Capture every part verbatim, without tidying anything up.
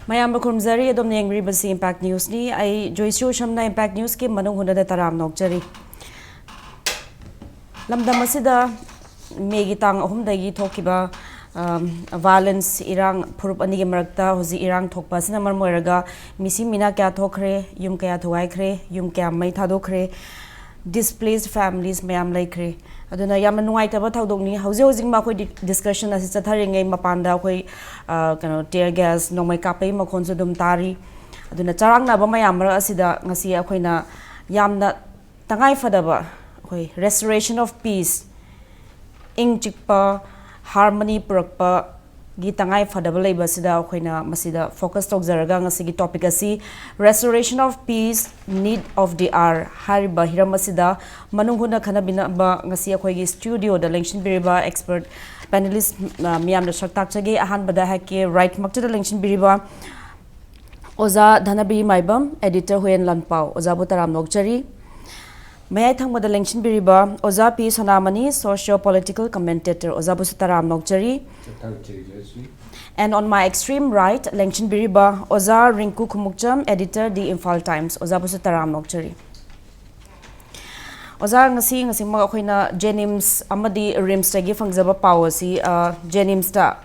ꯃꯌꯥꯝꯕꯨ ꯈꯨꯔꯨꯝꯖꯔꯤ꯫ ꯑꯗꯣꯝꯅ ꯌꯦꯡꯕꯤꯔꯤꯕꯁꯤ ꯏꯝꯄꯦꯛ ꯅ꯭ꯌꯨꯁꯅꯤ꯫ ꯑꯩ ꯖꯣꯏꯁ꯭ꯔꯤ ꯎꯁꯝꯅ ꯏꯝꯄꯦꯛ ꯅ꯭ꯌꯨꯁꯀꯤ ꯃꯅꯨꯡ ꯍꯨꯠꯅꯗ ꯇꯔꯥꯝꯅ ꯑꯣꯛꯆꯔꯤ꯫ ꯂꯝꯗꯝ ꯑꯁꯤꯗ ꯃꯦꯒꯤ ꯇꯥꯡ ꯑꯍꯨꯝꯗꯒꯤ ꯊꯣꯛꯈꯤꯕ, ꯑꯝ, ꯚꯥꯏꯑꯣꯂꯦꯟꯁ, ꯏꯔꯥꯡ, ꯐꯨꯔꯨꯞ ꯑꯅꯤꯒꯤ ꯃꯔꯛꯇ ꯍꯧꯖꯤꯛ ꯏꯔꯥꯡ ꯊꯣꯛꯄ ꯑꯁꯤꯅ ꯃꯔꯝ ꯑꯣꯏꯔꯒ ꯃꯤꯁꯤ ꯃꯤꯅꯥ ꯀꯌꯥ ꯊꯣꯛꯈ꯭ꯔꯦ, ꯌꯨꯝ ꯀꯌꯥ ꯊꯨꯒꯥꯏꯈ꯭ꯔꯦ, ꯌꯨꯝ ꯀꯌꯥ ꯃꯩ ꯊꯥꯗꯣꯛꯈ꯭ꯔꯦ, ꯗꯤꯁꯄ꯭ꯂꯦꯁ ꯐꯦꯃꯤꯂꯤꯁ ꯃꯌꯥꯝ ꯂꯩꯈ꯭ꯔꯦ꯫ ꯑꯗꯨꯅ ꯌꯥꯝꯅ ꯅꯨꯡꯉꯥꯏꯇꯕ ꯊꯧꯗꯣꯛꯅꯤ꯫ ꯍꯧꯖꯤꯛ ꯍꯧꯖꯤꯛꯃꯛ ꯑꯩꯈꯣꯏ ꯗꯤ-, ꯗꯤꯁꯀꯁꯟ ꯑꯁꯤ ꯆꯠꯊꯔꯤꯉꯩ ꯃꯄꯥꯟꯗ ꯑꯩꯈꯣꯏ, ꯑ, ꯀꯩꯅꯣ, ꯇꯤꯌꯔ ꯒ꯭ꯌꯥꯁ, ꯅꯣꯡꯃꯩ ꯀꯥꯞꯄꯒꯤ ꯃꯈꯣꯟꯁꯨ ꯑꯗꯨꯝ ꯇꯥꯔꯤ꯫ ꯑꯗꯨꯅ ꯆꯔꯥꯡꯅꯕ ꯃꯌꯥꯝ ꯃꯔꯛ ꯑꯁꯤꯗ ꯉꯁꯤ ꯑꯩꯈꯣꯏꯅ ꯌꯥꯝꯅ ꯇꯉꯥꯏ ꯐꯗꯕ ꯑꯩꯈꯣꯏ restoration of peace, ꯏꯪ ꯆꯤꯛꯄ, ꯍꯥꯔꯃꯅꯤ ꯄꯨꯔꯛꯄꯒꯤ ꯇꯉꯥꯏ ꯐꯗꯕ ꯂꯩꯕ ꯑꯁꯤꯗ ꯑꯩꯈꯣꯏꯅ ꯃꯁꯤꯗ ꯐꯣꯀꯁ ꯇꯧꯖꯔꯒ ꯉꯁꯤꯒꯤ ꯇꯣꯄꯤꯛ ꯑꯁꯤ Restoration of Peace, Need of the Hour ꯍꯥꯏꯔꯤꯕ ꯍꯤꯔꯝ ꯑꯁꯤꯗ ꯃꯅꯨꯡ ꯍꯨꯠꯅ ꯈꯟꯅꯕꯤꯅꯕ ꯉꯁꯤ ꯑꯩꯈꯣꯏꯒꯤ ꯁ꯭ꯇꯨꯗꯤꯑꯣꯗ ꯂꯦꯡꯁꯤꯟꯕꯤꯔꯤꯕ ꯑꯦꯛꯁꯄꯔꯠ ꯄꯦꯅꯦꯂꯤꯁ, ꯑ, ꯃꯤꯌꯥꯝꯗ ꯁꯛ ꯇꯥꯛꯆꯒꯦ꯫ ꯑꯍꯥꯟꯕꯗ ꯍꯥꯏꯀꯦ ꯔꯥꯏꯠꯃꯛꯇꯨꯗ ꯂꯦꯡꯁꯤꯟꯕꯤꯔꯤꯕ ꯑꯣꯖꯥ ꯙꯅꯕꯤꯔꯤ ꯃꯥꯏꯕꯝ, ꯑꯦꯗꯤꯇꯔ ꯍꯨꯌꯦꯟ ꯂꯥꯟꯄꯥꯎ, ꯑꯣꯖꯥꯕꯨ ꯇꯔꯥꯝꯅ ꯑꯣꯛꯆꯔꯤ꯫ ꯃꯌꯥꯏ ꯊꯪꯕꯗ ꯂꯦꯡꯁꯤꯟꯕꯤꯔꯤꯕ ꯑꯣꯖꯥ ꯄꯤ ꯁꯣꯅꯥꯃꯅꯤ, ꯁꯣꯁꯤꯌꯣ ꯄꯣꯂꯤꯇꯤꯀꯦꯜ ꯀꯃꯦꯟꯇꯦꯇꯔ, ꯑꯣꯖꯥꯕꯨꯁꯨ ꯇꯔꯥꯝꯅ ꯑꯣꯛꯆꯔꯤ꯫ ꯊꯥꯒꯠꯆꯔꯤ, Joyshree. And on my extreme right, ꯂꯦꯡꯁꯤꯟꯕꯤꯔꯤꯕ ꯑꯣꯖꯥ ꯔꯤꯡꯀꯨ Khumukcham, editor, The Imphal Times, ꯑꯣꯖꯥꯕꯨꯁꯨ ꯇꯔꯥꯝꯅ ꯑꯣꯛꯆꯔꯤ꯫ ꯑꯣꯖꯥ, ꯉꯁꯤ, ꯉꯁꯤꯃꯛ ꯑꯩꯈꯣꯏꯅ ꯖꯦꯅꯤꯝꯁ ꯑꯃꯗꯤ ꯔꯤꯝꯁꯇꯒꯤ ꯐꯪꯖꯕ ꯄꯥꯎ ꯑꯁꯤ, ꯑ, ꯖꯦꯅꯤꯝꯁꯇ,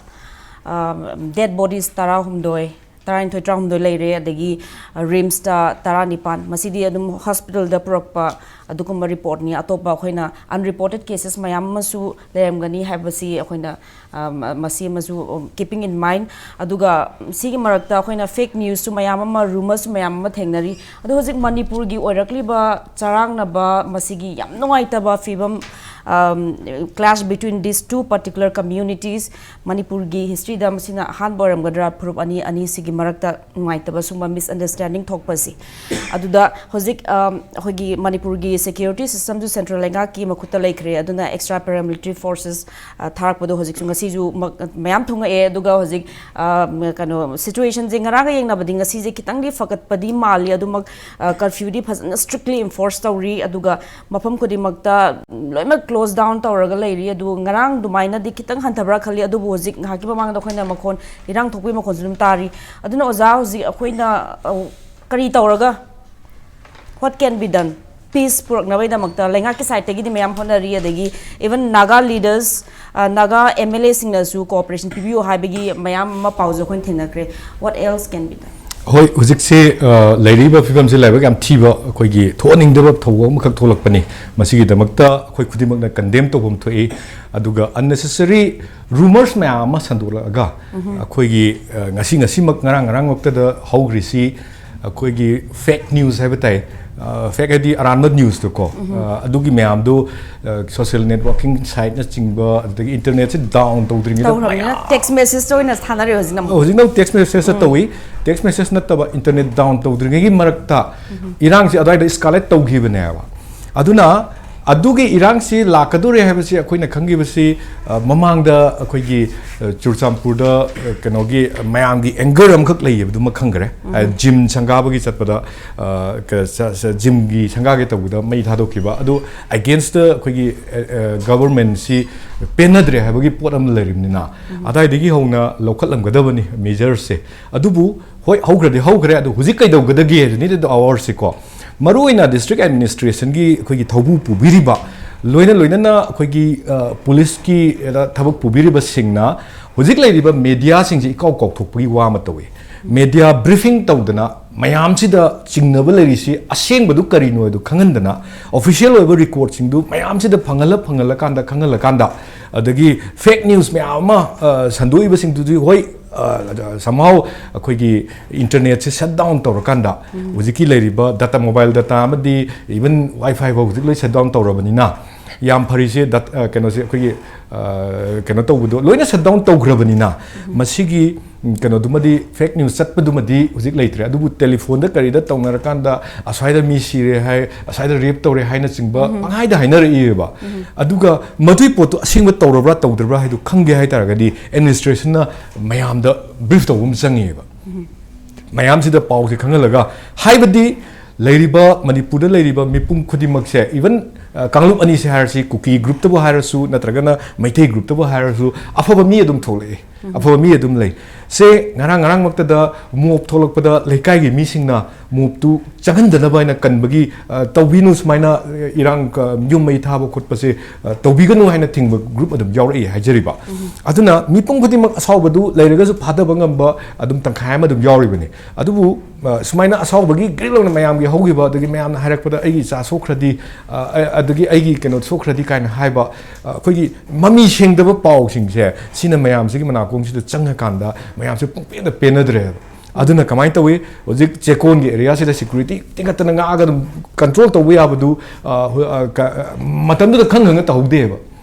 ꯑ, ꯗꯦꯗ ꯕꯣꯗꯤꯁ ꯇꯔꯥꯍꯨꯝꯗꯣꯏ, ꯇꯔꯥꯅꯤꯊꯣꯏ, ꯇꯔꯥꯍꯨꯝꯗꯣꯏ ꯂꯩꯔꯦ, ꯑꯗꯒꯤ, ꯑ, ꯔꯤꯝꯁꯇ ꯇꯔꯥꯅꯤꯄꯥꯟ꯫ ꯃꯁꯤꯗꯤ ꯑꯗꯨꯝ ꯍꯣꯁꯄꯤꯇꯥꯜꯗ ꯄꯨꯔꯛꯄ ꯑꯗꯨꯒꯨꯝꯕ ꯔꯤꯄꯣꯔꯠꯅꯤ꯫ ꯑꯇꯣꯞꯄ ꯑꯩꯈꯣꯏꯅ unreported cases ꯃꯌꯥꯝ ꯑꯃꯁꯨ ꯂꯩꯔꯝꯒꯅꯤ ꯍꯥꯏꯕꯁꯤ ꯑꯩꯈꯣꯏꯅ, ꯑ, ꯃ-, ꯃꯁꯤ ꯑꯃꯁꯨ, ꯎꯝ, keeping in mind꯫ ꯑꯗꯨꯒ ꯁꯤꯒꯤ ꯃꯔꯛꯇ ꯑꯩꯈꯣꯏꯅ fake newsꯁꯨ ꯃꯌꯥꯝ ꯑꯃ, rumourꯁꯨ ꯃꯌꯥꯝ ꯑꯃ ꯊꯦꯡꯅꯔꯤ꯫ ꯑꯗꯣ ꯍꯧꯖꯤꯛ ꯃꯅꯤꯄꯨꯔꯒꯤ ꯑꯣꯏꯔꯛꯂꯤꯕ ꯆꯔꯥꯡꯅꯕ, ꯃꯁꯤꯒꯤ ꯌꯥꯝ ꯅꯨꯡꯉꯥꯏꯇꯕ ꯐꯤꯕꯝ, ꯑꯝ, clash between these two particular communities, ꯃꯅꯤꯄꯨꯔꯒꯤ historyꯗ ꯃꯁꯤꯅ ꯑꯍꯥꯟꯕ ꯑꯣꯏꯔꯝꯒꯗ꯭ꯔꯥ, ꯐꯨꯔꯨꯞ ꯑꯅꯤ ꯑꯅꯤꯁꯤꯒꯤ ꯃꯔꯛꯇ ꯅꯨꯡꯉꯥꯏꯇꯕ ꯁꯨꯝꯕ misunderstanding ꯊꯣꯛꯄꯁꯤ? ꯑꯗꯨꯗ ꯍꯧꯖꯤꯛ, ꯑꯝ, ꯑꯩꯈꯣꯏꯒꯤ ꯃꯅꯤꯄꯨꯔꯒꯤ security systemꯁꯨ central ꯂꯩꯉꯥꯛꯀꯤ ꯃꯈꯨꯠꯇ ꯂꯩꯈ꯭ꯔꯦ꯫ ꯑꯗꯨꯅ extra paramilitary forces, ꯑ, ꯊꯥꯔꯛꯄꯗꯣ ꯍꯧꯖꯤꯛꯁꯨ, ꯉꯁꯤꯁꯨ ꯃ-, ꯃꯌꯥꯝ ꯊꯨꯡꯉꯛꯑꯦ꯫ ꯑꯗꯨꯒ ꯍꯧꯖꯤꯛ, ꯑ, ꯀꯩꯅꯣ, situationꯁꯦ ꯉꯔꯥꯡꯒ ꯌꯦꯡꯅꯕꯗꯤ ꯉꯁꯤꯁꯦ ꯈꯤꯇꯪꯗꯤ ꯐꯒꯠꯄꯗꯤ ꯃꯥꯜꯂꯤ꯫ ꯑꯗꯨꯃꯛ, ꯑ, curfewꯗꯤ ꯐꯖꯅ strictly enforce ꯇꯧꯔꯤ꯫ ꯑꯗꯨꯒ ꯃꯐꯝ ꯈꯨꯗꯤꯡꯃꯛꯇ ꯂꯣꯏꯅꯃꯛ close down ꯇꯧꯔꯒ ꯂꯩꯔꯤ꯫ ꯑꯗꯨ ꯉꯔꯥꯡ ꯑꯗꯨꯃꯥꯏꯅꯗꯤ ꯈꯤꯇꯪ ꯍꯟꯊꯕ꯭ꯔꯥ ꯈꯜꯂꯤ, ꯑꯗꯨꯕꯨ ꯍꯧꯖꯤꯛ ꯉꯥꯏꯍꯥꯛꯀꯤ ꯃꯃꯥꯡꯗ ꯑꯩꯈꯣꯏꯅ ꯃꯈꯣꯟ, ꯏꯔꯥꯡ ꯊꯣꯛꯄꯒꯤ ꯃꯈꯣꯟꯁꯨ ꯑꯗꯨꯝ ꯇꯥꯔꯤ꯫ ꯑꯗꯨꯅ ꯑꯣꯖꯥ, ꯍꯧꯖꯤꯛ ꯑꯩꯈꯣꯏꯅ, ꯑ, ꯀꯔꯤ ꯇꯧꯔꯒ, what can be done, peace ꯄꯨꯔꯛꯅꯕꯒꯤꯗꯃꯛꯇ ꯂꯩꯉꯥꯛꯀꯤ side ꯇꯒꯤꯗꯤ ꯃꯌꯥꯝ ꯍꯣꯠꯅꯔꯤ, ꯑꯗꯒꯤ even Naga leaders, ꯑ, Naga M L A ꯁꯤꯡꯅꯁꯨ cooperation ꯄꯤꯕꯤꯌꯨ ꯍꯥꯏꯕꯒꯤ ꯃꯌꯥꯝ ꯑꯃ ꯄꯥꯎꯁꯨ ꯑꯩꯈꯣꯏꯅ ꯊꯦꯡꯅꯈ꯭ꯔꯦ꯫ What else can be done? ꯍꯣꯏ, ꯍꯧꯖꯤꯛꯁꯦ, ꯑ, ꯂꯩꯔꯤꯕ ꯐꯤꯕꯝꯁꯦ ꯂꯥꯏꯕꯛ ꯌꯥꯝ ꯊꯤꯕ, ꯑꯩꯈꯣꯏꯒꯤ ꯊꯣꯛꯍꯟꯅꯤꯡꯗꯕ ꯊꯧꯑꯣꯡ ꯑꯃꯈꯛ ꯊꯣꯛꯂꯛꯄꯅꯤ꯫ ꯃꯁꯤꯒꯤꯗꯃꯛꯇ ꯑꯩꯈꯣꯏ ꯈꯨꯗꯤꯡꯃꯛꯅ condemn ꯇꯧꯐꯝ ꯊꯣꯛꯏ꯫ ꯑꯗꯨꯒ unnecessary rumors ꯃꯌꯥꯝ ꯑꯃ ꯁꯟꯗꯣꯛꯂꯛꯑꯒ, ꯑꯩꯈꯣꯏꯒꯤ, ꯑ, ꯉꯁꯤ, ꯉꯁꯤꯃꯛ, ꯉꯔꯥꯡ, ꯉꯔꯥꯡꯃꯛꯇꯗ ꯍꯧꯈ꯭ꯔꯤꯁꯤ ꯑꯩꯈꯣꯏꯒꯤ fake news ꯍꯥꯏꯕ ꯇꯥꯏ꯫ ꯑ, fake ꯍꯥꯏꯗꯤ ꯑꯔꯥꯟꯕ news ꯇꯣ ꯀꯣ꯫ ꯑ, ꯑꯗꯨꯒꯤ ꯃꯌꯥꯝꯗꯨ, ꯑ, social networking site ꯅꯆꯤꯡꯕ, ꯑꯗꯨꯗꯒꯤ internet ꯁꯦ down ꯇꯧꯗ꯭ꯔꯤꯉꯩꯗ ꯇꯧꯈ꯭ꯔꯕꯅꯤꯅ ꯃꯌꯥꯝ text message ꯇ ꯑꯣꯏꯅ ꯊꯥꯅꯔꯦ ꯍꯧꯖꯤꯛꯅ ꯑꯃꯨꯛ꯫ ꯍꯧꯖꯤꯛꯅ text message ꯇꯧꯏ꯫ Text message ꯅꯠꯇꯕ, internet down ꯇꯧꯗ꯭ꯔꯤꯉꯩꯒꯤ ꯃꯔꯛꯇ ꯏꯔꯥꯡꯁꯤ ꯑꯗꯨꯋꯥꯏꯗ escalate ꯇꯧꯈꯤꯕꯅꯦꯕ꯫ ꯑꯗꯨꯅ ꯑꯗꯨꯒꯤ ꯏꯔꯥꯡꯁꯤ ꯂꯥꯛꯀꯗꯧꯔꯦ ꯍꯥꯏꯕꯁꯤ ꯑꯩꯈꯣꯏꯅ ꯈꯪꯈꯤꯕꯁꯤ, ꯑ, ꯃꯃꯥꯡꯗ ꯑꯩꯈꯣꯏꯒꯤ, ꯑ, ꯆꯨꯔꯆꯥꯟꯄꯨꯔꯗ, ꯑ, ꯀꯩꯅꯣꯒꯤ, ꯑ, ꯃꯌꯥꯝꯒꯤ anger ꯑꯃꯈꯛ ꯂꯩꯌꯦꯕꯗꯨꯃ ꯈꯪꯈ꯭ꯔꯦ꯫ ꯑ, gym ꯁꯪꯒꯥꯕꯒꯤ ꯆꯠꯄꯗ, ꯑ, ꯀ-, ꯆ-, ꯆ-, gym ꯒꯤ ꯁꯪꯒꯥꯒꯦ ꯇꯧꯕꯗ ꯃꯩ ꯊꯥꯗꯣꯛꯈꯤꯕ꯫ ꯑꯗꯨ against ꯗ ꯑꯩꯈꯣꯏꯒꯤ, ꯑ, ꯑ, government ꯁꯤ ꯄꯦꯟꯅꯗ꯭ꯔꯦ ꯍꯥꯏꯕꯒꯤ ꯄꯣꯠ ꯑꯃ ꯂꯩꯔꯤꯕꯅꯤꯅ, ꯑꯗꯥꯏꯗꯒꯤ ꯍꯧꯅ ꯂꯧꯈꯠꯂꯝꯒꯗꯕꯅꯤ measures ꯁꯦ꯫ ꯑꯗꯨꯕꯨ ꯍꯣꯏ, ꯍꯧꯈ꯭ꯔꯗꯤ ꯍꯧꯈ꯭ꯔꯦ, ꯑꯗꯨ ꯍꯧꯖꯤꯛ ꯀꯩꯗꯧꯒꯗꯒꯦ ꯍꯥꯏꯗꯨꯅꯤ ꯑꯋꯥꯔꯁꯤꯀꯣ꯫ ꯃꯔꯨꯑꯣꯏꯅ district administration ꯒꯤ ꯑꯩꯈꯣꯏꯒꯤ ꯊꯧꯕꯨ ꯄꯨꯕꯤꯔꯤꯕ, ꯂꯣꯏꯅ ꯂꯣꯏꯅꯅ ꯑꯩꯈꯣꯏꯒꯤ, ꯑ, police ꯀꯤ, ꯑ, ꯊꯕꯛ ꯄꯨꯕꯤꯔꯤꯕꯁꯤꯡꯅ ꯍꯧꯖꯤꯛ ꯂꯩꯔꯤꯕ media ꯁꯤꯡꯁꯦ ꯏꯀꯥꯎ ꯀꯥꯎꯊꯣꯛꯄꯒꯤ ꯋꯥ ꯑꯃ ꯇꯧꯏ꯫ Media briefing ꯇꯧꯗꯅ ꯃꯌꯥꯝꯁꯤꯗ ꯆꯤꯡꯅꯕ ꯂꯩꯔꯤꯁꯤ ꯑꯁꯦꯡꯕꯗꯨ ꯀꯔꯤꯅꯣ ꯍꯥꯏꯗꯨ ꯈꯪꯍꯟꯗꯅ, official ꯑꯣꯏꯕ record ꯁꯤꯡꯗꯨ ꯃꯌꯥꯝꯁꯤꯗ ꯐꯪꯍꯜꯂ ꯐꯪꯍꯜꯂꯀꯥꯟꯗ, ꯈꯪꯍꯜꯂꯀꯥꯟꯗ, ꯑꯗꯒꯤ fake news ꯃꯌꯥꯝ ꯑꯃ, ꯑ, ꯁꯟꯗꯣꯛꯏꯕꯁꯤꯡꯗꯨꯗꯤ, ꯍꯣꯏ, ꯑ, somehow ꯑꯩꯈꯣꯏꯒꯤ internet ꯁꯦ shut down ꯇꯧꯔꯀꯥꯟꯗ, ꯍꯧꯖꯤꯛꯀꯤ ꯂꯩꯔꯤꯕ data, mobile data ꯑꯃꯗꯤ even WiFi ꯐꯥꯎ ꯍꯧꯖꯤꯛ ꯂꯣꯏ shut down ꯇꯧꯔꯕꯅꯤꯅ, ꯌꯥꯝ ꯐꯔꯤꯁꯦ dat-, ꯑ, ꯀꯩꯅꯣꯁꯦ ꯑꯩꯈꯣꯏꯒꯤ, ꯑ, ꯀꯩꯅꯣ ꯇꯧꯕꯗꯣ ꯂꯣꯏꯅ shut down ꯇꯧꯈ꯭ꯔꯕꯅꯤꯅ, ꯃꯁꯤꯒꯤ, ꯎꯝ, ꯀꯩꯅꯣꯗꯨꯃꯗꯤ, fake news ꯆꯠꯄꯗꯨꯃꯗꯤ ꯍꯧꯖꯤꯛ ꯂꯩꯇ꯭ꯔꯦ꯫ ꯑꯗꯨꯕꯨ telephone ꯗ ꯀꯔꯤꯗ ꯇꯧꯅꯔꯀꯥꯟꯗ ꯑꯁ꯭ꯋꯥꯏꯗ ꯃꯤ ꯁꯤꯔꯦ ꯍꯥꯏ, ꯑꯁ꯭ꯋꯥꯏꯗ rape ꯇꯧꯔꯦ ꯍꯥꯏꯅꯆꯤꯡꯕ ꯄꯪꯍꯥꯏꯗ ꯍꯥꯏꯅꯔꯛꯏꯕ꯫ ꯑꯗꯨꯒ ꯃꯗꯨꯏ ꯄꯣꯠꯇꯨ ꯑꯁꯦꯡꯕ ꯇꯧꯔꯕ꯭ꯔꯥ ꯇꯧꯗ꯭ꯔꯕ꯭ꯔꯥ ꯍꯥꯏꯗꯨ ꯈꯪꯒꯦ ꯍꯥꯏ ꯇꯥꯔꯒꯗꯤ administration ꯅ ꯃꯌꯥꯝꯗ brief ꯇꯧꯕ ꯑꯃ ꯆꯪꯉꯤꯑꯕ꯫ ꯃꯌꯥꯝꯁꯤꯗ ꯄꯥꯎꯁꯦ ꯈꯪꯍꯜꯂꯒ, ꯍꯥꯏꯕꯗꯤ ꯂꯩꯔꯤꯕ, ꯃꯅꯤꯄꯨꯔꯗ ꯂꯩꯔꯤꯕ ꯃꯤꯄꯨꯝ ꯈꯨꯗꯤꯡꯃꯛꯁꯦ, even ꯑ, ꯀꯥꯡꯂꯨꯞ ꯑꯅꯤꯁꯦ ꯍꯥꯏꯔꯁꯤ, ꯀꯨꯀꯤ ꯒ꯭ꯔꯨꯞꯇꯕꯨ ꯍꯥꯏꯔꯁꯨ ꯅꯠꯇ꯭ꯔꯒꯅ ꯃꯩꯇꯩ ꯒ꯭ꯔꯨꯞꯇꯕꯨ ꯍꯥꯏꯔꯁꯨ, ꯑꯐꯕ ꯃꯤ ꯑꯗꯨꯝ ꯊꯣꯛꯂꯛꯑꯦ, ꯑꯐꯕ ꯃꯤ ꯑꯗꯨꯝ ꯂꯩ꯫ ꯁꯦ ꯉꯔꯥꯡ ꯉꯔꯥꯡꯃꯛꯇꯗ ꯃꯣꯞ ꯊꯣꯛꯂꯛꯄꯗ ꯂꯩꯀꯥꯏꯒꯤ ꯃꯤꯁꯤꯡꯅ ꯃꯣꯞꯇꯨ ꯆꯪꯍꯟꯗꯅꯕ ꯍꯥꯏꯅ ꯀꯟꯕꯒꯤ, ꯑ, "ꯇꯧꯕꯤꯅꯨ ꯁꯨꯃꯥꯏꯅ, ꯑ, ꯏꯔꯥꯡ, ꯑ, ꯌꯨꯝ ꯃꯩ ꯊꯥꯕ ꯈꯣꯠꯄꯁꯦ, ꯑ, ꯇꯧꯕꯤꯒꯅꯨ" ꯍꯥꯏꯅ ꯊꯤꯡꯕ ꯒ꯭ꯔꯨꯞ ꯑꯗꯨꯝ ꯌꯥꯎꯔꯛꯏ ꯍꯥꯏꯖꯔꯤꯕ꯫ ꯑꯗꯨꯅ ꯃꯤꯄꯨꯝ ꯈꯨꯗꯤꯡꯃꯛ ꯑꯁꯥꯎꯕꯗꯨ ꯂꯩꯔꯒꯁꯨ ꯐꯥꯗꯕ ꯉꯝꯕ ꯑꯗꯨꯝ ꯇꯪꯈꯥꯏ ꯑꯃ ꯑꯗꯨꯝ ꯌꯥꯎꯔꯤꯕꯅꯤ꯫ ꯑꯗꯨꯕꯨ, ꯑ, ꯁꯨꯃꯥꯏꯅ ꯑꯁꯥꯎꯕꯒꯤ ꯒ꯭ꯔꯤꯛ ꯂꯥꯎꯅ ꯃꯌꯥꯝꯒꯤ ꯍꯧꯈꯤꯕ, ꯑꯗꯒꯤ ꯃꯌꯥꯝꯅ ꯍꯥꯏꯔꯛꯄꯗ "ꯑꯩꯒꯤ ꯏꯆꯥ ꯁꯣꯛꯈ꯭ꯔꯗꯤ", ꯑ, ꯑ, ꯑꯗꯒꯤ "ꯑꯩꯒꯤ ꯀꯩꯅꯣ ꯁꯣꯛꯈ꯭ꯔꯗꯤ" ꯀꯥꯏꯅ ꯍꯥꯏꯕ, ꯑ, ꯑꯩꯈꯣꯏꯒꯤ ꯃꯃꯤ ꯁꯦꯡꯗꯕ ꯄꯥꯎꯁꯤꯡꯁꯦ, ꯁꯤꯅ ꯃꯌꯥꯝꯁꯤꯒꯤ ꯃꯅꯥꯀꯣꯡꯁꯤꯗ ꯆꯪꯉꯀꯥꯟꯗ ꯃꯌꯥꯝꯁꯦ ꯄꯨꯡꯄꯦꯟꯗ ꯄꯦꯟꯅꯗ꯭ꯔꯦꯕ꯫ ꯑꯗꯨꯅ ꯀꯃꯥꯏꯅ ꯇꯧꯏ? ꯍꯧꯖꯤꯛ ꯆꯦꯛꯀꯣꯟꯒꯤ ꯑꯦꯔꯤꯌꯥꯁꯤꯗ ꯁꯦꯀ꯭ꯌꯨꯔꯤꯇꯤ ꯇꯤꯡꯈꯠꯇꯅ ꯉꯥꯛꯑꯒ ꯑꯗꯨꯝ ꯀꯟꯇ꯭ꯔꯣꯜ ꯇꯧꯕ ꯌꯥꯕꯗꯨ, ꯑ, ꯍꯣ-, ꯑ, ꯀ-, ꯑ, ꯃꯇꯝꯗꯨꯗ ꯈꯪ ꯈꯪꯅ ꯇꯧꯍꯧꯗꯦꯕ꯫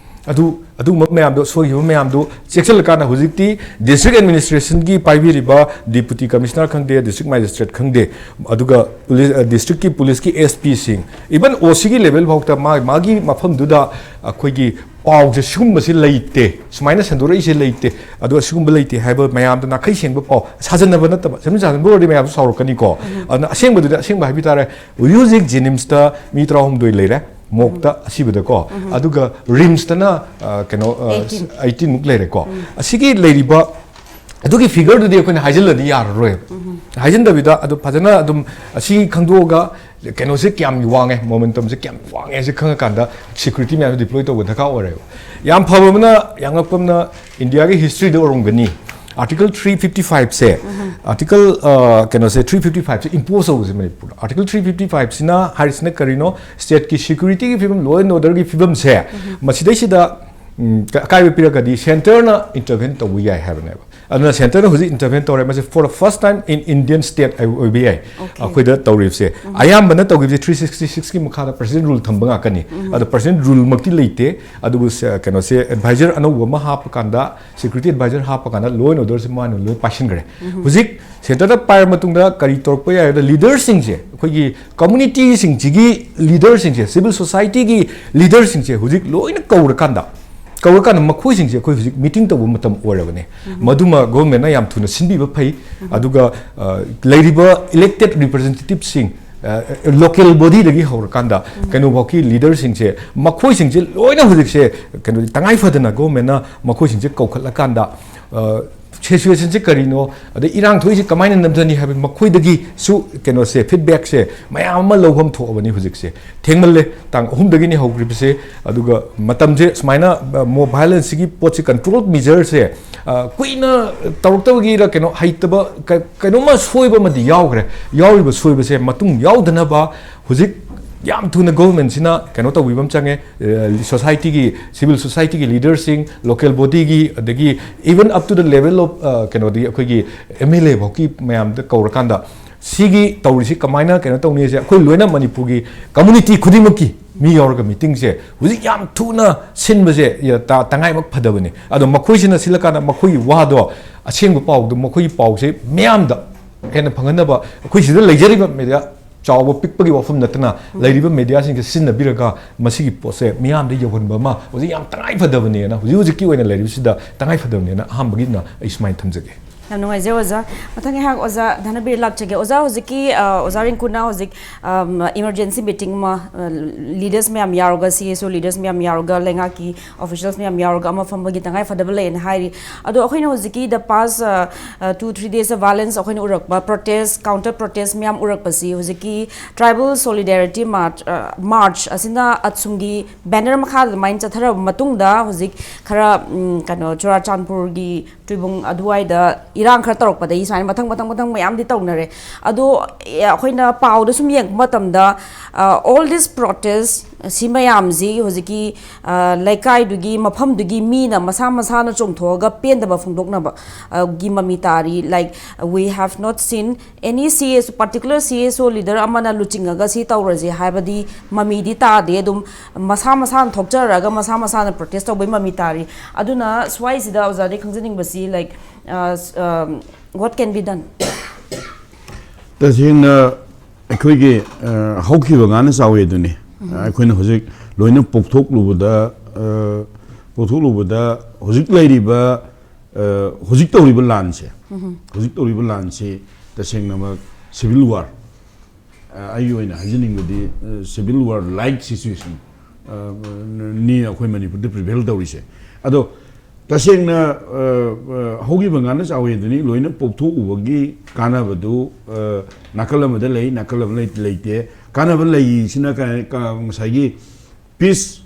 ꯑꯗꯨ, ꯑꯗꯨꯒꯨꯝꯕ ꯃꯌꯥꯝꯗꯣ, ꯁꯣꯏꯈꯤꯕ ꯃꯌꯥꯝꯗꯣ ꯆꯦꯛꯁꯤꯜꯂꯀꯥꯟꯗ ꯍꯧꯖꯤꯛꯇꯤ ꯗꯤꯁꯇ꯭ꯔꯤꯛ ꯑꯦꯗꯃꯤꯅꯤꯁꯇ꯭ꯔꯦꯁꯟꯒꯤ ꯄꯥꯏꯕꯤꯔꯤꯕ ꯗꯤꯄꯨꯇꯤ ꯀꯃꯤꯁꯅꯔ ꯈꯪꯗꯦ, ꯗꯤꯁꯇ꯭ꯔꯤꯛ ꯃꯦꯖꯤꯁꯇ꯭ꯔꯦꯠ ꯈꯪꯗꯦ, ꯑꯗꯨꯒ ꯄꯨꯂꯤꯁ, ꯑ, ꯗꯤꯁꯇ꯭ꯔꯤꯛꯀꯤ ꯄꯨꯂꯤꯁꯀꯤ ꯑꯦꯁ ꯄꯤꯁꯤꯡ, ꯏꯚꯟ ꯑꯣ ꯁꯤꯒꯤ ꯂꯦꯚꯦꯜ ꯐꯥꯎꯗ ꯃꯥ-, ꯃꯥꯒꯤ ꯃꯐꯝꯗꯨꯗ ꯑꯩꯈꯣꯏꯒꯤ ꯄꯥꯎꯁꯦ ꯁꯤꯒꯨꯝꯕꯁꯤ ꯂꯩꯇꯦ, ꯁꯨꯃꯥꯏꯅ ꯁꯟꯗꯣꯔꯛꯏꯁꯦ ꯂꯩꯇꯦ, ꯑꯗꯣ ꯑꯁꯤꯒꯨꯝꯕ ꯂꯩꯇꯦ ꯍꯥꯏꯕ ꯃꯌꯥꯝꯗ ꯅꯥꯈꯩ ꯁꯦꯡꯕ ꯄꯥꯎ, ꯁꯥꯖꯟꯅꯕ ꯅꯠꯇꯕ, ꯁꯦꯝꯖꯤꯟ ꯁꯥꯖꯤꯟꯕ ꯑꯣꯏꯔꯗꯤ ꯃꯌꯥꯝꯁꯨ ꯁꯥꯎꯔꯛꯀꯅꯤꯀꯣ꯫ ꯑꯗꯨꯅ ꯑꯁꯦꯡꯕꯗꯨꯗꯤ ꯑꯁꯦꯡꯕ ꯍꯥꯏꯕꯤ ꯇꯥꯔꯦ꯫ ꯍꯧꯖꯤꯛ ꯍꯧꯖꯤꯛ ꯖꯦꯅꯤꯝꯁꯇ ꯃꯤ ꯇꯔꯥꯍꯨꯝꯗꯣꯏ ꯂꯩꯔꯦ, ꯃꯣꯛꯇ ꯑꯁꯤꯕꯗꯀꯣ, ꯑꯗꯨꯒ ꯔꯤꯝꯁꯇꯅ, ꯑ, ꯀꯩꯅꯣ, ꯑ, ꯑꯩꯠꯇꯤꯟ꯫ ꯑꯩꯠꯇꯤꯟꯃꯨꯛ ꯂꯩꯔꯦꯀꯣ꯫ ꯑꯁꯤꯒꯤ ꯂꯩꯔꯤꯕ ꯑꯗꯨꯒꯤ ꯐꯤꯒꯔꯗꯨꯗꯤ ꯑꯩꯈꯣꯏꯅ ꯍꯥꯏꯖꯤꯜꯂꯗꯤ ꯌꯥꯔꯔꯣꯏꯕ꯫ ꯍꯥꯏꯖꯤꯟꯗꯕꯤꯗ ꯑꯗꯨ ꯐꯖꯅ ꯑꯗꯨꯝ ꯑꯁꯤ ꯈꯪꯗꯣꯛꯑꯒ ꯀꯩꯅꯣꯁꯦ ꯀꯌꯥꯝ ꯋꯥꯡꯉꯦ, ꯃꯣꯃꯦꯟꯇꯝꯁꯦ ꯀꯌꯥꯝ ꯋꯥꯡꯉꯦ ꯍꯥꯏꯁꯦ ꯈꯪꯉꯀꯥꯟꯗ ꯁꯦꯀ꯭ꯌꯨꯔꯤꯇꯤ ꯃꯌꯥꯝꯁꯦ ꯗꯤꯄ꯭ꯂꯣꯏ ꯇꯧꯕ ꯗꯔꯀꯥꯔ ꯑꯣꯏꯔꯦꯕ꯫ ꯌꯥꯝ ꯐꯕ ꯑꯃꯅ, ꯌꯥꯝ ꯉꯛꯄ ꯑꯃꯅ, ꯏꯟꯗꯤꯌꯥꯒꯤ ꯍꯤꯁꯇ꯭ꯔꯤꯗ ꯑꯣꯏꯔꯝꯒꯅꯤ, ꯑꯥꯔꯇꯤꯀꯜ ꯊ꯭ꯔꯤ ꯐꯤꯐꯇꯤ ꯐꯥꯏꯚꯁꯦ, ꯑꯥꯔꯇꯤꯀꯜ, ꯑ, ꯀꯩꯅꯣꯁꯦ, ꯊ꯭ꯔꯤ ꯐꯤꯐꯇꯤ ꯐꯥꯏꯚꯁꯦ ꯏꯝꯄꯣꯁ ꯇꯧꯕꯁꯦ ꯃꯅꯤꯄꯨꯔꯗ꯫ ꯑꯥꯔꯇꯤꯀꯜ ꯊ꯭ꯔꯤ ꯐꯤꯐꯇꯤ ꯐꯥꯏꯚꯁꯤꯅ ꯍꯥꯏꯔꯤꯁꯤꯅ ꯀꯔꯤꯅꯣ? ꯁ꯭ꯇꯦꯠꯀꯤ ꯁꯦꯀ꯭ꯌꯨꯔꯤꯇꯤꯒꯤ ꯐꯤꯕꯝ, ꯂꯣ ꯑꯦꯟ ꯑꯣꯔꯗꯔꯒꯤ ꯐꯤꯕꯝꯁꯦ, ꯃꯁꯤꯗꯩꯁꯤꯗ, ꯎꯝ, ꯀ-, ꯑꯀꯥꯏꯕ ꯄꯤꯔꯒꯗꯤ ꯁꯦꯟꯇꯔꯅ ꯏꯟꯇꯔꯚꯦꯟ ꯇꯧꯕ ꯌꯥꯏ ꯍꯥꯏꯕꯅꯦꯕ꯫ ꯑꯗꯨꯅ ꯁꯦꯟꯇꯔꯅ ꯍꯧꯖꯤꯛ ꯏꯟꯇꯔꯚꯦꯟ ꯇꯧꯔꯦ꯫ ꯃꯁꯤ for the first time in Indian state ꯑꯣꯏꯕ ꯌꯥꯏ꯫ ꯑꯣꯀꯦ꯫ ꯑꯩꯈꯣꯏꯗ ꯇꯧꯔꯤꯕꯁꯦ ꯑꯌꯥꯝꯕꯅ ꯇꯧꯈꯤꯕꯁꯦ ꯊ꯭ꯔꯤ ꯁꯤꯛꯁꯇꯤ ꯁꯤꯛꯁꯀꯤ ꯃꯈꯥꯗ ꯄ꯭ꯔꯦꯁꯤꯗꯦꯟ ꯔꯨꯜ ꯊꯝꯕ ꯉꯥꯛꯇꯅꯤ꯫ ꯑꯗꯣ ꯄ꯭ꯔꯦꯁꯤꯗꯦꯟ ꯔꯨꯜꯃꯛꯇꯤ ꯂꯩꯇꯦ꯫ ꯑꯗꯨꯕꯨ ꯁ-, ꯀꯩꯅꯣꯁꯦ, ꯑꯦꯗꯚꯥꯏꯖꯔ ꯑꯅꯧꯕ ꯑꯃ ꯍꯥꯞꯄ ꯀꯥꯟꯗ, ꯁꯦꯀ꯭ꯌꯨꯔꯤꯇꯤ ꯑꯦꯗꯚꯥꯏꯖꯔ ꯍꯥꯞꯄ ꯀꯥꯟꯗ ꯂꯣ ꯑꯦꯟ ꯑꯣꯔꯗꯔꯁꯦ ꯃꯥꯅ ꯂꯣꯏ ꯄꯥꯏꯁꯤꯟꯈ꯭ꯔꯦ꯫ ꯍꯧꯖꯤꯛ ꯁꯦꯟꯇꯔꯗ ꯄꯥꯏꯔ ꯃꯇꯨꯡꯗ ꯀꯔꯤ ꯇꯧꯔꯛꯄ ꯌꯥꯏ ꯍꯥꯏꯕꯗ, ꯂꯤꯗꯔꯁꯤꯡꯁꯦ, ꯑꯩꯈꯣꯏꯒꯤ ꯀꯝꯃꯨꯅꯤꯇꯤꯁꯤꯡꯁꯤꯒꯤ ꯂꯤꯗꯔꯁꯤꯡꯁꯦ, ꯁꯤꯚꯤꯜ ꯁꯣꯁꯥꯏꯇꯤꯒꯤ ꯂꯤꯗꯔꯁꯤꯡꯁꯦ ꯍꯧꯖꯤꯛ ꯂꯣꯏꯅ ꯀꯧꯔꯀꯥꯟꯗ, ꯀꯧꯔꯀꯥꯟꯗ ꯃꯈꯣꯏꯁꯤꯡꯁꯦ ꯑꯩꯈꯣꯏ ꯍꯧꯖꯤꯛ ꯃꯤꯇꯤꯡ ꯇꯧꯕ ꯃꯇꯝ ꯑꯣꯏꯔꯕꯅꯦ꯫ ꯃꯗꯨꯃ ꯒꯣꯚꯔꯟꯃꯦꯟꯠꯅ ꯌꯥꯝ ꯊꯨꯅ ꯁꯤꯟꯕꯤꯕ ꯐꯩ꯫ ꯑꯗꯨꯒ, ꯑ, ꯂꯩꯔꯤꯕ ꯏꯂꯦꯛꯇꯦꯗ ꯔꯤꯄ꯭ꯔꯖꯦꯟꯇꯦꯇꯤꯚꯁꯤꯡ, ꯂꯣꯀꯦꯜ ꯕꯣꯗꯤꯗꯒꯤ ꯍꯧꯔꯀꯥꯟꯗ ꯀꯩꯅꯣꯐꯥꯎꯒꯤ ꯂꯤꯗꯔꯁꯤꯡꯁꯦ, ꯃꯈꯣꯏꯁꯤꯡꯁꯦ ꯂꯣꯏꯅ ꯍꯧꯖꯤꯛꯁꯦ ꯀꯩꯅꯣ ꯇꯉꯥꯏ ꯐꯗꯅ ꯒꯣꯔꯃꯦꯟꯅ ꯃꯈꯣꯏꯁꯤꯡꯁꯦ ꯀꯧꯈꯠꯂꯀꯥꯟꯗ ꯁꯤꯆꯨꯋꯦꯁꯟꯁꯦ ꯀꯔꯤꯅꯣ, ꯑꯗꯩ ꯏꯔꯥꯡ ꯊꯣꯛꯏꯁꯦ ꯀꯃꯥꯏꯅ ꯅꯝꯊꯅꯤ ꯍꯥꯏꯕ ꯃꯈꯣꯏꯗꯒꯤꯁꯨ ꯀꯩꯅꯣꯁꯦ, ꯐꯤꯗꯕꯦꯛꯁꯦ ꯃꯌꯥꯝ ꯑꯃ ꯂꯧꯐꯝ ꯊꯣꯛꯑꯕꯅꯤ ꯍꯧꯖꯤꯛꯁꯦ꯫ ꯊꯦꯡꯃꯜꯂꯦ, ꯇꯥꯡ ꯑꯍꯨꯝꯗꯒꯤꯅꯤ ꯍꯧꯈ꯭ꯔꯤꯕꯁꯦ꯫ ꯑꯗꯨꯒ ꯃꯇꯝꯁꯦ ꯁꯨꯃꯥꯏꯅ ꯃꯣ ꯚꯥꯏꯑꯣꯂꯦꯟꯁꯁꯤꯒꯤ ꯄꯣꯠꯁꯤ ꯀꯟꯇ꯭ꯔꯣꯜ ꯃꯤꯖꯔꯁꯦ ꯀꯨꯏꯅ ꯇꯧꯔꯛꯇꯕꯒꯤꯔ ꯀꯩꯅꯣ ꯍꯩꯇꯕ ꯀ- ꯀꯩꯅꯣꯝꯃ ꯁꯣꯏꯕ ꯑꯃꯗꯤ ꯌꯥꯎꯈ꯭ꯔꯦ꯫ ꯌꯥꯎꯔꯤꯕ ꯁꯣꯏꯕꯁꯦ ꯃꯇꯨꯡ ꯌꯥꯎꯗꯅꯕ ꯍꯧꯖꯤꯛ ꯌꯥꯝ ꯊꯨꯅ ꯒꯣꯚꯔꯟꯃꯦꯟꯁꯤꯅ ꯀꯩꯅꯣ ꯇꯧꯕꯤꯕ ꯑꯃ ꯆꯪꯉꯦ꯫ ꯁꯣꯁꯥꯏꯇꯤꯒꯤ, ꯁꯤꯚꯤꯜ ꯁꯣꯁꯥꯏꯇꯤꯒꯤ ꯂꯤꯗꯔꯁꯤꯡ, ꯂꯣꯀꯦꯜ ꯕꯣꯗꯤꯒꯤ, ꯑꯗꯒꯤ even up to the level of ꯀꯩꯅꯣꯗꯤ ꯑꯩꯈꯣꯏꯒꯤ ꯑꯦꯝ ꯑꯦꯜ ꯑꯦ ꯐꯥꯎꯒꯤ ꯃꯌꯥꯝꯗ ꯀꯧꯔꯀꯥꯟꯗ ꯁꯤꯒꯤ ꯇꯧꯔꯤꯁꯤ ꯀꯃꯥꯏꯅ ꯀꯩꯅꯣ ꯇꯧꯅꯤꯁꯦ ꯑꯩꯈꯣꯏ ꯂꯣꯏꯅ ꯃꯅꯤꯄꯨꯔꯒꯤ ꯀꯝꯃꯨꯅꯤꯇꯤ ꯈꯨꯗꯤꯡꯃꯛꯀꯤ ꯃꯤ ꯌꯥꯎꯔꯒ ꯃꯤꯇꯤꯡꯁꯦ ꯍꯧꯖꯤꯛ ꯌꯥꯝ ꯊꯨꯅ ꯁꯤꯟꯕꯁꯦ ꯇꯉꯥꯏꯃꯛ ꯐꯗꯕꯅꯤ꯫ ꯑꯗꯣ ꯃꯈꯣꯏꯁꯤꯅ ꯁꯤꯜꯂꯀꯥꯟꯗ ꯃꯈꯣꯏꯒꯤ ꯋꯥꯗꯣ, ꯑꯁꯦꯡꯕ ꯄꯥꯎꯗꯣ, ꯃꯈꯣꯏꯒꯤ ꯄꯥꯎꯁꯦ ꯃꯤꯌꯥꯝꯗ ꯍꯦꯟꯅ ꯐꯪꯍꯟꯅꯕ ꯑꯩꯈꯣꯏ ꯁꯤꯗ ꯂꯩꯖꯔꯤꯕ ꯃꯦꯗꯤꯌꯥ ꯆꯥꯎꯕ ꯄꯤꯛꯄꯒꯤ ꯋꯥꯐꯝ ꯅꯠꯇꯅ ꯂꯩꯔꯤꯕ ꯃꯦꯗꯤꯌꯥꯁꯤꯡꯁꯦ ꯁꯤꯖꯤꯟꯅꯕꯤꯔꯒ ꯃꯁꯤꯒꯤ ꯄꯣꯠꯁꯦ ꯃꯤꯌꯥꯝꯗ ꯌꯧꯍꯟꯕ ꯑꯃ ꯍꯧꯖꯤꯛ ꯌꯥꯝ ꯇꯉꯥꯏ ꯐꯗꯕꯅꯦꯅ, ꯍꯧꯖꯤꯛ ꯍꯧꯖꯤꯛꯀꯤ ꯑꯣꯏꯅ ꯂꯩꯔꯤꯕꯁꯤꯗ ꯇꯉꯥꯏ ꯐꯗꯕꯅꯦꯅ ꯑꯍꯥꯟꯕꯒꯤꯅ ꯑꯩ ꯁꯨꯃꯥꯏꯅ ꯊꯝꯖꯒꯦ꯫ ꯌꯥꯝ ꯅꯨꯡꯉꯥꯏꯖꯩ ꯑꯣꯖꯥ꯫ ꯃꯊꯪ ꯑꯩꯍꯥꯛ ꯑꯣꯖꯥ ꯙꯅꯕꯤꯔ ꯂꯥꯛꯆꯒꯦ꯫ ꯑꯣꯖꯥ, ꯍꯧꯖꯤꯛꯀꯤ, ꯑ, ꯑꯣꯖꯥ ꯔꯤꯡꯀꯨꯅ ꯍꯧꯖꯤꯛ, ꯑꯝ, emergency meeting ꯑꯃ, ꯑ, leaders ꯃꯌꯥꯝ ꯌꯥꯎꯔꯒ, C S O leaders ꯃꯌꯥꯝ ꯌꯥꯎꯔꯒ, ꯂꯩꯉꯥꯛꯀꯤ officials ꯃꯌꯥꯝ ꯌꯥꯎꯔꯒ ꯑꯃ ꯐꯝꯕꯒꯤ ꯇꯉꯥꯏ ꯐꯗꯕ ꯂꯩꯌꯦꯅ ꯍꯥꯏꯔꯤ꯫ ꯑꯗꯣ ꯑꯩꯈꯣꯏꯅ ꯍꯧꯖꯤꯛꯀꯤ the past, ꯑ, ꯑ, two three days violence ꯑꯩꯈꯣꯏꯅ ꯎꯔꯛꯄ protest, counter protest ꯃꯌꯥꯝ ꯎꯔꯛꯄꯁꯤ ꯍꯧꯖꯤꯛꯀꯤ tribal solidarity march, ꯑ, march ꯑꯁꯤꯅ ꯑꯁꯨꯝꯒꯤ banner ꯃꯈꯥꯗ ꯑꯗꯨꯃꯥꯏꯅ ꯆꯠꯊꯔꯕ ꯃꯇꯨꯡꯗ ꯍꯧꯖꯤꯛ ꯈꯔ, ꯎꯝ, ꯀꯩꯅꯣ, ꯆꯨꯔꯥꯆꯥꯟꯄꯨꯔꯒꯤ ꯇꯨꯏꯕꯨꯡ ꯑꯗꯨꯋꯥꯏꯗ ꯏꯔꯥꯡ ꯈꯔ ꯇꯧꯔꯛꯄꯗꯒꯤ ꯁꯨꯃꯥꯏꯅ ꯃꯊꯪ, ꯃꯊꯪ, ꯃꯊꯪ ꯃꯌꯥꯝꯗꯤ ꯇꯧꯅꯔꯦ꯫ ꯑꯗꯣ, ꯑꯦ, ꯑꯩꯈꯣꯏꯅ ꯄꯥꯎꯗ ꯁꯨꯝ ꯌꯦꯡꯕ ꯃꯇꯝꯗ, ꯑ, all this protest ꯁꯤ ꯃꯌꯥꯝꯁꯤ ꯍꯧꯖꯤꯛꯀꯤ, ꯑ, ꯂꯩꯀꯥꯏꯗꯨꯒꯤ, ꯃꯐꯝꯗꯨꯒꯤ ꯃꯤꯅ ꯃꯁꯥ ꯃꯁꯥꯅ ꯆꯣꯡꯊꯣꯛꯑꯒ ꯄꯦꯟꯗꯕ ꯐꯣꯡꯗꯣꯛꯅꯕ, ꯑ, ꯒꯤ ꯃꯃꯤ ꯇꯥꯔꯤ꯫ Like, we have not seen any C S, particular C S O leader ꯑꯃꯅ ꯂꯨꯆꯤꯡꯉꯒ ꯁꯤ ꯇꯧꯔꯁꯦ ꯍꯥꯏꯕꯗꯤ ꯃꯃꯤꯗꯤ ꯇꯥꯗꯦ꯫ ꯑꯗꯨꯝ ꯃꯁꯥ ꯃꯁꯥꯅ ꯊꯣꯛꯆꯔꯒ ꯃꯁꯥ ꯃꯁꯥꯅ protest ꯇꯧꯕꯩ ꯃꯃꯤ ꯇꯥꯔꯤ꯫ ꯑꯗꯨꯅ ꯁ꯭ꯋꯥꯏꯁꯤꯗ ꯑꯣꯖꯥꯗꯒꯤ ꯈꯪꯖꯅꯤꯡꯕꯁꯤ, like, ꯑ, ꯁ-, ꯑ, what can be done? ꯇꯁꯦꯡꯅ ꯑꯩꯈꯣꯏꯒꯤ, ꯑ, ꯍꯧꯈꯤꯕ ꯉꯥꯅ ꯆꯥꯎꯋꯤ ꯑꯗꯨꯅꯤ꯫ ꯑꯩꯈꯣꯏꯅ ꯍꯧꯖꯤꯛ ꯂꯣꯏꯅ ꯄꯣꯛꯊꯣꯛꯂꯨꯕꯗ, ꯑ, ꯄꯣꯛꯊꯣꯛꯂꯨꯕꯗ ꯍꯧꯖꯤꯛ ꯂꯩꯔꯤꯕ, ꯑ, ꯍꯧꯖꯤꯛ ꯇꯧꯔꯤꯕ ꯂꯥꯟꯁꯦ, ꯍꯧꯖꯤꯛ ꯇꯧꯔꯤꯕ ꯂꯥꯟꯁꯤ ꯇꯁꯦꯡꯅꯃꯛ civil war, ꯑꯩꯒꯤ ꯑꯣꯏꯅ ꯍꯥꯏꯖꯅꯤꯡꯕꯗꯤ, civil war like situation ꯅꯤ ꯑꯩꯈꯣꯏ ꯃꯅꯤꯄꯨꯔꯗ prevail ꯇꯧꯔꯤꯁꯦ꯫ ꯑꯗꯣ ꯇꯁꯦꯡꯅ, ꯑ, ꯑ, ꯍꯧꯈꯤꯕ ꯉꯥꯅ ꯆꯥꯎꯋꯦꯗꯨꯅꯤ ꯂꯣꯏꯅ ꯄꯣꯛꯊꯣꯛꯎꯕꯒꯤ ꯀꯥꯟꯅꯕꯗꯨ, ꯑ, ꯅꯥꯀꯜ ꯑꯃꯗ ꯂꯩ, ꯅꯥꯀꯜ ꯑꯃ ꯂꯩ-, ꯂꯩꯇꯦ꯫ ꯀꯥꯟꯅꯕ ꯂꯩꯁꯤꯅ ꯀ-, ꯀ-, ꯉꯁꯥꯏꯒꯤ peace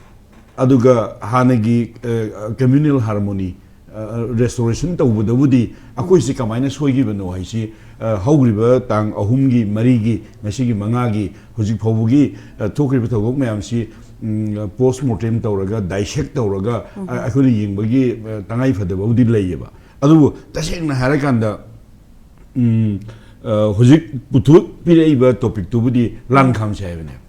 ꯑꯗꯨꯒ ꯍꯥꯟꯅꯒꯤ, ꯑ, communal harmony, ꯑ, restoration ꯇꯧꯕꯗꯕꯨꯗꯤ ꯑꯩꯈꯣꯏꯁꯤ ꯀꯃꯥꯏꯅ ꯁꯣꯏꯈꯤꯕꯅꯣ ꯍꯥꯏꯁꯤ, ꯑ, ꯍꯧꯈ꯭ꯔꯤꯕ ꯇꯥꯡ ꯑꯍꯨꯝꯒꯤ, ꯃꯔꯤꯒꯤ, ꯉꯁꯤꯒꯤ ꯃꯉꯥꯒꯤ, ꯍꯧꯖꯤꯛ ꯐꯥꯎꯕꯒꯤ, ꯑ, ꯊꯣꯛꯈ꯭ꯔꯤꯕ ꯊꯧꯗꯣꯛ ꯃꯌꯥꯝꯁꯤ, ꯎꯝ, post mortem ꯇꯧꯔꯒ, dissect ꯇꯧꯔꯒ, ꯑ, ꯑꯩꯈꯣꯏꯅ ꯌꯦꯡꯕꯒꯤ, ꯑ, ꯇꯉꯥꯏ ꯐꯗꯕꯕꯨꯗꯤ ꯂꯩꯌꯦꯕ꯫ ꯑꯗꯨꯕꯨ ꯇꯁꯦꯡꯅ ꯍꯥꯏꯔꯀꯥꯟꯗ, ꯎꯝ, ꯑ, ꯍꯧꯖꯤꯛ ꯄꯨꯊꯣꯛꯄꯤꯔꯛꯏꯕ topicꯇꯨꯕꯨꯗꯤ ꯂꯥꯟ ꯈꯥꯝꯁꯦ ꯍꯥꯏꯕꯅꯦꯕ꯫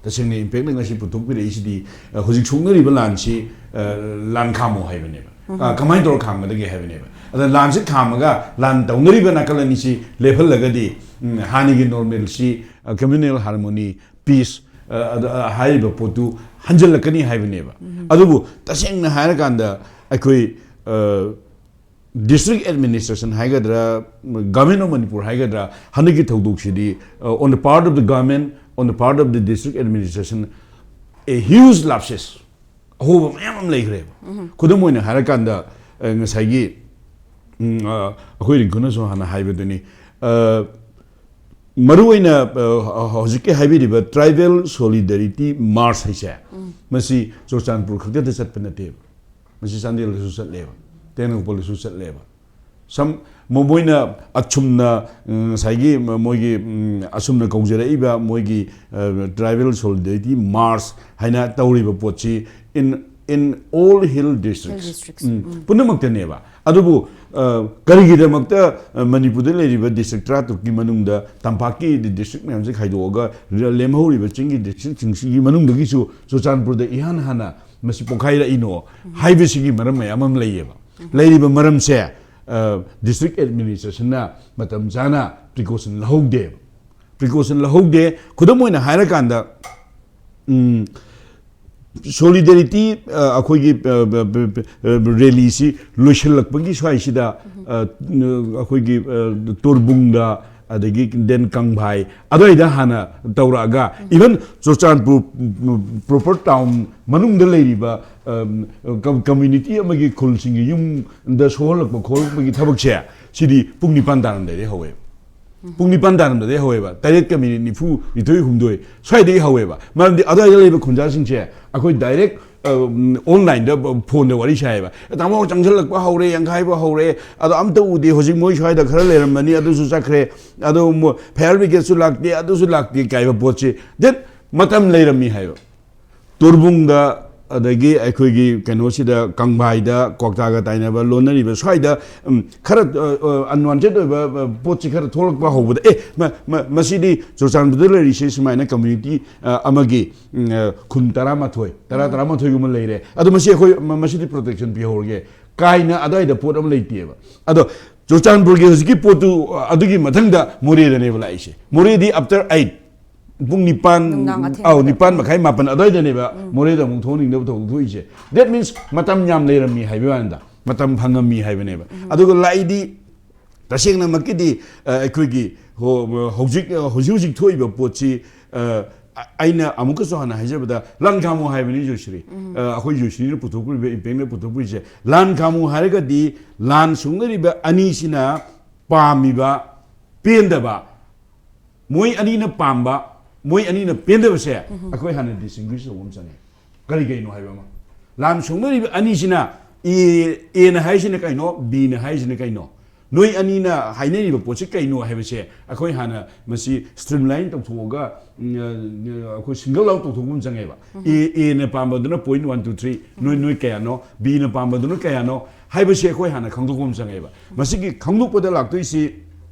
ꯇꯁꯦꯡꯅ IMPACꯅ ꯉꯁꯤ ꯄꯨꯊꯣꯛꯄꯤꯔꯛꯏꯁꯤꯗꯤ, ꯑ, ꯍꯧꯖꯤꯛ ꯁꯣꯛꯅꯔꯤꯕ ꯂꯥꯟꯁꯤ, ꯑ, ꯂꯥꯟ ꯈꯥꯝꯃꯣ ꯍꯥꯏꯕꯅꯦꯕ꯫ ꯑ, ꯀꯃꯥꯏꯅ ꯇꯧꯔ ꯈꯥꯝꯒꯗꯒꯦ ꯍꯥꯏꯕꯅꯦꯕ꯫ ꯑꯗ ꯂꯥꯟꯁꯤ ꯈꯥꯝꯃꯒ ꯂꯥꯟ ꯇꯧꯅꯔꯤꯕ ꯅꯥꯀꯜ ꯑꯅꯤꯁꯤ ꯂꯦꯞꯍꯜꯂꯒꯗꯤ, ꯎꯝ, ꯍꯥꯟꯅꯒꯤ normalcy, ꯑ, communal harmony, peace, ꯑ, ꯑꯗ, ꯑ, ꯍꯥꯏꯔꯤꯕ ꯄꯣꯠꯇꯨ ꯍꯟꯖꯤꯜꯂꯛꯀꯅꯤ ꯍꯥꯏꯕꯅꯦꯕ꯫ ꯑꯗꯨꯕꯨ ꯇꯁꯦꯡꯅ ꯍꯥꯏꯔꯀꯥꯟꯗ ꯑꯩꯈꯣꯏ, ꯑ, district administration ꯍꯥꯏꯒꯗ꯭ꯔꯥ, Government of Manipur ꯍꯥꯏꯒꯗ꯭ꯔꯥ, ꯍꯟꯗꯛꯀꯤ ꯊꯧꯗꯣꯛꯁꯤꯗꯤ, uh, on the part of the government, on the part of the district administration, a huge lapses, ꯑꯍꯣꯕ ꯃꯌꯥꯝ ꯑꯃ ꯂꯩꯈ꯭ꯔꯦꯕ꯫ ꯈꯨꯗꯝ ꯑꯣꯏꯅ ꯍꯥꯏꯔꯀꯥꯟꯗ, ꯑ, ꯉꯁꯥꯏꯒꯤ, ꯎꯝ, ꯑ, ꯑꯩꯈꯣꯏ ꯔꯤꯡꯀꯨꯅꯁꯨ ꯍꯥꯟꯅ ꯍꯥꯏꯕꯗꯨꯅꯤ, ꯑ, ꯃꯔꯨꯑꯣꯏꯅ, ꯑ, ꯍꯧꯖꯤꯛꯀꯤ ꯍꯥꯏꯕꯤꯔꯤꯕ tribal solidarity march ꯍꯥꯏꯁꯦ, ꯃꯁꯤ ꯆꯨꯔꯆꯥꯟꯄꯨꯔ ꯈꯛꯇꯗ ꯆꯠꯄ ꯅꯠꯇꯦꯕ꯫ ꯃꯁꯤ ꯆꯥꯟꯗꯦꯜꯗꯁꯨ ꯆꯠꯂꯦꯕ, ꯇꯦꯡꯅꯧꯄꯜꯗꯁꯨ ꯆꯠꯂꯦꯕ꯫ ꯁꯝ-, ꯃꯣ-, ꯃꯣꯏꯅ ꯑꯁꯨꯝꯅ, ꯎꯝ, ꯉꯁꯥꯏꯒꯤ ꯃ-, ꯃꯣꯏꯒꯤ, ꯎꯝ, ꯑꯁꯨꯝꯅ ꯀꯧꯖꯔꯛꯏꯕ ꯃꯣꯏꯒꯤ, ꯑ, tribal solidarity march ꯍꯥꯏꯅ ꯇꯧꯔꯤꯕ ꯄꯣꯠꯁꯤ in, in all hill districts, Hill districts. ꯎꯝ, ꯎꯝ꯫ ꯄꯨꯝꯅꯃꯛꯇꯅꯦꯕ꯫ ꯑꯗꯨꯕꯨ, ꯑ, ꯀꯔꯤꯒꯤꯗꯃꯛꯇ, ꯑ, ꯃꯅꯤꯄꯨꯔꯗ ꯂꯩꯔꯤꯕ district ꯇꯔꯥꯇꯔꯨꯛꯀꯤ ꯃꯅꯨꯡꯗ ꯇꯝꯄꯥꯛꯀꯤ district ꯃꯌꯥꯝꯁꯦ ꯈꯥꯏꯗꯣꯛꯑꯒ ꯂꯦꯝꯍꯧꯔꯤꯕ ꯆꯤꯡꯒꯤ districtꯁꯤꯡꯁꯤꯒꯤ ꯃꯅꯨꯡꯗꯒꯤꯁꯨ ꯆꯨꯔꯆꯥꯟꯄꯨꯔꯗ ꯏꯍꯥꯟ ꯍꯥꯟꯅ ꯃꯁꯤ ꯄꯣꯛꯈꯥꯏꯔꯛꯏꯅꯣ ꯍꯥꯏꯕꯁꯤꯒꯤ ꯃꯔꯝ ꯃꯌꯥꯝ ꯑꯃ ꯂꯩꯌꯦꯕ꯫ ꯂꯩꯔꯤꯕ ꯃꯔꯝꯁꯦ, ꯑ, district administrationꯅ ꯃꯇꯝ ꯆꯥꯅ precaution ꯂꯧꯍꯧꯗꯦꯕ꯫ Precaution ꯂꯧꯍꯧꯗꯦ꯫ ꯈꯨꯗꯝ ꯑꯣꯏꯅ ꯍꯥꯏꯔꯀꯥꯟꯗ, ꯎꯝ, solidarity, ꯑ, ꯑꯩꯈꯣꯏꯒꯤ, ꯑ, ꯕ-, ꯕ-, ꯕ-, ꯑ, rallyꯁꯤ ꯂꯣꯏꯁꯤꯜꯂꯛꯄꯒꯤ ꯁ꯭ꯋꯥꯏꯁꯤꯗ, ꯑ, ꯑꯩꯈꯣꯏꯒꯤ, ꯑ, ꯇꯣꯔꯕꯨꯡꯗ, ꯑꯗꯒꯤ then ꯀꯪꯚꯥꯏ ꯑꯗꯨꯋꯥꯏꯗ ꯍꯥꯟꯅ ꯇꯧꯔꯛꯑꯒ, even ꯆꯨꯔꯆꯥꯟꯄꯨꯔ proper town ꯃꯅꯨꯡꯗ ꯂꯩꯔꯤꯕ ꯀꯝꯃ꯭ꯌꯨꯅꯤꯇꯤ ꯑꯃꯒꯤ ꯈꯨꯜꯁꯤꯡꯒꯤ ꯌꯨꯝꯗ ꯁꯣꯛꯍꯜꯂꯛꯄ ꯈꯣꯠꯂꯛꯄꯒꯤ ꯊꯕꯛꯁꯦ, ꯁꯤꯗꯤ ꯄꯨꯡ ꯅꯤꯄꯥꯟ ꯇꯥꯔꯝꯗꯥꯏꯗꯒꯤ ꯍꯧꯋꯦꯕ꯫ ꯄꯨꯡ ꯅꯤꯄꯥꯟ ꯇꯥꯔꯝꯗꯥꯏꯗꯒꯤ ꯍꯧꯋꯦꯕ, ꯇꯔꯦꯠꯀ ꯃꯤꯅꯤꯠ ꯅꯤꯐꯨ ꯅꯤꯊꯣꯏ ꯍꯨꯝꯗꯣꯏ ꯁ꯭ꯋꯥꯏꯗꯒꯤ ꯍꯧꯋꯦꯕ꯫ ꯃꯔꯝꯗꯤ ꯑꯗꯨꯋꯥꯏꯗ ꯂꯩꯕ ꯈꯨꯟꯖꯥꯁꯤꯡꯁꯦ ꯑꯩꯈꯣꯏ direct ꯑꯣꯟꯂꯥꯏꯟꯗ ꯐꯣꯟꯗ ꯋꯥꯔꯤ ꯁꯥꯏꯌꯦꯕ꯫ "ꯇꯥꯃꯣ, ꯆꯪꯁꯤꯜꯂꯛꯄ ꯍꯧꯔꯦ, ꯌꯥꯡꯈꯥꯏꯕ ꯍꯧꯔꯦ, ꯑꯗꯣ ꯑꯝꯇ ꯎꯗꯦ, ꯍꯧꯖꯤꯛ ꯃꯣꯏ ꯁ꯭ꯋꯥꯏꯗ ꯈꯔ ꯂꯩꯔꯝꯃꯅꯤ, ꯑꯗꯨꯁꯨ ꯆꯠꯈ꯭ꯔꯦ, ꯑꯗꯣ fire brigadeꯁꯨ ꯂꯥꯛꯇꯦ, ꯑꯗꯨꯁꯨ ꯂꯥꯛꯇꯦ" ꯀꯥꯏꯕ ꯄꯣꯠꯁꯤ꯫ Then ꯃꯇꯝ ꯂꯩꯔꯝꯃꯤ ꯍꯥꯏꯕ꯫ ꯇꯣꯔꯕꯨꯡꯗ, ꯑꯗꯒꯤ ꯑꯩꯈꯣꯏꯒꯤ ꯀꯩꯅꯣꯁꯤꯗ, ꯀꯪꯚꯥꯏꯗ, ꯀ꯭ꯋꯥꯛꯇꯥꯒ ꯇꯥꯏꯅꯕ, ꯂꯣꯟꯅꯔꯤꯕ ꯁ꯭ꯋꯥꯏꯗ, ꯎꯝ, ꯈꯔ ꯑꯟꯋꯥꯟꯇꯦꯗ ꯑꯣꯏꯕ ꯄꯣꯠꯁꯤ ꯈꯔ ꯊꯣꯛꯂꯛꯄ ꯍꯧꯕꯗ, "ꯑꯦ, ꯃ- ꯃ- ꯃꯁꯤꯗꯤ ꯆꯨꯔꯆꯥꯟꯄꯨꯔꯗ ꯂꯩꯔꯤꯁꯤ ꯁꯨꯃꯥꯏꯅ ꯀꯝꯃ꯭ꯌꯨꯅꯤꯇꯤ ꯑꯃꯒꯤ ꯎꯝ, ꯑ, ꯈꯨꯟ ꯇꯔꯥꯃꯥꯊꯣꯏ, ꯇꯔꯥ, ꯇꯔꯥꯃꯥꯊꯣꯏꯒꯨꯝꯕ ꯂꯩꯔꯦ, ꯑꯗꯣ ꯃꯁꯤ ꯑꯩꯈꯣꯏ ꯃ- ꯃꯁꯤꯗꯤ ꯄ꯭ꯔꯣꯇꯦꯛꯁꯟ ꯄꯤꯍꯧꯔꯒꯦ" ꯀꯥꯏꯅ ꯑꯗꯨꯋꯥꯏꯗ ꯄꯣꯠ ꯑꯃ ꯂꯩꯇꯦꯕ꯫ ꯑꯗꯣ ꯆꯨꯔꯆꯥꯟꯄꯨꯔꯒꯤ ꯍꯧꯖꯤꯛꯀꯤ ꯄꯣꯠꯇꯨ, ꯑ, ꯑꯗꯨꯒꯤ ꯃꯊꯪꯗ ꯃꯣꯔꯦꯗꯅꯦꯕ ꯂꯥꯛꯏꯁꯦ꯫ ꯃꯣꯔꯦꯗꯤ after eight, ꯄꯨꯡ ꯅꯤꯄꯥꯟ, ꯅꯨꯡꯗꯥꯡ ꯑꯊꯦꯡꯕꯗ꯫ ꯑꯧ, ꯅꯤꯄꯥꯟ ꯃꯈꯥꯏ, ꯃꯥꯄꯟ ꯑꯗꯨꯋꯥꯏꯗꯅꯦꯕ ꯎꯝ꯫ ꯃꯣꯔꯦꯗ ꯑꯃꯨꯛ ꯊꯣꯛꯍꯟꯅꯤꯡꯗꯕ ꯊꯧꯗꯣꯛ ꯊꯣꯛꯏꯁꯦ꯫ That means ꯃꯇꯝ ꯌꯥꯝ ꯂꯩꯔꯝꯃꯤ ꯍꯥꯏꯕꯒꯤ ꯋꯥꯅꯤꯗ, ꯃꯇꯝ ꯐꯪꯉꯝꯃꯤ ꯍꯥꯏꯕꯅꯦꯕ꯫ ꯎꯝ꯫ ꯑꯗꯨꯒ ꯂꯥꯛꯏꯗꯤ ꯇꯁꯦꯡꯅꯃꯛꯀꯤꯗꯤ, ꯑ, ꯑꯩꯈꯣꯏꯒꯤ ꯍꯣ- ꯍꯧꯖꯤꯛ, ꯑ, ꯍꯧꯖꯤꯛ ꯍꯧꯖꯤꯛ ꯊꯣꯛꯏꯕ ꯄꯣꯠꯁꯤ, ꯑ, ꯑ- ꯑꯩꯅ ꯑꯃꯨꯛꯀꯁꯨ ꯍꯥꯟꯅ ꯍꯥꯏꯖꯕꯗ, ꯂꯥꯟ ꯈꯥꯃꯨ ꯍꯥꯏꯕꯅꯤ ꯖꯣꯏꯁ꯭ꯔꯤ꯫ ꯎꯝ꯫ ꯑ, ꯑꯩꯈꯣꯏ ꯖꯣꯏꯁ꯭ꯔꯤꯅ ꯄꯨꯊꯣꯛꯄꯤꯔꯤꯕ, ꯏꯝꯄꯦꯛꯅ ꯄꯨꯊꯣꯛꯄꯤꯔꯤꯁꯦ, ꯂꯥꯟ ꯈꯥꯃꯨ ꯍꯥꯏꯔꯒꯗꯤ ꯂꯥꯟ ꯁꯣꯛꯅꯔꯤꯕ ꯑꯅꯤꯁꯤꯅ ꯄꯥꯝꯃꯤꯕ, ꯄꯦꯟꯗꯕ, ꯃꯣꯏ ꯑꯅꯤꯅ ꯄꯥꯝꯕ, ꯃꯣꯏ ꯑꯅꯤꯅ ꯄꯦꯟꯗꯕꯁꯦ ꯎꯝ꯫ ꯑꯩꯈꯣꯏ ꯍꯥꯟꯅ ꯗꯤꯁꯇꯤꯡꯒ꯭ꯋꯤꯁ ꯇꯧꯕ ꯑꯃ ꯆꯪꯉꯦ꯫ ꯀꯔꯤ ꯀꯔꯤꯅꯣ ꯍꯥꯏꯕ ꯑꯃ, ꯂꯥꯟ ꯁꯣꯛꯅꯔꯤꯕ ꯑꯅꯤꯁꯤꯅ A, Aꯅ ꯍꯥꯏꯁꯤꯅ ꯀꯩꯅꯣ, Bꯅ ꯍꯥꯏꯁꯤꯅ ꯀꯩꯅꯣ, ꯅꯣꯏ ꯑꯅꯤꯅ ꯍꯥꯏꯅꯔꯤꯕ ꯄꯣꯠꯁꯤ ꯀꯩꯅꯣ ꯍꯥꯏꯕꯁꯦ ꯑꯩꯈꯣꯏ ꯍꯥꯟꯅ ꯃꯁꯤ streamline ꯇꯧꯊꯣꯛꯑꯒ, ꯎꯝ, ꯑ, ꯑꯩꯈꯣꯏ single out ꯇꯧꯊꯣꯛꯄ ꯑꯃ ꯆꯪꯉꯦꯕ꯫ ꯎꯝ꯫ A, Aꯅ ꯄꯥꯝꯕꯗꯨꯅ point one two three, ꯅꯣꯏ, ꯎꯝ꯫ ꯅꯣꯏ ꯀꯌꯥꯅꯣ, Bꯅ ꯄꯥꯝꯕꯗꯨꯅ ꯀꯌꯥꯅꯣ ꯍꯥꯏꯕꯁꯤ ꯑꯩꯈꯣꯏ ꯍꯥꯟꯅ ꯈꯪꯗꯣꯛꯄ ꯑꯃ ꯆꯪꯉꯦꯕ꯫ ꯃꯁꯤꯒꯤ ꯈꯪꯗꯣꯛꯄꯗ ꯂꯥꯛꯇꯣꯏꯁꯤ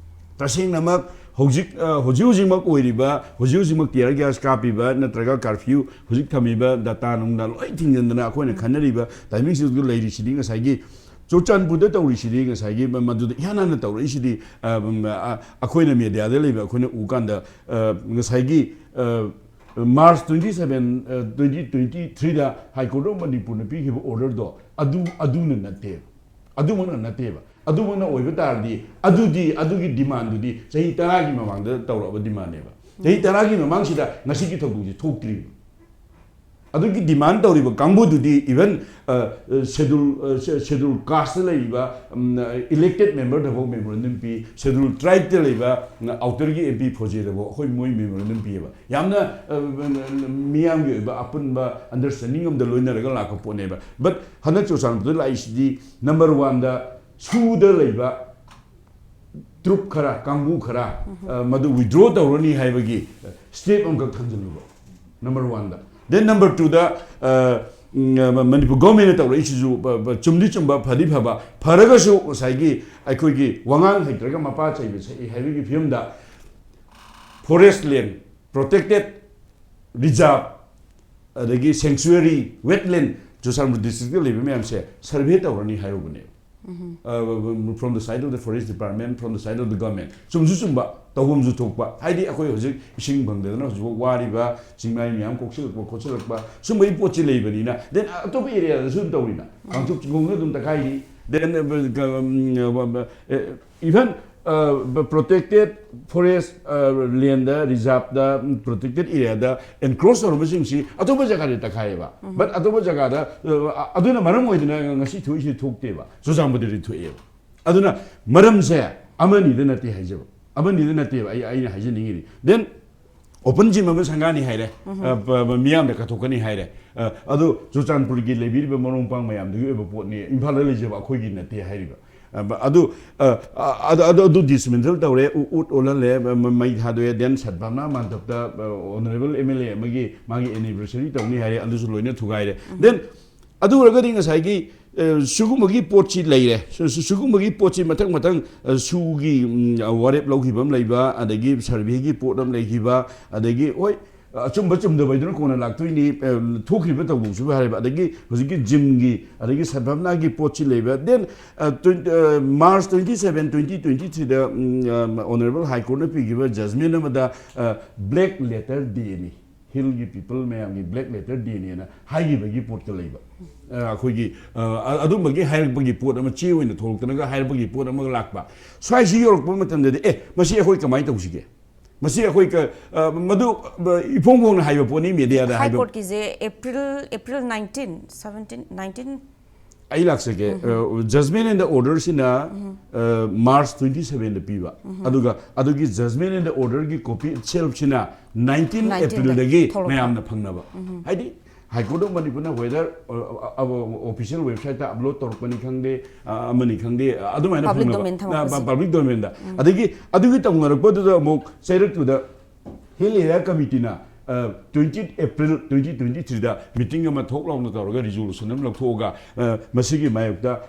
ꯇꯁꯦꯡꯅꯃꯛ ꯍꯧꯖꯤꯛ, ꯑ, ꯍꯧꯖꯤꯛ ꯍꯧꯖꯤꯛꯃꯛ ꯑꯣꯏꯔꯤꯕ, ꯍꯧꯖꯤꯛ ꯍꯧꯖꯤꯛꯃꯛ tear gas ꯀꯥꯞꯄꯤꯕ ꯅꯠꯇ꯭ꯔꯒ curfew ꯍꯧꯖꯤꯛ ꯊꯝꯃꯤꯕ data ꯅꯨꯡꯗ ꯂꯣꯏ ꯊꯤꯡꯖꯤꯟꯗꯅ ꯑꯩꯈꯣꯏꯅ ꯎꯝ꯫ ꯈꯟꯅꯔꯤꯕ timingꯁꯤꯗ ꯂꯩꯔꯤꯁꯤꯗꯤ ꯉꯁꯥꯏꯒꯤ ꯆꯨꯔꯆꯥꯟꯄꯨꯔꯗ ꯇꯧꯔꯤꯁꯤꯗꯤ ꯉꯁꯥꯏꯒꯤ ꯃ-, ꯃꯗꯨꯗ ꯏꯍꯥꯟ ꯍꯥꯟꯅ ꯇꯧꯔꯛꯏꯁꯤꯗꯤ, ꯑ, ꯎꯝ, ꯑ, ꯑꯩꯈꯣꯏꯅ mediaꯗ ꯂꯩꯕ ꯑꯩꯈꯣꯏꯅ ꯎ ꯀꯥꯟꯗ, ꯑ, ꯉꯁꯥꯏꯒꯤ, ꯑ, March twenty seven, ꯑ, twenty twenty threeꯗ High Court of ꯃꯅꯤꯄꯨꯔꯅ ꯄꯤꯈꯤꯕ orderꯗꯣ ꯑꯗꯨ, ꯑꯗꯨꯅ ꯅꯠꯇꯦ, ꯑꯗꯨꯃꯛꯅ ꯅꯠꯇꯦꯕ꯫ ꯑꯗꯨꯃꯛꯅ ꯑꯣꯏꯕ ꯇꯥꯔꯗꯤ, ꯑꯗꯨꯗꯤ, ꯑꯗꯨꯒꯤ demandꯗꯨꯗꯤ ꯆꯍꯤ ꯇꯔꯥꯒꯤ ꯃꯃꯥꯡꯗ ꯇꯧꯔꯛꯑꯕ demandꯅꯦꯕ꯫ ꯆꯍꯤ ꯇꯔꯥꯒꯤ ꯃꯃꯥꯡꯁꯤꯗ ꯉꯁꯤꯒꯤ ꯊꯧꯗꯣꯛꯁꯤ ꯊꯣꯛꯇ꯭ꯔꯤꯕ꯫ ꯑꯗꯨꯒꯤ demand ꯇꯧꯔꯤꯕ ꯀꯥꯡꯕꯨꯗꯨꯗꯤ even, ꯑ, schedule, ꯑ, schedule casteꯇ ꯂꯩꯔꯤꯕ, ꯎꯝ, elected memberꯗꯐꯥꯎ memorandum ꯄꯤ, schedule tribeꯇ ꯂꯩꯕ, ꯎꯝ, outerꯒꯤ MP ꯐꯣꯖꯦꯗꯐꯥꯎ ꯑꯩꯈꯣꯏ ꯃꯣꯏ memorandum ꯄꯤꯌꯦꯕ꯫ ꯌꯥꯝꯅ, ꯑ, ꯃꯤꯌꯥꯝꯒꯤ ꯑꯣꯏꯕ ꯑꯄꯨꯟꯕ understanding ꯑꯃꯗ ꯂꯣꯏꯅꯔꯒ ꯂꯥꯛꯄ ꯄꯣꯠꯅꯦꯕ꯫ But ꯍꯟꯗꯛ ꯆꯨꯔꯆꯥꯟꯄꯨꯔꯗ ꯂꯥꯛꯏꯁꯤꯗꯤ number oneꯗ ꯁꯨꯗ ꯂꯩꯕ ꯇ꯭ꯔꯨꯞ ꯈꯔ, ꯀꯥꯡꯕꯨ ꯈꯔ, ꯑ, ꯃꯗꯨ withdraw ꯇꯧꯔꯅꯤ ꯍꯥꯏꯕꯒꯤ step ꯑꯃꯈꯛ ꯊꯝꯖꯤꯜꯂꯨꯕ, number oneꯗ꯫ Then number twoꯗ, ꯑ, ꯎꯝ, ꯃꯅꯤꯄꯨꯔ governmentꯅ ꯇꯧꯔꯛꯏꯁꯤꯁꯨ ꯆꯨꯝꯗꯤ ꯆꯨꯝꯕ, ꯐꯗꯤ ꯐꯕ, ꯐꯔꯒꯁꯨ ꯉꯁꯥꯏꯒꯤ ꯑꯩꯈꯣꯏꯒꯤ ꯋꯥꯉꯥꯡ ꯍꯩꯇ꯭ꯔꯒ ꯃꯄꯥ ꯆꯩꯕ ꯁꯛꯏ ꯍꯥꯏꯕꯒꯤ ꯐꯤꯕꯝꯗ forest land, protected reserve, ꯑꯗꯒꯤ sanctuary, wetland, ꯆꯨꯔꯆꯥꯟꯄꯨꯔ districtꯇ ꯂꯩꯕ ꯃꯌꯥꯝꯁꯦ survey ꯇꯧꯔꯅꯤ ꯍꯥꯏꯔꯨꯕꯅꯦꯕ꯫ From the side of the forest department, from the side of the government, ꯆꯨꯝꯁꯨ ꯆꯨꯝꯕ, ꯇꯧꯐꯝꯁꯨ ꯊꯣꯛꯄ꯫ ꯍꯥꯏꯗꯤ ꯑꯩꯈꯣꯏ ꯍꯧꯖꯤꯛ ꯏꯁꯤꯡ ꯐꯪꯗꯗꯅ ꯍꯧꯖꯤꯛꯐꯥꯎ ꯋꯥꯔꯤꯕ, ꯆꯤꯡꯃꯥꯏ ꯃꯌꯥꯝ ꯀꯣꯛꯁꯤꯜꯂꯛꯄ ꯈꯣꯠꯆꯤꯜꯂꯛꯄ, ꯁꯨꯝꯕꯒꯤ ꯄꯣꯠꯁꯤ ꯂꯩꯕꯅꯤꯅ꯫ Then ꯑꯇꯣꯞꯄ areaꯗꯁꯨ ꯑꯗꯨꯝ ꯇꯧꯔꯤꯅ, ꯀꯥꯡꯆꯨꯞ ꯆꯤꯡꯈꯣꯡꯗ ꯑꯗꯨꯝ ꯇꯛꯈꯥꯏꯔꯤ, then even protected forest landꯗ, reserveꯗ, protected areaꯗ encroach ꯇꯧꯔꯝꯕꯁꯤꯡꯁꯤ ꯑꯇꯣꯞꯄ ꯖꯒꯥꯗ ꯇꯛꯈꯥꯏꯌꯦꯕ꯫ But ꯑꯇꯣꯞꯄ ꯖꯒꯥꯗ, ꯑ, ꯑꯗꯨꯅ ꯃꯔꯝ ꯑꯣꯏꯗꯅ ꯉꯁꯤ ꯊꯣꯛꯏꯁꯤ ꯊꯣꯛꯇꯦꯕ, ꯆꯨꯔꯆꯥꯟꯄꯨꯔꯗꯗꯤ ꯊꯣꯛꯑꯦꯕ꯫ ꯑꯗꯨꯅ ꯃꯔꯝꯁꯦ ꯑꯃꯅꯤꯗ ꯅꯠꯇꯦ ꯍꯥꯏꯖꯕ, ꯑꯃꯅꯤꯗ ꯅꯠꯇꯦꯕ ꯑꯩ, ꯑꯩꯅ ꯍꯥꯏꯖꯅꯤꯡꯉꯤꯗꯤ꯫ Then open gym ꯑꯃ ꯁꯪꯒꯥꯅꯤ ꯍꯥꯏꯔꯦ, ꯑ, ꯄ-, ꯄ-, ꯃꯤꯌꯥꯝꯗ ꯀꯠꯊꯣꯛꯀꯅꯤ ꯍꯥꯏꯔꯦ꯫ ꯑ, ꯑꯗꯨ ꯆꯨꯔꯆꯥꯟꯄꯨꯔꯒꯤ ꯂꯩꯕꯤꯔꯤꯕ ꯃꯔꯣꯏ ꯃꯄꯥꯡ ꯃꯌꯥꯝꯗꯨꯒꯤ ꯑꯣꯏꯕ ꯄꯣꯠꯅꯤ, ꯏꯝꯐꯥꯜꯗ ꯂꯩꯖꯕ ꯑꯩꯈꯣꯏꯒꯤ ꯅꯠꯇꯦ ꯍꯥꯏꯔꯤꯕ꯫ ꯑ, ꯑꯗꯨ, ꯑ, ꯑ, ꯑꯗꯨ, ꯑꯗꯨ, ꯑꯗꯨ dismantle ꯇꯧꯔꯦ, ꯎ-, ꯎꯠ ꯑꯣꯜꯍꯜꯂꯦ, ꯃ-, ꯃ-, ꯃꯩ ꯊꯥꯗꯣꯛꯑꯦ, then ꯁꯠꯚꯥꯕꯅꯥ ꯃꯟꯗꯞꯇ, ꯑ, honourable MLA ꯑꯃꯒꯤ ꯃꯥꯒꯤ anniversary ꯇꯧꯅꯤ ꯍꯥꯏꯔꯦ, ꯑꯗꯨꯁꯨ ꯂꯣꯏꯅ ꯊꯨꯒꯥꯏꯔꯦ꯫ Then ꯑꯗꯨ ꯑꯣꯏꯔꯒꯗꯤ ꯉꯁꯥꯏꯒꯤ, ꯑ, ꯁꯤꯒꯨꯝꯕꯒꯤ ꯄꯣꯠꯁꯤ ꯂꯩꯔꯦ, ꯁꯤ-, ꯁꯤ-, ꯁꯤꯒꯨꯝꯕꯒꯤ ꯄꯣꯠꯁꯤ ꯃꯊꯪ ꯃꯊꯪ, ꯑ, ꯁꯨꯒꯤ, ꯎꯝ, ꯋꯥꯔꯦꯞ ꯂꯧꯈꯤꯕ ꯑꯃ ꯂꯩꯕ, ꯑꯗꯒꯤ surveyꯒꯤ ꯄꯣꯠ ꯑꯃ ꯂꯩꯈꯤꯕ, ꯑꯗꯒꯤ ꯍꯣꯏ, ꯑꯆꯨꯝꯕ ꯆꯨꯝꯗꯕ ꯍꯥꯏꯗꯨꯅ ꯀꯣꯟꯅ ꯂꯥꯛꯇꯣꯏꯅꯤ꯫ ꯑ, ꯊꯣꯛꯈ꯭ꯔꯤꯕ ꯊꯧꯗꯣꯛꯁꯤꯕꯨ ꯍꯥꯏꯔꯤꯕ, ꯑꯗꯒꯤ ꯍꯧꯖꯤꯛꯀꯤ gymꯒꯤ, ꯑꯗꯒꯤ ꯁꯠꯚꯥꯕꯅꯥꯒꯤ ꯄꯣꯠꯁꯤ ꯂꯩꯕ꯫ Then, ꯑ, twen-, ꯑ, March twenty seven, twenty twenty threeꯗ, ꯎꯝ, ꯑ, honourable High Courtꯅ ꯄꯤꯈꯤꯕ judgment ꯑꯃꯗ, ꯑ, black letter dayꯅꯤ꯫ ꯍꯤꯜꯒꯤ ꯄꯤꯄꯜ ꯃꯌꯥꯝꯒꯤ ꯕ꯭ꯂꯦꯛ ꯂꯦꯇꯔ ꯗꯦꯅꯦꯅ ꯍꯥꯏꯈꯤꯕꯒꯤ ꯄꯣꯠꯀ ꯂꯩꯕ꯫ ꯑ, ꯑꯩꯈꯣꯏꯒꯤ, ꯑ, ꯑ-, ꯑꯗꯨꯝꯕꯒꯤ ꯍꯥꯏꯔꯛꯄꯒꯤ ꯄꯣꯠ ꯑꯃ, ꯆꯦ ꯑꯣꯏꯅ ꯊꯣꯛꯂꯛꯇꯅꯒ ꯍꯥꯏꯔꯛꯄꯒꯤ ꯄꯣꯠ ꯑꯃꯒ ꯂꯥꯛꯄ꯫ ꯁ꯭ꯋꯥꯏꯁꯤ ꯌꯧꯔꯛꯄ ꯃꯇꯝꯗꯗꯤ, "ꯑꯦ, ꯃꯁꯤ ꯑꯩꯈꯣꯏ ꯀꯃꯥꯏꯅ ꯇꯧꯁꯤꯒꯦ? ꯃꯁꯤ ꯑꯩꯈꯣꯏ ꯀ-, ꯑ, ꯃꯗꯨ, ꯑ, ꯏꯐꯣꯡ ꯐꯣꯡꯅ ꯍꯥꯏꯕ ꯄꯣꯠꯅꯤ ꯃꯦꯗꯤꯌꯥꯗ" ꯍꯥꯏ ꯍꯥꯏꯕ꯫ ꯀꯣꯔꯠꯀꯤꯁꯦ April April nineteen seventeen nineteen ꯑꯩ ꯂꯥꯛꯆꯒꯦ꯫ ꯖꯖꯃꯦꯟ ꯑꯦꯟ ꯗ ꯑꯣꯔꯗꯔꯁꯤꯅ ꯃꯥꯔꯆ ꯇ꯭ꯋꯦꯟꯇꯤ ꯁꯕꯦꯟꯗ ꯄꯤꯕ, ꯑꯗꯨꯒ ꯑꯗꯨꯒꯤ ꯖꯖꯃꯦꯟ ꯑꯦꯟ ꯗ ꯑꯣꯔꯗꯔꯒꯤ ꯀꯣꯄꯤ ꯏꯠꯁꯦꯜꯐꯁꯤꯅ ꯅꯥꯏꯟꯇꯤꯟ ꯅꯥꯏꯟꯇꯤꯟꯗ ꯑꯦꯄ꯭ꯔꯤꯜꯗꯒꯤ ꯊꯣꯛꯂꯛꯄ꯫ ꯃꯌꯥꯝꯅ ꯐꯪꯅꯕ꯫ ꯍꯥꯏꯗꯤ, High Court of Manipurꯅ whether official websiteꯇ ꯑꯞꯂꯣꯗ ꯇꯧꯔꯛꯄꯅꯤ ꯈꯪꯗꯦ, ꯑ, ꯑꯃꯅꯤ ꯈꯪꯗꯦ, ꯑ, ꯑꯗꯨꯃꯥꯏꯅ Public ꯐꯪꯅꯕ꯫ domain ꯊꯝꯃꯛꯄꯁꯦ꯫ ꯄꯕ꯭ꯂꯤꯛ ꯗꯣꯃꯦꯟꯗ꯫ ꯑꯗꯒꯤ ꯑꯗꯨꯒꯤ ꯇꯧꯅꯔꯛꯄꯗꯨꯗ ꯑꯃꯨꯛ ꯆꯩꯔꯛꯇꯨꯗ ꯍꯤꯜ ꯑꯦꯔꯤꯌꯥ ꯀꯃꯤꯇꯤꯅ ꯇ꯭ꯋꯦꯟꯇꯤ ꯑꯦꯄ꯭ꯔꯤꯜ ꯇ꯭ꯋꯦꯟꯇꯤ ꯇ꯭ꯋꯦꯟꯇꯤ ꯊ꯭ꯔꯤꯗ ꯃꯤꯇꯤꯡ ꯑꯃ ꯊꯣꯛ ꯂꯥꯎꯅ ꯇꯧꯔꯒ ꯔꯤꯖꯣꯂꯨꯁꯟ ꯑꯃ ꯂꯧꯊꯣꯛꯑꯒ, ꯑ, ꯃꯁꯤꯒꯤ ꯃꯥꯌꯣꯛꯇ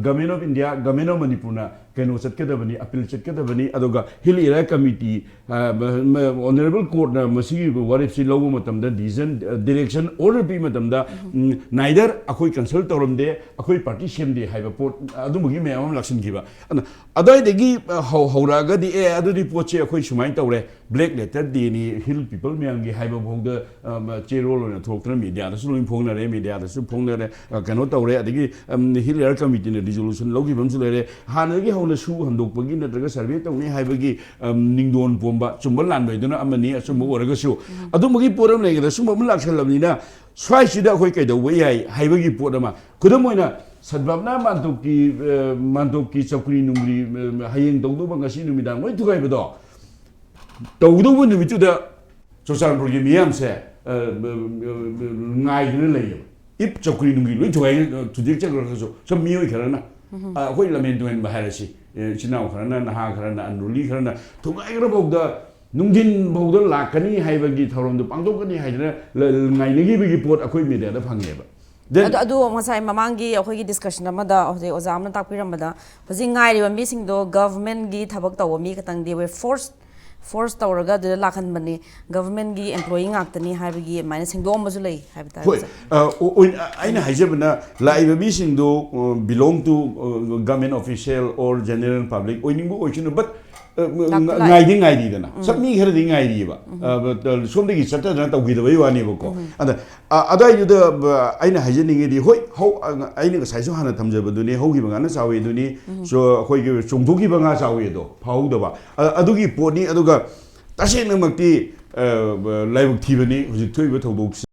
Government of India, Government of Manipurꯅ ꯀꯩꯅꯣ ꯆꯠꯀꯗꯕꯅꯤ, ꯑꯄꯤꯜ ꯆꯠꯀꯗꯕꯅꯤ, ꯑꯗꯨꯒ ꯍꯤꯜ ꯑꯦꯔꯤꯌꯥ ꯀꯃꯤꯇꯤ, ꯑ, ꯃ-, ꯃ-, ꯑꯣꯅꯔꯦꯕꯜ ꯀꯣꯔꯠꯅ ꯃꯁꯤꯒꯤ ꯋꯥꯔꯦꯞꯁꯤ ꯂꯧꯕ ꯃꯇꯝꯗ, ꯗꯤꯁꯤꯖꯟ, ꯗꯤꯔꯦꯛꯁꯟ, ꯑꯣꯔꯗꯔ ꯄꯤꯕ ꯃꯇꯝꯗ, ꯎꯝ, neither ꯑꯩꯈꯣꯏ ꯀꯟꯁꯜ ꯇꯧꯔꯝꯗꯦ, ꯑꯩꯈꯣꯏ ꯄꯥꯔꯇꯤ ꯁꯦꯝꯗꯦ ꯍꯥꯏꯕ ꯄꯣꯠ ꯑꯗꯨꯝꯕꯒꯤ ꯃꯌꯥꯝ ꯑꯃ ꯂꯥꯛꯁꯤꯟꯈꯤꯕ꯫ ꯑꯗꯨꯅ ꯑꯗꯨꯋꯥꯏꯗꯒꯤ, ꯑ, ꯍꯧ-, ꯍꯧꯔꯛꯑꯒꯗꯤ, "ꯑꯦ, ꯑꯗꯨꯗꯤ ꯄꯣꯠꯁꯦ ꯑꯩꯈꯣꯏ ꯁꯨꯃꯥꯏꯅ ꯇꯧꯔꯦ, ꯕ꯭ꯂꯦꯛ ꯂꯦꯇꯔ ꯗꯦꯅꯤ ꯍꯤꯜ ꯄꯤꯄꯜ ꯃꯌꯥꯝꯒꯤ" ꯍꯥꯏꯕ ꯐꯥꯎꯗ, ꯑ, ꯃ-, ꯆꯦꯔꯣꯜ ꯑꯣꯏꯅ ꯊꯣꯛꯇꯅ ꯃꯦꯗꯤꯌꯥꯗꯁꯨ ꯂꯣꯏ ꯐꯣꯡꯅꯔꯦ, ꯃꯦꯗꯤꯌꯥꯗꯁꯨ ꯐꯣꯡꯅꯔꯦ, ꯑ, ꯀꯩꯅꯣ ꯇꯧꯔꯦ꯫ ꯑꯗꯒꯤ, ꯑꯝ, ꯍꯤꯜ ꯑꯦꯔꯤꯌꯥ ꯀꯃꯤꯇꯤꯅ ꯔꯤꯖꯣꯂꯨꯁꯟ ꯂꯧꯈꯤꯕ ꯑꯃꯁꯨ ꯂꯩꯔꯦ꯫ ꯍꯥꯟꯅꯗꯒꯤ ꯍꯧꯅ ꯁꯨ ꯍꯟꯗꯣꯛꯄꯒꯤ ꯅꯠꯇ꯭ꯔꯒ ꯁꯔꯚꯦ ꯇꯧꯅꯤ ꯍꯥꯏꯕꯒꯤ, ꯑꯝ, ꯅꯤꯡꯗꯣꯟ ꯄꯣꯝꯕ, ꯆꯨꯝꯕ ꯂꯥꯟꯕ ꯍꯥꯏꯗꯨꯅ ꯑꯃꯅꯤ, ꯑꯆꯨꯝꯕ ꯑꯣꯏꯔꯒꯁꯨ꯫ ꯑꯗꯨꯝꯕꯒꯤ ꯄꯣꯠ ꯑꯃ ꯂꯩꯒꯗ꯭ꯔꯥ? ꯁꯨꯝꯕ ꯑꯃ ꯂꯥꯛꯁꯜꯂꯕꯅꯤꯅ ꯁ꯭ꯋꯥꯏꯁꯤꯗ ꯑꯩꯈꯣꯏ ꯀꯩꯗꯧꯕ ꯌꯥꯏ ꯍꯥꯏꯕꯒꯤ ꯄꯣꯠ ꯑꯃ, ꯈꯨꯗꯝ ꯑꯣꯏꯅ, ꯁꯗꯚꯥꯕꯅꯥ ꯃꯥꯟꯇꯣꯞꯀꯤ, ꯑ, ꯃꯥꯟꯇꯣꯞꯀꯤ ꯆꯧꯀ꯭ꯔꯤ ꯅꯨꯡꯒ꯭ꯔꯤ, ꯑ, ꯍꯌꯦꯡ ꯇꯧꯗꯧꯕ ꯉꯁꯤ ꯅꯨꯃꯤꯗꯥꯡ ꯂꯣꯏ ꯊꯨꯒꯥꯏꯕꯗꯣ, ꯇꯧꯒꯗꯧꯕ ꯅꯨꯃꯤꯠꯇꯨꯗ ꯆꯨꯔꯆꯥꯟꯄꯨꯔꯒꯤ ꯃꯤꯌꯥꯝꯁꯦ, ꯑ, ꯉꯥꯏꯗꯨꯅ ꯂꯩꯌꯦꯕ꯫ ꯏꯞ ꯆꯧꯀ꯭ꯔꯤ ꯅꯨꯡꯒ꯭ꯔꯤ ꯂꯣꯏ ꯊꯨꯒꯥꯏ, ꯊꯨꯗꯦꯛꯆꯈ꯭ꯔꯒꯁꯨ, ꯁꯨꯝ ꯃꯤꯑꯣꯏ ꯈꯔꯅ, ꯑ, ꯑꯩꯈꯣꯏ ꯂꯝꯍꯦꯟ ꯇꯨꯍꯦꯟꯕ ꯍꯥꯏꯔꯁꯤ, ꯑ, ꯏꯆꯤꯟ ꯏꯅꯥꯎ ꯈꯔꯅ, ꯅꯍꯥ ꯈꯔꯅ, unruly ꯈꯔꯅ ꯊꯨꯒꯥꯏꯈ꯭ꯔꯐꯥꯎꯗ ꯅꯨꯡꯊꯤꯟ ꯐꯥꯎꯗ ꯂꯥꯛꯀꯅꯤ ꯍꯥꯏꯕꯒꯤ ꯊꯧꯔꯝꯗꯨ ꯄꯥꯡꯊꯣꯛꯀꯅꯤ ꯍꯥꯏꯗꯅ ꯂ-, ꯉꯥꯏꯅꯈꯤꯕꯒꯤ ꯄꯣꯠ ꯑꯩꯈꯣꯏ ꯃꯦꯗꯤꯌꯥꯗ ꯐꯪꯉꯦꯕ꯫ Then ꯑꯗꯨ, ꯑꯗꯨ ꯉꯁꯥꯏ ꯃꯃꯥꯡꯒꯤ ꯑꯩꯈꯣꯏꯒꯤ ꯗꯤꯁꯀꯁꯟ ꯑꯃꯗ ꯍꯧꯖꯤꯛ ꯑꯣꯖꯥ ꯑꯃꯅ ꯇꯥꯛꯄꯤꯔꯝꯕꯗ, ꯍꯧꯖꯤꯛ ꯉꯥꯏꯔꯤꯕ ꯃꯤꯁꯤꯡꯗꯣ ꯒꯚꯔꯟꯃꯦꯟꯠꯀꯤ ꯊꯕꯛ ꯇꯧꯕ ꯃꯤ ꯈꯛꯇꯪꯗꯤ, ꯑꯩꯈꯣꯏ ꯐꯣꯔꯁ, ꯐꯣꯔꯁ ꯇꯧꯔꯒ ꯑꯗꯨꯗ ꯂꯥꯛꯍꯟꯕꯅꯤ, ꯒꯚꯔꯟꯃꯦꯟꯠꯀꯤ ꯑꯦꯝꯄ꯭ꯂꯣꯌꯤ ꯉꯥꯛꯇꯅꯤ ꯍꯥꯏꯕꯒꯤ ꯑꯗꯨꯃꯥꯏꯅ ꯁꯦꯡꯗꯣꯛꯑꯝꯕꯁꯨ ꯂꯩ ꯍꯥꯏꯕ ꯇꯥꯔꯦ, ꯍꯣꯏ꯫ ꯁꯥꯔ꯫ ꯑ, ꯑꯣ- ꯑꯣꯏꯅ- ꯑꯩꯅ ꯍꯥꯏꯖꯕꯅ, ꯂꯥꯛꯏꯕ ꯃꯤꯁꯤꯡꯗꯨ belong to government official or general public ꯑꯣꯏꯅꯤꯡꯕ ꯑꯣꯏꯁꯅꯨ, ꯕꯠ ꯂꯥꯛꯇꯤ ꯂꯥꯛꯑꯦ꯫ ꯉꯥꯏꯗꯤ ꯉꯥꯏꯔꯤꯗꯅ, ꯁꯛ ꯃꯤ ꯈꯔꯗꯤ ꯉꯥꯏꯔꯤꯑꯕ꯫ ꯑ, ꯁꯣꯝꯗꯒꯤ ꯆꯠꯊꯗꯅ ꯇꯧꯈꯤꯗꯕꯩ ꯋꯥꯅꯦꯕꯀꯣ꯫ ꯑꯗ ꯑ, ꯑꯗꯥꯏꯗꯨꯗ, ꯑ, ꯑꯩꯅ ꯍꯥꯏꯖꯅꯤꯡꯉꯤꯗꯤ, ꯍꯣꯏ, ꯍꯧ- ꯑ, ꯑꯩꯅ ꯉꯁꯥꯏꯁꯨ ꯍꯥꯟꯅ ꯊꯝꯖꯕꯗꯨꯅꯤ, ꯍꯧꯈꯤꯕ ꯉꯥꯅ ꯆꯥꯎꯋꯤ ꯑꯗꯨꯅꯤ, so ꯑꯩꯈꯣꯏꯒꯤ ꯆꯣꯡꯊꯣꯛꯈꯤꯕ ꯉꯥ ꯆꯥꯎꯋꯤ ꯑꯗꯣ ꯐꯥꯍꯧꯗꯕ꯫ ꯑ, ꯑꯗꯨꯒꯤ ꯄꯣꯠꯅꯤ꯫ ꯑꯗꯨꯒ ꯇꯁꯦꯡꯅꯃꯛꯇꯤ, ꯑ, ꯂꯥꯏꯕꯛ ꯊꯤꯕꯅꯤ ꯍꯧꯖꯤꯛ ꯊꯣꯛꯏꯕ ꯊꯧꯗꯣꯛꯁꯤ꯫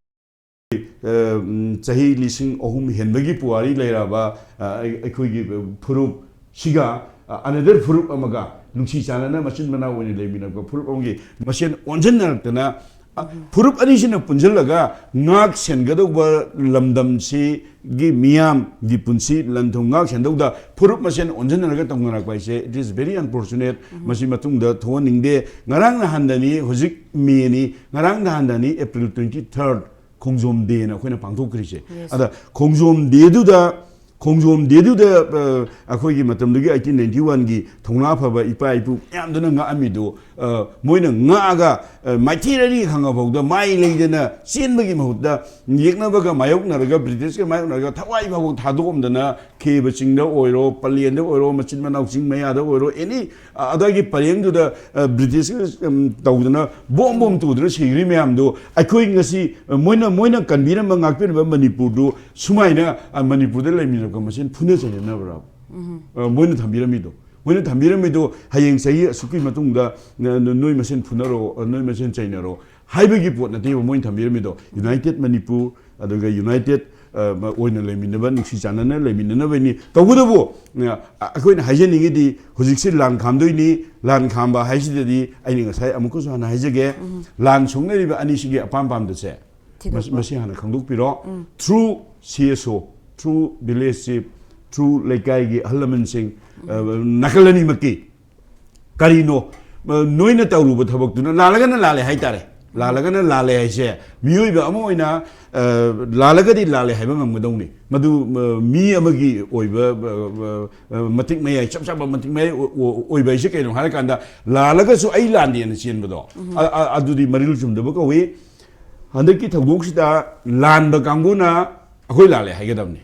ꯑ, ꯎꯝ, ꯆꯍꯤ ꯂꯤꯁꯤꯡ ꯑꯍꯨꯝ ꯍꯦꯟꯕꯒꯤ ꯄꯨꯋꯥꯔꯤ ꯂꯩꯔꯕ, ꯑ, ꯑꯩ- ꯑꯩꯈꯣꯏꯒꯤ ꯐꯨꯔꯨꯞꯁꯤꯒ, ꯑ, ꯑꯅꯗꯔ ꯐꯨꯔꯨꯞ ꯑꯃꯒ ꯅꯨꯡꯁꯤ ꯆꯥꯟꯅꯅ ꯃꯆꯤꯟ ꯃꯅꯥꯎ ꯑꯣꯏꯅ ꯂꯩꯃꯤꯟꯅꯔꯛꯄ ꯐꯨꯔꯨꯞ ꯑꯃꯒꯤ ꯃꯁꯦꯟ ꯑꯣꯟꯁꯤꯟꯅꯔꯛꯇꯅ, ꯑ, ꯐꯨꯔꯨꯞ ꯑꯅꯤꯁꯤꯅ ꯄꯨꯟꯁꯤꯜꯂꯒ ꯉꯥꯛ ꯁꯦꯟꯒꯗꯧꯕ ꯂꯝꯗꯝꯁꯤꯒꯤ ꯃꯤꯌꯥꯝꯒꯤ ꯄꯨꯟꯁꯤ ꯂꯟ ꯊꯨꯝ ꯉꯥꯛ ꯁꯦꯟꯗꯧꯗ ꯐꯨꯔꯨꯞ ꯃꯁꯦꯟ ꯑꯣꯟꯁꯤꯟꯅꯔꯒ ꯇꯧꯅꯔꯛꯄ ꯍꯥꯏꯁꯦ, it is very unfortunate꯫ ꯃꯁꯤ ꯃꯇꯨꯡꯗ ꯊꯣꯛꯍꯟꯅꯤꯡꯗꯦ꯫ ꯉꯔꯥꯡ ꯅꯍꯥꯟꯗꯅꯤ, ꯍꯧꯖꯤꯛ ꯃꯦꯅꯤ, ꯉꯔꯥꯡ ꯅꯍꯥꯟꯗꯅꯤ, ꯑꯦꯄ꯭ꯔꯤꯜ twenty third, ꯈꯣꯡꯖꯣꯝ ꯗꯦꯅ ꯑꯩꯈꯣꯏꯅ ꯄꯥꯡꯊꯣꯛꯈ꯭ꯔꯤꯁꯦ꯫ Yes. ꯑꯗ ꯈꯣꯡꯖꯣꯝ ꯗꯦꯗꯨꯗ, ꯈꯣꯡꯖꯣꯝ ꯗꯦꯗꯨꯗ, ꯑ, ꯑꯩꯈꯣꯏꯒꯤ ꯃꯇꯝꯗꯨꯒꯤ eighteen ninety one ꯒꯤ ꯊꯧꯅꯥ ꯐꯕ ꯏꯄꯥ ꯏꯄꯨ ꯃꯌꯥꯝꯗꯨꯅ ꯉꯥꯛꯑꯝꯃꯤꯗꯣ, ꯑ, ꯃꯣꯏꯅ ꯉꯥꯛꯑꯒ, ꯑ, ꯃꯥꯏꯊꯤ ꯔꯦꯂꯤ ꯈꯪꯉꯐꯥꯎꯗ ꯃꯥꯏ ꯂꯩꯗꯅ ꯆꯦꯟꯕꯒꯤ ꯃꯍꯨꯠꯇ, ꯌꯦꯛꯅꯕꯒ ꯃꯥꯌꯣꯛꯅꯔꯒ, ꯕ꯭ꯔꯤꯇꯤꯁꯀ ꯃꯥꯌꯣꯛꯅꯔꯒ ꯊꯋꯥꯏ ꯐꯥꯎꯕ ꯊꯥꯗꯣꯛꯑꯝꯗꯅ, ꯈꯦꯕ ꯆꯤꯡꯗ ꯑꯣꯏꯔꯣ, ꯄꯂꯦꯟꯗ ꯑꯣꯏꯔꯣ, ꯃꯆꯤꯟ ꯃꯅꯥꯎ ꯆꯤꯡ ꯃꯌꯥꯗ ꯑꯣꯏꯔꯣ, ꯑꯦꯅꯤ, ꯑ, ꯑꯗꯨꯋꯥꯏꯒꯤ ꯄꯔꯦꯡꯗꯨꯗ, ꯑ, ꯕ꯭ꯔꯤꯇꯤꯁꯀ, ꯎꯝ, ꯇꯧꯗꯅ ꯕꯣꯝ ꯕꯣꯝ ꯇꯧꯗꯅ ꯁꯤꯈ꯭ꯔꯤ ꯃꯌꯥꯝꯗꯣ, ꯑꯩꯈꯣꯏ ꯉꯁꯤ, ꯑ, ꯃꯣꯏꯅ, ꯃꯣꯏꯅ ꯀꯟꯕꯤꯔꯝꯕ, ꯉꯥꯛꯄꯤꯔꯝꯕ ꯃꯅꯤꯄꯨꯔꯗꯨ ꯁꯨꯃꯥꯏꯅ, ꯑ, ꯃꯅꯤꯄꯨꯔꯗ ꯂꯩꯃꯤꯟꯅꯔꯛꯄ ꯃꯁꯦꯟ ꯐꯨꯅ ꯆꯩꯅꯅꯕ꯭ꯔꯕ? ꯑ, ꯃꯣꯏꯅ ꯊꯝꯕꯤꯔꯝꯃꯤꯗꯣ, ꯃꯣꯏꯅ ꯊꯝꯕꯤꯔꯝꯃꯤꯗꯣ ꯍꯌꯦꯡ ꯆꯍꯤ ꯑꯁꯨꯛꯀꯤ ꯃꯇꯨꯡꯗ, ꯅ-, ꯅ-, ꯅꯣꯏ ꯃꯁꯦꯟ ꯐꯨꯅꯔꯣ, ꯑ, ꯅꯣꯏ ꯃꯁꯦꯟ ꯆꯩꯅꯔꯣ ꯍꯥꯏꯕꯒꯤ ꯄꯣꯠ ꯅꯠꯇꯦꯕ ꯃꯣꯏꯅ ꯊꯝꯕꯤꯔꯝꯃꯤꯗꯣ꯫ United ꯃꯅꯤꯄꯨꯔ, ꯑꯗꯨꯒ ꯌꯨꯅꯥꯏꯇꯦꯠ, ꯑ, ꯑꯣꯏꯅ ꯂꯩꯃꯤꯟꯅꯕ, ꯅꯨꯡꯁꯤ ꯆꯥꯟꯅꯅ ꯂꯩꯃꯤꯟꯅꯅꯕꯅꯤ꯫ ꯇꯧꯕꯇꯕꯨ, ꯑ, ꯑꯩꯈꯣꯏꯅ ꯍꯥꯏꯖꯅꯤꯡꯉꯤꯗꯤ, ꯍꯧꯖꯤꯛꯁꯤ ꯂꯥꯟ ꯈꯥꯝꯗꯣꯏꯅꯤ, ꯂꯥꯟ ꯈꯥꯝꯕ ꯍꯥꯏꯁꯤꯗꯗꯤ ꯑꯩꯅ ꯉꯁꯥꯏ ꯑꯃꯨꯛꯀꯁꯨ ꯍꯥꯟꯅ ꯍꯥꯏꯖꯒꯦ, ꯂꯥꯟ ꯁꯣꯛꯅꯔꯤꯕ ꯑꯅꯤꯁꯤꯒꯤ ꯑꯄꯥꯝ ꯄꯥꯝꯗꯁꯦ, ꯃꯁꯤ, ꯊꯤꯗꯣꯛꯄ꯫ ꯃꯁꯤ ꯍꯥꯟꯅ ꯈꯪꯗꯣꯛꯄꯤꯔꯣ꯫ Through C S O, through village chief, through ꯂꯩꯀꯥꯏꯒꯤ ꯑꯍꯜ ꯂꯃꯟꯁꯤꯡ, ꯑ, ꯅꯥꯀꯜ ꯑꯅꯤꯃꯛꯀꯤ ꯀꯔꯤꯅꯣ, ꯑ, ꯅꯣꯏꯅ ꯇꯧꯔꯨꯕ ꯊꯕꯛꯇꯨꯅ ꯂꯥꯜꯂꯒꯅ ꯂꯥꯜꯂꯦ ꯍꯥꯏꯇꯥꯔꯦ, ꯂꯥꯜꯂꯒꯅ ꯂꯥꯜꯂꯦ ꯍꯥꯏꯁꯦ, ꯃꯤꯑꯣꯏꯕ ꯑꯃ ꯑꯣꯏꯅ, ꯑ, ꯂꯥꯜꯂꯒꯗꯤ ꯂꯥꯜꯂꯦ ꯍꯥꯏꯕ ꯉꯝꯒꯗꯧꯅꯤ꯫ ꯃꯗꯨ, ꯑ, ꯃꯤ ꯑꯃꯒꯤ ꯑꯣꯏꯕ, ꯑ, ꯑ, ꯑ, ꯃꯇꯤꯛ ꯃꯌꯥꯏ, ꯆꯞ ꯆꯥꯕ ꯃꯇꯤꯛ ꯃꯌꯥꯏ ꯑꯣ-, ꯑꯣ-, ꯑꯣꯏꯕ ꯍꯥꯏꯁꯦ ꯀꯩꯅꯣ ꯍꯥꯏꯔꯀꯥꯟꯗ, ꯂꯥꯜꯂꯒꯁꯨ ꯑꯩ ꯂꯥꯟꯗꯦꯅ ꯆꯦꯟꯕꯗꯣ, ꯑ-, ꯑ-, ꯑꯗꯨꯗꯤ ꯃꯔꯤꯜ ꯆꯨꯝꯗꯕ ꯀꯧꯏ꯫ ꯍꯟꯗꯛꯀꯤ ꯊꯧꯗꯣꯛꯁꯤꯗ ꯂꯥꯟꯕ ꯀꯥꯡꯕꯨꯅ ꯑꯩꯈꯣꯏ ꯂꯥꯜꯂꯦ ꯍꯥꯏꯒꯗꯕꯅꯤ,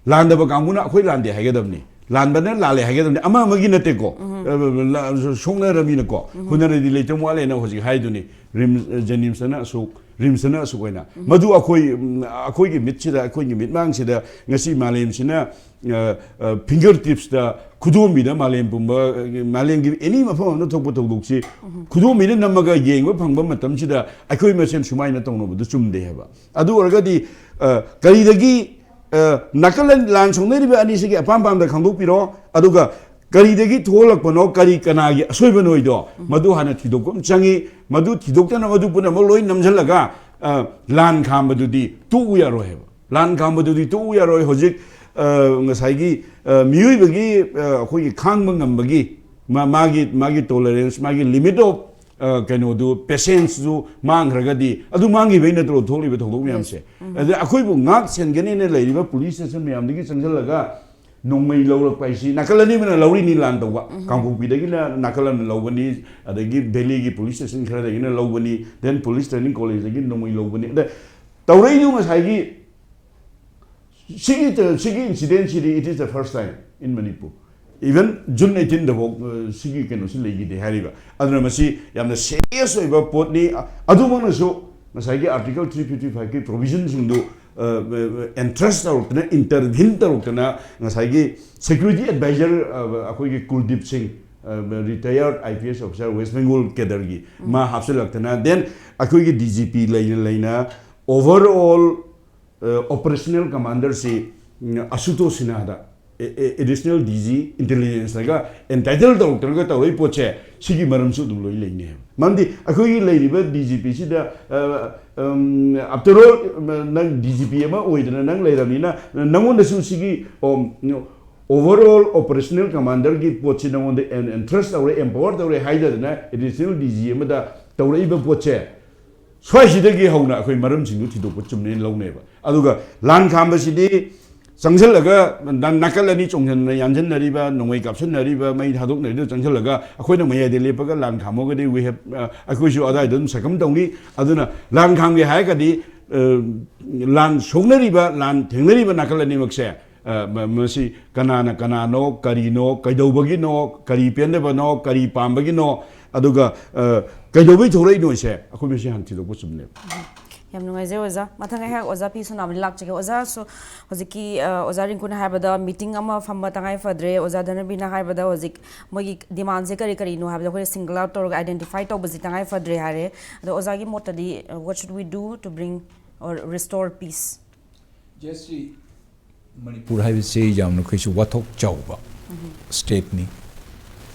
ꯂꯥꯟꯗꯕ ꯀꯥꯡꯕꯨꯅ ꯑꯩꯈꯣꯏ ꯂꯥꯟꯗꯦ ꯍꯥꯏꯒꯗꯕꯅꯤ꯫ ꯂꯥꯟꯕꯅ ꯂꯥꯜꯂꯦ ꯍꯥꯏꯒꯗꯕꯅꯤ, ꯑꯃ ꯑꯃꯒꯤ ꯅꯠꯇꯦꯀꯣ꯫ ꯑ, ꯂ-, ꯁꯣꯛꯅꯔꯃꯤꯅꯀꯣ, ꯍꯨꯟꯅꯔꯗꯤ ꯂꯩꯇ ꯋꯥꯠꯂꯦꯅ ꯍꯧꯖꯤꯛ ꯍꯥꯏꯗꯨꯅꯤ꯫ ꯔꯤꯝꯁ, ꯖꯦꯅꯤꯝꯁꯇꯅ ꯑꯁꯨꯛ, ꯔꯤꯝꯁꯇꯅ ꯑꯁꯨꯛ ꯑꯣꯏꯅ꯫ ꯃꯗꯨ ꯑꯩꯈꯣꯏ, ꯎꯝ, ꯑꯩꯈꯣꯏꯒꯤ ꯃꯤꯠꯁꯤꯗ, ꯑꯩꯈꯣꯏꯒꯤ ꯃꯤꯠꯃꯥꯡꯁꯤꯗ ꯉꯁꯤ ꯃꯥꯂꯦꯝꯁꯤꯅ, ꯑ, ꯑ, finger tipsꯇ, ꯈꯨꯗꯣꯝꯕꯤꯗ ꯃꯥꯂꯦꯝ ꯄꯨꯝꯕ, ꯑ, ꯃꯥꯂꯦꯝꯒꯤ any ꯃꯐꯝ ꯑꯃꯗ ꯊꯣꯛꯄ ꯊꯧꯗꯣꯛꯁꯤ ꯈꯨꯗꯣꯝꯕꯤꯗ ꯅꯝꯃꯒ ꯌꯦꯡꯕ ꯐꯪꯕ ꯃꯇꯝꯁꯤꯗ ꯑꯩꯈꯣꯏ ꯃꯁꯦꯟ ꯁꯨꯃꯥꯏꯅ ꯇꯧꯅꯕꯗꯨ ꯆꯨꯝꯗꯦ ꯍꯥꯏꯕ꯫ ꯑꯗꯨ ꯑꯣꯏꯔꯒꯗꯤ, ꯑ, ꯀꯔꯤꯗꯒꯤ, ꯑ, ꯅꯥꯀꯜ ꯑꯅꯤ, ꯂꯥꯟ ꯁꯣꯛꯅꯔꯤꯕ ꯑꯅꯤꯁꯤꯒꯤ ꯑꯄꯥꯝ ꯄꯥꯝꯗ ꯈꯪꯗꯣꯛꯄꯤꯔꯣ, ꯑꯗꯨꯒ ꯀꯔꯤꯗꯒꯤ ꯊꯣꯛꯂꯛꯄꯅꯣ, ꯀꯔꯤ ꯀꯅꯥꯒꯤ ꯑꯁꯣꯏꯕꯅꯣꯏꯗꯣ, ꯃꯗꯨ ꯍꯥꯟꯅ ꯊꯤꯗꯣꯛꯄ ꯑꯃ ꯆꯪꯉꯤ꯫ ꯃꯗꯨ ꯊꯤꯗꯣꯛꯇꯅ ꯃꯗꯨ ꯄꯨꯝꯅꯃꯛ ꯂꯣꯏ ꯅꯝꯁꯤꯜꯂꯒ, ꯑ, ꯂꯥꯟ ꯈꯥꯝꯕꯗꯨꯗꯤ ꯇꯣꯛꯎ ꯌꯥꯔꯣꯏ ꯍꯥꯏꯕ꯫ ꯂꯥꯟ ꯈꯥꯝꯕꯗꯨꯗꯤ ꯇꯣꯛꯎ ꯌꯥꯔꯣꯏ꯫ ꯍꯧꯖꯤꯛ, ꯑ, ꯉꯁꯥꯏꯒꯤ, ꯑ, ꯃꯤꯑꯣꯏꯕꯒꯤ, ꯑ, ꯑꯩꯈꯣꯏꯒꯤ ꯈꯥꯡꯕ ꯉꯝꯕꯒꯤ, ꯃꯥ-, ꯃꯥꯒꯤ, ꯃꯥꯒꯤ tolerance, ꯃꯥꯒꯤ limit of, ꯑ, ꯀꯩꯅꯣꯗꯨ, patienceꯇꯨ ꯃꯥꯡꯈ꯭ꯔꯒꯗꯤ, ꯑꯗꯨ ꯃꯥꯡꯈꯤꯕꯩ ꯅꯠꯇ꯭ꯔꯣ ꯊꯣꯛꯂꯤꯕ ꯊꯧꯗꯣꯛ ꯃꯌꯥꯝꯁꯦ? ꯑꯗ ꯑꯩꯈꯣꯏꯕꯨ ꯉꯥꯛ ꯁꯦꯟꯒꯅꯦꯅ ꯂꯩꯔꯤꯕ police station ꯃꯌꯥꯝꯗꯒꯤ ꯆꯪꯁꯤꯜꯂꯒ ꯅꯣꯡꯃꯩ ꯂꯧꯔꯛꯄ ꯍꯥꯏꯁꯤ ꯅꯥꯀꯜ ꯑꯅꯤꯃꯛꯅ ꯂꯧꯔꯤꯅꯤ ꯂꯥꯟ ꯇꯧꯕ꯫ ꯀꯥꯡꯄꯣꯛꯄꯤꯗꯒꯤꯅ ꯅꯥꯀꯜ ꯑꯃꯅ ꯂꯧꯕꯅꯤ, ꯑꯗꯒꯤ valleyꯒꯤ police station ꯈꯔꯗꯒꯤꯅ ꯂꯧꯕꯅꯤ, then police training collegeꯗꯒꯤ ꯅꯣꯡꯃꯩ ꯂꯧꯕꯅꯤ꯫ ꯑꯗ ꯇꯧꯔꯛꯏꯗꯨ ꯉꯁꯥꯏꯒꯤ ꯁꯤꯒꯤ, ꯁꯤꯒꯤ incidentꯁꯤꯗꯤ it is the first time in Manipur. Even June eighteenꯗꯐꯥꯎ, ꯑ, ꯁꯤꯒꯤ ꯀꯩꯅꯣꯁꯤ ꯂꯩꯈꯤꯗꯦ ꯍꯥꯏꯔꯤꯕ꯫ ꯑꯗꯨꯅ ꯃꯁꯤ ꯌꯥꯝꯅ serious ꯑꯣꯏꯕ ꯄꯣꯠꯅꯤ꯫ ꯑ-, ꯑꯗꯨꯃꯛꯅꯁꯨ ꯉꯁꯥꯏꯒꯤ Article three fifty fiveꯀꯤ provisionꯁꯤꯡꯗꯨ, ꯑ, ꯑ, entrust ꯇꯧꯔꯛꯇꯅ, intervene ꯇꯧꯔꯛꯇꯅ, ꯉꯁꯥꯏꯒꯤ security advisor, ꯑ, ꯑꯩꯈꯣꯏꯒꯤ ꯀꯨꯜꯗꯤꯞ ꯁꯤꯡ, ꯑ, retired IPS officer West Bengal cadreꯒꯤ, ꯃꯥ ꯍꯥꯞꯆꯤꯜꯂꯛꯇꯅ, then ꯑꯩꯈꯣꯏꯒꯤ DGP ꯂꯩꯅ ꯂꯩꯅ overall ꯑ, operational commanderꯁꯤ, ꯎꯝ, ꯑꯁꯨꯇꯣꯁ ꯁꯤꯟꯍꯥꯗ, ꯑꯦ-, ꯑꯦ-, additional DG intelligenceꯅꯒ entitle ꯇꯧꯔꯛꯇ꯭ꯔꯒ ꯇꯧꯔꯛꯏ ꯄꯣꯠꯁꯦ, ꯁꯤꯒꯤ ꯃꯔꯝꯁꯨ ꯑꯗꯨꯝ ꯂꯣꯏ ꯂꯩꯅꯩ ꯍꯥꯏꯕ꯫ ꯃꯔꯝꯗꯤ ꯑꯩꯈꯣꯏꯒꯤ ꯂꯩꯔꯤꯕ DGPꯁꯤꯗ, ꯑ, ꯎꯝ, after all, ꯅꯪ DGP ꯑꯃ ꯑꯣꯏꯗꯅ ꯅꯪ ꯂꯩꯔꯕꯅꯤꯅ, ꯅꯪꯉꯣꯟꯗꯁꯨ ꯁꯤꯒꯤ, ꯑꯣ, overall operational commanderꯒꯤ ꯄꯣꯠꯁꯤ ꯅꯪꯉꯣꯟꯗ en-, entrust ꯇꯧꯔꯦ, empower ꯇꯧꯔꯦ ꯍꯥꯏꯗꯗꯅ additional DG ꯑꯃꯗ ꯇꯧꯔꯛꯏꯕ ꯄꯣꯠꯁꯦ, ꯁ꯭ꯋꯥꯏꯁꯤꯗꯒꯤ ꯍꯧꯅ ꯑꯩꯈꯣꯏ ꯃꯔꯝꯁꯤꯡꯗꯨ ꯊꯤꯗꯣꯛꯄ ꯆꯨꯝꯃꯦꯅ ꯂꯧꯅꯩꯕ꯫ ꯑꯗꯨꯒ ꯂꯥꯟ ꯈꯥꯝꯕꯁꯤꯗꯤ ꯆꯪꯁꯤꯜꯂꯒ ꯅꯥ-, ꯅꯥꯀꯜ ꯑꯅꯤ ꯆꯣꯡꯁꯤꯟꯅ ꯌꯥꯟꯁꯤꯟꯅꯔꯤꯕ, ꯅꯣꯡꯃꯩ ꯀꯥꯞꯁꯤꯟꯅꯔꯤꯕ, ꯃꯩ ꯊꯥꯗꯣꯛꯅꯔꯤꯕ ꯆꯪꯁꯤꯜꯂꯒ ꯑꯩꯈꯣꯏꯅ ꯃꯌꯥꯏꯗ ꯂꯦꯞꯄꯒ ꯂꯥꯟ ꯈꯥꯝꯃꯒꯗꯤ we have, ꯑ, ꯑꯩꯈꯣꯏꯁꯨ ꯑꯗꯨꯋꯥꯏꯗ ꯑꯗꯨꯝ ꯁꯛꯀꯝ ꯇꯧꯅꯤ꯫ ꯑꯗꯨꯅ ꯂꯥꯟ ꯈꯥꯝꯒꯦ ꯍꯥꯏꯔꯒꯗꯤ, ꯑ, ꯂꯥꯟ ꯁꯣꯛꯅꯔꯤꯕ, ꯂꯥꯟ ꯊꯦꯡꯅꯔꯤꯕ ꯅꯥꯀꯜ ꯑꯅꯤꯃꯛꯁꯦ, ꯑ, ꯃ-, ꯃꯁꯤ ꯀꯅꯥꯅ ꯀꯅꯥꯅꯣ, ꯀꯔꯤꯅꯣ, ꯀꯩꯗꯧꯕꯒꯤꯅꯣ, ꯀꯔꯤ ꯄꯦꯟꯗꯕꯅꯣ, ꯀꯔꯤ ꯄꯥꯝꯕꯒꯤꯅꯣ, ꯑꯗꯨꯒ, ꯑ, ꯀꯩꯗꯧꯕꯩ ꯊꯣꯛꯂꯛꯏꯅꯣꯁꯦ ꯑꯩꯈꯣꯏ ꯃꯁꯤ ꯍꯥꯟꯅ ꯊꯤꯗꯣꯛꯄ ꯆꯨꯝꯅꯦꯕ꯫ ꯌꯥꯝ ꯅꯨꯡꯉꯥꯏꯖꯩ ꯑꯣꯖꯥ꯫ ꯃꯊꯪ ꯑꯩꯍꯥꯛ ꯑꯣꯖꯥ ꯄꯤ ꯁꯣꯅꯥꯕꯗꯤ ꯂꯥꯛꯆꯒꯦ꯫ ꯑꯣꯖꯥꯁꯨ ꯍꯧꯖꯤꯛꯀꯤ, ꯑ, ꯑꯣꯖꯥ ꯔꯤꯡꯀꯨꯅ ꯍꯥꯏꯕꯗ meeting ꯑꯃ ꯐꯝꯕ ꯇꯉꯥꯏ ꯐꯗ꯭ꯔꯦ, ꯑꯣꯖꯥ ꯙꯅꯕꯤꯅ ꯍꯥꯏꯕꯗ ꯍꯧꯖꯤꯛ ꯃꯣꯏꯒꯤ demandꯁꯦ ꯀꯔꯤ ꯀꯔꯤꯅꯣ ꯍꯥꯏꯕꯗꯣ ꯑꯩꯈꯣꯏꯅ single out ꯇꯧꯔꯒ identify ꯇꯧꯕꯁꯤ ꯇꯉꯥꯏ ꯐꯗ꯭ꯔꯦ ꯍꯥꯏꯔꯦ꯫ ꯑꯗꯣ ꯑꯣꯖꯥꯒꯤ ꯃꯣꯠꯇꯗꯤ, ꯑ, what should we do to bring or restore peace? ꯖꯦꯁ꯭ꯔꯤ, Manipur ꯍꯥꯏꯕꯁꯤ ꯌꯥꯝꯅ ꯑꯩꯈꯣꯏꯁꯨ ꯋꯥꯊꯣꯛ ꯆꯥꯎꯕ stateꯅꯤ꯫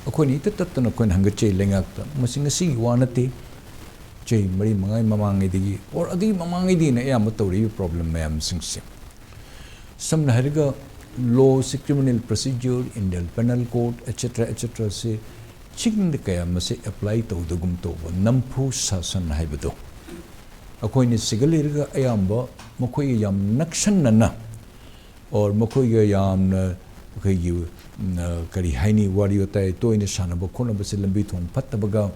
ꯑꯩꯈꯣꯏꯅ ꯏꯇꯠ ꯇꯠꯇꯅ ꯑꯩꯈꯣꯏꯅ ꯍꯪꯒꯠꯆꯩ ꯂꯩꯉꯥꯛꯇ꯫ ꯃꯁꯤ ꯉꯁꯤꯒꯤ ꯋꯥ ꯅꯠꯇꯦ꯫ ꯆꯍꯤ ꯃꯔꯤ ꯃꯉꯥꯒꯤ ꯃꯃꯥꯡꯉꯩꯗꯒꯤ or ꯑꯗꯨꯒꯤ ꯃꯃꯥꯡꯉꯩꯗꯒꯤꯅ ꯑꯌꯥꯝꯕ ꯇꯧꯔꯛꯏꯕ problem ꯃꯌꯥꯝꯁꯤꯡꯁꯦ꯫ ꯁꯝꯅ ꯍꯥꯏꯔꯒ lawꯁꯤ, criminal procedure, Indian penal code, etcetera etceteraꯁꯦ ꯆꯤꯡꯗ ꯀꯌꯥ ꯃꯁꯤ apply ꯇꯧꯗꯒꯨꯝ ꯇꯧꯕ ꯅꯝꯐꯨ ꯁꯥꯁꯟ ꯍꯥꯏꯕꯗꯣ꯫ ꯑꯩꯈꯣꯏꯅ ꯁꯤꯒ ꯂꯩꯔꯒ ꯑꯌꯥꯝꯕ ꯃꯈꯣꯏꯒ ꯌꯥꯝ ꯅꯛꯁꯟꯅꯅ or ꯃꯈꯣꯏꯒ ꯌꯥꯝꯅ ꯑꯩꯈꯣꯏꯒꯤ, ꯎꯝ, ꯑ, ꯀꯔꯤ ꯍꯥꯏꯅꯤ, ꯋꯥꯔꯤ ꯋꯥꯇꯥꯏ ꯇꯣꯏꯅ ꯁꯥꯟꯅꯕ ꯈꯣꯠꯅꯕꯁꯦ ꯂꯝꯕꯤ ꯊꯣꯡ ꯐꯠꯇꯕꯒ,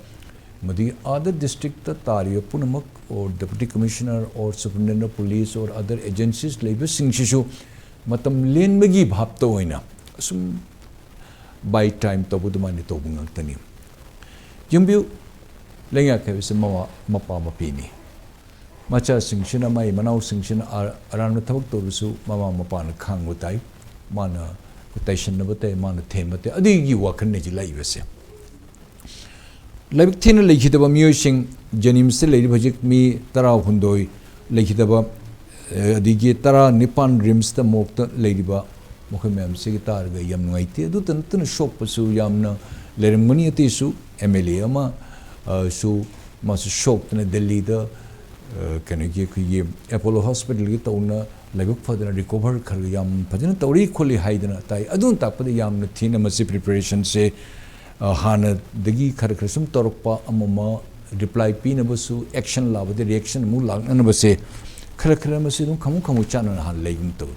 ꯃꯗꯨꯒꯤ other districtꯇ ꯇꯥꯔꯤꯕ ꯄꯨꯝꯅꯃꯛ or Deputy Commissioner or Superintendent of Police or other agencies ꯂꯩꯕꯁꯤꯡꯁꯤꯁꯨ ꯃꯇꯝ ꯂꯦꯟꯕꯒꯤ ꯚꯥꯞꯇ ꯑꯣꯏꯅ ꯑꯁꯨꯝ buy time ꯇꯧꯕ ꯑꯗꯨꯃꯥꯏꯅ ꯇꯧꯕ ꯉꯥꯛꯇꯅꯤ꯫ ꯌꯦꯡꯕꯤꯌꯨ, ꯂꯩꯉꯥꯛ ꯍꯥꯏꯕꯁꯤ ꯃꯃꯥ ꯃꯄꯥ ꯃꯄꯤꯅꯤ꯫ ꯃꯆꯥꯁꯤꯡꯁꯤꯅ, ꯃꯥꯒꯤ ꯃꯅꯥꯎꯁꯤꯡꯁꯤꯅ ꯑ-, ꯑꯔꯥꯟꯕ ꯊꯕꯛ ꯇꯧꯔꯁꯨ ꯃꯃꯥ ꯃꯄꯥꯅ ꯈꯥꯡꯕ ꯇꯥꯏ, ꯃꯥꯅ ꯇꯥꯏꯁꯟꯅꯕ ꯇꯥꯏ, ꯃꯥꯅ ꯊꯦꯝꯕ ꯇꯥꯏ꯫ ꯑꯗꯨꯒꯤ ꯋꯥꯈꯜꯅꯤ ꯍꯧꯖꯤꯛ ꯂꯥꯛꯏꯕꯁꯦ꯫ ꯂꯥꯏꯕꯛ ꯊꯤꯅ ꯂꯩꯈꯤꯗꯕ ꯃꯤꯑꯣꯏꯁꯤꯡ, ꯖꯦꯅꯤꯝꯁꯇ ꯂꯩꯔꯤꯕ ꯍꯧꯖꯤꯛ ꯃꯤ ꯇꯔꯥꯍꯨꯝꯗꯣꯏ ꯂꯩꯈꯤꯗꯕ, ꯑ, ꯑꯗꯒꯤ ꯇꯔꯥꯅꯤꯄꯥꯟ ꯔꯤꯝꯁꯇ ꯃꯣꯔꯛꯇ ꯂꯩꯔꯤꯕ, ꯃꯈꯣꯏ ꯃꯌꯥꯝꯁꯤꯒꯤ ꯇꯥꯔꯒ ꯌꯥꯝ ꯅꯨꯡꯉꯥꯏꯇꯦ꯫ ꯑꯗꯨꯇ ꯅꯠꯇꯅ ꯁꯣꯛꯄꯁꯨ ꯌꯥꯝꯅ ꯂꯩꯔꯝꯒꯅꯤ꯫ ꯑꯇꯩꯁꯨ ꯑꯦꯝ ꯑꯦꯜ ꯑꯦ ꯑꯃ, ꯑ, ꯁꯨ ꯃꯥꯁꯨ ꯁꯣꯛꯇꯅ ꯗꯦꯜꯂꯤꯗ, ꯑ, ꯀꯩꯅꯣꯒꯤ ꯑꯩꯈꯣꯏꯒꯤ ꯑꯦꯄꯣꯂꯣ ꯍꯣꯁꯄꯤꯇꯥꯜꯒꯤ ꯇꯧꯅ ꯂꯥꯏꯕꯛ ꯐꯗꯅ recover ꯈꯔ ꯌꯥꯝ ꯐꯖꯅ ꯇꯧꯔꯤ ꯈꯣꯠꯂꯤ ꯍꯥꯏꯗꯅ ꯇꯥꯏ꯫ ꯑꯗꯨꯅ ꯇꯥꯛꯄꯗ ꯌꯥꯝꯅ ꯊꯤꯅ ꯃꯁꯤ preparationꯁꯦ, ꯑ, ꯍꯥꯟꯅꯗꯒꯤ ꯈꯔ ꯈꯔ ꯁꯨꯝ ꯇꯧꯔꯛꯄ ꯑꯃ ꯑꯃ ꯔꯤꯄ꯭ꯂꯥꯏ ꯄꯤꯅꯕꯁꯨ, ꯑꯦꯛꯁꯟ ꯂꯥꯛꯄꯗ ꯔꯤꯌꯦꯛꯁꯟ ꯑꯃꯨꯛ ꯂꯥꯛꯅꯅꯕꯁꯦ ꯈꯔ ꯈꯔ ꯃꯁꯤ ꯑꯗꯨꯝ ꯈꯃꯨꯛ ꯈꯃꯨꯛ ꯆꯥꯟꯅꯅ ꯍꯥꯟꯅ ꯂꯩꯒꯨꯝ ꯇꯧꯏ꯫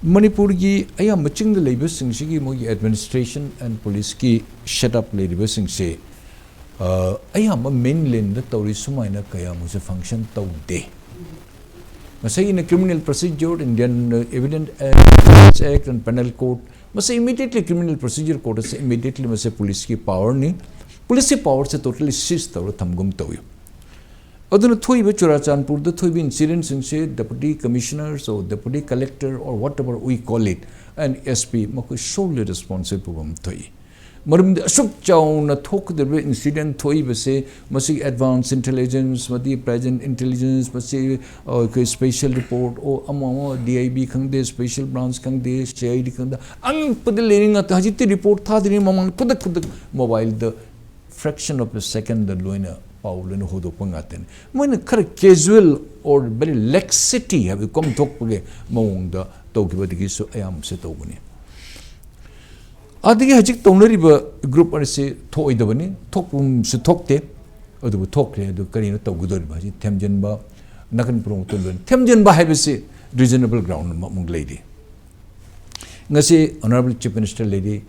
ꯃꯅꯤꯄꯨꯔꯒꯤ ꯑꯌꯥꯝꯕ ꯆꯤꯡꯗ ꯂꯩꯕꯁꯤꯡꯁꯤꯒꯤ ꯃꯣꯏꯒꯤ ꯑꯦꯗꯃꯤꯅꯤꯁꯇ꯭ꯔꯦꯁꯟ ꯑꯦꯟ ꯄꯨꯂꯤꯁꯀꯤ ꯁꯦꯠ ꯑꯞ ꯂꯩꯔꯤꯕꯁꯤꯡꯁꯦ, ꯑ, ꯑꯌꯥꯝꯕ ꯃꯦꯟꯂꯦꯟꯗ ꯇꯧꯔꯤ ꯁꯨꯃꯥꯏꯅ ꯀꯌꯥꯃꯨꯛꯁꯦ ꯐꯪꯁꯟ ꯇꯧꯗꯦ꯫ ꯉꯁꯥꯏꯒꯤ ꯀ꯭ꯔꯤꯃꯤꯅꯦꯜ ꯄ꯭ꯔꯣꯁꯤꯗ꯭ꯌꯨꯔ, ꯏꯟꯗꯤꯌꯟ, ꯑ, ꯏꯚꯤꯗꯦꯟꯁ ꯑꯦꯛ, ꯏꯟꯗꯤꯌꯟ ꯄꯦꯅꯦꯜ ꯀꯣꯗ, ꯃꯁꯤ ꯏꯃꯤꯗꯤꯌꯦꯠꯂꯤ ꯀ꯭ꯔꯤꯃꯤꯅꯦꯜ ꯄ꯭ꯔꯣꯁꯤꯗ꯭ꯌꯨꯔ ꯀꯣꯗ ꯑꯁꯤ ꯏꯃꯤꯗꯤꯌꯦꯠꯂꯤ ꯃꯁꯤ ꯄꯨꯂꯤꯁꯀꯤ ꯄꯥꯋꯔꯅꯤ꯫ ꯄꯨꯂꯤꯁꯀꯤ ꯄꯥꯋꯔꯁꯦ ꯇꯣꯇꯦꯜꯂꯤ ꯁꯤꯖ ꯇꯧꯔ ꯊꯝꯒꯨꯝ ꯇꯧꯏ꯫ ꯑꯗꯨꯅ ꯊꯣꯛꯏꯕ ꯆꯨꯔꯥꯆꯥꯟꯄꯨꯔꯗ ꯊꯣꯛꯏꯕ ꯏꯟꯁꯤꯗꯦꯟꯁꯤꯡꯁꯦ deputy commissioners or deputy collector or whatever we call it, and S P, ꯃꯈꯣꯏ solely responsible ꯑꯃ ꯊꯣꯛꯏ꯫ ꯃꯔꯝꯗꯤ ꯑꯁꯨꯛ ꯆꯥꯎꯅ ꯊꯣꯛꯀꯗꯧꯔꯤꯕ ꯏꯟꯁꯤꯗꯦꯟ ꯊꯣꯛꯏꯕꯁꯦ, ꯃꯁꯤꯒꯤ ꯑꯦꯗꯚꯥꯟꯁ ꯏꯟꯇꯦꯂꯤꯖꯦꯟꯁ, ꯃꯗꯤ ꯄ꯭ꯔꯦꯖꯦꯟꯠ ꯏꯟꯇꯦꯂꯤꯖꯦꯟꯁ, ꯃꯁꯤ, ꯑ, ꯑꯩꯈꯣꯏ ꯁ꯭ꯄꯦꯁꯦꯜ ꯔꯤꯄꯣꯔꯠ, ꯑꯣ, ꯑꯃ ꯑꯃ, D I B ꯈꯪꯗꯦ, ꯁ꯭ꯄꯦꯁꯦꯜ ꯕ꯭ꯔꯥꯟꯁ ꯈꯪꯗꯦ, C I D ꯈꯪꯗꯦ, ꯑꯉꯛꯄꯗ ꯂꯩꯔꯤ ꯉꯥꯛꯇ꯫ ꯍꯧꯖꯤꯛꯇꯤ ꯔꯤꯄꯣꯔꯠ ꯊꯥꯗ꯭ꯔꯤꯉꯩ ꯃꯃꯥꯡꯗ ꯈꯨꯗꯛ ꯈꯨꯗꯛ ꯃꯣꯕꯥꯏꯜꯗ fraction of a second ꯂꯣꯏꯅ ꯄꯥꯎ ꯂꯣꯏꯅ ꯍꯧꯗꯣꯛꯄ ꯉꯥꯛꯇꯅꯤ꯫ ꯃꯣꯏꯅ ꯈꯔ casual or very laxity ꯍꯥꯏꯕꯗꯤ ꯀꯣꯝꯊꯣꯛꯄꯒꯤ ꯃꯑꯣꯡꯗ ꯇꯧꯈꯤꯕꯗꯒꯤꯁꯨ ꯑꯌꯥꯝꯕꯁꯦ ꯇꯧꯕꯅꯤ꯫ ꯑꯗꯒꯤ ꯍꯧꯖꯤꯛ ꯇꯧꯅꯔꯤꯕ ꯒ꯭ꯔꯨꯞ ꯑꯁꯤ ꯊꯣꯛꯑꯣꯏꯗꯕꯅꯤ, ꯊꯣꯛꯐꯝꯁꯨ ꯊꯣꯛꯇꯦ꯫ ꯑꯗꯨꯕꯨ ꯊꯣꯛꯈ꯭ꯔꯦ, ꯑꯗꯨ ꯀꯔꯤꯅꯣ ꯇꯧꯒꯗꯧꯔꯤꯕ ꯍꯥꯏꯁꯤ ꯊꯦꯝꯖꯤꯟꯕ, ꯅꯥꯀꯟ ꯄꯨꯝꯅꯃꯛꯇ ꯂꯣꯏꯅ ꯊꯦꯝꯖꯤꯟꯕ ꯍꯥꯏꯕꯁꯤ reasonable ground ꯑꯃꯃꯨꯛ ꯂꯩꯔꯤ꯫ ꯉꯁꯤ Honourable Chief Minister ꯂꯩꯔꯤ,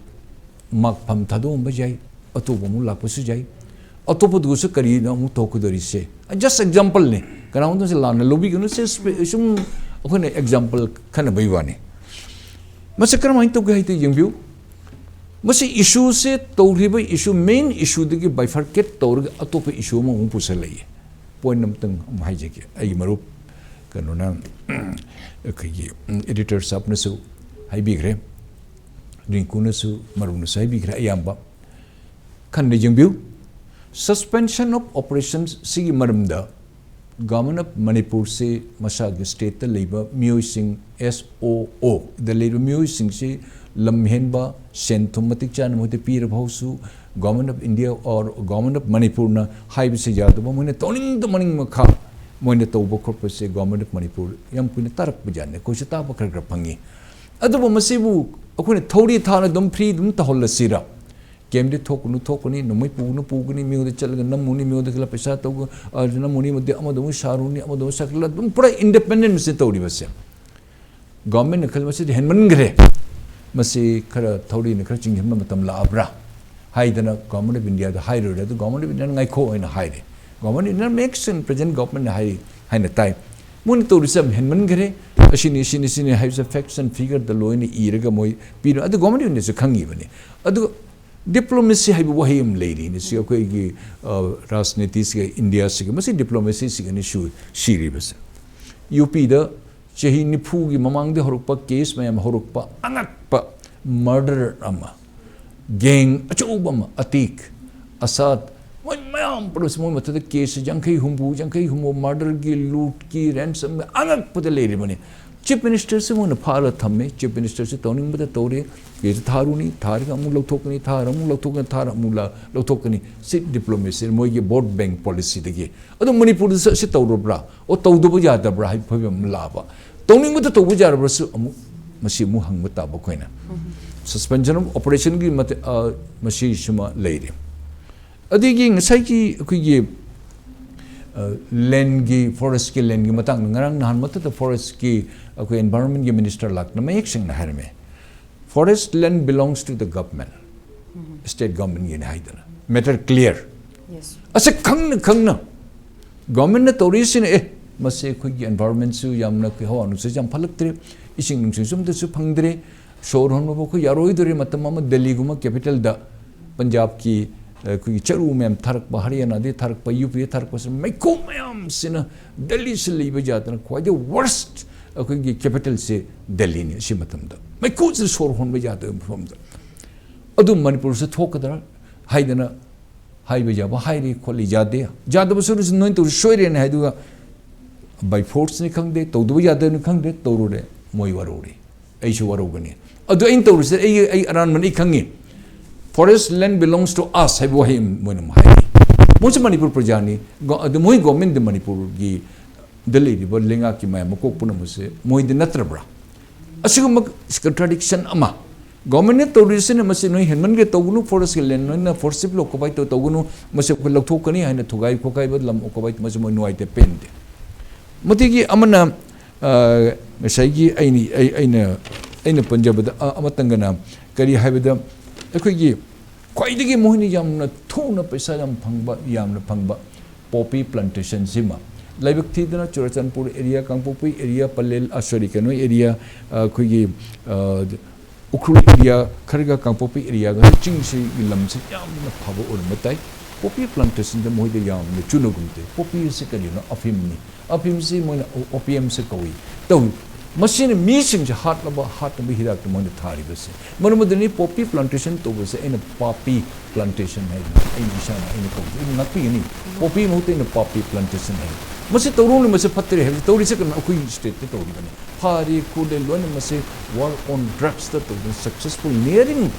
ꯃꯥꯛ ꯐꯝ ꯊꯥꯗꯣꯛꯑꯝꯕ ꯌꯥꯏ, ꯑꯇꯣꯞꯄ ꯑꯃꯨꯛ ꯂꯥꯛꯄꯁꯨ ꯌꯥꯏ꯫ ꯑꯇꯣꯞꯄꯗꯨꯒꯁꯨ ꯀꯔꯤꯅꯣ ꯑꯃꯨꯛ ꯊꯣꯛꯀꯗꯧꯔꯤꯁꯦ? Just exampleꯅꯤ, ꯀꯅꯥꯒꯨꯝꯕꯁꯦ ꯂꯥꯟꯅ ꯂꯧꯕꯤꯒꯅꯨ, ꯁꯦ ꯁ꯭ꯄꯦ-, ꯁꯨꯝ ꯑꯩꯈꯣꯏꯅ example ꯈꯟꯅꯕꯩ ꯋꯥꯅꯤ꯫ ꯃꯁꯤ ꯀꯔꯝꯍꯥꯏꯅ ꯇꯧꯒꯦ ꯍꯥꯏꯗꯤ ꯌꯦꯡꯕꯤꯌꯨ, ꯃꯁꯤ ꯏꯁꯨꯁꯦ, ꯇꯧꯔꯤꯕ ꯏꯁꯨ, ꯃꯦꯟ ꯏꯁꯨꯗꯒꯤ bifurcate ꯇꯧꯔꯒ ꯑꯇꯣꯞꯄ ꯏꯁꯨ ꯑꯃꯃꯨꯛ ꯄꯨꯁꯜꯂꯛꯏ꯫ ꯄꯣꯏꯟ ꯑꯃꯇꯪ ꯑꯃ ꯍꯥꯏꯖꯒꯦ, ꯑꯩꯒꯤ ꯃꯔꯨꯞ ꯀꯩꯅꯣꯅ, ꯑꯩꯈꯣꯏꯒꯤ, ꯎꯝ, ꯏꯗꯤꯇꯔ ꯁꯥꯍꯕꯅꯁꯨ ꯍꯥꯏꯕꯤꯈ꯭ꯔꯦ, ꯔꯤꯡꯀꯨꯅꯁꯨ, ꯃꯔꯨꯞꯅꯁꯨ ꯍꯥꯏꯕꯤꯈ꯭ꯔꯦ, ꯑꯌꯥꯝꯕ ꯈꯟꯅ ꯌꯦꯡꯕꯤꯌꯨ꯫ Suspension of Operations ꯁꯤꯒꯤ ꯃꯔꯝꯗ Government of ꯃꯅꯤꯄꯨꯔꯁꯤ ꯃꯁꯥꯒꯤ ꯁ꯭ꯇꯦꯠꯇ ꯂꯩꯕ ꯃꯤꯑꯣꯏꯁꯤꯡ, S O O ꯗ ꯂꯩꯕ ꯃꯤꯑꯣꯏꯁꯤꯡꯁꯤ ꯂꯝ ꯍꯦꯟꯕ, ꯁꯦꯟ ꯊꯨꯝ ꯃꯇꯤꯛ ꯆꯥꯅ ꯃꯈꯣꯏꯗ ꯄꯤꯔꯕ ꯐꯥꯎꯁꯨ Government of India or Government of ꯃꯅꯤꯄꯨꯔꯅ ꯍꯥꯏꯕꯁꯤ ꯌꯥꯗꯕ, ꯃꯣꯏꯅ ꯇꯧꯅꯤꯡꯗ ꯃꯅꯤꯡ ꯃꯈꯥ ꯃꯣꯏꯅ ꯇꯧꯕ ꯈꯣꯠꯄꯁꯦ Government of ꯃꯅꯤꯄꯨꯔ ꯌꯥꯝ ꯀꯨꯏꯅ ꯇꯥꯔꯛꯄ ꯖꯥꯠꯅꯤ꯫ ꯑꯩꯈꯣꯏꯁꯨ ꯇꯥꯕ ꯈꯔ ꯈꯔ ꯐꯪꯉꯤ꯫ ꯑꯗꯨꯕꯨ ꯃꯁꯤꯕꯨ ꯑꯩꯈꯣꯏꯅ ꯊꯧꯔꯤ ꯊꯥꯅ ꯑꯗꯨꯝ ꯐ꯭ꯔꯤ ꯑꯗꯨꯝ ꯇꯧꯍꯜꯂꯁꯤꯔ? ꯀꯦꯝꯗꯤ ꯊꯣꯛꯀꯅꯨ ꯊꯣꯛꯀꯅꯤ, ꯅꯣꯡꯃꯩ ꯄꯨꯒꯅꯨ ꯄꯨꯒꯅꯤ, ꯃꯤꯉꯣꯟꯗ ꯆꯠꯂꯒ ꯅꯝꯃꯨꯅꯤ, ꯃꯤꯉꯣꯟꯗ ꯈꯔ ꯄꯩꯁꯥ ꯇꯧꯒ-, ꯑ, ꯅꯝꯃꯨꯅꯤ, ꯑꯃꯗꯤ ꯑꯃꯗ ꯑꯃꯨꯛ ꯁꯥꯔꯨꯅꯤ, ꯑꯃꯗ ꯑꯃꯨꯛ ꯁꯥꯒꯠꯂ ꯑꯗꯨꯝ ꯄꯨꯔꯥ independence ꯇꯧꯔꯤꯕꯁꯦ꯫ Government ꯅ ꯈꯜꯂꯤ, "ꯃꯁꯤꯗꯤ ꯍꯦꯟꯃꯟꯈ꯭ꯔꯦ, ꯃꯁꯤ ꯈꯔ ꯊꯧꯔꯤꯅ ꯈꯔ ꯆꯤꯡꯁꯤꯟꯕ ꯃꯇꯝ ꯂꯥꯛꯑꯕ꯭ꯔꯥ?" ꯍꯥꯏꯗꯅ Government of India ꯗ ꯍꯥꯏꯔꯨꯔꯦ꯫ ꯑꯗꯨ Government of India ꯅ "ꯉꯥꯏꯈꯣ" ꯍꯥꯏꯅ ꯍꯥꯏꯔꯦ꯫ Government of India ꯅ ꯃꯌꯦꯛ ꯁꯦꯡꯅ present government ꯅ ꯍꯥꯏꯔꯤ ꯍꯥꯏꯅ ꯇꯥꯏ꯫ ꯃꯣꯏꯅ ꯇꯧꯔꯤꯁꯦ ꯌꯥꯝ ꯍꯦꯟꯃꯟꯈ꯭ꯔꯦ, ꯑꯁꯤꯅꯤ, ꯑꯁꯤꯅꯤ, ꯑꯁꯤꯅꯤ ꯍꯥꯏꯕꯁꯦ facts and figure ꯗ ꯂꯣꯏꯅ ꯏꯔꯒ ꯃꯣꯏ ꯄꯤꯔꯣ꯫ ꯑꯗꯨ Government of India ꯁꯨ ꯈꯪꯉꯤꯕꯅꯤ꯫ ꯑꯗꯨ diplomacy ꯍꯥꯏꯕ ꯋꯥꯍꯩ ꯑꯃ ꯂꯩꯔꯤꯅꯦ꯫ ꯁꯤ ꯑꯩꯈꯣꯏꯒꯤ, ꯑ, ꯔꯥꯖꯅꯤꯇꯤꯁꯤꯒ ꯏꯟꯗꯤꯌꯥꯁꯤꯒ, ꯃꯁꯤ diplomacy ꯁꯤꯒꯅꯤ ꯁꯨ-, ꯁꯤꯔꯤꯕꯁꯦ꯫ ꯌꯨ ꯄꯤꯗ ꯆꯍꯤ ꯅꯤꯐꯨꯒꯤ ꯃꯃꯥꯡꯗ ꯍꯧꯔꯛꯄ case ꯃꯌꯥꯝ ꯍꯧꯔꯛꯄ ꯑꯉꯛꯄ murder ꯑꯃ, gang ꯑꯆꯧꯕ ꯑꯃ, ꯑꯇꯤꯛ, ꯑꯁꯥꯗ, ꯃꯣꯏ ꯃꯌꯥꯝ ꯄꯨꯂꯞꯁꯦ ꯃꯣꯏ ꯃꯊꯛꯇ case ꯌꯥꯡꯈꯩ ꯍꯨꯝꯐꯨ, ꯌꯥꯡꯈꯩ ꯍꯨꯝꯐꯨ murder ꯒꯤ, ꯂꯨꯠꯀꯤ, ransom ꯑꯉꯛꯄꯗ ꯂꯩꯔꯤꯕꯅꯤ꯫ Chief Minister ꯁꯤ ꯃꯣꯏꯅ ꯐꯥꯔ ꯊꯝꯃꯦ꯫ Chief Minister ꯁꯤ ꯇꯧꯅꯤꯡꯕꯗ ꯇꯧꯔꯦ꯫ Case ꯊꯥꯔꯨꯅꯤ, ꯊꯥꯔꯒ ꯑꯃꯨꯛ ꯂꯧꯊꯣꯛꯀꯅꯤ, ꯊꯥꯔ ꯑꯃꯨꯛ ꯂꯧꯊꯣꯛꯀꯅꯤ, ꯊꯥꯔ ꯑꯃꯨꯛ ꯂ-, ꯂꯧꯊꯣꯛꯀꯅꯤ꯫ ꯁꯤ diplomacy, ꯃꯣꯏꯒꯤ vote bank policy ꯗꯒꯤ꯫ ꯑꯗꯣ ꯃꯅꯤꯄꯨꯔꯗꯁꯨ ꯑꯁꯤ ꯇꯧꯔꯕ꯭ꯔꯥ? ꯑꯣ, ꯇꯧꯗꯕ ꯌꯥꯗꯕ꯭ꯔꯥ ꯍꯥꯏꯕ ꯐꯤꯕꯝ ꯑꯃ ꯂꯥꯛꯑꯕ꯫ ꯇꯧꯅꯤꯡꯕꯗ ꯇꯧꯕ ꯌꯥꯔꯕ꯭ꯔꯁꯨ ꯑꯃꯨꯛ ꯃꯁꯤ ꯑꯃꯨꯛ ꯍꯪꯕ ꯇꯥꯕ ꯑꯩꯈꯣꯏꯅ꯫ Suspension of operation ꯒꯤ ꯃꯇ-, ꯑ, ꯃꯁꯤꯁꯤꯃ ꯂꯩꯔꯦ꯫ ꯑꯗꯒꯤ ꯉꯁꯥꯏꯒꯤ ꯑꯩꯈꯣꯏꯒꯤ, ꯑ, land ꯒꯤ, forest ꯀꯤ land ꯒꯤ ꯃꯇꯥꯡꯗ ꯉꯔꯥꯡ ꯅꯍꯥꯟ ꯃꯊꯛꯇ forest ꯀꯤ ꯑꯩꯈꯣꯏ environment ꯒꯤ minister ꯂꯥꯛꯇꯅ ꯃꯌꯦꯛ ꯁꯦꯡꯅ ꯍꯥꯏꯔꯝꯃꯦ꯫ Forest land belongs to the government, state government Guinea ꯍꯥꯏꯗꯅ꯫ Matter clear꯫ Yes. ꯑꯁꯤ ꯈꯪꯅ ꯈꯪꯅ government ꯅ ꯇꯧꯔꯤꯁꯤꯅ, "ꯑꯦ, ꯃꯁꯤ ꯑꯩꯈꯣꯏꯒꯤ environment ꯁꯨ ꯌꯥꯝꯅ, ꯑꯩꯈꯣꯏ ꯍꯋꯥ ꯅꯨꯡꯁꯤꯠꯁꯨ ꯌꯥꯝ ꯐꯠꯂꯛꯇ꯭ꯔꯦ, ꯏꯁꯤꯡ ꯅꯨꯡꯁꯤꯠꯁꯨ ꯑꯝꯇꯁꯨ ꯐꯪꯗ꯭ꯔꯦ, ꯁꯣꯔ ꯍꯣꯟꯕ ꯐꯥꯎ ꯑꯩꯈꯣꯏ ꯌꯥꯔꯣꯏꯗꯣꯔꯦ꯫ ꯃꯇꯝ ꯑꯃ ꯗꯦꯜꯂꯤꯒꯨꯝꯕ capital ꯗ ꯄꯟꯖꯥꯕꯀꯤ, ꯑ, ꯑꯩꯈꯣꯏꯒꯤ ꯆꯔꯨ ꯃꯌꯥꯝ ꯊꯥꯔꯛꯄ, ꯍꯔꯤꯌꯥꯅꯥꯗꯒꯤ ꯊꯥꯔꯛꯄ, ꯌꯨ ꯄꯤꯗꯒꯤ ꯊꯥꯔꯛꯄꯁꯦ ꯃꯩꯈꯨ ꯃꯌꯥꯝꯁꯤꯅ ꯗꯦꯜꯂꯤꯁꯤ ꯂꯩꯕ ꯌꯥꯗꯅ ꯈ꯭ꯋꯥꯏꯗꯒꯤ worst ꯑꯩꯈꯣꯏꯒꯤ capital ꯁꯦ ꯗꯦꯜꯂꯤꯅꯤ꯫ ꯑꯁꯤ ꯃꯇꯝꯗ ꯃꯩꯈꯨꯁꯤꯅ ꯁꯣꯔ ꯍꯣꯟꯕ ꯌꯥꯗꯕ ꯃꯐꯝꯗ꯫ ꯑꯗꯨ ꯃꯅꯤꯄꯨꯔꯁꯤꯗ ꯊꯣꯛꯀꯗ꯭ꯔꯥ ꯍꯥꯏꯗꯅ ꯍꯥꯏꯕ ꯌꯥꯕ ꯍꯥꯏꯔꯤ ꯈꯣꯠꯂꯤ, ꯌꯥꯗꯦ꯫ ꯌꯥꯗꯕ ꯁꯔꯨꯛꯁꯤ ꯅꯣꯏꯅ ꯇꯧꯔꯤ ꯁꯣꯏꯔꯦꯅ ꯍꯥꯏꯗꯨꯒ by force ꯅꯤ ꯈꯪꯗꯦ, ꯇꯧꯗꯕ ꯌꯥꯗꯕꯅꯤ ꯈꯪꯗꯦ, ꯇꯧꯔꯨꯔꯦ, ꯃꯣꯏ ꯋꯥꯔꯧꯔꯦ, ꯑꯩꯁꯨ ꯋꯥꯔꯧꯒꯅꯤ꯫ ꯑꯗꯨ ꯑꯩꯅ ꯇꯧꯔꯤꯁꯦ ꯑꯩ, ꯑꯩ ꯑꯔꯥꯟꯕꯅꯤ, ꯑꯩ ꯈꯪꯉꯤ꯫ "Forest land belongs to us" ꯍꯥꯏꯕ ꯋꯥꯍꯩ ꯑꯃ ꯃꯣꯏꯅ ꯑꯃꯨꯛ ꯍꯥꯏꯔꯤ꯫ ꯃꯣꯏꯁꯨ ꯃꯅꯤꯄꯨꯔ ꯄ꯭ꯔꯖꯥꯅꯤ꯫ ꯒꯣ-, ꯑꯗꯨ ꯃꯣꯏ government ꯗꯤ ꯃꯅꯤꯄꯨꯔꯒꯤ ꯗ ꯂꯩꯔꯤꯕ ꯂꯩꯉꯥꯛꯀꯤ ꯃꯌꯥꯝ ꯃꯀꯣꯛ ꯄꯨꯝꯅꯃꯛꯁꯦ ꯃꯣꯏꯗꯤ ꯅꯠꯇ꯭ꯔꯕ꯭ꯔꯥ? ꯑꯁꯤꯒꯨꯝꯕ contradiction ꯑꯃ ꯒꯣꯔꯃꯦꯟꯅ ꯇꯧꯔꯤꯁꯤꯅ ꯃꯁꯤ ꯅꯣꯏ ꯍꯦꯟꯃꯟꯒꯦ ꯇꯧꯒꯅꯨ, ꯐꯣꯔꯦꯁꯀꯤ ꯂꯦꯟ ꯅꯣꯏꯅ ꯐꯣꯔꯁꯤꯞ ꯑꯣꯀꯨꯄꯥꯏ ꯇꯧ-, ꯇꯧꯒꯅꯨ, ꯃꯁꯤ ꯑꯩꯈꯣꯏ ꯂꯧꯊꯣꯛꯀꯅꯤ ꯍꯥꯏꯅ ꯊꯨꯒꯥꯏ ꯈꯣꯠꯀꯥꯏꯕ, ꯂꯝ ꯑꯣꯀꯨꯄꯥꯏ, ꯃꯁꯤ ꯃꯣꯏ ꯅꯨꯡꯉꯥꯏꯇꯦ, ꯄꯦꯟꯗꯦ꯫ ꯃꯗꯒꯤ ꯑꯃꯅ, ꯑ, ꯉꯁꯥꯏꯒꯤ ꯑꯩꯅ, ꯑꯩ-, ꯑꯩꯅ, ꯑꯩꯅ ꯄꯟꯖꯕꯗ, ꯑ, ꯑꯃꯇꯪꯒꯅ ꯀꯔꯤ ꯍꯥꯏꯕꯗ, ꯑꯩꯈꯣꯏꯒꯤ ꯈ꯭ꯋꯥꯏꯗꯒꯤ ꯃꯣꯏꯅ ꯌꯥꯝꯅ ꯊꯨꯅ ꯄꯩꯁꯥ ꯌꯥꯝ ꯐꯪꯕ, ꯌꯥꯝꯅ ꯐꯪꯕ poppy plantation ꯁꯤꯃ, ꯂꯥꯏꯕꯛ ꯊꯤꯗꯅ ꯆꯨꯔꯆꯥꯟꯄꯨꯔ area, ꯀꯥꯡꯄꯣꯛꯄꯤ area, ꯄꯂꯦꯜ, ꯑ, sorry, ꯀꯩꯅꯣ area, ꯑ, ꯑꯩꯈꯣꯏꯒꯤ, ꯑ, ꯎꯈ꯭ꯔꯨꯜ area, ꯈꯔꯒ ꯀꯥꯡꯄꯣꯛꯄꯤ area ꯒ ꯆꯤꯡꯁꯤꯒꯤ ꯂꯝꯁꯤ ꯌꯥꯝꯅ ꯐꯕ ꯑꯣꯏꯔꯝꯕ ꯇꯥꯏ꯫ Poppy plantation ꯗ ꯃꯣꯏꯗ ꯌꯥꯝꯅ ꯆꯨꯅꯒꯨꯝ ꯇꯧꯏ꯫ Poppy ꯑꯁꯤ ꯀꯔꯤꯅꯣ? ꯑꯐꯤꯝꯅꯤ꯫ ꯑꯐꯤꯝꯁꯤ ꯃꯣꯏꯅ opium ꯁꯦ ꯀꯧꯏ, ꯇꯧꯏ꯫ ꯃꯁꯤꯅ ꯃꯤꯁꯤꯡꯁꯦ ꯍꯥꯠꯅꯕ, ꯍꯥꯠꯅꯕ ꯍꯤꯗꯥꯛꯇ ꯃꯣꯏꯅ ꯊꯥꯔꯤꯕꯁꯦ꯫ ꯃꯔꯝ ꯑꯗꯨꯅꯤ poppy plantation ꯇꯧꯕꯁꯦ ꯑꯩꯅ poppy plantation ꯍꯥꯏꯅ ꯑꯩ ꯏꯁꯥꯅ ꯑꯩꯅ ꯀꯧꯕꯁꯦ ꯑꯩꯅ ꯉꯥꯛꯄꯤꯒꯅꯤ꯫ Poppy ꯃꯍꯨꯠꯇ ꯑꯩꯅ poppy plantation ꯍꯥꯏ꯫ ꯃꯁꯤ ꯇꯧꯔꯨꯅꯨ, ꯃꯁꯤ ꯐꯠꯇ꯭ꯔꯦ ꯍꯥꯏꯕꯁꯤ ꯇꯧꯔꯤꯁꯦ ꯀꯩꯅꯣ? ꯑꯩꯈꯣꯏꯒꯤ state ꯇ ꯇꯧꯔꯤꯕꯅꯤ꯫ ꯐꯥꯔꯦ ꯈꯣꯠꯂꯦ ꯂꯣꯏꯅ ꯃꯁꯤ war on drugs ꯇ ꯇꯧꯗꯅ successful nearing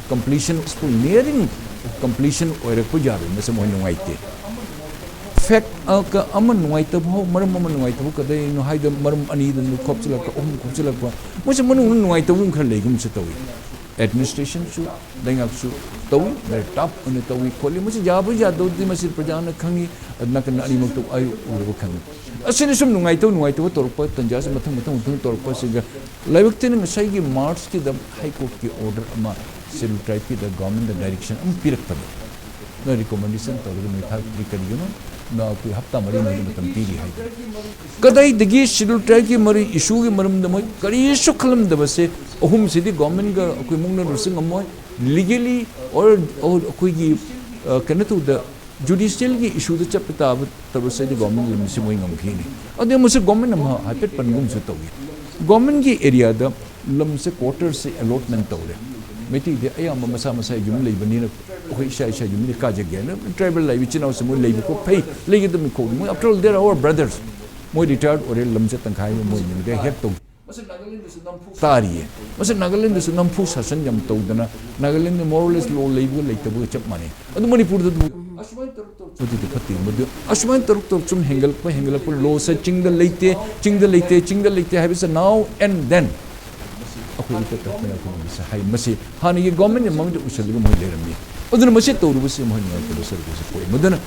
completion, successful nearing completion ꯑꯣꯏꯔꯛꯄ ꯌꯥꯔꯣꯏ꯫ ꯃꯁꯤ ꯃꯣꯏ ꯅꯨꯡꯉꯥꯏꯇꯦ꯫ Fact, ꯑ, ꯀ-, ꯑꯃ ꯅꯨꯡꯉꯥꯏꯇꯕ ꯍꯧ-, ꯃꯔꯝ ꯑꯃ ꯅꯨꯡꯉꯥꯏꯇꯕ ꯀꯗꯥꯏꯅꯣ ꯍꯥꯏꯗ ꯃꯔꯝ ꯑꯅꯤꯗ ꯈꯣꯞꯆꯤꯜꯂꯛꯄ, ꯑꯍꯨꯝ ꯈꯣꯞꯆꯤꯜꯂꯛꯄ, ꯃꯁꯤ ꯃꯅꯨꯡꯗ ꯅꯨꯡꯉꯥꯏꯇꯕ ꯑꯃ ꯈꯔ ꯂꯩꯒꯨꯝꯁꯨ ꯇꯧꯏ꯫ Administration ꯁꯨ, ꯂꯩꯉꯥꯛꯁꯨ ꯇꯧꯏ, very tough ꯑꯣꯏꯅ ꯇꯧꯏ ꯈꯣꯠꯂꯤ꯫ ꯃꯁꯤ ꯌꯥꯕ ꯌꯥꯗꯕꯗꯤ ꯃꯁꯤ ꯄ꯭ꯔꯖꯥꯅ ꯈꯪꯏ, ꯅꯥꯀꯟ ꯑꯅꯤꯃꯛꯇ ꯑꯩ ꯎꯔꯕ ꯈꯪꯏ꯫ ꯑꯁꯤꯅ ꯁꯨꯝ ꯅꯨꯡꯉꯥꯏꯇꯕ, ꯅꯨꯡꯉꯥꯏꯇꯕ ꯇꯧꯔꯛꯄ ꯇꯟꯖꯥꯁꯤ ꯃꯊꯪ, ꯃꯊꯪ, ꯃꯊꯪ ꯇꯧꯔꯛꯄꯁꯤꯒ ꯂꯥꯏꯕꯛ ꯊꯤꯅ ꯉꯁꯥꯏꯒꯤ March ꯀꯤꯗ High Court ꯀꯤ order ꯑꯃ Scheduled Tribe ꯀꯤꯗ government ꯗ direction ꯑꯃ ꯄꯤꯔꯛꯄꯅꯤ꯫ ꯅꯣꯏ recommendation ꯇꯧꯔꯒ ꯅꯣꯏ ꯊꯥꯔꯛꯇ꯭ꯔꯤ ꯀꯔꯤꯒꯤꯅꯣ? ꯅ ꯑꯩꯈꯣꯏ ꯍꯞꯇꯥ ꯃꯔꯤ ꯅꯣꯏꯗ ꯃꯇꯝ ꯄꯤꯔꯤ ꯍꯥꯏꯗꯅ꯫ ꯀꯗꯥꯏꯗꯒꯤ Scheduled Tribe ꯀꯤ ꯃꯔꯤ issue ꯒꯤ ꯃꯔꯝꯗ ꯃꯣꯏ ꯀꯔꯤꯁꯨ ꯈꯜꯂꯝꯗꯕꯁꯦ? ꯑꯍꯨꯝꯁꯤꯗꯤ government ꯒ ꯑꯩꯈꯣꯏ ꯃꯨꯛꯅꯔꯨꯁꯨ ꯉꯝꯃꯣꯏ꯫ Legally or, or ꯑꯩꯈꯣꯏꯒꯤ, ꯑ, ꯀꯩꯅꯣ ꯇꯧꯗ, judicial ꯒꯤ issue ꯗ ꯆꯠꯄ ꯇꯥꯕ ꯇꯧꯔꯁꯦ, ꯑꯗꯨ government ꯂꯝꯁꯤ ꯃꯣꯏ ꯉꯝꯈꯤꯅꯤ꯫ ꯑꯗꯨ ꯃꯁꯤ government ꯑꯃ ꯍꯥꯏꯐꯦꯠ ꯄꯟꯒꯨꯝꯁꯨ ꯇꯧꯏ꯫ Government ꯒꯤ area ꯗ ꯂꯝꯁꯦ quarter ꯁꯦ allotment ꯇꯧꯔꯦ꯫ ꯃꯩꯇꯩꯗꯤ ꯑꯌꯥꯝꯕ ꯃꯁꯥ ꯃꯁꯥ ꯌꯨꯝ ꯂꯩꯕꯅꯤꯅ ꯑꯩꯈꯣꯏ ꯏꯁꯥ ꯏꯁꯥ ꯌꯨꯝꯗ ꯀꯥꯖꯒꯦ ꯍꯥꯏꯅ tribal ꯂꯩꯕ ꯏꯆꯤꯟ ꯏꯅꯥꯎꯁꯦ ꯃꯣꯏ ꯂꯩꯕ ꯈꯣꯠ ꯐꯩ, ꯂꯩꯒꯗꯕꯅꯤ ꯈꯣꯠꯀꯗꯕꯅꯤ꯫ ꯃꯣꯏ after all they are our brothers꯫ ꯃꯣꯏ retired ꯑꯣꯏꯔꯦ, ꯂꯝꯁꯦ ꯇꯪꯈꯥꯏ ꯑꯃ ꯃꯣꯏ ꯌꯨꯝꯗ ꯍꯦꯛ ꯇꯧ ꯇꯥꯔꯤꯌꯦ꯫ ꯃꯁꯤ ꯅꯥꯒꯥꯂꯦꯟꯗꯁꯨ ꯅꯝꯐꯨ ꯁꯥꯁꯟ ꯌꯥꯝ ꯇꯧꯗꯅ Nagaland more or less law ꯂꯩꯕꯒ ꯂꯩꯇꯕꯒ ꯆꯞ ꯃꯥꯟꯅꯩ꯫ ꯑꯗꯨ ꯃꯅꯤꯄꯨꯔꯗ ꯑꯗꯨ ꯑꯗꯨꯗꯤ ꯐꯠꯇꯦ꯫ ꯃꯗꯨ ꯑꯁꯨꯃꯥꯏꯅ ꯇꯔꯨꯛ ꯇꯔꯨꯛ ꯁꯨꯝ ꯍꯦꯟꯒꯠꯂꯛꯄ, ꯍꯦꯟꯒꯠꯂꯛꯄ, law ꯁꯦ ꯆꯤꯡꯗ ꯂꯩꯇꯦ, ꯆꯤꯡꯗ ꯂꯩꯇꯦ, ꯆꯤꯡꯗ ꯂꯩꯇꯦ ꯍꯥꯏꯕꯁꯦ now and then ꯑꯩꯈꯣꯏ ꯏꯇꯠ ꯇꯠꯇꯅ ꯑꯩꯈꯣꯏꯅ ꯃꯁꯤ ꯍꯥꯏ꯫ ꯃꯁꯤ ꯍꯥꯟꯅꯒꯤ ꯒꯣꯔꯃꯦꯟꯒꯤ ꯃꯃꯥꯡꯗ ꯎꯁꯜꯂꯒ ꯃꯣꯏ ꯂꯩꯔꯝꯃꯤ꯫ ꯑꯗꯨꯅ ꯃꯁꯤ ꯇꯧꯔꯨꯕꯁꯤ ꯃꯣꯏ ꯅꯨꯡꯉꯥꯏꯇꯕ ꯁꯔꯨꯛ ꯑꯁꯤ ꯄꯣꯛꯏ꯫ ꯃꯗꯨꯅ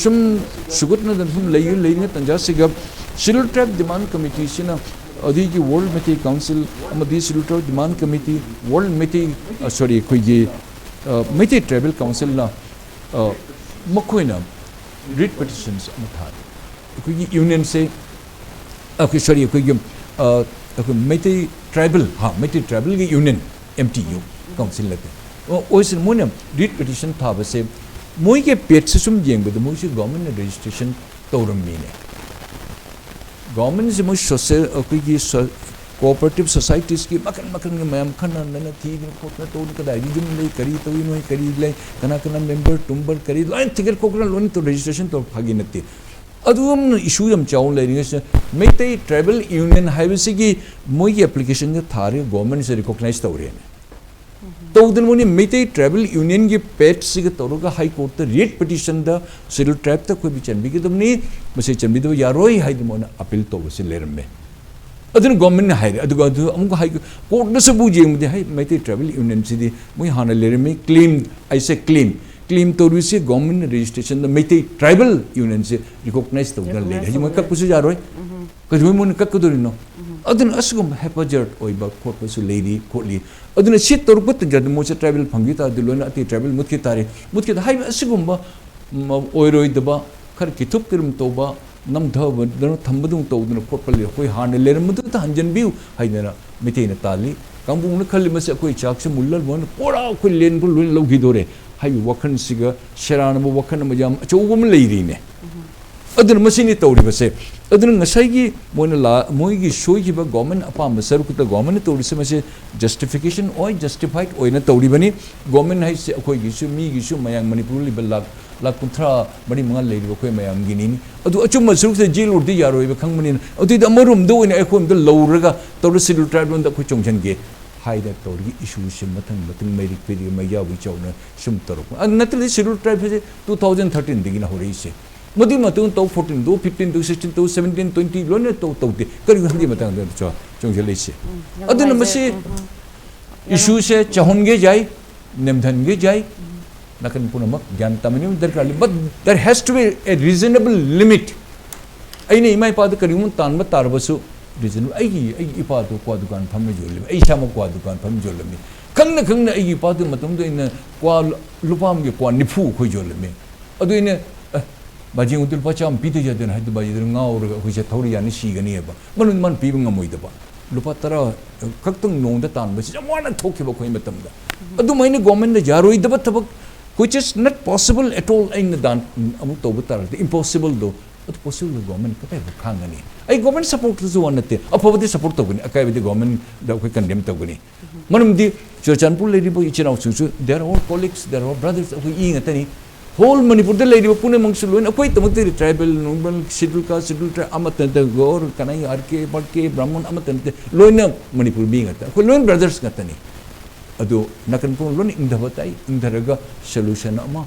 ꯁꯨꯝ ꯁꯨꯒꯠꯅꯗꯅ ꯁꯨꯝ ꯂꯩ-, ꯂꯩꯔꯤꯉꯩ ꯇꯥꯟꯖꯥꯁꯤꯒ Scheduled Tribe Demand Committeeꯁꯤꯅ, ꯑꯗꯒꯤ World Meitei Council ꯑꯃꯗꯤ Scheduled Tribe Demand Committee, World Meitei, ꯑ, sorry, ꯑꯩꯈꯣꯏꯒꯤ, ꯑ, Meitei Tribal Councilꯅ, ꯑ, ꯃꯈꯣꯏꯅ writ petitions ꯑꯃ ꯊꯥꯔꯤ꯫ ꯑꯩꯈꯣꯏꯒꯤ unionꯁꯦ, ꯑꯩꯈꯣꯏ, sorry, ꯑꯩꯈꯣꯏꯒꯤ, ꯑ, ꯑꯩꯈꯣꯏ ꯃꯩꯇꯩ tribal, ꯍꯥ, Meitei tribalꯒꯤ union, M T U, council ꯅꯠꯇꯦ꯫ ꯑꯣ, ꯑꯣꯏꯁꯅꯨ, ꯃꯣꯏꯅ writ petition ꯊꯥꯕꯁꯦ, ꯃꯣꯏꯒꯤ pageꯁꯦ ꯁꯨꯝ ꯌꯦꯡꯕꯗ ꯃꯣꯏꯁꯦ ꯒꯣꯔꯃꯦꯟꯅ registration ꯇꯧꯔꯝꯃꯤꯅꯦ꯫ ꯒꯣꯔꯃꯦꯟꯁꯦ ꯃꯣꯏ social, ꯑꯩꯈꯣꯏꯒꯤ ꯁꯣ-, cooperative societiesꯀꯤ ꯃꯈꯜ ꯃꯈꯜꯒꯤ ꯃꯌꯥꯝ ꯈꯟꯅꯗꯅ ꯊꯤꯗꯅ ꯈꯣꯠꯇꯅ ꯇꯧꯗꯅ ꯀꯗꯥꯏꯗ ꯌꯨꯝ ꯂꯩ, ꯀꯔꯤ ꯇꯧꯏ, ꯅꯣꯏ ꯀꯔꯤ ꯂꯩ, ꯀꯅꯥ ꯀꯅꯥ member ꯇꯨꯝꯕꯔ ꯀꯔꯤ ꯂꯣꯏꯅ ꯊꯤꯒꯠ ꯈꯣꯠꯀꯠꯅ ꯂꯣꯏꯅ ꯇꯧ-, registration ꯇꯧꯔ ꯐꯥꯒꯤ ꯅꯠꯇꯦ꯫ ꯑꯗꯨꯒꯨꯝꯅ issue ꯌꯥꯝ ꯆꯥꯎꯅ ꯂꯩꯔꯤꯉꯩꯁꯤꯗ ꯃꯩꯇꯩ tribal union ꯍꯥꯏꯕꯁꯤꯒꯤ ꯃꯣꯏꯒꯤ applicationꯗ ꯊꯥꯔꯒ ꯒꯣꯔꯃꯦꯟꯁꯦ recognize ꯇꯧꯔꯦꯅꯦ꯫ ꯇꯧꯗꯅ ꯃꯣꯏꯅ ꯃꯩꯇꯩ tribal unionꯒꯤ pageꯁꯤꯒ ꯇꯧꯔꯒ High Courtꯇ writ petitionꯗ Scheduled Tribeꯇ ꯑꯩꯈꯣꯏꯕꯨ ꯆꯟꯕꯤꯒꯗꯕꯅꯤ, ꯃꯁꯤ ꯆꯟꯕꯤꯗꯕ ꯌꯥꯔꯣꯏ ꯍꯥꯏꯗꯅ ꯃꯣꯏꯅ appeal ꯇꯧꯕꯁꯤ ꯂꯩꯔꯝꯃꯦ꯫ ꯑꯗꯨꯅ ꯒꯣꯔꯃꯦꯟꯅ ꯍꯥꯏꯔꯦ, ꯑꯗꯨꯒ ꯑꯗꯨ ꯑꯃꯨꯛ ꯍꯥꯏ ꯀꯣꯔꯠꯅꯁꯨ ꯑꯃꯨꯛ ꯌꯦꯡꯕꯗꯤ ꯍꯥꯏ ꯃꯩꯇꯩ tribal unionꯁꯤꯗꯤ ꯃꯣꯏ ꯍꯥꯟꯅ ꯂꯩꯔꯝꯃꯤ, claim, I say claim, claim ꯇꯧꯔꯤꯁꯤ ꯒꯣꯔꯃꯦꯟꯅ registrationꯗ ꯃꯩꯇꯩ tribal unionꯁꯦ recognize ꯇꯧꯗꯅ ꯂꯩꯔꯦ꯫ Recognize ꯍꯥꯏꯗꯤ ꯃꯣꯏ ꯇꯧꯗꯅ꯫ ꯀꯛꯄꯁꯨ ꯌꯥꯔꯣꯏ꯫ ꯎꯝ꯫ ꯀꯩꯗꯧꯕꯩ ꯃꯣꯏꯅ ꯀꯛꯀꯗꯣꯔꯤꯅꯣ? ꯎꯝ꯫ ꯑꯗꯨꯅ ꯑꯁꯤꯒꯨꯝꯕ haphazard ꯑꯣꯏꯕ ꯈꯣꯠꯄꯁꯨ ꯂꯩꯔꯤ ꯈꯣꯠꯂꯤ꯫ ꯑꯗꯨꯅ ꯁꯤ ꯇꯧꯔꯛꯄ ꯇꯥꯟꯖꯥꯗ ꯃꯣꯏꯁꯦ tribal ꯐꯪꯈꯤ ꯇꯥꯔꯗꯤ ꯂꯣꯏꯅ ꯑꯇꯩ tribal ꯃꯨꯠꯈꯤ ꯇꯥꯔꯦ꯫ ꯃꯨꯠꯈꯤ ꯇꯥ-, ꯍꯥꯏꯕ ꯑꯁꯤꯒꯨꯝꯕ, ꯎꯝ, ꯑꯣꯏꯔꯣꯏꯗꯕ, ꯈꯔ ꯀꯤꯊꯨꯞ ꯀꯤꯔꯨꯝ ꯇꯧꯕ, ꯅꯝꯊꯕꯗꯅ ꯊꯝꯕꯗꯧ ꯇꯧꯗꯅ ꯈꯣꯠꯄ ꯂꯩ꯫ ꯑꯩꯈꯣꯏ ꯍꯥꯟꯅ ꯂꯩꯔꯝꯕꯗꯨꯗ ꯍꯟꯖꯤꯟꯕꯤꯌꯨ ꯍꯥꯏꯗꯅ ꯃꯩꯇꯩꯅ ꯇꯥꯜꯂꯤ꯫ ꯀꯥꯡꯕꯨꯅ ꯈꯜꯂꯤ, "ꯃꯁꯤ ꯑꯩꯈꯣꯏ ꯆꯥꯛꯁꯦ ꯃꯨꯜꯂ ꯂꯣꯏꯅ ꯄꯨꯔꯥ ꯑꯩꯈꯣꯏ land ꯄꯨ ꯂꯣꯏꯅ ꯂꯧꯈꯤꯗꯣꯔꯦ" ꯍꯥꯏꯕ ꯋꯥꯈꯜꯁꯤꯒ ꯁꯦꯔꯥꯟꯅꯕ ꯋꯥꯈꯜ ꯑꯃ ꯌꯥꯝ ꯑꯆꯧꯕ ꯑꯃ ꯂꯩꯔꯤꯅꯦ꯫ ꯑꯗꯨꯅ ꯃꯁꯤꯅꯤ ꯇꯧꯔꯤꯕꯁꯦ꯫ ꯑꯗꯨꯅ ꯉꯁꯥꯏꯒꯤ ꯃꯣꯏꯅ ꯂꯥ-, ꯃꯣꯏꯒꯤ ꯁꯣꯏꯈꯤꯕ ꯒꯣꯔꯃꯦꯟ ꯑꯄꯥꯝꯕ ꯁꯔꯨꯛꯇ ꯒꯣꯔꯃꯦꯟꯅ ꯇꯧꯔꯤꯁꯦ ꯃꯁꯤ justification ꯑꯣꯏ, justified ꯑꯣꯏꯅ ꯇꯧꯔꯤꯕꯅꯤ꯫ ꯒꯣꯔꯃꯦꯟ ꯍꯥꯏꯁꯦ ꯑꯩꯈꯣꯏꯒꯤꯁꯨ, ꯃꯤꯒꯤꯁꯨ, ꯃꯌꯥꯝ ꯃꯅꯤꯄꯨꯔꯗ ꯂꯩꯕ ꯂꯥꯛ, ꯂꯥꯛ ꯀꯨꯟꯊ꯭ꯔꯥ ꯃꯔꯤ ꯃꯉꯥ ꯂꯩꯔꯤꯕ ꯑꯩꯈꯣꯏ ꯃꯌꯥꯝꯒꯤꯅꯤ꯫ ꯑꯗꯨ ꯑꯆꯨꯝꯕ ꯁꯔꯨꯛꯁꯦ ꯖꯦꯜ ꯑꯣꯏꯔꯗꯤ ꯌꯥꯔꯣꯏꯕ ꯈꯪꯕꯅꯤꯅ, ꯑꯗꯨꯏꯗꯤ ꯑꯃꯔꯣꯝꯗ ꯑꯣꯏꯅ ꯑꯩꯈꯣꯏ ꯑꯝꯇ ꯂꯧꯔꯒ ꯇꯧꯔ Scheduled Tribe ꯂꯣꯝꯗ ꯑꯩꯈꯣꯏ ꯆꯣꯡꯁꯤꯟꯒꯦ ꯍꯥꯏꯗꯅ ꯇꯧꯔꯒ issue ꯁꯦ ꯃꯊꯪ ꯃꯊꯪ ꯃꯩꯔꯤꯛ ꯄꯤꯔꯤꯒ ꯃꯩ ꯌꯥꯎꯕꯤ ꯆꯥꯎꯅ ꯁꯨꯝ ꯇꯧꯔꯛꯄ꯫ ꯑꯗꯨ ꯅꯠꯇ꯭ꯔꯗꯤ Scheduled Tribe ꯍꯥꯏꯁꯦ two thousand thirteen ꯗꯒꯤꯅ ꯍꯧꯔꯛꯏꯁꯦ꯫ ꯃꯗꯨꯒꯤ ꯃꯇꯨꯡ two fourteen, two fifteen, two sixteen, two seventeen, twenty ꯂꯣꯏꯅ ꯇꯧ-, ꯇꯧꯗꯦ꯫ ꯀꯔꯤꯒꯤꯅꯣ ꯈꯪꯗꯦ ꯃꯇꯥꯡꯗ ꯆꯥꯎ-, ꯆꯣꯡꯁꯤꯜꯂꯛꯏꯁꯦ꯫ ꯑꯗꯨꯅ ꯃꯁꯤ ꯏꯁꯨꯁꯦ ꯆꯍꯨꯝꯒꯤ ꯌꯥꯏ, ꯅꯦꯝꯊꯟꯒꯦ ꯌꯥꯏ, ꯅꯥꯀꯟ ꯄꯨꯝꯅꯃꯛ ꯒ꯭ꯌꯥꯟ ꯇꯥꯃꯤꯟꯅꯕ ꯗꯔꯀꯥꯔ ꯂꯩ꯫ But there has to be a reasonable limit. ꯑꯩꯅ ꯏꯃꯥ ꯏꯄꯥꯗ ꯀꯔꯤꯒꯨꯝꯕ ꯇꯥꯟꯕ ꯇꯥꯔꯕꯁꯨ, reasonable, ꯑꯩꯒꯤ, ꯑꯩꯒꯤ ꯏꯄꯥꯗꯣ ꯀ꯭ꯋꯥ ꯗꯨꯀꯥꯟ ꯐꯝꯃ ꯌꯣꯜꯂꯤꯕ, ꯑꯩ ꯏꯁꯥꯃꯛ ꯀ꯭ꯋꯥ ꯗꯨꯀꯥꯟ ꯐꯝꯃ ꯌꯣꯜꯂꯝꯃꯤ꯫ ꯈꯪꯅ ꯈꯪꯅ ꯑꯩꯒꯤ ꯏꯄꯥꯗꯨ ꯃꯇꯝꯗꯨꯗ ꯑꯩꯅ ꯀ꯭ꯋꯥ ꯂꯨꯄꯥ ꯑꯃꯒꯤ ꯀ꯭ꯋꯥ ꯅꯤꯐꯨ ꯑꯩꯈꯣꯏ ꯌꯣꯜꯂꯝꯃꯤ꯫ ꯑꯗꯨ ꯑꯩꯅ, "ꯑꯦ, ꯕꯥꯖꯤ, ꯑꯩꯉꯣꯟꯗ ꯂꯨꯄꯥ ꯆꯥꯝꯃ ꯄꯤꯗ ꯌꯥꯗꯦꯅ" ꯍꯥꯏꯗꯨ ꯕꯥꯖꯤꯗꯨꯅ ꯉꯥꯎꯔꯒ ꯑꯩꯈꯣꯏꯁꯦ ꯊꯧꯔꯤ ꯌꯥꯅꯤ ꯁꯤꯒꯅꯤꯕ꯫ ꯃꯔꯝꯗꯤ ꯃꯥꯅ ꯄꯤꯕ ꯉꯝꯃꯣꯏꯗꯕ꯫ ꯂꯨꯄꯥ ꯇꯔꯥ ꯈꯛꯇꯪ ꯅꯣꯡꯗ ꯇꯥꯟꯕꯁꯤ ꯌꯥꯝ ꯋꯥꯅ ꯊꯣꯛꯈꯤꯕ ꯑꯩꯈꯣꯏ ꯃꯇꯝꯗ꯫ ꯑꯗꯨꯃꯥꯏꯅ governmentꯅ ꯌꯥꯔꯣꯏꯗꯕ ꯊꯕꯛ, which is not possible at all, ꯑꯩꯅ ꯗꯥꯟ ꯑꯃꯨꯛ ꯇꯧꯕ ꯇꯥꯔꯒꯗꯤ, impossibleꯗꯣ, ꯑꯗꯨ possibleꯗꯣ government ꯀꯗꯥꯏꯗ ꯈꯥꯡꯒꯅꯤ? ꯑꯩ government supportꯇꯁꯨ ꯋꯥ ꯅꯠꯇꯦ, ꯑꯐꯕꯗꯤ support ꯇꯧꯒꯅꯤ, ꯑꯀꯥꯏꯕꯗꯤ governmentꯗ ꯑꯩꯈꯣꯏ condemn ꯇꯧꯒꯅꯤ꯫ ꯃꯔꯝꯗꯤ ꯆꯨꯔꯆꯥꯟꯄꯨꯔ ꯂꯩꯔꯤꯕ ꯏꯆꯤꯟ ꯏꯅꯥꯎꯁꯤꯡꯁꯨ, they are all colleagues, they are all brothers, ꯑꯩꯈꯣꯏ ꯏ ꯉꯥꯛꯇꯅꯤ꯫ Whole ꯃꯅꯤꯄꯨꯔꯗ ꯂꯩꯔꯤꯕ ꯄꯨꯝꯅꯃꯛꯁꯨ ꯂꯣꯏꯅ ꯑꯩꯈꯣꯏ ꯇꯃꯛꯇꯗꯤ tribal, normal, schedule caste, schedule tribe ꯑꯃꯠꯇ ꯅꯠꯇꯦ, ꯒꯧꯔ, ꯀꯅꯥꯏ, ꯑꯥꯔ ꯀꯦ, ꯕꯥꯔ ꯀꯦ, ꯕ꯭ꯔꯥꯍꯃꯟ ꯑꯃꯠꯇ ꯅꯠꯇꯦ, ꯂꯣꯏꯅ ꯃꯅꯤꯄꯨꯔ ꯃꯤ ꯉꯥꯛꯇ, ꯑꯩꯈꯣꯏ ꯂꯣꯏꯅ brothers ꯉꯥꯛꯇꯅꯤ꯫ ꯑꯗꯨ ꯅꯥꯀꯟ ꯄꯨꯝꯅꯃꯛ ꯂꯣꯏꯅ ꯏꯪꯊꯕ ꯇꯥꯏ, ꯏꯪꯊꯔꯒ solution ꯑꯃ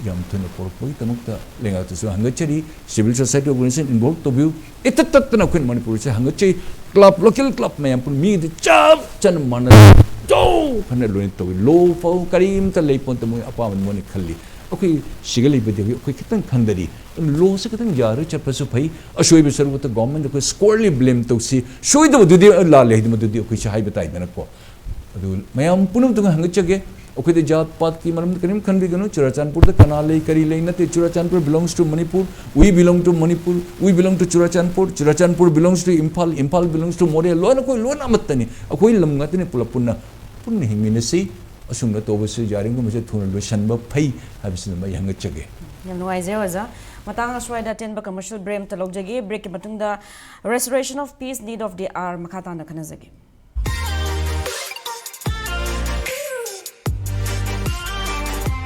ꯌꯥꯝ ꯊꯨꯅ ꯄꯨꯔꯛꯄꯒꯤꯗꯃꯛꯇ ꯂꯩꯉꯥꯛꯇꯁꯨ ꯍꯪꯒꯠꯆꯔꯤ, civil society organization involve ꯇꯧꯕꯤꯌꯨ꯫ ꯏꯇꯠ ꯇꯠꯇꯅ ꯑꯩꯈꯣꯏꯅ ꯃꯅꯤꯄꯨꯔꯁꯦ ꯍꯪꯒꯠꯆꯩ꯫ Club, local club ꯃꯌꯥꯝ ꯄꯨꯝꯅ ꯃꯤꯗꯤ ꯆꯞ ꯆꯥꯅ ꯃꯥꯟꯅ ꯖꯧ ꯐꯅ ꯂꯣꯏꯅ ꯇꯧꯏ꯫ Law ꯐꯥꯎ ꯀꯔꯤꯝꯇ ꯂꯩ ꯄꯣꯟꯇ, ꯃꯣꯏ ꯑꯄꯥꯝꯕ ꯃꯣꯏꯅ ꯈꯜꯂꯤ꯫ ꯑꯩꯈꯣꯏ ꯁꯤꯒ ꯂꯩꯕꯗꯤ ꯑꯩꯈꯣꯏ ꯈꯤꯇꯪ ꯈꯟꯗꯔꯤ꯫ Lawꯁꯦ ꯈꯤꯇꯪ ꯌꯥꯔꯣꯏ ꯆꯠꯄꯁꯨ ꯐꯩ꯫ ꯑꯁꯣꯏꯕ ꯁꯔꯨꯛꯇ governmentꯗ ꯑꯩꯈꯣꯏ squarely blame ꯇꯧꯁꯤ꯫ ꯁꯣꯏꯗꯕꯗꯨꯗꯤ ꯂꯥꯜꯂꯦ ꯍꯥꯏꯗꯤ ꯃꯗꯨꯗꯤ ꯑꯩꯈꯣꯏꯁꯨ ꯍꯥꯏꯕ ꯇꯥꯏꯗꯅꯀꯣ꯫ ꯑꯗꯨ ꯃꯌꯥꯝ ꯄꯨꯝꯅꯃꯛꯇ ꯍꯪꯒꯠꯆꯒꯦ꯫ ꯑꯩꯈꯣꯏꯗ ꯖꯥꯠ ꯄꯥꯠꯀꯤ ꯃꯔꯝꯗ ꯀꯔꯤꯝ ꯈꯟꯕꯤꯒꯅꯨ꯫ ꯆꯨꯔꯥꯆꯥꯟꯄꯨꯔꯗ ꯀꯅꯥ ꯂꯩ, ꯀꯔꯤ ꯂꯩ ꯅꯠꯇꯦ꯫ Churachandpur belongs to Manipur, we belong to Manipur, we belong to Churachandpur, Churachandpur belongs to Imphal, Imphal belongs to Moreh꯫ ꯂꯣꯏꯅ ꯑꯩꯈꯣꯏ ꯂꯣꯏꯅ ꯑꯃꯠꯇꯅꯤ꯫ ꯑꯩꯈꯣꯏ ꯂꯝ ꯉꯥꯛꯇꯅꯤ꯫ ꯄꯨꯂꯞ ꯄꯨꯟꯅ, ꯄꯨꯟꯅ ꯍꯤꯡꯃꯤꯟꯅꯁꯤ꯫ ꯑꯁꯨꯝꯅ ꯇꯧꯕꯁꯨ ꯌꯥꯔꯤꯉꯩꯁꯦ ꯊꯨꯅ ꯂꯣꯏꯁꯤꯟꯕ ꯐꯩ ꯍꯥꯏꯕꯁꯤꯃ ꯑꯩ ꯍꯪꯒꯠꯆꯒꯦ꯫ ꯌꯥꯝ ꯅꯨꯡꯉꯥꯏꯖꯩ ꯑꯣꯖꯥ꯫ ꯃꯇꯥꯡ ꯑꯁ꯭ꯋꯥꯏꯗ ꯑꯇꯦꯟꯕ commercial break ꯑꯃꯇ ꯂꯧꯖꯒꯦ꯫ Breakꯀꯤ ꯃꯇꯨꯡꯗ Restoration of Peace, Need of the Hour ꯃꯈꯥ ꯇꯥꯅ ꯈꯟꯅꯖꯒꯦ꯫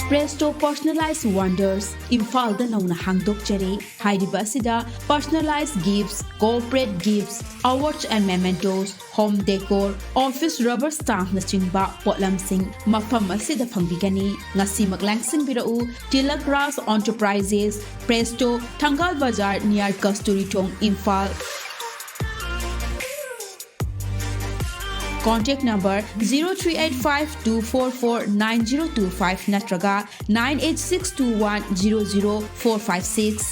Presto Personalized Wonders ꯏꯝꯐꯥꯜꯗ ꯅꯧꯅ ꯍꯥꯡꯗꯣꯛꯆꯔꯦ꯫ ꯍꯥꯏꯔꯤꯕ ꯑꯁꯤꯗ personalized gifts, corporate gifts, awards and mementos, home decor, office rubber stampꯅꯆꯤꯡꯕ ꯄꯣꯠꯂꯝꯁꯤꯡ ꯃꯐꯝ ꯑꯁꯤꯗ ꯐꯪꯕꯤꯒꯅꯤ꯫ ꯉꯁꯤꯃꯛ ꯂꯥꯡꯁꯤꯟꯕꯤꯔꯛꯎ꯫ Tilak Raj Enterprises, Presto, ꯊꯪꯒꯥꯜ ꯕꯖꯥꯔ, near ꯀꯁꯇꯨꯔꯤ ꯊꯣꯡ, Imphal. Contact number zero three eight five two four four nine zero two five ꯅꯠꯇ꯭ꯔꯒ nine eight six two one zero zero four five six.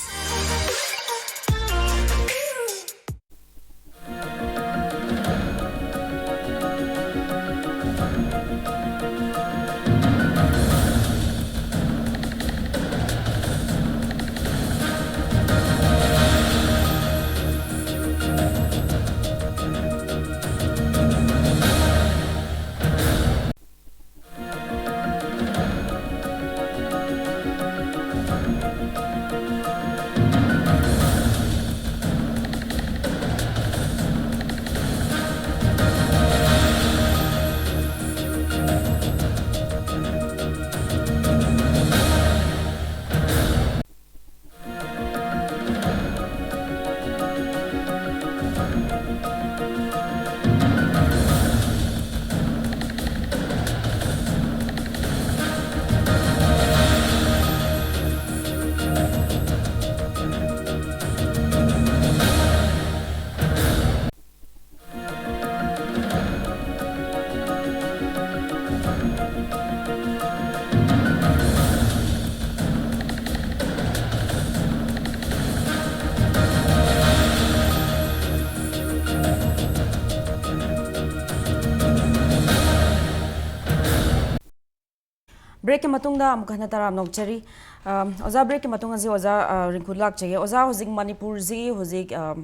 Breakꯀꯤ ꯃꯇꯨꯡꯗ ꯑꯃꯨꯛ ꯍꯟꯅ ꯇꯔꯥꯝꯅ ꯑꯣꯛꯆꯔꯤ꯫ ꯑ, ꯑꯣꯖꯥ, breakꯀꯤ ꯃꯇꯨꯡ ꯑꯁꯤ ꯑꯣꯖꯥ, ꯑ, ꯔꯤꯡꯀꯨ ꯂꯥꯛꯆꯒꯦ꯫ ꯑꯣꯖꯥ, ꯍꯧꯖꯤꯛ ꯃꯅꯤꯄꯨꯔꯁꯤ ꯍꯧꯖꯤꯛ, ꯑ,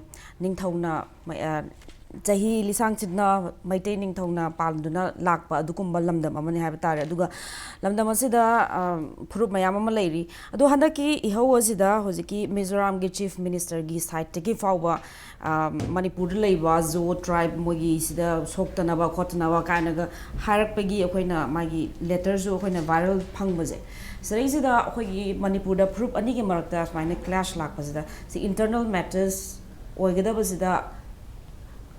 ꯅꯤꯡꯊꯧꯅ, ꯑ, ꯆꯍꯤ ꯂꯤꯁꯥꯡ ꯆꯤꯠꯅ ꯃꯩꯇꯩ ꯅꯤꯡꯊꯧꯅ ꯄꯥꯟꯗꯨꯅ ꯂꯥꯛꯄ ꯑꯗꯨꯒꯨꯝꯕ ꯂꯝꯗꯝ ꯑꯃꯅꯤ ꯍꯥꯏꯕ ꯇꯥꯔꯦ꯫ ꯑꯗꯨꯒ ꯂꯝꯗꯝ ꯑꯁꯤꯗ, ꯑ, ꯐꯨꯔꯨꯞ ꯃꯌꯥꯝ ꯑꯃ ꯂꯩꯔꯤ꯫ ꯑꯗꯣ ꯍꯟꯗꯛꯀꯤ ꯏꯍꯧ ꯑꯁꯤꯗ ꯍꯧꯖꯤꯛꯀꯤ ꯃꯤꯖꯣꯔꯥꯝꯒꯤ Chief Ministerꯒꯤ sideꯇꯒꯤ ꯐꯥꯎꯕ, ꯑ, ꯃꯅꯤꯄꯨꯔꯗ ꯂꯩꯕ ꯖꯣ tribe ꯃꯣꯏꯒꯤ ꯁꯤꯗ ꯁꯣꯛꯇꯅꯕ ꯈꯣꯠꯇꯅꯕ ꯀꯥꯏꯅꯒ ꯍꯥꯏꯔꯛꯄꯒꯤ ꯑꯩꯈꯣꯏꯅ ꯃꯥꯒꯤ letterꯁꯨ ꯑꯩꯈꯣꯏꯅ viral ꯐꯪꯕꯁꯦ, ꯁꯤꯗꯩꯁꯤꯗ ꯑꯩꯈꯣꯏꯒꯤ ꯃꯅꯤꯄꯨꯔꯗ ꯐꯨꯔꯨꯞ ꯑꯅꯤꯒꯤ ꯃꯔꯛꯇ ꯁꯨꯃꯥꯏꯅ clash ꯂꯥꯛꯄꯁꯤꯗ, ꯁꯤ internal matters ꯑꯣꯏꯒꯗꯕꯁꯤꯗ,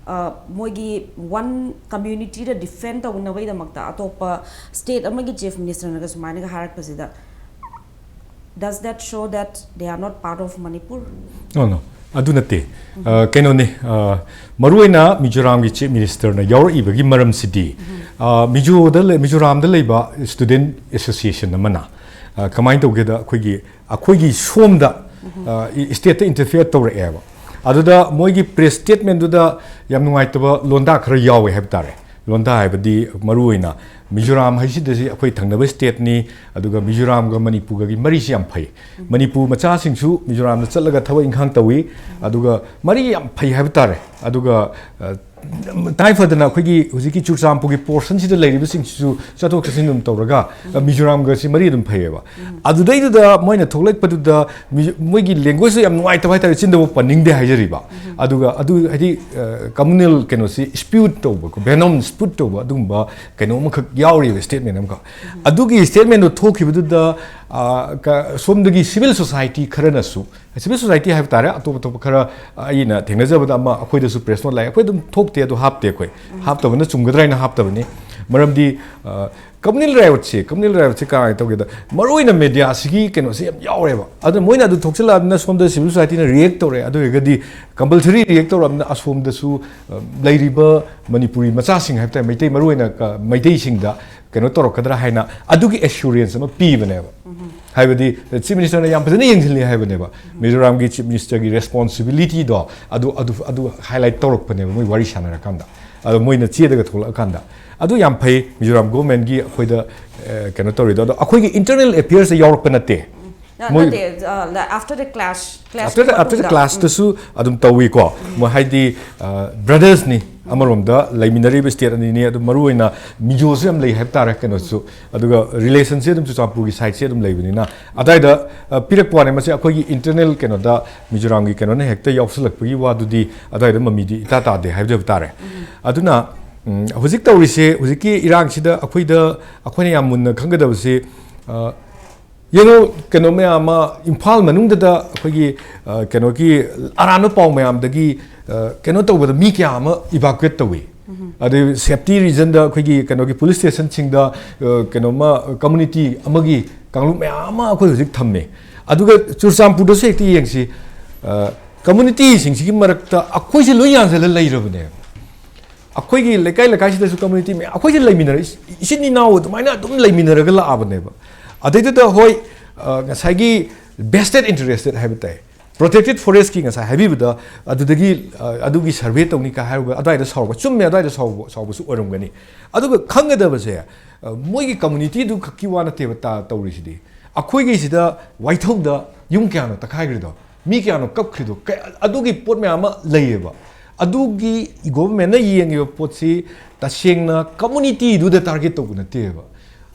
ꯑ, ꯃꯣꯏꯒꯤ one communityꯗ defend ꯇꯧꯅꯕꯒꯤꯗꯃꯛꯇ ꯑꯇꯣꯞꯄ state ꯑꯃꯒꯤ Chief Ministerꯅꯒ ꯁꯨꯃꯥꯏꯅꯒ ꯍꯥꯏꯔꯛꯄꯁꯤꯗ, does that show that they are not part of Manipur? No, no. ꯑꯗꯨ ꯅꯠꯇꯦ꯫ ꯑ, ꯀꯩꯅꯣꯅꯤ, ꯑ, ꯃꯔꯨꯑꯣꯏꯅ ꯃꯤꯖꯣꯔꯥꯝꯒꯤ ꯆꯤꯐ ꯃꯤꯅꯤꯁꯇꯔꯅ ꯌꯥꯎꯔꯛꯏꯕꯒꯤ ꯃꯔꯝꯁꯤꯗꯤ, ꯑ, ꯃꯤꯖꯣꯗ ꯂꯩ-, ꯃꯤꯖꯣꯔꯥꯝꯗ ꯂꯩꯕ ꯁ꯭ꯇꯨꯗꯦꯟꯠ ꯑꯦꯁꯣꯁꯤꯌꯦꯁꯟ ꯑꯃꯅ, ꯑ, ꯀꯃꯥꯏꯅ ꯇꯧꯒꯦꯗ, ꯑꯩꯈꯣꯏꯒꯤ, ꯑꯩꯈꯣꯏꯒꯤ ꯁꯣꯝꯗ, ꯑ, ꯏ-, ꯁ꯭ꯇꯦꯠꯇ ꯏꯟꯇꯔꯐꯤꯌꯔ ꯇꯧꯔꯛꯑꯦꯕ꯫ ꯑꯗꯨꯗ ꯃꯣꯏꯒꯤ ꯄ꯭ꯔꯦꯁ ꯁ꯭ꯇꯦꯠꯃꯦꯟꯗꯨꯗ ꯌꯥꯝ ꯅꯨꯡꯉꯥꯏꯇꯕ ꯂꯣꯟꯗꯥ ꯈꯔ ꯌꯥꯎꯋꯦ ꯍꯥꯏꯕ ꯇꯥꯔꯦ꯫ ꯂꯣꯟꯗꯥ ꯍꯥꯏꯕꯗꯤ ꯃꯔꯨꯑꯣꯏꯅ ꯃꯤꯖꯣꯔꯥꯝ ꯍꯥꯏꯁꯤꯗꯁꯤ ꯑꯩꯈꯣꯏ ꯊꯪꯅꯕ ꯁ꯭ꯇꯦꯠꯅꯤ, ꯑꯗꯨꯒ ꯃꯤꯖꯣꯔꯥꯝꯒ ꯃꯅꯤꯄꯨꯔꯒꯒꯤ ꯃꯔꯤꯁꯤ ꯌꯥꯝ ꯐꯩ꯫ ꯃꯅꯤꯄꯨꯔ ꯃꯆꯥꯁꯤꯡꯁꯨ ꯃꯤꯖꯣꯔꯥꯝꯗ ꯆꯠꯂꯒ ꯊꯕꯛ ꯏꯪꯈꯥꯡ ꯇꯧꯏ, ꯑꯗꯨꯒ ꯃꯔꯤ ꯌꯥꯝ ꯐꯩ ꯍꯥꯏꯕ ꯇꯥꯔꯦ꯫ ꯑꯗꯨꯒ, ꯑ, ꯇꯉꯥꯏ ꯐꯗꯅ ꯑꯩꯈꯣꯏꯒꯤ ꯍꯧꯖꯤꯛꯀꯤ ꯆꯨꯔꯆꯥꯟꯄꯨꯔꯒꯤ ꯄꯣꯔꯁꯟꯁꯤꯗ ꯂꯩꯔꯤꯕꯁꯤꯡꯁꯤꯁꯨ ꯆꯠꯊꯣꯛ ꯆꯠꯁꯤꯟ ꯑꯗꯨꯝ ꯇꯧꯔꯒ, ꯑ, ꯃꯤꯖꯣꯔꯥꯝꯒꯁꯤ ꯃꯔꯤ ꯑꯗꯨꯝ ꯐꯩꯌꯦꯕ꯫ ꯑꯗꯨꯗꯩꯗꯨꯗ ꯃꯣꯏꯅ ꯊꯣꯛꯂꯛꯄꯗꯨꯗ ꯃꯤ-, ꯃꯣꯏꯒꯤ ꯂꯦꯡꯒ꯭ꯋꯦꯖꯇꯣ ꯌꯥꯝ ꯅꯨꯡꯉꯥꯏꯇꯕ ꯍꯥꯏꯇꯥꯔꯦ, ꯆꯤꯟꯗꯐꯥꯎ ꯄꯟꯅꯤꯡꯗꯦ ꯍꯥꯏꯖꯔꯤꯕ꯫ ꯑꯗꯨꯒ ꯑꯗꯨ ꯍꯥꯏꯗꯤ, ꯑ, ꯀꯝꯃꯨꯅꯦꯜ ꯀꯩꯅꯣꯁꯤ ꯗꯤꯁꯄ꯭ꯌꯨꯠ ꯇꯧꯕꯀꯣ, ꯚꯦꯅꯣꯝ ꯗꯤꯁꯄ꯭ꯌꯨꯠ ꯇꯧꯕ ꯑꯗꯨꯒꯨꯝꯕ ꯀꯩꯅꯣ ꯑꯃꯈꯛ ꯌꯥꯎꯔꯤꯕ, ꯁ꯭ꯇꯦꯠꯃꯦꯟ ꯑꯃꯈꯛ꯫ ꯑꯗꯨꯒꯤ ꯁ꯭ꯇꯦꯠꯃꯦꯟꯗꯣ ꯊꯣꯛꯈꯤꯕꯗꯨꯗ, ꯑ, ꯀ-, ꯁꯣꯝꯗꯒꯤ ꯁꯤꯚꯤꯜ ꯁꯣꯁꯥꯏꯇꯤ ꯈꯔꯅꯁꯨ, ꯁꯤꯚꯤꯜ ꯁꯣꯁꯥꯏꯇꯤ ꯍꯥꯏꯕ ꯇꯥꯔꯦ, ꯑꯇꯣꯞ ꯑꯇꯣꯞꯄ ꯈꯔ, ꯑ, ꯑꯩꯅ ꯊꯦꯡꯅꯖꯕꯗ ꯑꯃ ꯑꯩꯈꯣꯏꯗꯁꯨ ꯄ꯭ꯔꯦꯁ ꯅꯣꯠ ꯂꯥꯛꯑꯦ꯫ ꯑꯩꯈꯣꯏ ꯑꯗꯨꯝ ꯊꯣꯛꯇꯦ, ꯑꯗꯨ ꯍꯥꯞꯇꯦ ꯑꯩꯈꯣꯏ꯫ ꯍꯥꯞꯇꯕꯅ ꯆꯨꯝꯒꯗ꯭ꯔꯥ ꯍꯥꯏꯅ ꯍꯥꯞꯇꯕꯅꯤ꯫ ꯃꯔꯝꯗꯤ, ꯑ, ꯀꯝꯃꯨꯅꯦꯜ ꯔꯥꯏꯠꯁꯦ, ꯀꯝꯃꯨꯅꯦꯜ ꯔꯥꯏꯠꯁꯦ ꯀꯃꯥꯏꯅ ꯇꯧꯒꯦꯗ, ꯃꯔꯨꯑꯣꯏꯅ ꯃꯦꯗꯤꯌꯥꯁꯤꯒꯤ ꯀꯩꯅꯣꯁꯦ ꯌꯥꯝ ꯌꯥꯎꯔꯦꯕ꯫ ꯑꯗꯨꯅ ꯃꯣꯏꯅ ꯑꯗꯨ ꯊꯣꯛꯆꯜꯂꯛꯑꯕꯅꯤꯅ ꯁꯣꯝꯗ ꯁꯤꯚꯤꯜ ꯁꯣꯁꯥꯏꯇꯤꯅ ꯔꯤꯌꯦꯛ ꯇꯧꯔꯦ꯫ ꯑꯗꯨ ꯑꯣꯏꯔꯒꯗꯤ ꯀꯝꯄꯜꯁꯔꯤ ꯔꯤꯌꯦꯛ ꯇꯧꯔꯛꯑꯕꯅꯤꯅ ꯑꯁꯣꯝꯗꯁꯨ, ꯑ, ꯂꯩꯔꯤꯕ ꯃꯅꯤꯄꯨꯔꯤ ꯃꯆꯥꯁꯤꯡ ꯍꯥꯏꯕ ꯇꯥꯔꯦ, ꯃꯩꯇꯩ, ꯃꯔꯨꯑꯣꯏꯅ ꯀ-, ꯃꯩꯇꯩꯁꯤꯡꯗ ꯀꯩꯅꯣ ꯇꯧꯔꯛꯀꯗ꯭ꯔꯥ ꯍꯥꯏꯅ ꯑꯗꯨꯒꯤ ꯑꯦꯁꯨꯔꯦꯟꯁ ꯑꯃ ꯄꯤꯕꯅꯦꯕ꯫ ꯍꯥꯏꯕꯗꯤ ꯆꯤꯐ ꯃꯤꯅꯤꯁꯇꯔꯅ ꯌꯥꯝ ꯐꯖꯅ ꯌꯦꯡꯁꯤꯜꯂꯤ ꯍꯥꯏꯕꯅꯦꯕ꯫ ꯃꯤꯖꯣꯔꯥꯝꯒꯤ ꯆꯤꯐ ꯃꯤꯅꯤꯁꯇꯔꯒꯤ ꯔꯦꯁꯄꯣꯟꯁꯤꯕꯤꯂꯤꯇꯤꯗꯣ ꯑꯗꯨ, ꯑꯗꯨ, ꯑꯗꯨ ꯍꯥꯏꯂꯥꯏꯠ ꯇꯧꯔꯛꯄꯅꯦꯕ ꯃꯣꯏ ꯋꯥꯔꯤ ꯁꯥꯟꯅꯔꯀꯥꯟꯗ꯫ ꯑꯗꯣ ꯃꯣꯏꯅ ꯆꯦꯗꯒ ꯊꯣꯛꯂꯛꯑꯀꯥꯟꯗ꯫ ꯑꯗꯨ ꯌꯥꯝ ꯐꯩ, ꯃꯤꯖꯣꯔꯥꯝ ꯒꯣꯔꯃꯦꯟꯒꯤ ꯑꯩꯈꯣꯏꯗ, ꯑ, ꯀꯩꯅꯣ ꯇꯧꯔꯤꯗꯣ꯫ ꯑꯗꯣ ꯑꯩꯈꯣꯏꯒꯤ ꯏꯟꯇꯔꯅꯦꯜ ꯑꯦꯐꯤꯌꯔꯁꯇ ꯌꯥꯎꯔꯛꯄ ꯅꯠꯇꯦ꯫ ꯃꯣꯏ ꯅꯠꯇꯦ, ꯑ, ꯂ-, after the clash, clash after the, after the ꯃꯇꯨꯡꯗ꯫ ꯎꯝ꯫ ꯀ꯭ꯂꯥꯁꯇꯁꯨ ꯑꯗꯨꯝ ꯇꯧꯏꯀꯣ꯫ ꯃꯣꯏ ꯍꯥꯏꯗꯤ, ꯑ, ꯕ꯭ꯔꯗꯔꯁꯅꯤ, ꯑꯃꯔꯣꯝꯗ ꯂꯩꯃꯤꯟꯅꯔꯤꯕ ꯁ꯭ꯇꯦꯠ ꯑꯅꯤꯅꯤ꯫ ꯑꯗꯨ ꯃꯔꯨꯑꯣꯏꯅ ꯃꯤꯖꯣꯁꯨ ꯌꯥꯝ ꯂꯩ ꯍꯥꯏꯕ ꯇꯥꯔꯦ ꯀꯩꯅꯣꯁꯨ꯫ ꯑꯗꯨꯒ ꯔꯤꯂꯦꯁꯟꯁꯦ ꯑꯗꯨꯝ ꯆꯨꯔꯆꯥꯟꯄꯨꯔꯒꯤ ꯁꯥꯏꯠꯁꯦ ꯑꯗꯨꯝ ꯂꯩꯕꯅꯤꯅ꯫ ꯑꯗꯥꯏꯗ, ꯑ, ꯄꯤꯔꯛꯄ ꯋꯥꯅꯦ꯫ ꯃꯁꯤ ꯑꯩꯈꯣꯏꯒꯤ ꯏꯟꯇꯔꯅꯦꯜ ꯀꯩꯅꯣꯗ ꯃꯤꯖꯣꯔꯥꯝꯒꯤ ꯀꯩꯅꯣꯅ ꯍꯦꯛꯇ ꯌꯥꯎꯁꯜꯂꯛꯄꯒꯤ ꯋꯥꯗꯨꯗꯤ ꯑꯗꯥꯏꯗ ꯃꯃꯤꯗꯤ ꯏꯇꯥ ꯇꯥꯗꯦ ꯍꯥꯏꯖꯕ ꯇꯥꯔꯦ꯫ ꯑꯗꯨꯅ, ꯎꯝ, ꯍꯧꯖꯤꯛ ꯇꯧꯔꯤꯁꯦ, ꯍꯧꯖꯤꯛꯀꯤ ꯏꯔꯥꯡꯁꯤꯗ ꯑꯩꯈꯣꯏꯗ, ꯑꯩꯈꯣꯏꯅ ꯌꯥꯝ ꯃꯨꯟꯅ ꯈꯪꯒꯗꯕꯁꯤ, ꯑ, ꯌꯦꯡꯉꯨ, ꯀꯩꯅꯣ ꯃꯌꯥꯝ ꯑꯃ ꯏꯝꯐꯥꯜ ꯃꯅꯨꯡꯗꯗ ꯑꯩꯈꯣꯏꯒꯤ, ꯑ, ꯀꯩꯅꯣꯒꯤ ꯑꯔꯥꯟꯕ ꯄꯥꯎ ꯃꯌꯥꯝꯗꯒꯤ, ꯑ, ꯀꯩꯅꯣ ꯇꯧꯕꯗ ꯃꯤ ꯀꯌꯥ ꯑꯃ ꯏꯚꯥꯀꯨꯋꯦꯠ ꯇꯧꯏ꯫ ꯑꯗꯩ ꯁꯦꯐꯇꯤ ꯔꯤꯖꯟꯗ ꯑꯩꯈꯣꯏꯒꯤ ꯀꯩꯅꯣꯒꯤ ꯄꯨꯂꯤꯁ ꯁ꯭ꯇꯦꯁꯟꯁꯤꯡꯗ, ꯑ, ꯀꯩꯅꯣꯃ, ꯀꯝꯃꯨꯅꯤꯇꯤ ꯑꯃꯒꯤ ꯀꯥꯡꯂꯨꯞ ꯃꯌꯥꯝ ꯑꯃ ꯑꯩꯈꯣꯏ ꯍꯧꯖꯤꯛ ꯊꯝꯃꯦ꯫ ꯑꯗꯨꯒ ꯆꯨꯔꯆꯥꯟꯄꯨꯔꯗꯁꯨ ꯍꯦꯛꯇ ꯌꯦꯡꯁꯤ, ꯑ, ꯀꯝꯃ꯭ꯌꯨꯅꯤꯇꯤꯁꯤꯡꯁꯤꯒꯤ ꯃꯔꯛꯇ ꯑꯩꯈꯣꯏꯁꯦ ꯂꯣꯏ ꯌꯥꯟꯁꯤꯜꯂ ꯂꯩꯔꯕꯅꯦꯕ꯫ ꯑꯩꯈꯣꯏꯒꯤ ꯂꯩꯀꯥꯏ ꯂꯩꯀꯥꯏꯁꯤꯗꯁꯨ ꯀꯝꯃ꯭ꯌꯨꯅꯤꯇꯤ ꯃꯌꯥꯝ, ꯑꯩꯈꯣꯏꯁꯦ ꯂꯩꯃꯤꯟꯅꯔ-, ꯏꯆꯤꯟ ꯏꯅꯥꯎ ꯑꯗꯨꯃꯥꯏꯅ ꯑꯗꯨꯝ ꯂꯩꯃꯤꯟꯅꯔꯒ ꯂꯥꯛꯑꯕꯅꯦꯕ꯫ ꯑꯗꯩꯗꯨꯗ ꯍꯣꯏ, ꯑ, ꯉꯁꯥꯏꯒꯤ vested interested ꯍꯥꯏꯕ ꯇꯥꯏ, ꯄ꯭ꯔꯣꯇꯦꯛꯇꯦꯠ ꯐꯣꯔꯦꯁꯀꯤ ꯉꯁꯥꯏ ꯍꯥꯏꯕꯤꯕꯗ, ꯑꯗꯨꯗꯒꯤ, ꯑ, ꯑꯗꯨꯒꯤ ꯁꯔꯚꯦ ꯇꯧꯅꯤ ꯀꯥꯏ ꯍꯥꯏꯔꯨꯕ ꯑꯗꯨꯋꯥꯏꯗ ꯁꯥꯎꯕ, ꯆꯨꯝꯃꯦ, ꯑꯗꯨꯋꯥꯏꯗ ꯁꯥꯎꯕ, ꯁꯥꯎꯕꯁꯨ ꯑꯣꯏꯔꯝꯒꯅꯤ꯫ ꯑꯗꯨꯒ ꯈꯪꯒꯗꯕꯁꯦ, ꯑ, ꯃꯣꯏꯒꯤ ꯀꯝꯃ꯭ꯌꯨꯅꯤꯇꯤꯗꯨ ꯈꯛꯀꯤ ꯋꯥ ꯅꯠꯇꯦꯕ ꯇꯧꯔꯤꯁꯤꯗꯤ꯫ ꯑꯩꯈꯣꯏꯒꯤꯁꯤꯗ ꯋꯥꯏꯊꯧꯗ ꯌꯨꯝ ꯀꯌꯥꯅꯣ ꯇꯛꯈꯥꯏꯈ꯭ꯔꯤꯗꯣ? ꯃꯤ ꯀꯌꯥꯅꯣ ꯀꯞꯈ꯭ꯔꯤꯗꯣ? ꯀ-, ꯑꯗꯨꯒꯤ ꯄꯣꯠ ꯃꯌꯥꯝ ꯑꯃ ꯂꯩꯌꯦꯕ꯫ ꯑꯗꯨꯒꯤ ꯒꯣꯚꯔꯟꯃꯦꯟꯠꯅ ꯌꯦꯡꯉꯤꯕ ꯄꯣꯠꯁꯤ ꯇꯁꯦꯡꯅ ꯀꯝꯃ꯭ꯌꯨꯅꯤꯇꯤꯗꯨꯗ ꯇꯥꯔꯒꯦꯠ ꯇꯧꯕ ꯅꯠꯇꯦꯕ꯫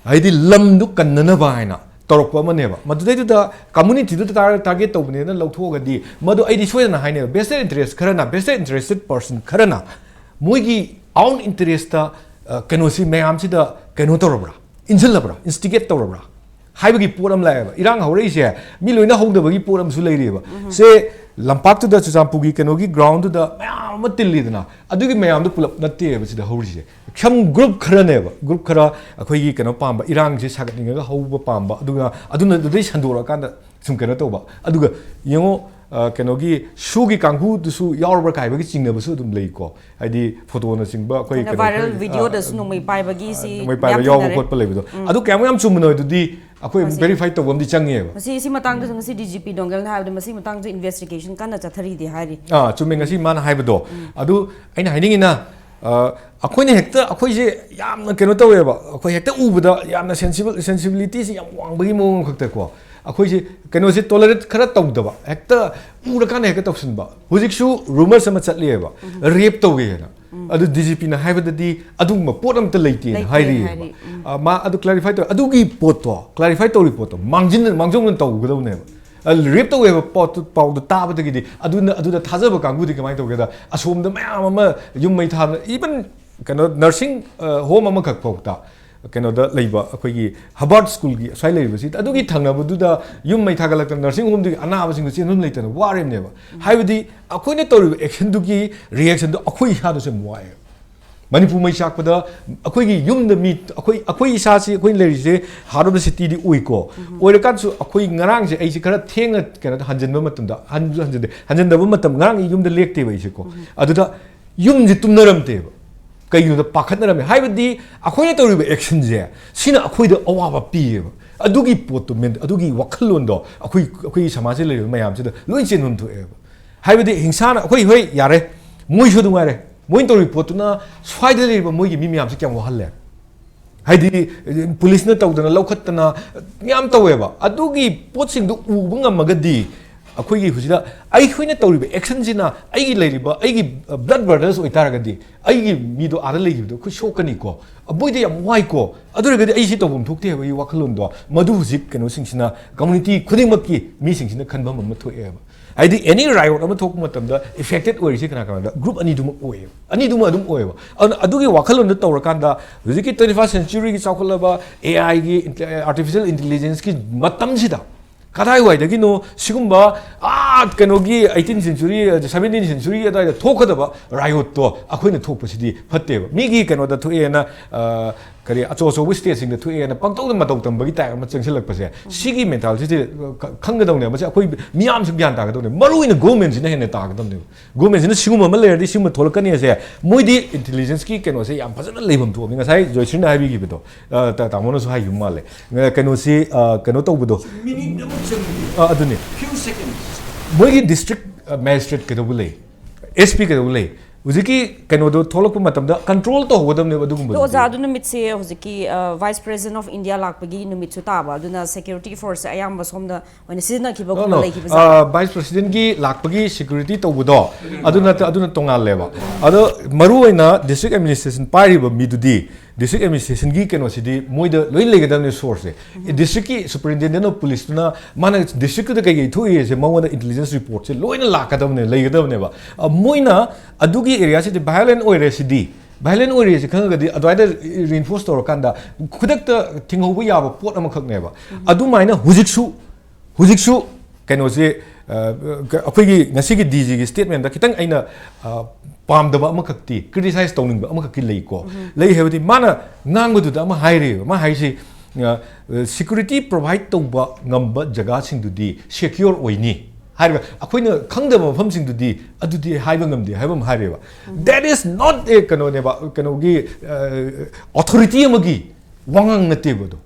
ꯍꯥꯏꯗꯤ ꯂꯝꯗꯨ ꯀꯟꯅꯅꯕ ꯍꯥꯏꯅ ꯇꯧꯔꯛꯄ ꯑꯃꯅꯦꯕ꯫ ꯃꯗꯨꯗꯩꯗꯨꯗ ꯀꯝꯃ꯭ꯌꯨꯅꯤꯇꯤꯗꯨꯗ ꯇꯥꯔ-, ꯇꯥꯔꯒꯦꯠ ꯇꯧꯕꯅꯦꯅ ꯂꯧꯊꯣꯛꯑꯒꯗꯤ, ꯃꯗꯨ ꯑꯩꯗꯤ ꯁꯣꯏꯗꯅ ꯍꯥꯏꯅꯦꯕ, vested interest ꯈꯔꯅ, vested interested person ꯈꯔꯅ ꯃꯣꯏꯒꯤ own interest, ꯑ, ꯀꯩꯅꯣꯁꯤ ꯃꯌꯥꯝꯁꯤꯗ ꯀꯩꯅꯣ ꯇꯧꯔꯕ꯭ꯔꯥ, ꯏꯟꯁꯤꯜꯂꯕ꯭ꯔꯥ, instigate ꯇꯧꯔꯕ꯭ꯔꯥ ꯍꯥꯏꯕꯒꯤ ꯄꯣꯠ ꯑꯃ ꯂꯥꯛꯑꯦꯕ꯫ ꯏꯔꯥꯡ ꯍꯧꯔꯛꯏꯁꯦ ꯃꯤ ꯂꯣꯏꯅ ꯍꯧꯗꯕꯒꯤ ꯄꯣꯠ ꯑꯃꯁꯨ ꯂꯩꯔꯤꯑꯕ꯫ ꯁꯦ ꯂꯝꯄꯥꯛꯇꯨꯗ, ꯆꯨꯔꯆꯥꯟꯄꯨꯔꯒꯤ ꯀꯩꯅꯣꯒꯤ ground ꯗꯨꯗ ꯃꯌꯥꯝ ꯑꯃ ꯇꯤꯜꯂꯤꯗꯅ, ꯑꯗꯨꯒꯤ ꯃꯌꯥꯝꯗꯣ ꯄꯨꯂꯞ ꯅꯠꯇꯦꯕ ꯁꯤꯗ ꯍꯧꯔꯤꯁꯦ꯫ Some group ꯈꯔꯅꯦꯕ, group ꯈꯔ ꯑꯩꯈꯣꯏꯒꯤ ꯀꯩꯅꯣ ꯄꯥꯝꯕ, ꯏꯔꯥꯡꯁꯦ ꯁꯥꯒꯠꯅꯤꯡꯉꯒ ꯍꯧꯕ ꯄꯥꯝꯕ, ꯑꯗꯨꯒ ꯑꯗꯨꯅ ꯑꯗꯨꯗꯩ ꯁꯟꯗꯣꯔꯛꯑꯀꯥꯟꯗ ꯁꯨꯝ ꯀꯩꯅꯣ ꯇꯧꯕ꯫ ꯑꯗꯨꯒ ꯌꯦꯡꯉꯣ, ꯑ, ꯀꯩꯅꯣꯒꯤ ꯁꯨꯒꯤ ꯀꯥꯡꯕꯨꯗꯨꯁꯨ ꯌꯥꯎꯔꯕ꯭ꯔꯥ ꯀꯥꯏꯕꯒꯤ ꯆꯤꯡꯅꯕꯁꯨ ꯑꯗꯨꯝ ꯂꯩꯀꯣ꯫ ꯍꯥꯏꯗꯤ ꯐꯣꯇꯣꯅꯆꯤꯡꯕ ꯑꯩꯈꯣꯏ ꯑꯗꯨꯅ ꯀꯩꯅꯣ viral ꯈꯔ, video ꯑ, ꯗꯁꯨ ꯅꯣꯡꯃꯩ ꯄꯥꯏꯕꯒꯤ ꯑ, ꯁꯤ ꯅꯣꯡꯃꯩ ꯄꯥꯏꯕ ꯌꯥꯝ ꯌꯥꯎꯕ ꯊꯦꯡꯅꯔꯦ꯫ ꯈꯣꯠꯄ ꯂꯩꯕꯗꯣ꯫ ꯎꯝ꯫ ꯑꯗꯨ ꯀꯌꯥꯃꯨꯛ ꯌꯥꯝ ꯆꯨꯝꯕꯅꯣ ꯑꯗꯨꯗꯤ ꯑꯩꯈꯣꯏ ꯑꯃꯨꯛ ꯃꯁꯤ verify ꯇꯧꯕ ꯑꯃꯗꯤ ꯆꯪꯉꯦꯕ꯫ ꯃꯁꯤ, ꯁꯤ ꯃꯇꯥꯡꯗꯁꯨ ꯉꯁꯤ D G P ꯗꯣꯡꯒꯦꯜꯅ ꯍꯥꯏꯕꯗ ꯃꯁꯤ ꯃꯇꯥꯡꯗꯁꯨ investigation ꯀꯟꯅ ꯆꯠꯊꯔꯤꯗꯤ ꯍꯥꯏꯔꯤ꯫ ꯑꯥ, ꯆꯨꯝꯃꯦ, ꯉꯁꯤ ꯃꯥꯅ ꯍꯥꯏꯕꯗꯣ꯫ ꯑꯗꯨ ꯑꯩꯅ ꯍꯥꯏꯅꯤꯡꯉꯤꯅ, ꯑ, ꯑꯩꯈꯣꯏꯅ ꯍꯦꯛꯇ, ꯑꯩꯈꯣꯏꯁꯦ ꯌꯥꯝꯅ ꯀꯩꯅꯣ ꯇꯧꯋꯦꯕ, ꯑꯩꯈꯣꯏ ꯍꯦꯛꯇ ꯎꯕꯗ ꯌꯥꯝꯅ sensible, sensibility ꯁꯦ ꯌꯥꯝ ꯋꯥꯡꯕꯒꯤ ꯃꯑꯣꯡ ꯑꯃꯈꯛꯇꯀꯣ꯫ ꯑꯩꯈꯣꯏꯁꯦ ꯀꯩꯅꯣꯁꯦ tolerate ꯈꯔ ꯇꯧꯗꯕ, ꯍꯦꯛꯇ ꯎꯔꯀꯥꯟꯗ ꯍꯦꯛꯇ ꯇꯧꯁꯤꯟꯕ꯫ ꯍꯧꯖꯤꯛꯁꯨ rumors ꯑꯃ ꯆꯠꯂꯤꯑꯕ, rape ꯇꯧꯋꯦꯅ꯫ ꯑꯗꯨ D G P ꯅ ꯍꯥꯏꯕꯗꯗꯤ ꯑꯗꯨꯒꯨꯝꯕ ꯄꯣꯠ ꯑꯝꯇ ꯂꯩꯇꯦꯅ ꯂꯩꯇꯦ ꯍꯥꯏꯔꯤꯑꯕ꯫ ꯍꯥꯏꯔꯤ, ꯎꯝ꯫ ꯑ, ꯃꯥ ꯑꯗꯨ clarify ꯇꯧꯋꯦ꯫ ꯑꯗꯨꯒꯤ ꯄꯣꯠꯇꯣ, clarify ꯇꯧꯔꯤ ꯄꯣꯠꯇꯣ ꯃꯥꯡꯖꯤꯟ-, ꯃꯥꯡꯖꯧꯅꯅ ꯇꯧꯒꯗꯕꯅꯦꯕ꯫ ꯑ, rape ꯇꯧꯋꯦꯕ ꯄꯥꯎꯗꯨ, ꯄꯥꯎꯗꯨ ꯇꯥꯕꯗꯒꯤꯗꯤ ꯑꯗꯨꯅ, ꯑꯗꯨꯗ ꯊꯥꯖꯕ ꯀꯥꯡꯕꯨꯗꯤ ꯀꯃꯥꯏꯅ ꯇꯧꯒꯦꯗ, ꯑꯁꯣꯝꯗ ꯃꯌꯥꯝ ꯑꯃ ꯌꯨꯝ ꯃꯩ ꯊꯥꯗꯅ, even ꯀꯩꯅꯣ nursing, ꯑ, home ꯑꯃꯈꯛ ꯐꯥꯎꯗ ꯀꯩꯅꯣꯗ ꯂꯩꯕ ꯑꯩꯈꯣꯏꯒꯤ Hubbard school ꯒꯤ ꯑꯁ꯭ꯋꯥꯏ ꯂꯩꯔꯤꯕꯁꯤ, ꯑꯗꯨꯒꯤ ꯊꯪꯅꯕꯗꯨꯗ ꯌꯨꯝ ꯃꯩ ꯊꯥꯒꯠꯂꯛꯇꯅ nursing home ꯗꯨꯒꯤ ꯑꯅꯥꯕꯁꯤꯡꯗꯨ ꯆꯦꯟꯐꯝ ꯂꯩꯇꯅ ꯋꯥꯔꯤꯕꯅꯦꯕ꯫ ꯍꯥꯏꯕꯗꯤ ꯑꯩꯈꯣꯏꯅ ꯇꯧꯔꯤꯕ action ꯗꯨꯒꯤ reaction ꯗꯣ ꯑꯩꯈꯣꯏ ꯏꯁꯥꯗꯁꯨ ꯌꯥꯝ ꯋꯥꯏꯑꯦꯕ꯫ ꯃꯅꯤꯄꯨꯔ ꯃꯩ ꯆꯥꯛꯄꯗ ꯑꯩꯈꯣꯏꯒꯤ ꯌꯨꯝꯗ ꯃꯤ, ꯑꯩꯈꯣꯏ, ꯑꯩꯈꯣꯏ ꯏꯁꯥꯁꯤ, ꯑꯩꯈꯣꯏ ꯂꯩꯔꯤꯁꯦ heart of the cityꯗꯤ ꯑꯣꯏꯀꯣ꯫ ꯑꯣꯏꯔꯀꯥꯟꯁꯨ ꯑꯩꯈꯣꯏ ꯉꯔꯥꯡꯁꯦ ꯑꯩꯁꯦ ꯈꯔ ꯊꯦꯡꯅ ꯀꯩꯅꯣꯗ ꯍꯟꯖꯤꯟꯕ ꯃꯇꯝꯗ, ꯍꯟꯁꯨ ꯍꯟꯖꯤꯟꯗꯦ, ꯍꯟꯖꯤꯟꯗꯕ ꯃꯇꯝ, ꯉꯔꯥꯡ ꯑꯩ ꯌꯨꯝꯗ ꯂꯦꯛꯇꯦꯕ ꯑꯩꯁꯦꯀꯣ꯫ ꯑꯗꯨꯗ ꯌꯨꯝꯁꯦ ꯇꯨꯝꯅꯔꯝꯗꯦꯕ꯫ ꯀꯩꯒꯤꯅꯣꯗ ꯄꯥꯈꯠꯅꯔꯝꯃꯦ꯫ ꯍꯥꯏꯕꯗꯤ ꯑꯩꯈꯣꯏꯅ ꯇꯧꯔꯤꯕ actionꯁꯦ ꯁꯤꯅ ꯑꯩꯈꯣꯏꯗ ꯑꯋꯥꯕ ꯄꯤꯌꯦꯕ꯫ ꯑꯗꯨꯒꯤ ꯄꯣꯠꯇꯣ, men-, ꯑꯗꯨꯒꯤ ꯋꯥꯈꯜꯂꯣꯟꯗꯣ ꯑꯩꯈꯣꯏ, ꯑꯩꯈꯣꯏꯒꯤ ꯁꯃꯥꯖꯁꯤꯗ ꯂꯩꯔꯤꯕ ꯃꯌꯥꯝꯁꯤꯗ ꯂꯣꯏ ꯆꯦꯟꯐꯝ ꯊꯣꯛꯑꯦꯕ꯫ ꯍꯥꯏꯕꯗꯤ ꯍꯤꯡꯁꯥꯅ ꯑꯩꯈꯣꯏ, ꯍꯣꯏ, ꯌꯥꯔꯦ, ꯃꯣꯏꯁꯨ ꯑꯗꯨꯝ ꯉꯥꯏꯔꯦ, ꯃꯣꯏꯅ ꯇꯧꯔꯤꯕ ꯄꯣꯠꯇꯨꯅ ꯁ꯭ꯋꯥꯏꯗ ꯂꯩꯔꯤꯕ ꯃꯣꯏꯒꯤ ꯃꯤ ꯃꯌꯥꯝꯁꯦ ꯀꯌꯥꯝ ꯋꯥꯍꯜꯂꯦ꯫ ꯍꯥꯏꯗꯤ ꯄꯨꯂꯤꯁꯅ ꯇꯧꯗꯅ ꯂꯧꯈꯠꯇꯅ ꯌꯥꯝ ꯇꯧꯋꯦꯕ꯫ ꯑꯗꯨꯒꯤ ꯄꯣꯠꯁꯤꯡꯗꯣ ꯎꯕ ꯉꯝꯃꯒꯗꯤ ꯑꯩꯈꯣꯏꯒꯤ ꯍꯧꯖꯤꯛꯇ ꯑꯩꯈꯣꯏꯅ ꯇꯧꯔꯤꯕ actionꯁꯤꯅ ꯑꯩꯒꯤ ꯂꯩꯔꯤꯕ, ꯑꯩꯒꯤ blood brothers ꯑꯣꯏꯇꯥꯔꯒꯗꯤ, ꯑꯩꯒꯤ ꯃꯤꯗꯣ ꯑꯥꯗ ꯂꯩꯈꯤꯕꯗꯣ ꯑꯩꯈꯣꯏ ꯁꯣꯛꯀꯅꯤꯀꯣ, ꯃꯣꯏꯗ ꯌꯥꯝ ꯋꯥꯏꯀꯣ, ꯑꯗꯨ ꯑꯣꯏꯔꯒꯗꯤ ꯑꯩ ꯁꯤ ꯇꯧꯐꯝ ꯊꯣꯛꯇꯦ ꯍꯥꯏꯕꯒꯤ ꯋꯥꯈꯜꯂꯣꯟꯗꯣ ꯃꯗꯨ ꯍꯧꯖꯤꯛ ꯀꯩꯅꯣꯁꯤꯡꯁꯤꯅ, community ꯈꯨꯗꯤꯡꯃꯛꯀꯤ ꯃꯤꯁꯤꯡꯁꯤꯅ ꯈꯟꯐꯝ ꯑꯃ ꯊꯣꯛꯑꯦꯕ꯫ ꯍꯥꯏꯗꯤ any riot ꯑꯃ ꯊꯣꯛꯄ ꯃꯇꯝꯗ affected ꯑꯣꯏꯔꯤꯁꯦ ꯀꯅꯥ ꯀꯅꯥꯗ? Group ꯑꯅꯤꯗꯨꯃꯛ ꯑꯣꯏꯌꯦꯕ, ꯑꯅꯤꯗꯨꯃꯛ ꯑꯗꯨꯝ ꯑꯣꯏꯌꯦꯕ꯫ ꯑꯗꯨꯅ ꯑꯗꯨꯒꯤ ꯋꯥꯈꯜꯂꯣꯟꯗ ꯇꯧꯔꯀꯥꯟꯗ ꯍꯧꯖꯤꯛꯀꯤ twenty first centuryꯒꯤ ꯆꯥꯎꯈꯠꯂꯕ AIꯒꯤ, artificial intelligenceꯀꯤ ꯃꯇꯝꯁꯤꯗ ꯀꯗꯥꯏꯋꯥꯏꯗꯒꯤꯅꯣ ꯁꯤꯒꯨꯝꯕ, ꯑꯥ, ꯀꯩꯅꯣꯒꯤ eighteen century, seventeen century ꯑꯗꯨꯋꯥꯏꯗ ꯊꯣꯛꯀꯗꯕ riotꯇꯣ ꯑꯩꯈꯣꯏꯅ ꯊꯣꯛꯄꯁꯤꯗꯤ ꯐꯠꯇꯦꯕ꯫ ꯃꯤꯒꯤ ꯀꯩꯅꯣꯗ ꯊꯣꯛꯑꯦꯅ, ꯑ, ꯀꯔꯤ, ꯑꯆꯧ ꯑꯆꯧꯕ stateꯁꯤꯡꯗ ꯊꯣꯛꯑꯦꯅ ꯄꯪꯇꯧꯗ ꯃꯇꯧ ꯇꯝꯕꯒꯤ type ꯑꯃ ꯆꯪꯁꯤꯜꯂꯛꯄꯁꯦ, ꯁꯤꯒꯤ mentalityꯁꯦ, ꯑ, ꯈ-, ꯈꯪꯒꯗꯧꯅꯦ꯫ ꯃꯁꯤ ꯑꯩꯈꯣꯏ ꯃꯤꯌꯥꯝꯁꯨ ꯒ꯭ꯌꯥꯟ ꯇꯥꯒꯗꯧꯅꯦ꯫ ꯃꯔꯨ ꯑꯣꯏꯅ governmentꯁꯤꯅ ꯍꯦꯟꯅ ꯇꯥꯒꯗꯧꯅꯦꯕ꯫ Governmentꯁꯤꯅ ꯁꯤꯒꯨꯝꯕ ꯑꯃ ꯂꯩꯔꯗꯤ ꯁꯤꯒꯨꯝꯕ ꯊꯣꯛꯂꯛꯀꯅꯤ ꯍꯥꯏꯁꯦ ꯃꯣꯏꯗꯤ intelligenceꯀꯤ ꯀꯩꯅꯣꯁꯦ ꯌꯥꯝ ꯐꯖꯅ ꯂꯩꯐꯝ ꯊꯣꯛꯑꯕꯅꯤ꯫ ꯉꯁꯥꯏ ꯖꯣꯏꯁ꯭ꯔꯤꯅ ꯍꯥꯏꯕꯤꯈꯤꯕꯗꯣ, ꯑ, ꯇꯥ-, ꯇꯥꯃꯣꯅꯁꯨ ꯍꯥꯏꯈꯤꯕ ꯃꯥꯜꯂꯦ꯫ ꯑ, ꯀꯩꯅꯣꯁꯤ, ꯑ, ꯀꯩꯅꯣ ꯇꯧꯕꯗꯣ꯫ Minute ꯑꯃ ꯆꯪꯗꯦ꯫ ꯑ, ꯑꯗꯨꯅꯤ꯫ Few seconds꯫ ꯃꯣꯏꯒꯤ district, ꯑ, magistrate ꯀꯩꯗꯧꯕ ꯂꯩ? SP ꯀꯩꯗꯧꯕ ꯂꯩ? ꯍꯧꯖꯤꯛꯀꯤ ꯀꯩꯅꯣꯗꯣ ꯊꯣꯛꯂꯛꯄ ꯃꯇꯝꯗ control ꯇꯧꯍꯧꯒꯗꯕꯅꯦꯕ ꯑꯗꯨꯒꯨꯝꯕꯗꯣ꯫ ꯑꯗꯣ ꯑꯣꯖꯥ, ꯑꯗꯨ ꯅꯨꯃꯤꯠꯁꯦ ꯍꯧꯖꯤꯛꯀꯤ, ꯑ, Vice President of India ꯂꯥꯛꯄꯒꯤ ꯅꯨꯃꯤꯠꯁꯨ ꯇꯥꯕ, ꯑꯗꯨꯅ security forceꯁꯦ ꯑꯌꯥꯝꯕ ꯁꯣꯝꯗ ꯑꯣꯏꯅ ꯁꯤꯖꯤꯟꯅꯈꯤꯕꯒꯨꯝꯕ No, no. ꯂꯩꯈꯤꯕ ꯖꯥꯠꯂꯥ? ꯑ, Vice Presidentꯀꯤ ꯂꯥꯛꯄꯒꯤ security ꯇꯧꯕꯗꯣ, ꯑꯗꯨ ꯅꯠꯇ-, ꯑꯗꯨꯅ ꯇꯣꯉꯥꯜꯂꯦꯕ꯫ ꯑꯗꯣ ꯃꯔꯨ ꯑꯣꯏꯅ district administration ꯄꯥꯏꯔꯤꯕ ꯃꯤꯗꯨꯗꯤ district administrationꯒꯤ ꯀꯩꯅꯣꯁꯤꯗꯤ ꯃꯣꯏꯗ ꯂꯣꯏ ꯂꯩꯒꯗꯕꯅꯦ sourceꯁꯦ꯫ Districtꯀꯤ superintendent of policeꯇꯨꯅ ꯃꯥꯅ districtꯇꯨꯗ ꯀꯩꯀꯩ ꯊꯣꯛꯏꯁꯦ ꯃꯉꯣꯟꯗ intelligence reportꯁꯦ ꯂꯣꯏꯅ ꯂꯥꯛꯀꯗꯕꯅꯦ, ꯂꯩꯒꯗꯕꯅꯦꯕ꯫ ꯑ, ꯃꯣꯏꯅ ꯑꯗꯨꯒꯤ areaꯁꯤꯗꯤ violent ꯑꯣꯏꯔꯦ ꯁꯤꯗꯤ, violent ꯑꯣꯏꯔꯦꯁꯦ ꯈꯪꯉꯒꯗꯤ ꯑꯗꯨꯋꯥꯏꯗ reinforce ꯇꯧꯔꯀꯥꯟꯗ ꯈꯨꯗꯛꯇ ꯊꯤꯡꯍꯧꯕ ꯌꯥꯕ ꯄꯣꯠ ꯑꯃꯈꯛꯅꯦꯕ꯫ ꯑꯗꯨꯃꯥꯏꯅ ꯍꯧꯖꯤꯛꯁꯨ, ꯍꯧꯖꯤꯛꯁꯨ ꯀꯩꯅꯣꯁꯦ, ꯑꯩꯈꯣꯏꯒꯤ ꯉꯁꯤꯒꯤ ꯗꯤ ꯖꯤꯒꯤ ꯁ꯭ꯇꯦꯠꯃꯦꯟꯗ ꯈꯤꯇꯪ ꯑꯩꯅ ꯄꯥꯝꯗꯕ ꯑꯃꯈꯛꯇꯤ, ꯀ꯭ꯔꯤꯇꯤꯁꯥꯏꯁ ꯇꯧꯅꯤꯡꯕ ꯑꯃꯈꯛꯇꯤ ꯂꯩꯀꯣ꯫ ꯂꯩ ꯍꯥꯏꯕꯗꯤ ꯃꯥꯅ ꯉꯥꯡꯕꯗꯨꯗ ꯑꯃ ꯍꯥꯏꯔꯤꯕ, ꯃꯥ ꯍꯥꯏꯁꯤ ꯁꯤꯀ꯭ꯌꯨꯔꯤꯇꯤ ꯄ꯭ꯔꯣꯚꯥꯏꯗ ꯇꯧꯕ ꯉꯝꯕ ꯖꯒꯥꯁꯤꯡꯗꯨꯗꯤ ꯁꯦꯀ꯭ꯌꯣꯔ ꯑꯣꯏꯅꯤ ꯍꯥꯏꯔꯒ, ꯑꯩꯈꯣꯏꯅ ꯈꯪꯗꯕ ꯃꯐꯝꯁꯤꯡꯗꯨꯗꯤ ꯑꯗꯨꯗꯤ ꯍꯥꯏꯕ ꯉꯝꯗꯦ ꯍꯥꯏꯕ ꯑꯃ ꯍꯥꯏꯔꯦꯕ꯫ That is not a ꯀꯩꯅꯣꯅꯦꯕ, ꯀꯩꯅꯣꯒꯤ ꯑꯣꯊꯣꯔꯤꯇꯤ ꯑꯃꯒꯤ ꯋꯥꯉꯥꯡ ꯅꯠꯇꯦꯕ ꯑꯗꯣ꯫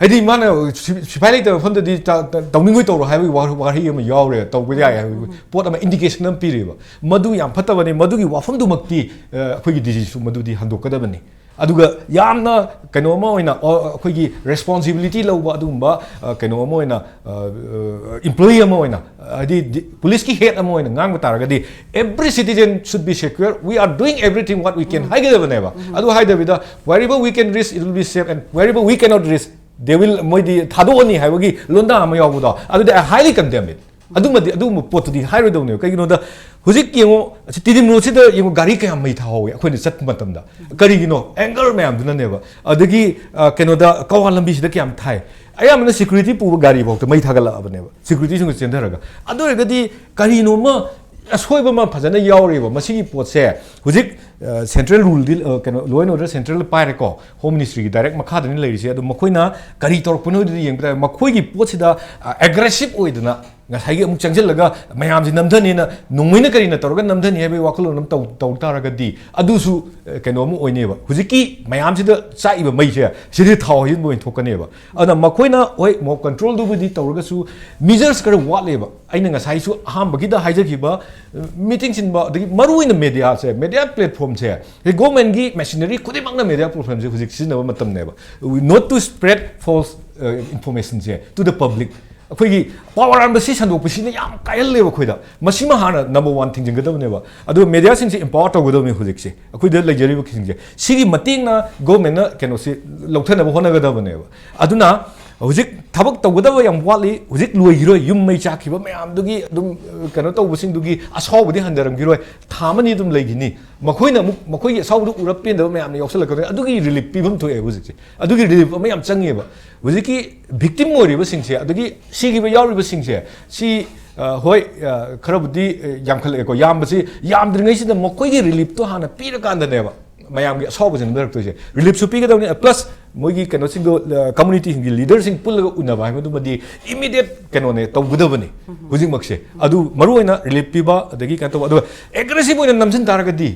ꯍꯥꯏꯗꯤ ꯃꯥꯅ ꯁꯤ-, ꯁꯤꯐꯥꯏ ꯂꯩꯇꯕ ꯃꯐꯝꯗꯗꯤ ꯇ-, ꯇ-, ꯇꯧꯅꯤꯡꯉꯣꯏ ꯇꯧꯔꯣ ꯍꯥꯏꯕꯒꯤ ꯋꯥ-, ꯋꯥꯍꯩ ꯑꯃ ꯌꯥꯎꯔꯦ, ꯇꯧꯕ ꯌꯥꯏ ꯍꯥꯏꯕꯒꯤ ꯄꯣꯠ ꯑꯃ, ꯏꯟꯗꯤꯀꯦꯁꯟ ꯑꯃ ꯄꯤꯔꯦꯕ꯫ ꯃꯗꯨ ꯌꯥꯝ ꯐꯠꯇꯕꯅꯤ, ꯃꯗꯨꯒꯤ ꯋꯥꯐꯝꯗꯨꯃꯛꯇꯤ ꯑ, ꯑꯩꯈꯣꯏꯒꯤ ꯗꯤ ꯖꯤꯁꯨ ꯃꯗꯨꯗꯤ ꯍꯟꯗꯣꯛꯀꯗꯕꯅꯤ꯫ ꯑꯗꯨꯒ ꯌꯥꯝꯅ ꯀꯩꯅꯣ ꯑꯃ ꯑꯣꯏꯅ, ꯑ, ꯑꯩꯈꯣꯏꯒꯤ ꯔꯦꯁꯄꯣꯟꯁꯤꯕꯤꯂꯤꯇꯤ ꯂꯧꯕ ꯑꯗꯨꯒꯨꯝꯕ ꯑ, ꯀꯩꯅꯣ ꯑꯃ ꯑꯣꯏꯅ, ꯑ, ꯑ, ꯏꯝꯄ꯭ꯂꯣꯌꯤ ꯑꯃ ꯑꯣꯏꯅ, ꯍꯥꯏꯗꯤ ꯗꯤ-, ꯄꯨꯂꯤꯁꯀꯤ ꯍꯦꯗ ꯑꯃ ꯑꯣꯏꯅ ꯉꯥꯡꯕ ꯇꯥꯔꯒꯗꯤ, every citizen should be secure, we are doing everything what we can ꯍꯥꯏꯒꯗꯕꯅꯦꯕ꯫ ꯑꯗꯨ ꯍꯥꯏꯗꯕꯤꯗ, wherever we can reach, it will be safe, and wherever we cannot reach, they will, ꯃꯣꯏꯗꯤ ꯊꯥꯗꯣꯛꯑꯅꯤ ꯍꯥꯏꯕꯒꯤ ꯂꯣꯟꯗꯥ ꯑꯃ ꯌꯥꯎꯕꯗꯣ, ꯑꯗꯨꯗꯤ I highly condemn it꯫ ꯑꯗꯨꯃꯗꯤ, ꯑꯗꯨꯒꯨꯝꯕ ꯄꯣꯠꯇꯨꯗꯤ ꯍꯥꯏꯔꯣꯏꯗꯧꯅꯦꯕ꯫ ꯀꯩꯒꯤꯅꯣꯗ, ꯍꯧꯖꯤꯛ ꯌꯦꯡꯉꯣ, ꯑꯁꯤ ꯇꯤꯗꯤꯝ ꯔꯣꯗꯁꯤꯗ ꯌꯦꯡꯉꯣ, ꯒꯥꯔꯤ ꯀꯌꯥꯝ ꯃꯩ ꯊꯥꯍꯧꯋꯤ ꯑꯩꯈꯣꯏꯅ ꯆꯠꯄ ꯃꯇꯝꯗ꯫ ꯀꯔꯤꯒꯤꯅꯣ? ꯑꯦꯡꯒꯔ ꯃꯌꯥꯝꯗꯨꯅꯅꯦꯕ꯫ ꯑꯗꯒꯤ ꯑ, ꯀꯩꯅꯣꯗ, ꯀꯋꯥ ꯂꯝꯕꯤꯁꯤꯗ ꯀꯌꯥꯝ ꯊꯥꯏ? ꯑꯌꯥꯝꯕꯅ ꯁꯤꯀ꯭ꯌꯨꯔꯤꯇꯤ ꯄꯨꯕ ꯒꯥꯔꯤ ꯐꯥꯎꯗ ꯃꯩ ꯊꯥꯒꯠꯂꯛꯑꯕꯅꯦꯕ, ꯁꯤꯀ꯭ꯌꯨꯔꯤꯇꯤꯁꯤꯡꯒ ꯆꯦꯟꯊꯔꯒ꯫ ꯑꯗꯨ ꯑꯣꯏꯔꯒꯗꯤ ꯀꯔꯤꯅꯣꯃ ꯑꯁꯣꯏꯕ ꯑꯃ ꯐꯖꯅ ꯌꯥꯎꯔꯤꯕ꯫ ꯃꯁꯤꯒꯤ ꯄꯣꯠꯁꯦ ꯍꯧꯖꯤꯛ, ꯑ, ꯁꯦꯟꯇ꯭ꯔꯦꯜ ꯔꯨꯜꯗꯤ, ꯑ, ꯀꯩꯅꯣ, ꯂꯣ ꯑꯦꯟ ꯑꯣꯔꯗꯔ ꯁꯦꯟꯇ꯭ꯔꯦꯜꯗ ꯄꯥꯏꯔꯦꯀꯣ, ꯍꯣꯝ ꯃꯤꯅꯤꯁꯇ꯭ꯔꯤꯒꯤ ꯗꯥꯏꯔꯦꯛ ꯃꯈꯥꯗꯅꯤ ꯂꯩꯔꯤꯁꯦ꯫ ꯑꯗꯣ ꯃꯈꯣꯏꯅ ꯀꯔꯤ ꯇꯧꯔꯛꯄꯅꯣꯗꯨꯗꯤ ꯌꯦꯡꯕ ꯇꯥꯔꯦ꯫ ꯃꯈꯣꯏꯒꯤ ꯄꯣꯠꯁꯤꯗ, ꯑ, ꯑꯦꯒ꯭ꯔꯦꯁꯤꯞ ꯑꯣꯏꯗꯅ ꯉꯁꯥꯏꯒꯤ ꯑꯃꯨꯛ ꯆꯪꯁꯤꯜꯂꯒ ꯃꯌꯥꯝꯁꯤ ꯅꯝꯊꯅꯤꯅ, ꯅꯣꯡꯃꯩꯅ ꯀꯔꯤꯅ ꯇꯧꯔꯒ ꯅꯝꯊꯅꯤ ꯍꯥꯏꯕꯒꯤ ꯋꯥꯈꯜꯂꯣꯟ ꯑꯃ ꯇꯧ-, ꯇꯧ ꯇꯥꯔꯒꯗꯤ, ꯑꯗꯨꯁꯨ, ꯑ, ꯀꯩꯅꯣ ꯑꯃ ꯑꯣꯏꯅꯦꯕ꯫ ꯍꯧꯖꯤꯛꯀꯤ ꯃꯌꯥꯝꯁꯤꯗ ꯆꯥꯛꯏꯕ ꯃꯩꯁꯦ, ꯁꯤꯗꯤ ꯊꯥꯎ ꯍꯩꯖꯤꯟꯕ ꯑꯣꯏꯅ ꯊꯣꯛꯀꯅꯦꯕ꯫ ꯑꯗꯨꯅ ꯃꯈꯣꯏꯅ, ꯍꯣꯏ, ꯃꯣꯞ ꯀꯟꯇ꯭ꯔꯣꯜꯗꯨꯕꯨꯗꯤ ꯇꯧꯔꯒꯁꯨ, ꯃꯤꯖꯔꯁ ꯈꯔ ꯋꯥꯠꯂꯦꯕ꯫ ꯑꯩꯅ ꯉꯁꯥꯏꯁꯨ ꯑꯍꯥꯟꯕꯒꯤꯗ ꯍꯥꯏꯖꯈꯤꯕ, ꯑ, ꯃꯤꯇꯤꯡ ꯁꯤꯟꯕ, ꯑꯗꯒꯤ ꯃꯔꯨꯑꯣꯏꯅ ꯃꯦꯗꯤꯌꯥꯁꯦ, ꯃꯦꯗꯤꯌꯥ ꯄ꯭ꯂꯦꯠꯐꯣꯝꯁꯦ, ꯒꯣꯔꯃꯦꯟꯒꯤ ꯃꯦꯁꯤꯅꯔꯤ ꯈꯨꯗꯤꯡꯃꯛꯅ ꯃꯦꯗꯤꯌꯥ ꯄ꯭ꯂꯦꯠꯐꯣꯝꯁꯦ ꯍꯧꯖꯤꯛ ꯁꯤꯖꯤꯟꯅꯕ ꯃꯇꯝꯅꯦꯕ꯫ Not to spread false, ꯑ, informationꯁꯦ to the public꯫ ꯑꯩꯈꯣꯏꯒꯤ ꯄꯥꯎ ꯑꯔꯥꯟꯕꯁꯤ ꯁꯟꯗꯣꯛꯄꯁꯤꯅ ꯌꯥꯝ ꯀꯥꯏꯍꯜꯂꯦꯕ ꯑꯩꯈꯣꯏꯗ꯫ ꯃꯁꯤꯃ ꯍꯥꯟꯅ ꯅꯝꯕꯔ ꯋꯥꯟ ꯊꯤꯡꯖꯤꯟꯒꯗꯕꯅꯦꯕ꯫ ꯑꯗꯨꯒ ꯃꯦꯗꯤꯌꯥꯁꯤꯡꯁꯦ ꯏꯝꯄꯥꯋꯔ ꯇꯧꯒꯗꯕꯅꯤ ꯍꯧꯖꯤꯛꯁꯦ, ꯑꯩꯈꯣꯏꯗ ꯂꯩꯖꯔꯤꯕꯁꯤꯡꯁꯦ꯫ ꯁꯤꯒꯤ ꯃꯇꯦꯡꯅ ꯒꯣꯔꯃꯦꯟꯅ ꯀꯩꯅꯣꯁꯤ ꯂꯧꯊꯅꯕ ꯍꯣꯠꯅꯒꯗꯕꯅꯦꯕ꯫ ꯑꯗꯨꯅ ꯍꯧꯖꯤꯛ ꯊꯕꯛ ꯇꯧꯒꯗꯕ ꯌꯥꯝ ꯋꯥꯠꯂꯤ꯫ ꯍꯧꯖꯤꯛ ꯂꯣꯏꯈꯤꯔꯣꯏ꯫ ꯌꯨꯝ ꯃꯩ ꯆꯥꯛꯈꯤꯕ ꯃꯌꯥꯝꯗꯨꯒꯤ ꯑꯗꯨꯝ, ꯑ, ꯀꯩꯅꯣ ꯇꯧꯕꯁꯤꯡꯗꯨꯒꯤ ꯑꯁꯥꯎꯕꯗꯤ ꯍꯟꯊꯔꯝꯈꯤꯔꯣꯏ꯫ ꯊꯥ ꯑꯃꯅꯤ ꯑꯗꯨꯝ ꯂꯩꯈꯤꯅꯤ꯫ ꯃꯈꯣꯏꯅ ꯑꯃꯨꯛ ꯃꯈꯣꯏꯒꯤ ꯑꯁꯥꯎꯕꯗꯨ ꯎꯔ ꯄꯦꯟꯗꯕ ꯃꯌꯥꯝꯅ ꯌꯥꯎꯁꯜꯂꯛꯀꯗꯣꯏꯅꯤ꯫ ꯑꯗꯨꯒꯤ ꯔꯤꯂꯤꯐ ꯄꯤꯐꯝ ꯊꯣꯛꯑꯦ ꯍꯧꯖꯤꯛꯁꯦ꯫ ꯑꯗꯨꯒꯤ ꯔꯤꯂꯤꯐ ꯑꯃ ꯌꯥꯝ ꯆꯪꯉꯦꯕ꯫ ꯍꯧꯖꯤꯛꯀꯤ ꯚꯤꯛꯇꯤꯝ ꯑꯣꯏꯔꯤꯕꯁꯤꯡꯁꯦ, ꯑꯗꯒꯤ ꯁꯤꯈꯤꯕ ꯌꯥꯎꯔꯤꯕꯁꯤꯡꯁꯦ, ꯁꯤ ꯑ, ꯍꯣꯏ, ꯑ, ꯈꯔꯕꯨꯗꯤ, ꯑ, ꯌꯥꯝꯈꯠꯂꯛꯑꯦꯀꯣ꯫ ꯌꯥꯝꯕꯁꯤ, ꯌꯥꯝꯗ꯭ꯔꯤꯉꯩꯁꯤꯗ ꯃꯈꯣꯏꯒꯤ ꯔꯤꯂꯤꯐꯇꯣ ꯍꯥꯟꯅ ꯄꯤꯔꯀꯥꯟꯗꯅꯦꯕ ꯃꯌꯥꯝꯒꯤ ꯑꯁꯥꯎꯕꯁꯤꯡ ꯍꯟꯊꯔꯛꯇꯣꯏꯁꯦ꯫ ꯔꯤꯂꯤꯐꯁꯨ ꯄꯤꯒꯗꯕꯅꯤ, ꯄ꯭ꯂꯁ ꯃꯣꯏꯒꯤ ꯀꯩꯅꯣꯁꯤꯡꯗꯣ, ꯑ, ꯀꯝꯃꯨꯅꯤꯇꯤꯁꯤꯡꯒꯤ ꯂꯤꯗꯔꯁꯤꯡ ꯄꯨꯜꯂꯒ ꯎꯅꯕ ꯍꯥꯏꯕꯗꯨꯃꯗꯤ ꯏꯃꯤꯗꯤꯌꯦꯠ ꯀꯩꯅꯣꯅꯦ ꯇꯧꯒꯗꯕꯅꯤ ꯍꯧꯖꯤꯛꯃꯛꯁꯦ꯫ ꯑꯗꯨ ꯃꯔꯨ ꯑꯣꯏꯅ ꯔꯤꯂꯤꯐ ꯄꯤꯕ, ꯑꯗꯒꯤ ꯀꯩꯅꯣ ꯇꯧꯕ, ꯑꯗꯨꯒ ꯑꯦꯒ꯭ꯔꯦꯁꯤꯚ ꯑꯣꯏꯅ ꯅꯝꯁꯤꯟ ꯇꯥꯔꯒꯗꯤ,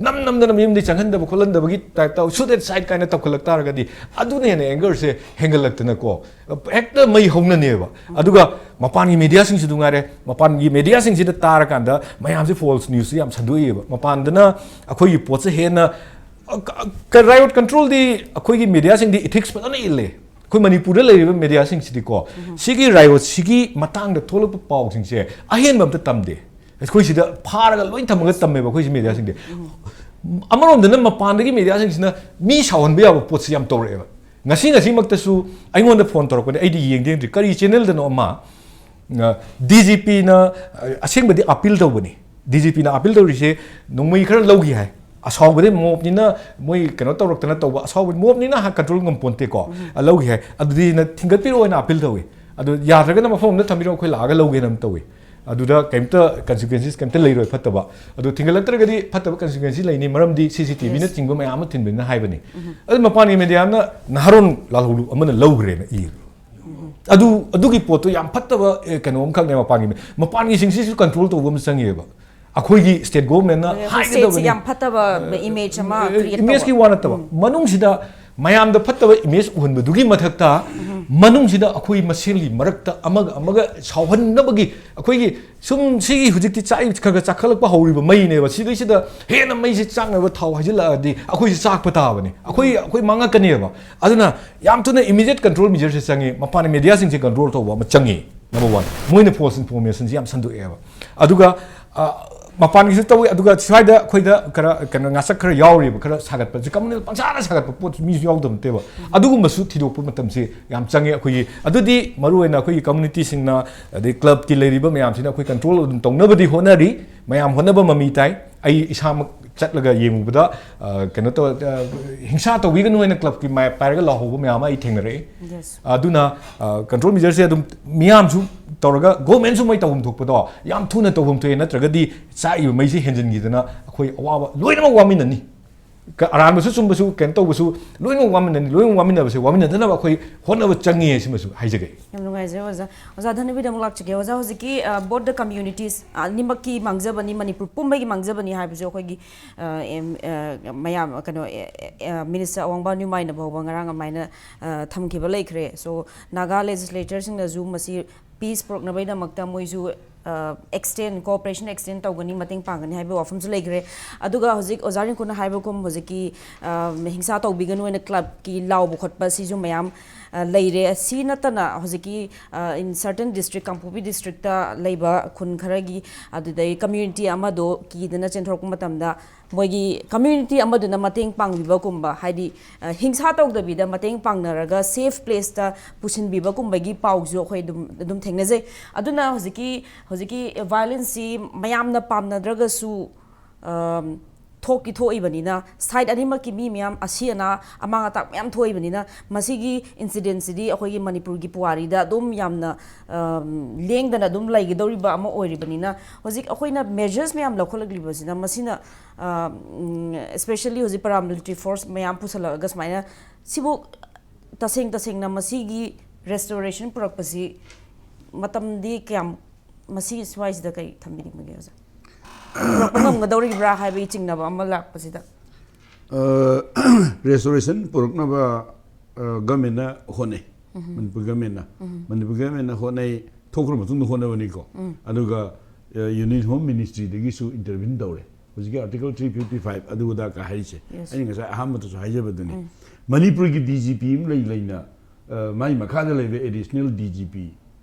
ꯅꯝ ꯅꯝꯗꯅ ꯃꯌꯨꯝꯗꯤ ꯆꯪꯍꯟꯗꯕ ꯈꯣꯠꯍꯟꯗꯕꯒꯤ ꯇꯥꯏꯞꯇ ꯁꯨꯠ ꯑꯦꯟ ꯁꯥꯏꯠ ꯀꯥꯏꯅ ꯇꯧꯈꯠꯂꯛ ꯇꯥꯔꯒꯗꯤ, ꯑꯗꯨꯅ ꯍꯦꯟꯅ ꯑꯦꯡꯒꯔꯁꯦ ꯍꯦꯟꯒꯠꯂꯛꯇꯅꯀꯣ, ꯍꯦꯛꯇ ꯃꯩ ꯍꯧꯅꯅꯦꯕ꯫ ꯑꯗꯨꯒ ꯃꯄꯥꯟꯒꯤ ꯃꯦꯗꯤꯌꯥꯁꯤꯡꯁꯨ ꯑꯗꯨ ꯉꯥꯏꯔꯦ, ꯃꯄꯥꯟꯒꯤ ꯃꯦꯗꯤꯌꯥꯁꯤꯡꯁꯤꯗ ꯇꯥꯔꯀꯥꯟꯗ ꯃꯌꯥꯝꯁꯦ ꯐꯣꯜꯁ ꯅ꯭ꯌꯨꯁꯁꯦ ꯌꯥꯝ ꯁꯟꯗꯣꯛꯏꯑꯕ꯫ ꯃꯄꯥꯟꯗꯅ ꯑꯩꯈꯣꯏꯒꯤ ꯄꯣꯠꯁꯦ ꯍꯦꯟꯅ, ꯔꯥꯏꯑꯣꯠ ꯀꯟꯇ꯭ꯔꯣꯜꯗꯤ ꯑꯩꯈꯣꯏꯒꯤ ꯃꯦꯗꯤꯌꯥꯁꯤꯡꯗꯤ ꯏꯊꯤꯛꯁ ꯐꯖꯅ ꯏꯜꯂꯦ꯫ ꯑꯩꯈꯣꯏ ꯃꯅꯤꯄꯨꯔꯗ ꯂꯩꯔꯤꯕ ꯃꯦꯗꯤꯌꯥꯁꯤꯡꯁꯤꯗꯤꯀꯣ, ꯁꯤꯒꯤ ꯔꯥꯏꯑꯣꯠꯁꯤꯒꯤ ꯃꯇꯥꯡꯗ ꯊꯣꯛꯂꯛꯄ ꯄꯥꯎꯁꯤꯡꯁꯦ ꯑꯍꯦꯟꯕ ꯑꯝꯇ ꯇꯝꯗꯦ꯫ ꯑꯩꯈꯣꯏ ꯁꯤꯗ ꯐꯥꯔꯒ ꯂꯣꯏ ꯊꯝꯃꯒ ꯇꯝꯃꯦꯕ ꯑꯩꯈꯣꯏ ꯁꯤ ꯃꯦꯗꯤꯌꯥꯁꯤꯡꯗꯤ꯫ ꯑꯃꯔꯣꯝꯗꯅ ꯃꯄꯥꯟꯗꯒꯤ ꯃꯦꯗꯤꯌꯥꯁꯤꯡꯁꯤꯅ ꯃꯤ ꯁꯥꯎꯍꯟꯕ ꯌꯥꯕ ꯄꯣꯠꯁꯤ ꯌꯥꯝ ꯇꯧꯔꯛꯑꯦꯕ꯫ ꯉꯁꯤ ꯉꯁꯤꯃꯛꯇꯁꯨ ꯑꯩꯉꯣꯟꯗ ꯐꯣꯟ ꯇꯧꯔꯛꯄꯅꯦ, ꯑꯩꯗꯤ ꯌꯦꯡꯗꯤ ꯌꯦꯡꯗ꯭ꯔꯤ, ꯀꯔꯤ ꯆꯦꯅꯦꯜꯗꯅꯣ ꯑꯃ, ꯑ, ꯗꯤ ꯖꯤ ꯄꯤꯅ, ꯑ, ꯑꯁꯦꯡꯕꯗꯤ ꯑꯄꯤꯜ ꯇꯧꯕꯅꯤ꯫ ꯗꯤ ꯖꯤ ꯄꯤꯅ ꯑꯄꯤꯜ ꯇꯧꯔꯤꯁꯦ ꯅꯣꯡꯃꯩ ꯈꯔ ꯂꯧꯈꯤ ꯍꯥꯏ꯫ ꯑꯁꯥꯎꯕꯗꯤ ꯃꯣꯞꯅꯤꯅ, ꯃꯣꯏ ꯀꯩꯅꯣ ꯇꯧꯔꯛꯇꯅ ꯇꯧꯕ, ꯑꯁꯥꯎꯕꯗꯤ ꯃꯣꯞꯅꯤꯅ ꯀꯟꯇ꯭ꯔꯣꯜ ꯉꯝꯄꯣꯟꯇꯦꯀꯣ꯫ ꯑ, ꯂꯧꯈꯤ ꯍꯥꯏ꯫ ꯑꯗꯨꯗꯤ ꯅ ꯊꯤꯡꯒꯠꯄꯤꯔꯛꯑꯣꯅ ꯑꯄꯤꯜ ꯇꯧꯏ꯫ ꯑꯗꯨ ꯌꯥꯗ꯭ꯔꯒꯅ ꯃꯐꯝ ꯑꯃꯗ ꯊꯝꯕꯤꯔꯛꯑꯣ, ꯑꯩꯈꯣꯏ ꯂꯥꯛꯑꯒ ꯂꯧꯒꯦꯅ ꯑꯗꯨꯝ ꯇꯧꯏ꯫ ꯑꯗꯨꯗ ꯀꯩꯝꯇ ꯀꯟꯁꯤꯀ꯭ꯋꯦꯟꯁꯦꯁ ꯀꯩꯝꯇ ꯂꯩꯔꯣꯏ ꯐꯠꯇꯕ꯫ ꯑꯗꯨ ꯊꯤꯡꯒꯠꯂꯛꯇ꯭ꯔꯒꯗꯤ ꯐꯠꯇꯕ ꯀꯟꯁꯤꯀ꯭ꯋꯦꯟꯁꯤ ꯂꯩꯅꯤ, ꯃꯔꯝꯗꯤ ꯁꯤ ꯁꯤ ꯇꯤ ꯚꯤꯅ ꯆꯤꯡꯕ ꯃꯌꯥꯝ ꯑꯃ ꯊꯤꯟꯕꯅꯤꯅ ꯍꯥꯏꯕꯅꯤ꯫ ꯑꯗꯨ ꯃꯄꯥꯟꯒꯤ ꯃꯦꯗꯤꯌꯥꯅ ꯅꯍꯥꯔꯣꯟ ꯂꯥꯜꯍꯧꯂꯨ ꯑꯃꯅ ꯂꯧꯈ꯭ꯔꯦꯅ ꯏ꯫ ꯑꯗꯨ, ꯑꯗꯨꯒꯤ ꯄꯣꯠꯇꯣ ꯌꯥꯝ ꯐꯠꯇꯕ, ꯑꯦ, ꯀꯩꯅꯣ ꯑꯃꯈꯛꯅꯦ ꯃꯄꯥꯟꯒꯤ ꯃꯦ-, ꯃꯄꯥꯟꯒꯤꯁꯤꯡꯁꯤꯁꯨ ꯀꯟꯇ꯭ꯔꯣꯜ ꯇꯧꯕ ꯑꯃ ꯆꯪꯉꯦꯕ꯫ ꯑꯩꯈꯣꯏꯒꯤ ꯁ꯭ꯇꯦꯠ ꯒꯣꯚꯔꯟꯃꯦꯟꯠꯅ ꯑꯩꯈꯣꯏ ꯁ꯭ꯇꯦꯠꯁꯤ ꯍꯥꯏꯒꯗꯕꯅꯤ꯫ ꯌꯥꯝ ꯐꯠꯇꯕ ꯏꯃꯦꯖ ꯑꯃ ꯑꯦ, ꯀ꯭ꯔꯤꯌꯦꯠ ꯏꯃꯦꯖꯀꯤ ꯇꯧꯕ꯫ ꯋꯥ ꯅꯠꯇꯕ, ꯎꯝ꯫ ꯃꯅꯨꯡꯁꯤꯗ ꯃꯌꯥꯝꯗ ꯐꯠꯇꯕ ꯏꯃꯦꯖ ꯎꯍꯟꯕꯗꯨꯒꯤ ꯃꯊꯛꯇ, ꯃꯅꯨꯡꯁꯤꯗ ꯑꯩꯈꯣꯏ ꯃꯁꯦꯜꯒꯤ ꯃꯔꯛꯇ ꯑꯃꯒ ꯑꯃꯒ ꯁꯥꯎꯍꯟꯅꯕꯒꯤ, ꯑꯩꯈꯣꯏꯒꯤ ꯁꯨꯝ ꯁꯤꯒꯤ ꯍꯧꯖꯤꯛꯇꯤ ꯆꯥꯛ ꯈꯔ ꯈꯔ ꯆꯥꯛꯈꯠꯂꯛꯄ ꯍꯧꯔꯤꯕ ꯃꯩꯅꯦꯕ, ꯁꯤꯗꯩꯁꯤꯗ ꯍꯦꯟꯅ ꯃꯩꯁꯤ ꯆꯥꯛꯅꯕ ꯊꯥꯎ ꯍꯩꯖꯤꯜꯂꯛꯑꯗꯤ ꯑꯩꯈꯣꯏꯁꯤ ꯆꯥꯛꯄ ꯇꯥꯕꯅꯤ, ꯑꯩꯈꯣꯏ, ꯑꯩꯈꯣꯏ ꯃꯥꯡꯉꯛꯀꯅꯦꯕ꯫ ꯑꯗꯨꯅ ꯌꯥꯝ ꯊꯨꯅ ꯏꯃꯤꯗꯤꯌꯦꯠ ꯀꯟꯇ꯭ꯔꯣꯜ ꯃꯦꯖꯔꯁꯦ ꯆꯪꯉꯤ, ꯃꯄꯥꯟ ꯃꯦꯗꯤꯌꯥꯁꯤꯡꯁꯦ ꯀꯟꯇ꯭ꯔꯣꯜ ꯇꯧꯕ ꯑꯃ ꯆꯪꯉꯤ꯫ ꯅꯝꯕꯔ ꯋꯥꯟ, ꯃꯣꯏꯅ ꯐꯣꯜꯁ ꯏꯟꯐꯣꯔꯃꯦꯁꯟꯁꯤ ꯌꯥꯝ ꯁꯟꯗꯣꯛꯑꯦꯕ꯫ ꯑꯗꯨꯒ, ꯑ, ꯃꯄꯥꯟꯒꯤꯁꯨ ꯇꯧꯏ, ꯑꯗꯨꯒ ꯁ꯭ꯋꯥꯏꯗ ꯑꯩꯈꯣꯏꯗ ꯈꯔ ꯀꯩꯅꯣ ꯉꯥꯆꯛ ꯈꯔ ꯌꯥꯎꯔꯤꯕ, ꯈꯔ ꯁꯥꯒꯠꯄꯁꯦ, ꯀꯝꯃꯨꯅꯦꯜ ꯄꯪꯁꯥꯗ ꯁꯥꯒꯠꯄ ꯄꯣꯠꯁꯨ ꯃꯤꯁꯨ ꯌꯥꯎꯗꯕ ꯅꯠꯇꯦꯕ꯫ ꯑꯗꯨꯒꯨꯝꯕꯁꯨ ꯊꯤꯗꯣꯛꯄ ꯃꯇꯝꯁꯤ ꯌꯥꯝ ꯆꯪꯉꯦ ꯑꯩꯈꯣꯏꯒꯤ꯫ ꯑꯗꯨꯗꯤ ꯃꯔꯨꯑꯣꯏꯅ ꯑꯩꯈꯣꯏꯒꯤ ꯀꯝꯃꯨꯅꯤꯇꯤꯁꯤꯡꯅ, ꯑꯗꯩ ꯀ꯭ꯂꯕꯀꯤ ꯂꯩꯔꯤꯕ ꯃꯌꯥꯝꯁꯤꯅ ꯑꯩꯈꯣꯏ ꯀꯟꯇ꯭ꯔꯣꯜ ꯑꯗꯨꯝ ꯇꯧꯅꯕꯗꯤ ꯍꯣꯠꯅꯔꯤ, ꯃꯌꯥꯝ ꯍꯣꯠꯅꯕ ꯃꯃꯤ ꯇꯥꯏ꯫ ꯑꯩ ꯏꯁꯥꯃꯛ ꯆꯠꯂꯒ ꯌꯦꯡꯉꯨꯕꯗ, ꯑ, ꯀꯩꯅꯣ ꯇꯧ-, ꯑ, ꯍꯤꯡꯁꯥ ꯇꯧꯕꯤꯒꯅꯨ ꯍꯥꯏꯅ ꯀ꯭ꯂꯕꯀꯤ ꯃꯥꯏꯛ ꯄꯥꯏꯔꯒ ꯂꯥꯎꯍꯧꯕ ꯃꯌꯥꯝ ꯑꯃ ꯑꯩ ꯊꯦꯡꯅꯔꯛꯏ꯫ Yes. ꯑꯗꯨꯅ, ꯑ, ꯀꯟꯇ꯭ꯔꯣꯜ ꯃꯦꯖꯔꯁꯦ ꯑꯗꯨꯝ ꯃꯤꯌꯥꯝꯁꯨ ꯇꯧꯔꯒ ꯒꯣꯔꯃꯦꯟꯁꯨ ꯃꯣꯏ ꯇꯧꯐꯝ ꯊꯣꯛꯄꯗꯣ ꯌꯥꯝ ꯊꯨꯅ ꯇꯧꯐꯝ ꯊꯣꯛꯑꯦ, ꯅꯠꯇ꯭ꯔꯒꯗꯤ ꯆꯥꯛꯏꯕ ꯃꯩꯁꯦ ꯍꯦꯟꯖꯤꯟꯈꯤꯗꯅ ꯑꯩꯈꯣꯏ ꯑꯋꯥꯕ ꯂꯣꯏꯅꯃꯛ ꯋꯥꯃꯤꯟꯅꯅꯤ꯫ ꯀ-, ꯑꯔꯥꯟꯕꯁꯨ ꯆꯨꯝꯕꯁꯨ ꯀꯩꯅꯣ ꯇꯧꯕꯁꯨ ꯂꯣꯏꯅꯃꯛ ꯋꯥꯃꯤꯟꯅꯅꯤ꯫ ꯂꯣꯏꯅꯃꯛ ꯋꯥꯃꯤꯟꯅꯕꯁꯦ, ꯋꯥꯃꯤꯟꯅꯗꯅꯕ ꯑꯩꯈꯣꯏ ꯍꯣꯠꯅꯕ ꯆꯪꯉꯦ꯫ ꯁꯤꯃꯁꯨ ꯍꯥꯏꯖꯒꯦ꯫ ꯌꯥꯝ ꯅꯨꯡꯉꯥꯏꯖꯔꯦ ꯑꯣꯖꯥ꯫ ꯑꯣꯖꯥ ꯙꯅꯕꯤꯔꯗ ꯑꯃꯨꯛ ꯂꯥꯛꯆꯒꯦ꯫ ꯑꯣꯖꯥ, ꯍꯧꯖꯤꯛꯀꯤ, ꯑ, both the communities, ꯑ, ꯑꯅꯤꯃꯛꯀꯤ ꯃꯥꯡꯖꯕꯅꯤ, ꯃꯅꯤꯄꯨꯔ ꯄꯨꯝꯕꯒꯤ ꯃꯥꯡꯖꯕꯅꯤ ꯍꯥꯏꯕꯁꯨ ꯑꯩꯈꯣꯏꯒꯤ, ꯑ, ꯑꯦꯝ, ꯑ, ꯃꯌꯥꯝ, ꯀꯩꯅꯣ, ꯑꯦ, ꯑꯦ, ꯑ, ꯃꯤꯅꯤꯁꯇꯔ ꯑꯋꯥꯡꯕ ꯅ꯭ꯌꯨꯃꯥꯏꯅ ꯐꯥꯎꯕ ꯉꯔꯥꯡ ꯑꯗꯨꯃꯥꯏꯅ, ꯑ, ꯊꯝꯈꯤꯕ ꯂꯩꯈ꯭ꯔꯦ꯫ So, ꯅꯥꯒꯥ ꯂꯦꯖꯤꯁꯂꯦꯆꯔꯁꯤꯡꯅꯁꯨ ꯃꯁꯤ ꯄꯤꯁ ꯄꯨꯔꯛꯅꯕꯒꯤꯗꯃꯛꯇ ꯃꯣꯏꯁꯨ, ꯑ, ꯑꯦꯛꯁꯇꯦꯟ, ꯀꯣꯑꯣꯄꯔꯦꯁꯟ ꯑꯦꯛꯁꯇꯦꯟ ꯇꯧꯒꯅꯤ, ꯃꯇꯦꯡ ꯄꯥꯡꯒꯅꯤ ꯍꯥꯏꯕꯒꯤ ꯋꯥꯐꯝꯁꯨ ꯂꯩꯈ꯭ꯔꯦ꯫ ꯑꯗꯨꯒ ꯍꯧꯖꯤꯛ ꯑꯣꯖꯥ ꯔꯤꯡꯀꯨꯅ ꯍꯥꯏꯕꯒꯨꯝ ꯍꯧꯖꯤꯛꯀꯤ, ꯑ, ꯍꯤꯡꯁꯥ ꯇꯧꯕꯤꯒꯅꯨ ꯍꯥꯏꯅ ꯀ꯭ꯂꯕꯀꯤ ꯂꯥꯎꯕ ꯈꯣꯠꯄ ꯁꯤꯁꯨ ꯃꯌꯥꯝ, ꯑ, ꯂꯩꯔꯦ꯫ ꯁꯤ ꯅꯠꯇꯅ ꯍꯧꯖꯤꯛꯀꯤ, ꯑ, in certain district, Kangpokpi district ꯂꯩꯕ ꯈꯨꯟ ꯈꯔꯒꯤ, ꯑꯗꯨꯗꯩ ꯀꯝꯃ꯭ꯌꯨꯅꯤꯇꯤ ꯑꯃꯗꯣ ꯀꯤꯗꯅ ꯆꯦꯟꯊꯣꯔꯛꯄ ꯃꯇꯝꯗ ꯃꯣꯏꯒꯤ ꯀꯝꯃ꯭ꯌꯨꯅꯤꯇꯤ ꯑꯃꯗꯨꯅ ꯃꯇꯦꯡ ꯄꯥꯡꯕꯤꯕꯒꯨꯝꯕ, ꯍꯥꯏꯗꯤ, ꯑ, ꯍꯤꯡꯁꯥ ꯇꯧꯗꯕꯤꯗ ꯃꯇꯦꯡ ꯄꯥꯡꯅꯔꯒ ꯁꯦꯐ ꯄ꯭ꯂꯦꯁꯇ ꯄꯨꯁꯤꯟꯕꯤꯕꯒꯨꯝꯕꯒꯤ ꯄꯥꯎꯁꯨ ꯑꯩꯈꯣꯏ ꯑꯗꯨꯝ, ꯑꯗꯨꯝ ꯊꯦꯡꯅꯖꯩ꯫ ꯑꯗꯨꯅ ꯍꯧꯖꯤꯛꯀꯤ, ꯍꯧꯖꯤꯛꯀꯤ ꯚꯥꯏꯑꯣꯂꯦꯟꯁꯁꯤ ꯃꯌꯥꯝꯅ ꯄꯥꯝꯅꯗ꯭ꯔꯒꯁꯨ, ꯑꯝ, ꯊꯣꯛꯇꯤ ꯊꯣꯛꯏꯕꯅꯤꯅ, ꯁꯥꯏꯠ ꯑꯅꯤꯃꯛꯀꯤ ꯃꯤ ꯃꯌꯥꯝ ꯑꯁꯤ ꯑꯅꯥ, ꯑꯃꯥꯡ ꯑꯇꯥ ꯃꯌꯥꯝ ꯊꯣꯛꯏꯕꯅꯤꯅ, ꯃꯁꯤꯒꯤ ꯏꯟꯁꯤꯗꯦꯟꯁꯤꯗꯤ ꯑꯩꯈꯣꯏꯒꯤ ꯃꯅꯤꯄꯨꯔꯒꯤ ꯄꯨꯋꯥꯔꯤꯗ ꯑꯗꯨꯝ ꯌꯥꯝꯅ, ꯑꯝ, ꯂꯦꯡꯗꯅ ꯑꯗꯨꯝ ꯂꯩꯒꯗꯧꯔꯤꯕ ꯑꯃ ꯑꯣꯏꯔꯤꯕꯅꯤꯅ, ꯍꯧꯖꯤꯛ ꯑꯩꯈꯣꯏꯅ ꯃꯦꯖꯔꯁ ꯃꯌꯥꯝ ꯂꯧꯈꯠꯂꯛꯂꯤꯕꯁꯤꯅ, ꯃꯁꯤꯅ, ꯑ, ꯎꯝ, especially ꯍꯧꯖꯤꯛ paramilitary force ꯃꯌꯥꯝ ꯄꯨꯁꯜꯂꯛꯑꯒ ꯁꯨꯃꯥꯏꯅ, ꯁꯤꯕꯨ ꯇꯁꯦꯡ ꯇꯁꯦꯡꯅ ꯃꯁꯤꯒꯤ ꯔꯦꯁꯇꯣꯔꯦꯁꯟ ꯄꯨꯔꯛꯄꯁꯤ ꯃꯇꯝꯗꯤ ꯀꯌꯥꯝ, ꯃꯁꯤꯒꯤ ꯁ꯭ꯋꯥꯏꯁꯤꯗ ꯀꯔꯤ ꯊꯝꯕꯤꯅꯤꯡꯕꯒꯦ ꯑꯣꯖꯥ? ꯄꯨꯔꯛꯄ ꯉꯝꯒꯗꯧꯔꯤꯕ꯭ꯔꯥ ꯍꯥꯏꯕꯒꯤ ꯆꯤꯡꯅꯕ ꯑꯃ ꯂꯥꯛꯄꯁꯤꯗ꯫ ꯑ, ꯔꯦꯁꯇꯣꯔꯦꯁꯟ ꯄꯨꯔꯛꯅꯕ, ꯑ, ꯒꯃꯦꯟꯅ ꯍꯣꯠꯅꯩ꯫ ꯃꯅꯤꯄꯨꯔ ꯒꯃꯦꯟꯅ꯫ ꯃꯅꯤꯄꯨꯔ ꯒꯃꯦꯟꯅ ꯍꯣꯠꯅꯩ, ꯊꯣꯛꯈ꯭ꯔ ꯃꯇꯨꯡꯗ ꯍꯣꯠꯅꯕꯅꯤꯀꯣ꯫ ꯑꯗꯨꯒ, ꯑ, ꯌꯨꯅꯤꯌꯟ ꯍꯣꯝ ꯃꯤꯅꯤꯁꯇ꯭ꯔꯤꯗꯒꯤꯁꯨ ꯏꯟꯇꯔꯚꯤꯟ ꯇꯧꯔꯦ꯫ ꯍꯧꯖꯤꯛꯀꯤ Article three fifty five ꯑꯗꯨ ꯑꯗꯥ ꯀ ꯍꯥꯏꯔꯤꯁꯦ꯫ Yes. ꯑꯩꯅ ꯉꯁꯥꯏ ꯑꯍꯥꯟꯕꯗꯁꯨ ꯍꯥꯏꯖꯕꯗꯨꯅꯤ꯫ ꯃꯅꯤꯄꯨꯔꯒꯤ ꯗꯤ ꯖꯤ ꯄꯤ ꯑꯃ ꯂꯩ ꯂꯩꯅ, ꯑ, ꯃꯥꯒꯤ ꯃꯈꯥꯗ ꯂꯩꯕ ꯑꯦꯗꯤꯁꯅꯦꯜ ꯗꯤ ꯖꯤ ꯄꯤ,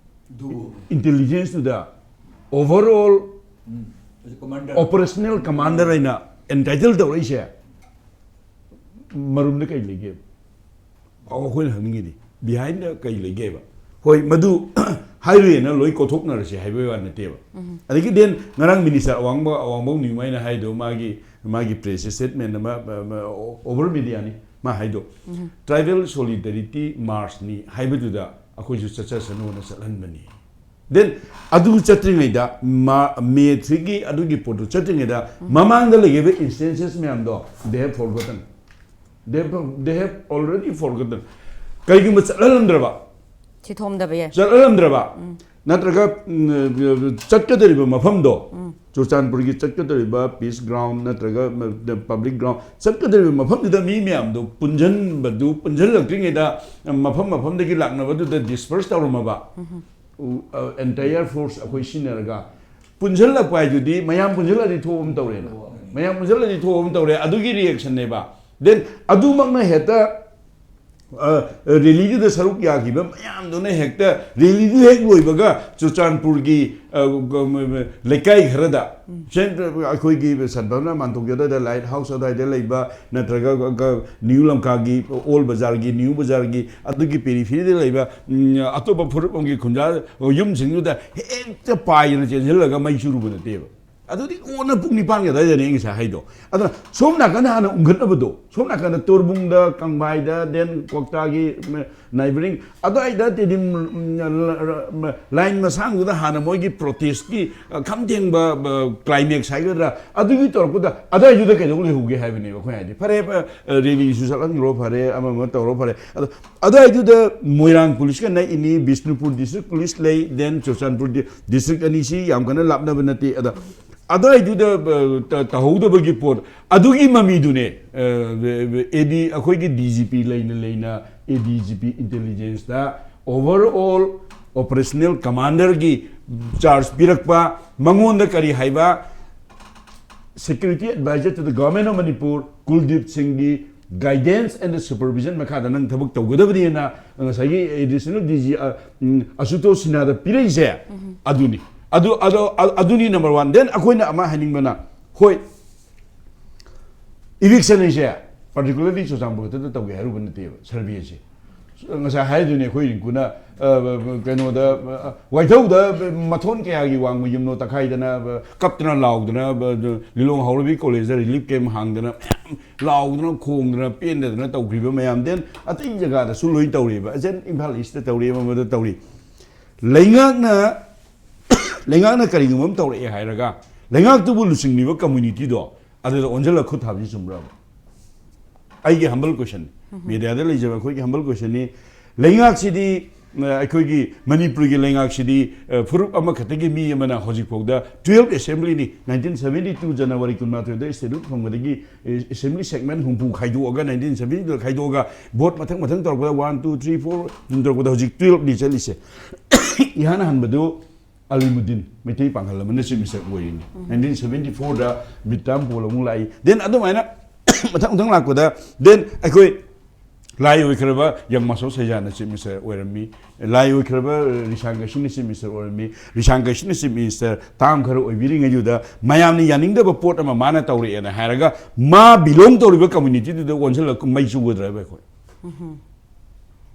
ꯑꯗꯨꯕꯨ ꯏꯟꯇꯦꯂꯤꯖꯦꯟꯁꯇꯨꯗ overall ꯎꯝ, ꯍꯧꯖꯤꯛ commander operational commander ꯍꯥꯏꯅ entitle ꯇꯧꯔꯛꯏꯁꯦ ꯃꯔꯨꯝꯗ ꯀꯩ ꯂꯩꯒꯦ? ꯑꯩꯈꯣꯏꯅ ꯍꯪꯅꯤꯡꯉꯤꯗꯤ behind ꯗ ꯀꯩ ꯂꯩꯒꯦꯕ? ꯍꯣꯏ, ꯃꯗꯨ ꯍꯥꯏꯔꯨꯏꯅ ꯂꯣꯏ ꯀꯣꯊꯣꯛꯅꯔꯁꯦ ꯍꯥꯏꯕꯒꯤ ꯋꯥ ꯅꯠꯇꯦꯕ꯫ ꯑꯗꯒꯤ then ꯉꯔꯥꯡ ꯃꯤꯅꯤꯁꯇꯔ ꯑꯋꯥꯡꯕ, ꯑꯋꯥꯡꯕꯧ ꯅꯤꯌꯨꯃꯥꯏꯅ ꯍꯥꯏꯗꯣ, ꯃꯥꯒꯤ, ꯃꯥꯒꯤ press statement ꯑꯃ, ꯑꯃ, over media ꯅꯤ ꯃꯥ ꯍꯥꯏꯗꯣ꯫ Tribal solidarity march ꯅꯤ ꯍꯥꯏꯕꯗꯨꯗ ꯑꯩꯈꯣꯏꯁꯨ ꯆꯠꯆꯁꯅꯨꯅ ꯆꯠꯍꯟꯕꯅꯤ꯫ Then ꯑꯗꯨ ꯆꯠꯇ꯭ꯔꯤꯉꯩꯗ, ꯃꯥ ꯃꯦ ꯊ꯭ꯔꯤꯒꯤ ꯑꯗꯨꯒꯤ ꯄꯣꯠꯇꯨ ꯆꯠꯇ꯭ꯔꯤꯉꯩꯗ ꯃꯃꯥꯡꯗ ꯂꯩꯈꯤꯕ instances ꯃꯌꯥꯝꯗꯣ they have forgotten. They have, they have already forgotten. ꯀꯩꯒꯨꯝꯕ ꯆꯠꯍꯜꯂꯝꯗ꯭ꯔꯕ, ꯁꯤ ꯊꯣꯝꯗꯕ ꯌꯥꯏ꯫ ꯆꯠꯍꯜꯂꯝꯗ꯭ꯔꯕ ꯅꯠꯇ꯭ꯔꯒ ꯎꯝ, ꯆꯠꯀꯗꯧꯔꯤꯕ ꯃꯐꯝꯗꯣ, ꯆꯨꯔꯆꯥꯟꯄꯨꯔꯒꯤ ꯆꯠꯀꯗꯧꯔꯤꯕ peace ground ꯅꯠꯇ꯭ꯔꯒ public ground ꯆꯠꯀꯗꯧꯔꯤꯕ ꯃꯐꯝꯗꯨꯗ ꯃꯤ ꯃꯌꯥꯝꯗꯣ ꯄꯨꯟꯁꯤꯟꯕꯗꯨ, ꯄꯨꯟꯁꯤꯜꯂꯛꯇ꯭ꯔꯤꯉꯩꯗ ꯃꯐꯝ ꯃꯐꯝꯗꯒꯤ ꯂꯥꯛꯅꯕꯗꯨꯗ disperse ꯇꯧꯔꯝꯃꯕ entire force ꯑꯩꯈꯣꯏ ꯁꯤꯖꯤꯟꯅꯔꯒ ꯄꯨꯟꯁꯤꯜꯂꯛꯄ ꯍꯥꯏꯗꯨꯗꯤ ꯃꯌꯥꯝ ꯄꯨꯟꯁꯤꯜꯂꯗꯤ ꯊꯣꯛꯑ ꯑꯃ ꯇꯧꯔꯦꯅ꯫ ꯃꯌꯥꯝ ꯄꯨꯟꯁꯤꯜꯂꯗꯤ ꯊꯣꯛꯑ ꯑꯃ ꯇꯧꯔꯦ꯫ ꯑꯗꯨꯒꯤ reactionꯅꯦꯕ꯫ Then ꯑꯗꯨꯃꯛꯅ ꯍꯦꯛꯇ ꯔꯦꯂꯤꯗꯨꯗ ꯁꯔꯨꯛ ꯌꯥꯈꯤꯕ ꯃꯌꯥꯝꯗꯨꯅ ꯍꯦꯛꯇ ꯔꯦꯂꯤꯗꯨ ꯍꯦꯛ ꯂꯣꯏꯕꯒ ꯆꯨꯔꯆꯥꯟꯄꯨꯔꯒꯤ ꯑ, ꯂꯩꯀꯥꯏ ꯈꯔꯗ, ꯁꯦꯟ-, ꯑꯩꯈꯣꯏꯒꯤ ꯁꯟꯕꯝꯅ ꯃꯥꯟꯇꯣꯛꯀꯤ ꯑꯗꯨꯋꯥꯏꯗ ꯂꯥꯏꯠ ꯍꯥꯎꯁ ꯑꯗꯨꯋꯥꯏꯗ ꯂꯩꯕ ꯅꯠꯇ꯭ꯔꯒ ꯒ-, ꯒ-, ꯅ꯭ꯌꯨ ꯂꯝꯀꯥꯒꯤ, ꯑꯣꯜ ꯕꯖꯥꯔꯒꯤ, ꯅ꯭ꯌꯨ ꯕꯖꯥꯔꯒꯤ ꯑꯗꯨꯒꯤ ꯄꯦꯔꯤꯐꯦꯔꯤꯗ ꯂꯩꯕ, ꯎꯝ, ꯑꯇꯣꯞꯄ ꯐꯨꯔꯨꯞ ꯑꯃꯒꯤ ꯈꯨꯟꯖꯥ ꯌꯨꯝꯁꯤꯡꯗꯨꯗ ꯍꯦꯛꯇ ꯄꯥꯏꯗꯅ ꯆꯦꯟꯁꯤꯜꯂꯒ ꯃꯩ ꯆꯨꯔꯨꯕ ꯅꯠꯇꯦꯕ꯫ ꯑꯗꯨꯗꯤ ꯀꯣꯟꯅ ꯄꯨꯡ ꯅꯤꯄꯥꯟꯒꯤ ꯑꯗꯨꯋꯥꯏꯗꯅꯦ ꯑꯩ ꯉꯁꯥꯏ ꯍꯥꯏꯗꯣ꯫ ꯑꯗꯨꯅ ꯁꯣꯝ ꯅꯥꯀꯟꯗ ꯍꯥꯟꯅ ꯎꯪꯈꯠꯅꯕꯗꯣ, ꯁꯣꯝ ꯅꯥꯀꯟꯗ ꯇꯣꯔꯕꯨꯡꯗ, ꯀꯪꯕꯥꯏꯗ, then ꯀ꯭ꯋꯥꯛꯇꯥꯒꯤ, ꯎꯝ, neighbouring ꯑꯗꯨꯋꯥꯏꯗ ꯇꯦꯗꯤꯝ, ꯎꯝ, ꯂ-, ꯂ-, ꯂꯥꯏꯟ ꯃꯁꯥꯡꯗꯨꯗ ꯍꯥꯟꯅ ꯃꯣꯏꯒꯤ ꯄ꯭ꯔꯣꯇꯦꯁꯀꯤ, ꯑ, ꯈꯝꯊꯦꯡꯕ, ꯑ, climax ꯍꯥꯏꯒꯗ꯭ꯔꯥ, ꯑꯗꯨꯒꯤ ꯇꯧꯔꯛꯄꯗ ꯑꯗꯨꯋꯥꯏꯗꯨꯗ ꯀꯩꯗꯧ ꯂꯩꯍꯧꯒꯦ ꯍꯥꯏꯕꯅꯦꯕ ꯑꯩꯈꯣꯏ ꯍꯥꯏꯗꯤ꯫ ꯐꯔꯦ, ꯑ, ꯔꯦꯂꯤꯁꯨ ꯆꯠꯍꯟꯈ꯭ꯔꯣ, ꯐꯔꯦ, ꯑꯃ ꯑꯃ ꯇꯧꯔꯣ, ꯐꯔꯦ꯫ ꯑꯗꯣ ꯑꯗꯨꯋꯥꯏꯗꯨꯗ ꯃꯣꯏꯔꯥꯡ ꯄꯨꯂꯤꯁꯀ ꯅꯛꯏꯅꯤ, ꯕꯤꯁꯅꯨꯄꯨꯔ district police ꯂꯩ, then ꯆꯨꯔꯆꯥꯟꯄꯨꯔ ꯗꯤ-, district ꯑꯅꯤꯁꯤ ꯌꯥꯝ ꯀꯟꯅ ꯂꯥꯞꯅꯕ ꯅꯠꯇꯦ꯫ ꯑꯗ ꯑꯗꯨꯋꯥꯏꯗꯨꯗ, ꯑ, ꯇ-, ꯇꯧꯍꯧꯗꯕꯒꯤ ꯄꯣꯠ ꯑꯗꯨꯒꯤ ꯃꯃꯤꯗꯨꯅꯦ, ꯑ, ꯑꯦ ꯗꯤ ꯑꯩꯈꯣꯏꯒꯤ D G P ꯂꯩꯅ ꯂꯩꯅ A D G P intelligenceꯇ overall operational commanderꯒꯤ charge ꯄꯤꯔꯛꯄ, ꯃꯉꯣꯟꯗ ꯀꯔꯤ ꯍꯥꯏꯕ, security advisor to the government of Manipur, ꯀꯨꯜꯗꯤꯞ ꯁꯤꯡꯒꯤ guidance and supervision ꯃꯈꯥꯗ ꯅꯪ ꯊꯕꯛ ꯇꯧꯒꯗꯕꯅꯤꯅ ꯉꯁꯥꯏꯒꯤ additional D G, ꯑ, ꯎꯝ, ꯑꯁꯨꯇꯣꯁ ꯁꯤꯟꯍꯥꯗ ꯄꯤꯔꯛꯏꯁꯦ ꯑꯗꯨꯅꯤ꯫ ꯑꯗꯨ, ꯑꯗꯨ, ꯑ-, ꯑꯗꯨꯅꯤ number one꯫ Then ꯑꯩꯈꯣꯏꯅ ꯑꯃ ꯍꯥꯏꯅꯤꯡꯕꯅ, ꯍꯣꯏ, eviction ꯍꯥꯏꯁꯦ particularly ꯆꯨꯔꯆꯥꯟꯄꯨꯔ ꯈꯛꯇꯗ ꯇꯧꯒꯦ ꯍꯥꯏꯔꯨꯕ ꯅꯠꯇꯦꯕ surveyꯁꯦ꯫ ꯉꯁꯥꯏ ꯍꯥꯏꯗꯨꯅꯤ ꯑꯩꯈꯣꯏ ꯔꯤꯡꯀꯨꯅ, ꯑ, ꯀꯩꯅꯣꯗ, ꯑ, ꯋꯥꯏꯊꯧꯗ ꯃꯊꯣꯟ ꯀꯌꯥꯒꯤ ꯋꯥꯡꯃ ꯌꯨꯝꯂꯣ ꯇꯛꯈꯥꯏꯗꯅ, ꯑ, ꯀꯞꯇꯅ ꯂꯥꯎꯗꯅ, ꯑ, ꯂꯤꯂꯣꯡ ꯍꯥꯎꯔꯩꯕꯤ collegeꯇ relief camp ꯍꯥꯡꯗꯅ ꯃꯌꯥꯝ ꯂꯥꯎꯗꯅ ꯈꯣꯡꯗꯅ ꯄꯦꯟꯗꯗꯅ ꯇꯧꯈ꯭ꯔꯤꯕ ꯃꯌꯥꯝ꯫ Then ꯑꯇꯩ ꯖꯒꯥꯗꯁꯨ ꯂꯣꯏ ꯇꯧꯔꯤꯕ꯫ ꯑꯁꯦꯟ ꯏꯝꯐꯥꯜ Eastꯇ ꯇꯧꯔꯤ, ꯑꯃ ꯑꯃꯗ ꯇꯧꯔꯤ꯫ ꯂꯩꯉꯥꯛꯅ ꯂꯩꯉꯥꯛꯅ ꯀꯔꯤꯒꯨꯝꯕ ꯑꯃ ꯇꯧꯔꯛꯑꯦ ꯍꯥꯏꯔꯒ, ꯂꯩꯉꯥꯛꯇꯨꯕꯨ ꯂꯨꯆꯤꯡꯂꯤꯕ communityꯗꯣ ꯑꯗꯨꯗ ꯑꯣꯟꯁꯤꯜꯂꯒ ꯈꯨꯠ ꯊꯥꯕꯁꯤ ꯆꯨꯝꯕ꯭ꯔꯕ? ꯑꯩꯒꯤ humble question, mediaꯗ ꯂꯩꯖꯕ ꯑꯩꯈꯣꯏꯒꯤ humble questionꯅꯤ꯫ ꯂꯩꯉꯥꯛꯁꯤꯗꯤ, ꯑ, ꯑꯩꯈꯣꯏꯒꯤ ꯃꯅꯤꯄꯨꯔꯒꯤ ꯂꯩꯉꯥꯛꯁꯤꯗꯤ, ꯑ, ꯐꯨꯔꯨꯞ ꯑꯃꯈꯛꯇꯒꯤ ꯃꯤ ꯑꯃꯅ ꯍꯧꯖꯤꯛꯐꯥꯎꯗ twelve assemblyꯅꯤ, nineteen seventy two January ꯀꯨꯟꯃꯥꯊꯣꯏꯗ statehood ꯐꯪꯕꯗꯒꯤ, ꯑꯦ, assembly segment ꯍꯨꯝꯐꯨ ꯈꯥꯏꯗꯣꯛꯑꯒ, nineteen seventy two ꯈꯥꯏꯗꯣꯛꯑꯒ vote ꯃꯊꯪ ꯃꯊꯪ ꯇꯧꯔꯛꯄꯗ one, two, three, four ꯁꯨꯝ ꯇꯧꯔꯛꯄꯗ ꯍꯧꯖꯤꯛ twelveꯅꯤ ꯆꯠꯂꯤꯁꯦ꯫ ꯏꯍꯥꯟ ꯍꯥꯟꯕꯗꯨ ꯑꯂꯤꯃꯨꯗꯤꯟ, ꯃꯩꯇꯩ ꯄꯥꯡꯒꯜ ꯑꯃꯅ chief minister ꯑꯣꯏꯔꯤꯅꯤ꯫ Nineteen seventy fourꯗ ꯃꯤꯠ ꯇꯥꯝ ꯄꯣꯜ ꯑꯃꯨꯛ ꯂꯥꯛꯏ꯫ Then ꯑꯗꯨꯃꯥꯏꯅ ꯃꯊꯪ ꯃꯊꯪ ꯂꯥꯛꯄꯗ, then ꯑꯩꯈꯣꯏ ꯂꯥꯏ ꯑꯣꯏꯈ꯭ꯔꯕ ꯌꯪ ꯃꯥꯁꯣ ꯁꯩꯖꯥꯅ chief minister ꯑꯣꯏꯔꯝꯃꯤ꯫ ꯂꯥꯏ ꯑꯣꯏꯈ꯭ꯔꯕ ꯔꯤꯁꯥꯡ ꯀꯩꯁꯤꯅ chief minister ꯑꯣꯏꯔꯝꯃꯤ꯫ ꯔꯤꯁꯥꯡ ꯀꯩꯁꯤꯅ chief minister term ꯈꯔ ꯑꯣꯏꯕꯤꯔꯤꯉꯩꯗꯨꯗ ꯃꯌꯥꯝꯅ ꯌꯥꯅꯤꯡꯗꯕ ꯄꯣꯠ ꯑꯃ ꯃꯥꯅ ꯇꯧꯔꯛꯑꯦꯅ ꯍꯥꯏꯔꯒ, ꯃꯥ belong ꯇꯧꯔꯤꯕ communityꯗꯨꯗ ꯑꯣꯟꯁꯤꯜꯂꯒ ꯃꯩ ꯆꯨꯒꯗ꯭ꯔꯕ ꯑꯩꯈꯣꯏ?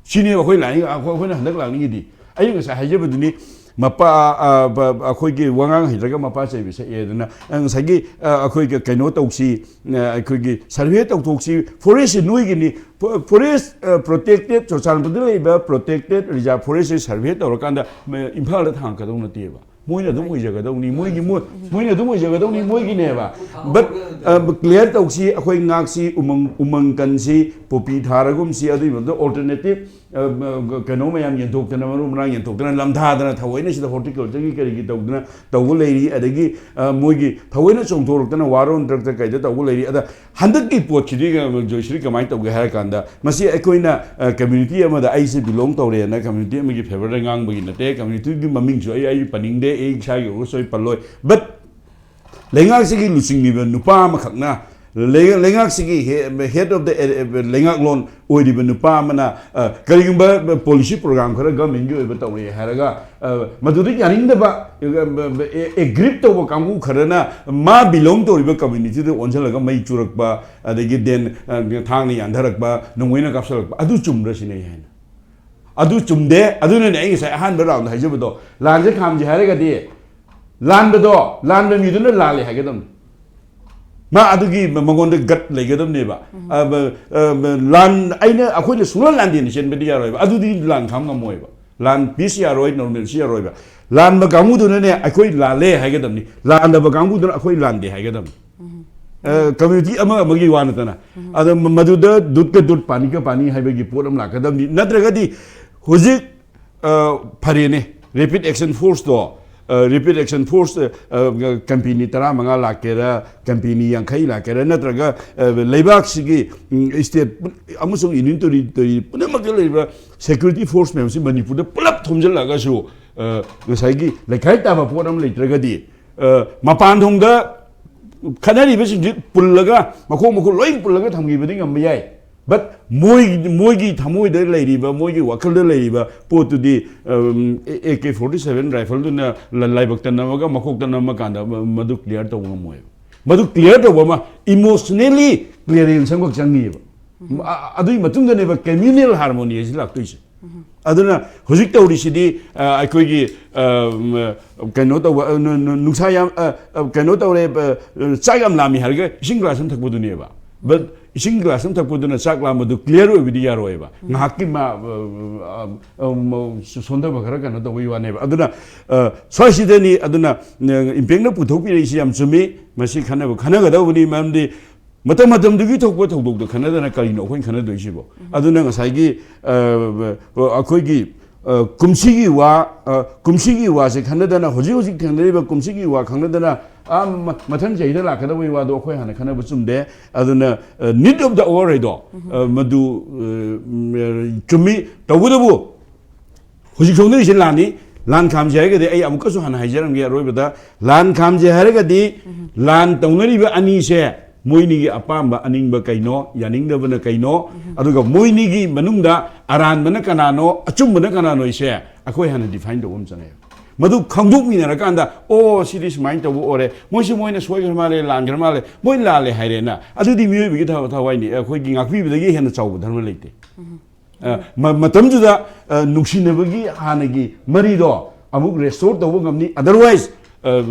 ꯁꯤꯅꯦꯕ ꯑꯩꯈꯣꯏ ꯂꯥꯛꯅꯤꯡ-, ꯑꯩꯈꯣꯏ, ꯑꯩꯈꯣꯏꯅ ꯍꯟꯗꯛ ꯂꯥꯛꯅꯤꯡꯉꯤꯗꯤ꯫ ꯑꯩꯅ ꯉꯁꯥꯏ ꯍꯥꯏꯖꯕꯗꯨꯅꯤ, ꯃꯄꯥ, ꯑ, ꯕ-, ꯑꯩꯈꯣꯏꯒꯤ ꯋꯥꯉꯥꯡ ꯍꯩꯇ꯭ꯔꯒ ꯃꯄꯥ ꯆꯩꯕ ꯁꯛꯑꯦ ꯑꯗꯨꯅ, ꯑ, ꯉꯁꯥꯏꯒꯤ, ꯑ, ꯑꯩꯈꯣꯏꯒꯤ ꯀꯩꯅꯣ ꯇꯧꯁꯤ, ꯑ, ꯑꯩꯈꯣꯏꯒꯤ survey ꯇꯧꯊꯣꯛꯁꯤ, forestꯁꯤ ꯅꯣꯏꯒꯤꯅꯤ, ꯐꯣ-, forest, ꯑ, protected, ꯆꯨꯔꯆꯥꯟꯄꯨꯔꯗ ꯂꯩꯕ protected reserve forestꯁꯤ survey ꯇꯧꯔꯀꯥꯟꯗ, ꯃ-, ꯏꯝꯐꯥꯜꯗ ꯊꯥꯡꯉꯛꯀꯗꯧ ꯅꯠꯇꯦꯕ꯫ ꯃꯣꯏꯅ ꯑꯗꯨꯝ ꯑꯣꯏꯖꯒꯗꯧꯅꯤ, ꯃꯣꯏꯒꯤ, ꯃꯣꯏ, ꯃꯣꯏꯅ ꯑꯗꯨꯝ ꯑꯣꯏꯖꯒꯗꯧꯅꯤ, ꯃꯣꯏꯒꯤꯅꯦꯕ꯫ But, ꯑ, clear ꯇꯧꯁꯤ, ꯑꯩꯈꯣꯏ ꯉꯥꯛꯁꯤ, ꯎꯃꯪ, ꯎꯃꯪ ꯀꯟꯁꯤ, ꯄꯣꯄꯤ ꯊꯥꯔꯒꯨꯝꯁꯤ, ꯑꯗꯨꯒꯤ ꯃꯊꯛꯇ alternative, ꯑ, ꯑ, ꯀꯩꯅꯣ ꯃꯌꯥꯝ ꯌꯦꯟꯊꯣꯛꯇꯅ, ꯃꯔꯨ ꯃꯔꯥꯡ ꯌꯦꯟꯊꯣꯛꯇꯅ, ꯂꯝꯊꯥꯗꯅ, ꯊꯑꯣꯏꯅ ꯁꯤꯗ horticultureꯒꯤ ꯀꯔꯤꯒꯤ ꯇꯧꯗꯅ ꯇꯧꯕ ꯂꯩꯔꯤ, ꯑꯗꯒꯤ, ꯑ, ꯃꯣꯏꯒꯤ ꯊꯑꯣꯏꯅ ꯆꯣꯡꯊꯣꯔꯛꯇꯅ ꯋꯥꯔꯣꯟ ꯗ꯭ꯔꯛꯇ ꯀꯩꯗ ꯇꯧꯕ ꯂꯩꯔꯤ꯫ ꯑꯗ ꯍꯟꯗꯛꯀꯤ ꯄꯣꯠꯁꯤꯗꯤ, ꯑ, ꯖꯣꯏꯁ꯭ꯔꯤ, ꯀꯃꯥꯏꯅ ꯇꯧꯒꯦ ꯍꯥꯏꯔ ꯀꯥꯟꯗ, ꯃꯁꯤ ꯑꯩꯈꯣꯏꯅ, ꯑ, community ꯑꯃꯗ ꯑꯩꯁꯦ belong ꯇꯧꯔꯦꯅ community ꯑꯃꯒꯤ favourꯗ ꯉꯥꯡꯕꯒꯤ ꯅꯠꯇꯦ, communityꯒꯤ ꯃꯃꯤꯡꯁꯨ ꯑꯩ, ꯑꯩ ꯄꯟꯅꯤꯡꯗꯦ, ꯑꯩ ꯏꯁꯥꯒꯤ ꯑꯣꯏꯔꯒꯁꯨ ꯑꯩ ꯄꯜꯂꯣꯏ, but ꯂꯩꯉꯥꯛꯁꯤꯒꯤ ꯂꯨꯆꯤꯡꯂꯤꯕ ꯅꯨꯄꯥ ꯑꯃꯈꯛꯅ, ꯂꯩ-, ꯂꯩꯉꯥꯛꯁꯤꯒꯤ he-, head of the, ꯑꯦ, ꯑꯦ, ꯂꯩꯉꯥꯛꯂꯣꯟ ꯑꯣꯏꯔꯤꯕ ꯅꯨꯄꯥ ꯑꯃꯅ, ꯑ, ꯀꯔꯤꯒꯨꯝꯕ policy program ꯈꯔ governmentꯀꯤ ꯑꯣꯏꯕ ꯇꯧꯔꯛꯑꯦ ꯍꯥꯏꯔꯒ, ꯑ, ꯃꯗꯨꯗ ꯌꯥꯅꯤꯡꯗꯕ, ꯑ, ꯑ, ꯑ, aggrieve ꯇꯧꯕ ꯀꯥꯡꯕꯨ ꯈꯔꯅ ꯃꯥ belong ꯇꯧꯔꯤꯕ communityꯗ ꯑꯣꯟꯁꯤꯜꯂꯒ ꯃꯩ ꯆꯨꯔꯛꯄ, ꯑꯗꯒꯤ then, ꯑ, ꯊꯥꯡꯅ ꯌꯥꯟꯊꯔꯛꯄ, ꯅꯣꯡꯃꯩꯅ ꯀꯥꯞꯁꯤꯜꯂꯛꯄ, ꯑꯗꯨ ꯆꯨꯝꯕ꯭ꯔꯥ ꯁꯤꯅꯦ ꯑꯩ ꯍꯥꯏꯅ꯫ ꯑꯗꯨ ꯆꯨꯝꯗꯦ꯫ ꯑꯗꯨꯅꯅꯦ ꯑꯩ ꯉꯁꯥꯏ ꯑꯍꯥꯟꯕ roundꯗ ꯍꯥꯏꯖꯕꯗꯣ, ꯂꯥꯟꯁꯦ ꯈꯥꯝꯁꯦ ꯍꯥꯏꯔꯒꯗꯤ ꯂꯥꯟꯕꯗꯣ, ꯂꯥꯟꯕ ꯃꯤꯗꯨꯅ ꯂꯥꯜꯂꯦ ꯍꯥꯏꯒꯗꯕꯅꯤ꯫ ꯃꯥ ꯑꯗꯨꯒꯤ ꯃ-, ꯃꯉꯣꯟꯗ gut ꯂꯩꯒꯗꯕꯅꯦꯕ꯫ ꯑ, ꯕ-, ꯑ, ꯕ-, ꯂꯥꯟ, ꯑꯩꯅ, ꯑꯩꯈꯣꯏꯅ ꯁꯨꯡꯂꯥꯟ ꯂꯥꯟꯗꯦꯅ ꯆꯦꯟꯕꯗꯤ ꯌꯥꯔꯣꯏꯕ꯫ ꯑꯗꯨꯗꯤ ꯂꯥꯟ ꯈꯥꯝ ꯉꯝꯃꯣꯏꯕ꯫ ꯂꯥꯟ, ꯄꯤꯁ ꯌꯥꯔꯣꯏ, ꯅꯣꯔꯃꯦꯜꯁꯤ ꯌꯥꯔꯣꯏꯕ꯫ ꯂꯥꯟꯕ ꯀꯥꯡꯕꯨꯗꯨꯅꯅꯦ ꯑꯩꯈꯣꯏ ꯂꯥꯜꯂꯦ ꯍꯥꯏꯒꯗꯕꯅꯤ, ꯂꯥꯟꯗꯕ ꯀꯥꯡꯕꯨꯗꯨꯅ ꯑꯩꯈꯣꯏ ꯂꯥꯟꯗꯦ ꯍꯥꯏꯒꯗꯕꯅꯤ꯫ ꯀꯝꯃ꯭ꯌꯨꯅꯤꯇꯤ ꯑꯃ ꯑꯃꯒꯤ ꯋꯥ ꯅꯠꯇꯅ꯫ ꯑꯗꯣ ꯃ-, ꯃꯗꯨꯗ ꯗꯨꯠꯀ ꯗꯨꯠ, ꯄꯥꯅꯤꯒ ꯄꯥꯅꯤ ꯍꯥꯏꯕꯒꯤ ꯄꯣꯠ ꯑꯃ ꯂꯥꯛꯀꯗꯕꯅꯤ꯫ ꯅꯠꯇ꯭ꯔꯒꯗꯤ ꯍꯧꯖꯤꯛ, ꯑ, ꯐꯔꯦꯅꯦ, ꯔꯦꯄꯤꯗ ꯑꯦꯛꯁꯟ ꯐꯣꯔꯁꯇꯣ, ꯑ, ꯔꯦꯄꯤꯗ ꯑꯦꯛꯁꯟ ꯐꯣꯔꯁ, ꯑ, ꯀꯝꯄꯦꯅꯤ ꯇꯔꯥꯃꯉꯥ ꯂꯥꯛꯀꯦꯔꯥ, ꯀꯝꯄꯦꯅꯤ ꯌꯥꯡꯈꯩ ꯂꯥꯛꯀꯦꯔꯥ, ꯅꯠꯇ꯭ꯔꯒ, ꯑ, ꯂꯩꯕꯥꯛꯁꯤꯒꯤ, ꯎꯝ, ꯁ꯭ꯇꯦꯠ ꯄꯨ-, ꯑꯃꯁꯨꯡ ꯌꯨꯅꯤꯌꯟ ꯇꯦꯔꯤꯇꯣꯔꯤ ꯄꯨꯝꯅꯃꯛꯇ ꯂꯩꯔꯤꯕ ꯁꯦꯀ꯭ꯌꯨꯔꯤꯇꯤ ꯐꯣꯔꯁ ꯃꯌꯥꯝꯁꯤ ꯃꯅꯤꯄꯨꯔꯗ ꯄꯨꯂꯞ ꯊꯣꯝꯖꯤꯜꯂꯒꯁꯨ, ꯑ, ꯉꯁꯥꯏꯒꯤ ꯂꯩꯈꯥꯏ ꯇꯥꯕ ꯄꯣꯠ ꯑꯃ ꯂꯩꯇ꯭ꯔꯒꯗꯤ, ꯑ, ꯃꯄꯥꯟ ꯊꯣꯡꯗ ꯈꯠꯅꯔꯤꯕꯁꯤꯡꯁꯤ ꯄꯨꯜꯂꯒ, ꯃꯈꯣꯡ ꯃꯈꯨꯠ ꯂꯣꯏ ꯄꯨꯜꯂꯒ ꯊꯝꯈꯤꯕꯗꯤ ꯉꯝꯕ ꯌꯥꯏ꯫ But ꯃꯣꯏ, ꯃꯣꯏꯒꯤ ꯊꯃꯣꯏꯗ ꯂꯩꯔꯤꯕ, ꯃꯣꯏꯒꯤ ꯋꯥꯈꯜꯗ ꯂꯩꯔꯤꯕ ꯄꯣꯠꯇꯨꯗꯤ, ꯎꯝ, ꯑꯦ ꯀꯦ ꯐꯣꯔꯇꯤ ꯁꯚꯦꯟ ꯔꯥꯏꯐꯜꯗꯨꯅ ꯂ-, ꯂꯥꯏꯕꯛꯇ ꯅꯝꯃꯒ, ꯃꯀꯣꯛꯇ ꯅꯝꯃꯀꯥꯟꯗ ꯃ-, ꯃꯗꯨ ꯀ꯭ꯂꯤꯌꯥꯔ ꯇꯧꯕ ꯉꯝꯃꯣꯏꯕ꯫ ꯃꯗꯨ ꯀ꯭ꯂꯤꯌꯥꯔ ꯇꯧꯕ ꯑꯃ ꯏꯃꯣꯁꯅꯦꯜꯂꯤ ꯀ꯭ꯂꯤꯌꯥꯔꯦꯟꯁ ꯑꯃꯈꯛ ꯆꯪꯉꯤꯑꯕ꯫ ꯑ-, ꯑꯗꯨꯒꯤ ꯃꯇꯨꯡꯗꯅꯦꯕ ꯀꯝꯃ꯭ꯌꯨꯅꯦꯜ ꯍꯥꯔꯃꯣꯅꯤ ꯍꯥꯏꯁꯤ ꯂꯥꯛꯇꯣꯏꯁꯦ꯫ ꯑꯗꯨꯅ ꯍꯧꯖꯤꯛ ꯇꯧꯔꯤꯁꯤꯗꯤ, ꯑ, ꯑꯩꯈꯣꯏꯒꯤ, ꯑ, ꯎꯝ, ꯀꯩꯅꯣ ꯇꯧꯕ, ꯑ, ꯅꯨ-, ꯅꯨ-, ꯅꯨꯡꯁꯥ ꯌꯥꯝ, ꯑ, ꯑ, ꯀꯩꯅꯣ ꯇꯧꯔꯦ, ꯑ, ꯑ, ꯆꯥꯛ ꯌꯥꯝ ꯂꯥꯝꯃꯤ ꯍꯥꯏꯔꯒ ꯏꯁꯤꯡ ꯒ꯭ꯂꯥꯁ ꯑꯃ ꯊꯛꯄꯗꯨꯅꯦꯕ꯫ But ꯏꯁꯤꯡ ꯒ꯭ꯂꯥꯁ ꯑꯃ ꯊꯛꯄꯗꯨꯅ ꯆꯥꯛ ꯂꯥꯝꯕꯗꯨ ꯀ꯭ꯂꯤꯌꯥꯔ ꯑꯣꯏꯕꯗꯤ ꯌꯥꯔꯣꯏꯕ꯫ ꯉꯥꯏꯍꯥꯛꯀꯤ ꯃꯥ, ꯑ, ꯑ, ꯑ, ꯁꯣꯟꯊꯕ ꯈꯔ ꯀꯩꯅꯣ ꯇꯧꯕꯒꯤ ꯋꯥꯅꯦꯕ꯫ ꯑꯗꯨꯅ, ꯑ, ꯁ꯭ꯋꯥꯏꯁꯤꯗꯅꯤ, ꯑꯗꯨꯅ, ꯑ, ꯏꯝꯄꯦꯛꯅ ꯄꯨꯊꯣꯛꯄꯤꯔꯛꯏꯁꯤ ꯌꯥꯝ ꯆꯨꯝꯃꯤ꯫ ꯃꯁꯤ ꯈꯟꯅꯕ, ꯈꯟꯅꯒꯗꯧꯕꯅꯤ꯫ ꯃꯔꯝꯗꯤ ꯃꯇꯝ ꯃꯇꯝꯗꯨꯒꯤ ꯊꯣꯛꯄ ꯊꯧꯗꯣꯛꯇ ꯈꯟꯅꯗꯅ ꯀꯔꯤꯅꯣ ꯑꯩꯈꯣꯏꯅ ꯈꯟꯅꯗꯣꯏꯁꯤꯕꯣ? ꯑꯗꯨꯅ ꯉꯁꯥꯏꯒꯤ, ꯑ, ꯑꯩꯈꯣꯏꯒꯤ, ꯑ, ꯀꯨꯝꯁꯤꯒꯤ ꯋꯥ, ꯑ, ꯀꯨꯝꯁꯤꯒꯤ ꯋꯥꯁꯦ ꯈꯟꯅꯗꯅ, ꯍꯧꯖꯤꯛ ꯍꯧꯖꯤꯛ ꯊꯦꯡꯅꯔꯤꯕ ꯀꯨꯝꯁꯤꯒꯤ ꯋꯥ ꯈꯪꯅꯗꯅ, ꯑ, ꯃ-, ꯃꯊꯪ ꯆꯍꯤꯗ ꯂꯥꯛꯀꯗꯕꯒꯤ ꯋꯥꯗꯣ ꯑꯩꯈꯣꯏ ꯍꯥꯟꯅ ꯈꯟꯅꯕ ꯆꯨꯝꯗꯦ꯫ ꯑꯗꯨꯅ, ꯑ, need of the hour ꯍꯥꯏꯗꯣ, ꯑ, ꯃꯗꯨ, ꯑ, ꯆꯨꯝꯃꯤ꯫ ꯇꯧꯕꯇꯕꯨ ꯍꯧꯖꯤꯛ ꯁꯣꯝꯗꯣꯏꯁꯦ ꯂꯥꯟꯅꯤ꯫ ꯂꯥꯟ ꯈꯥꯝꯁꯦ ꯍꯥꯏꯔꯒꯗꯤ ꯑꯩ ꯑꯃꯨꯛꯀꯁꯨ ꯍꯥꯟꯅ ꯍꯥꯏꯖꯔꯝꯒꯦ ꯑꯔꯣꯏꯕꯗ, ꯂꯥꯟ ꯈꯥꯝꯁꯦ ꯍꯥꯏꯔꯒꯗꯤ ꯂꯥꯟ ꯇꯧꯅꯔꯤꯕ ꯑꯅꯤꯁꯦ ꯃꯣꯏꯅꯤꯒꯤ ꯑꯄꯥꯝꯕ ꯑꯅꯤꯡꯕ ꯀꯩꯅꯣ, ꯌꯥꯅꯤꯡꯗꯕꯅ ꯀꯩꯅꯣ, ꯑꯗꯨꯒ ꯃꯣꯏꯅꯤꯒꯤ ꯃꯅꯨꯡꯗ ꯑꯔꯥꯟꯕꯅ ꯀꯅꯥꯅꯣ, ꯑꯆꯨꯝꯕꯅ ꯀꯅꯥꯅꯣ ꯍꯥꯏꯁꯦ ꯑꯩꯈꯣꯏ ꯍꯥꯟꯅ ꯗꯤꯐꯥꯏꯟ ꯇꯧꯕ ꯑꯃ ꯆꯪꯉꯦ꯫ ꯃꯗꯨ ꯈꯪꯗꯣꯛꯃꯤꯟꯅꯔꯀꯥꯟꯗ, "ꯑꯣ, ꯁꯤꯗꯤ ꯁꯨꯃꯥꯏꯅ ꯇꯧꯕ ꯑꯣꯏꯔꯦ, ꯃꯣꯏꯁꯤ ꯃꯣꯏꯅ ꯁꯣꯏꯈ꯭ꯔ ꯃꯥꯜꯂꯦ, ꯂꯥꯟꯈ꯭ꯔ ꯃꯥꯜꯂꯦ, ꯃꯣꯏ ꯂꯥꯜꯂꯦ ꯍꯥꯏꯔꯦꯅ", ꯑꯗꯨꯗꯤ ꯃꯤꯑꯣꯏꯕꯒꯤ ꯊ-, ꯊꯋꯥꯏꯅꯤ, ꯑꯩꯈꯣꯏꯒꯤ ꯉꯥꯛꯄꯤꯕꯗꯒꯤ ꯍꯦꯟꯅ ꯆꯥꯎꯕ ꯙꯔꯃ ꯂꯩꯇꯦ꯫ ꯑ, ꯃ-, ꯃꯇꯝꯗꯨꯗ, ꯑ, ꯅꯨꯡꯁꯤꯅꯕꯒꯤ ꯍꯥꯟꯅꯒꯤ ꯃꯔꯤꯗꯣ ꯑꯃꯨꯛ ꯔꯦꯁꯇꯣꯔ ꯇꯧꯕ ꯉꯝꯅꯤ꯫ Otherwise, ꯑ,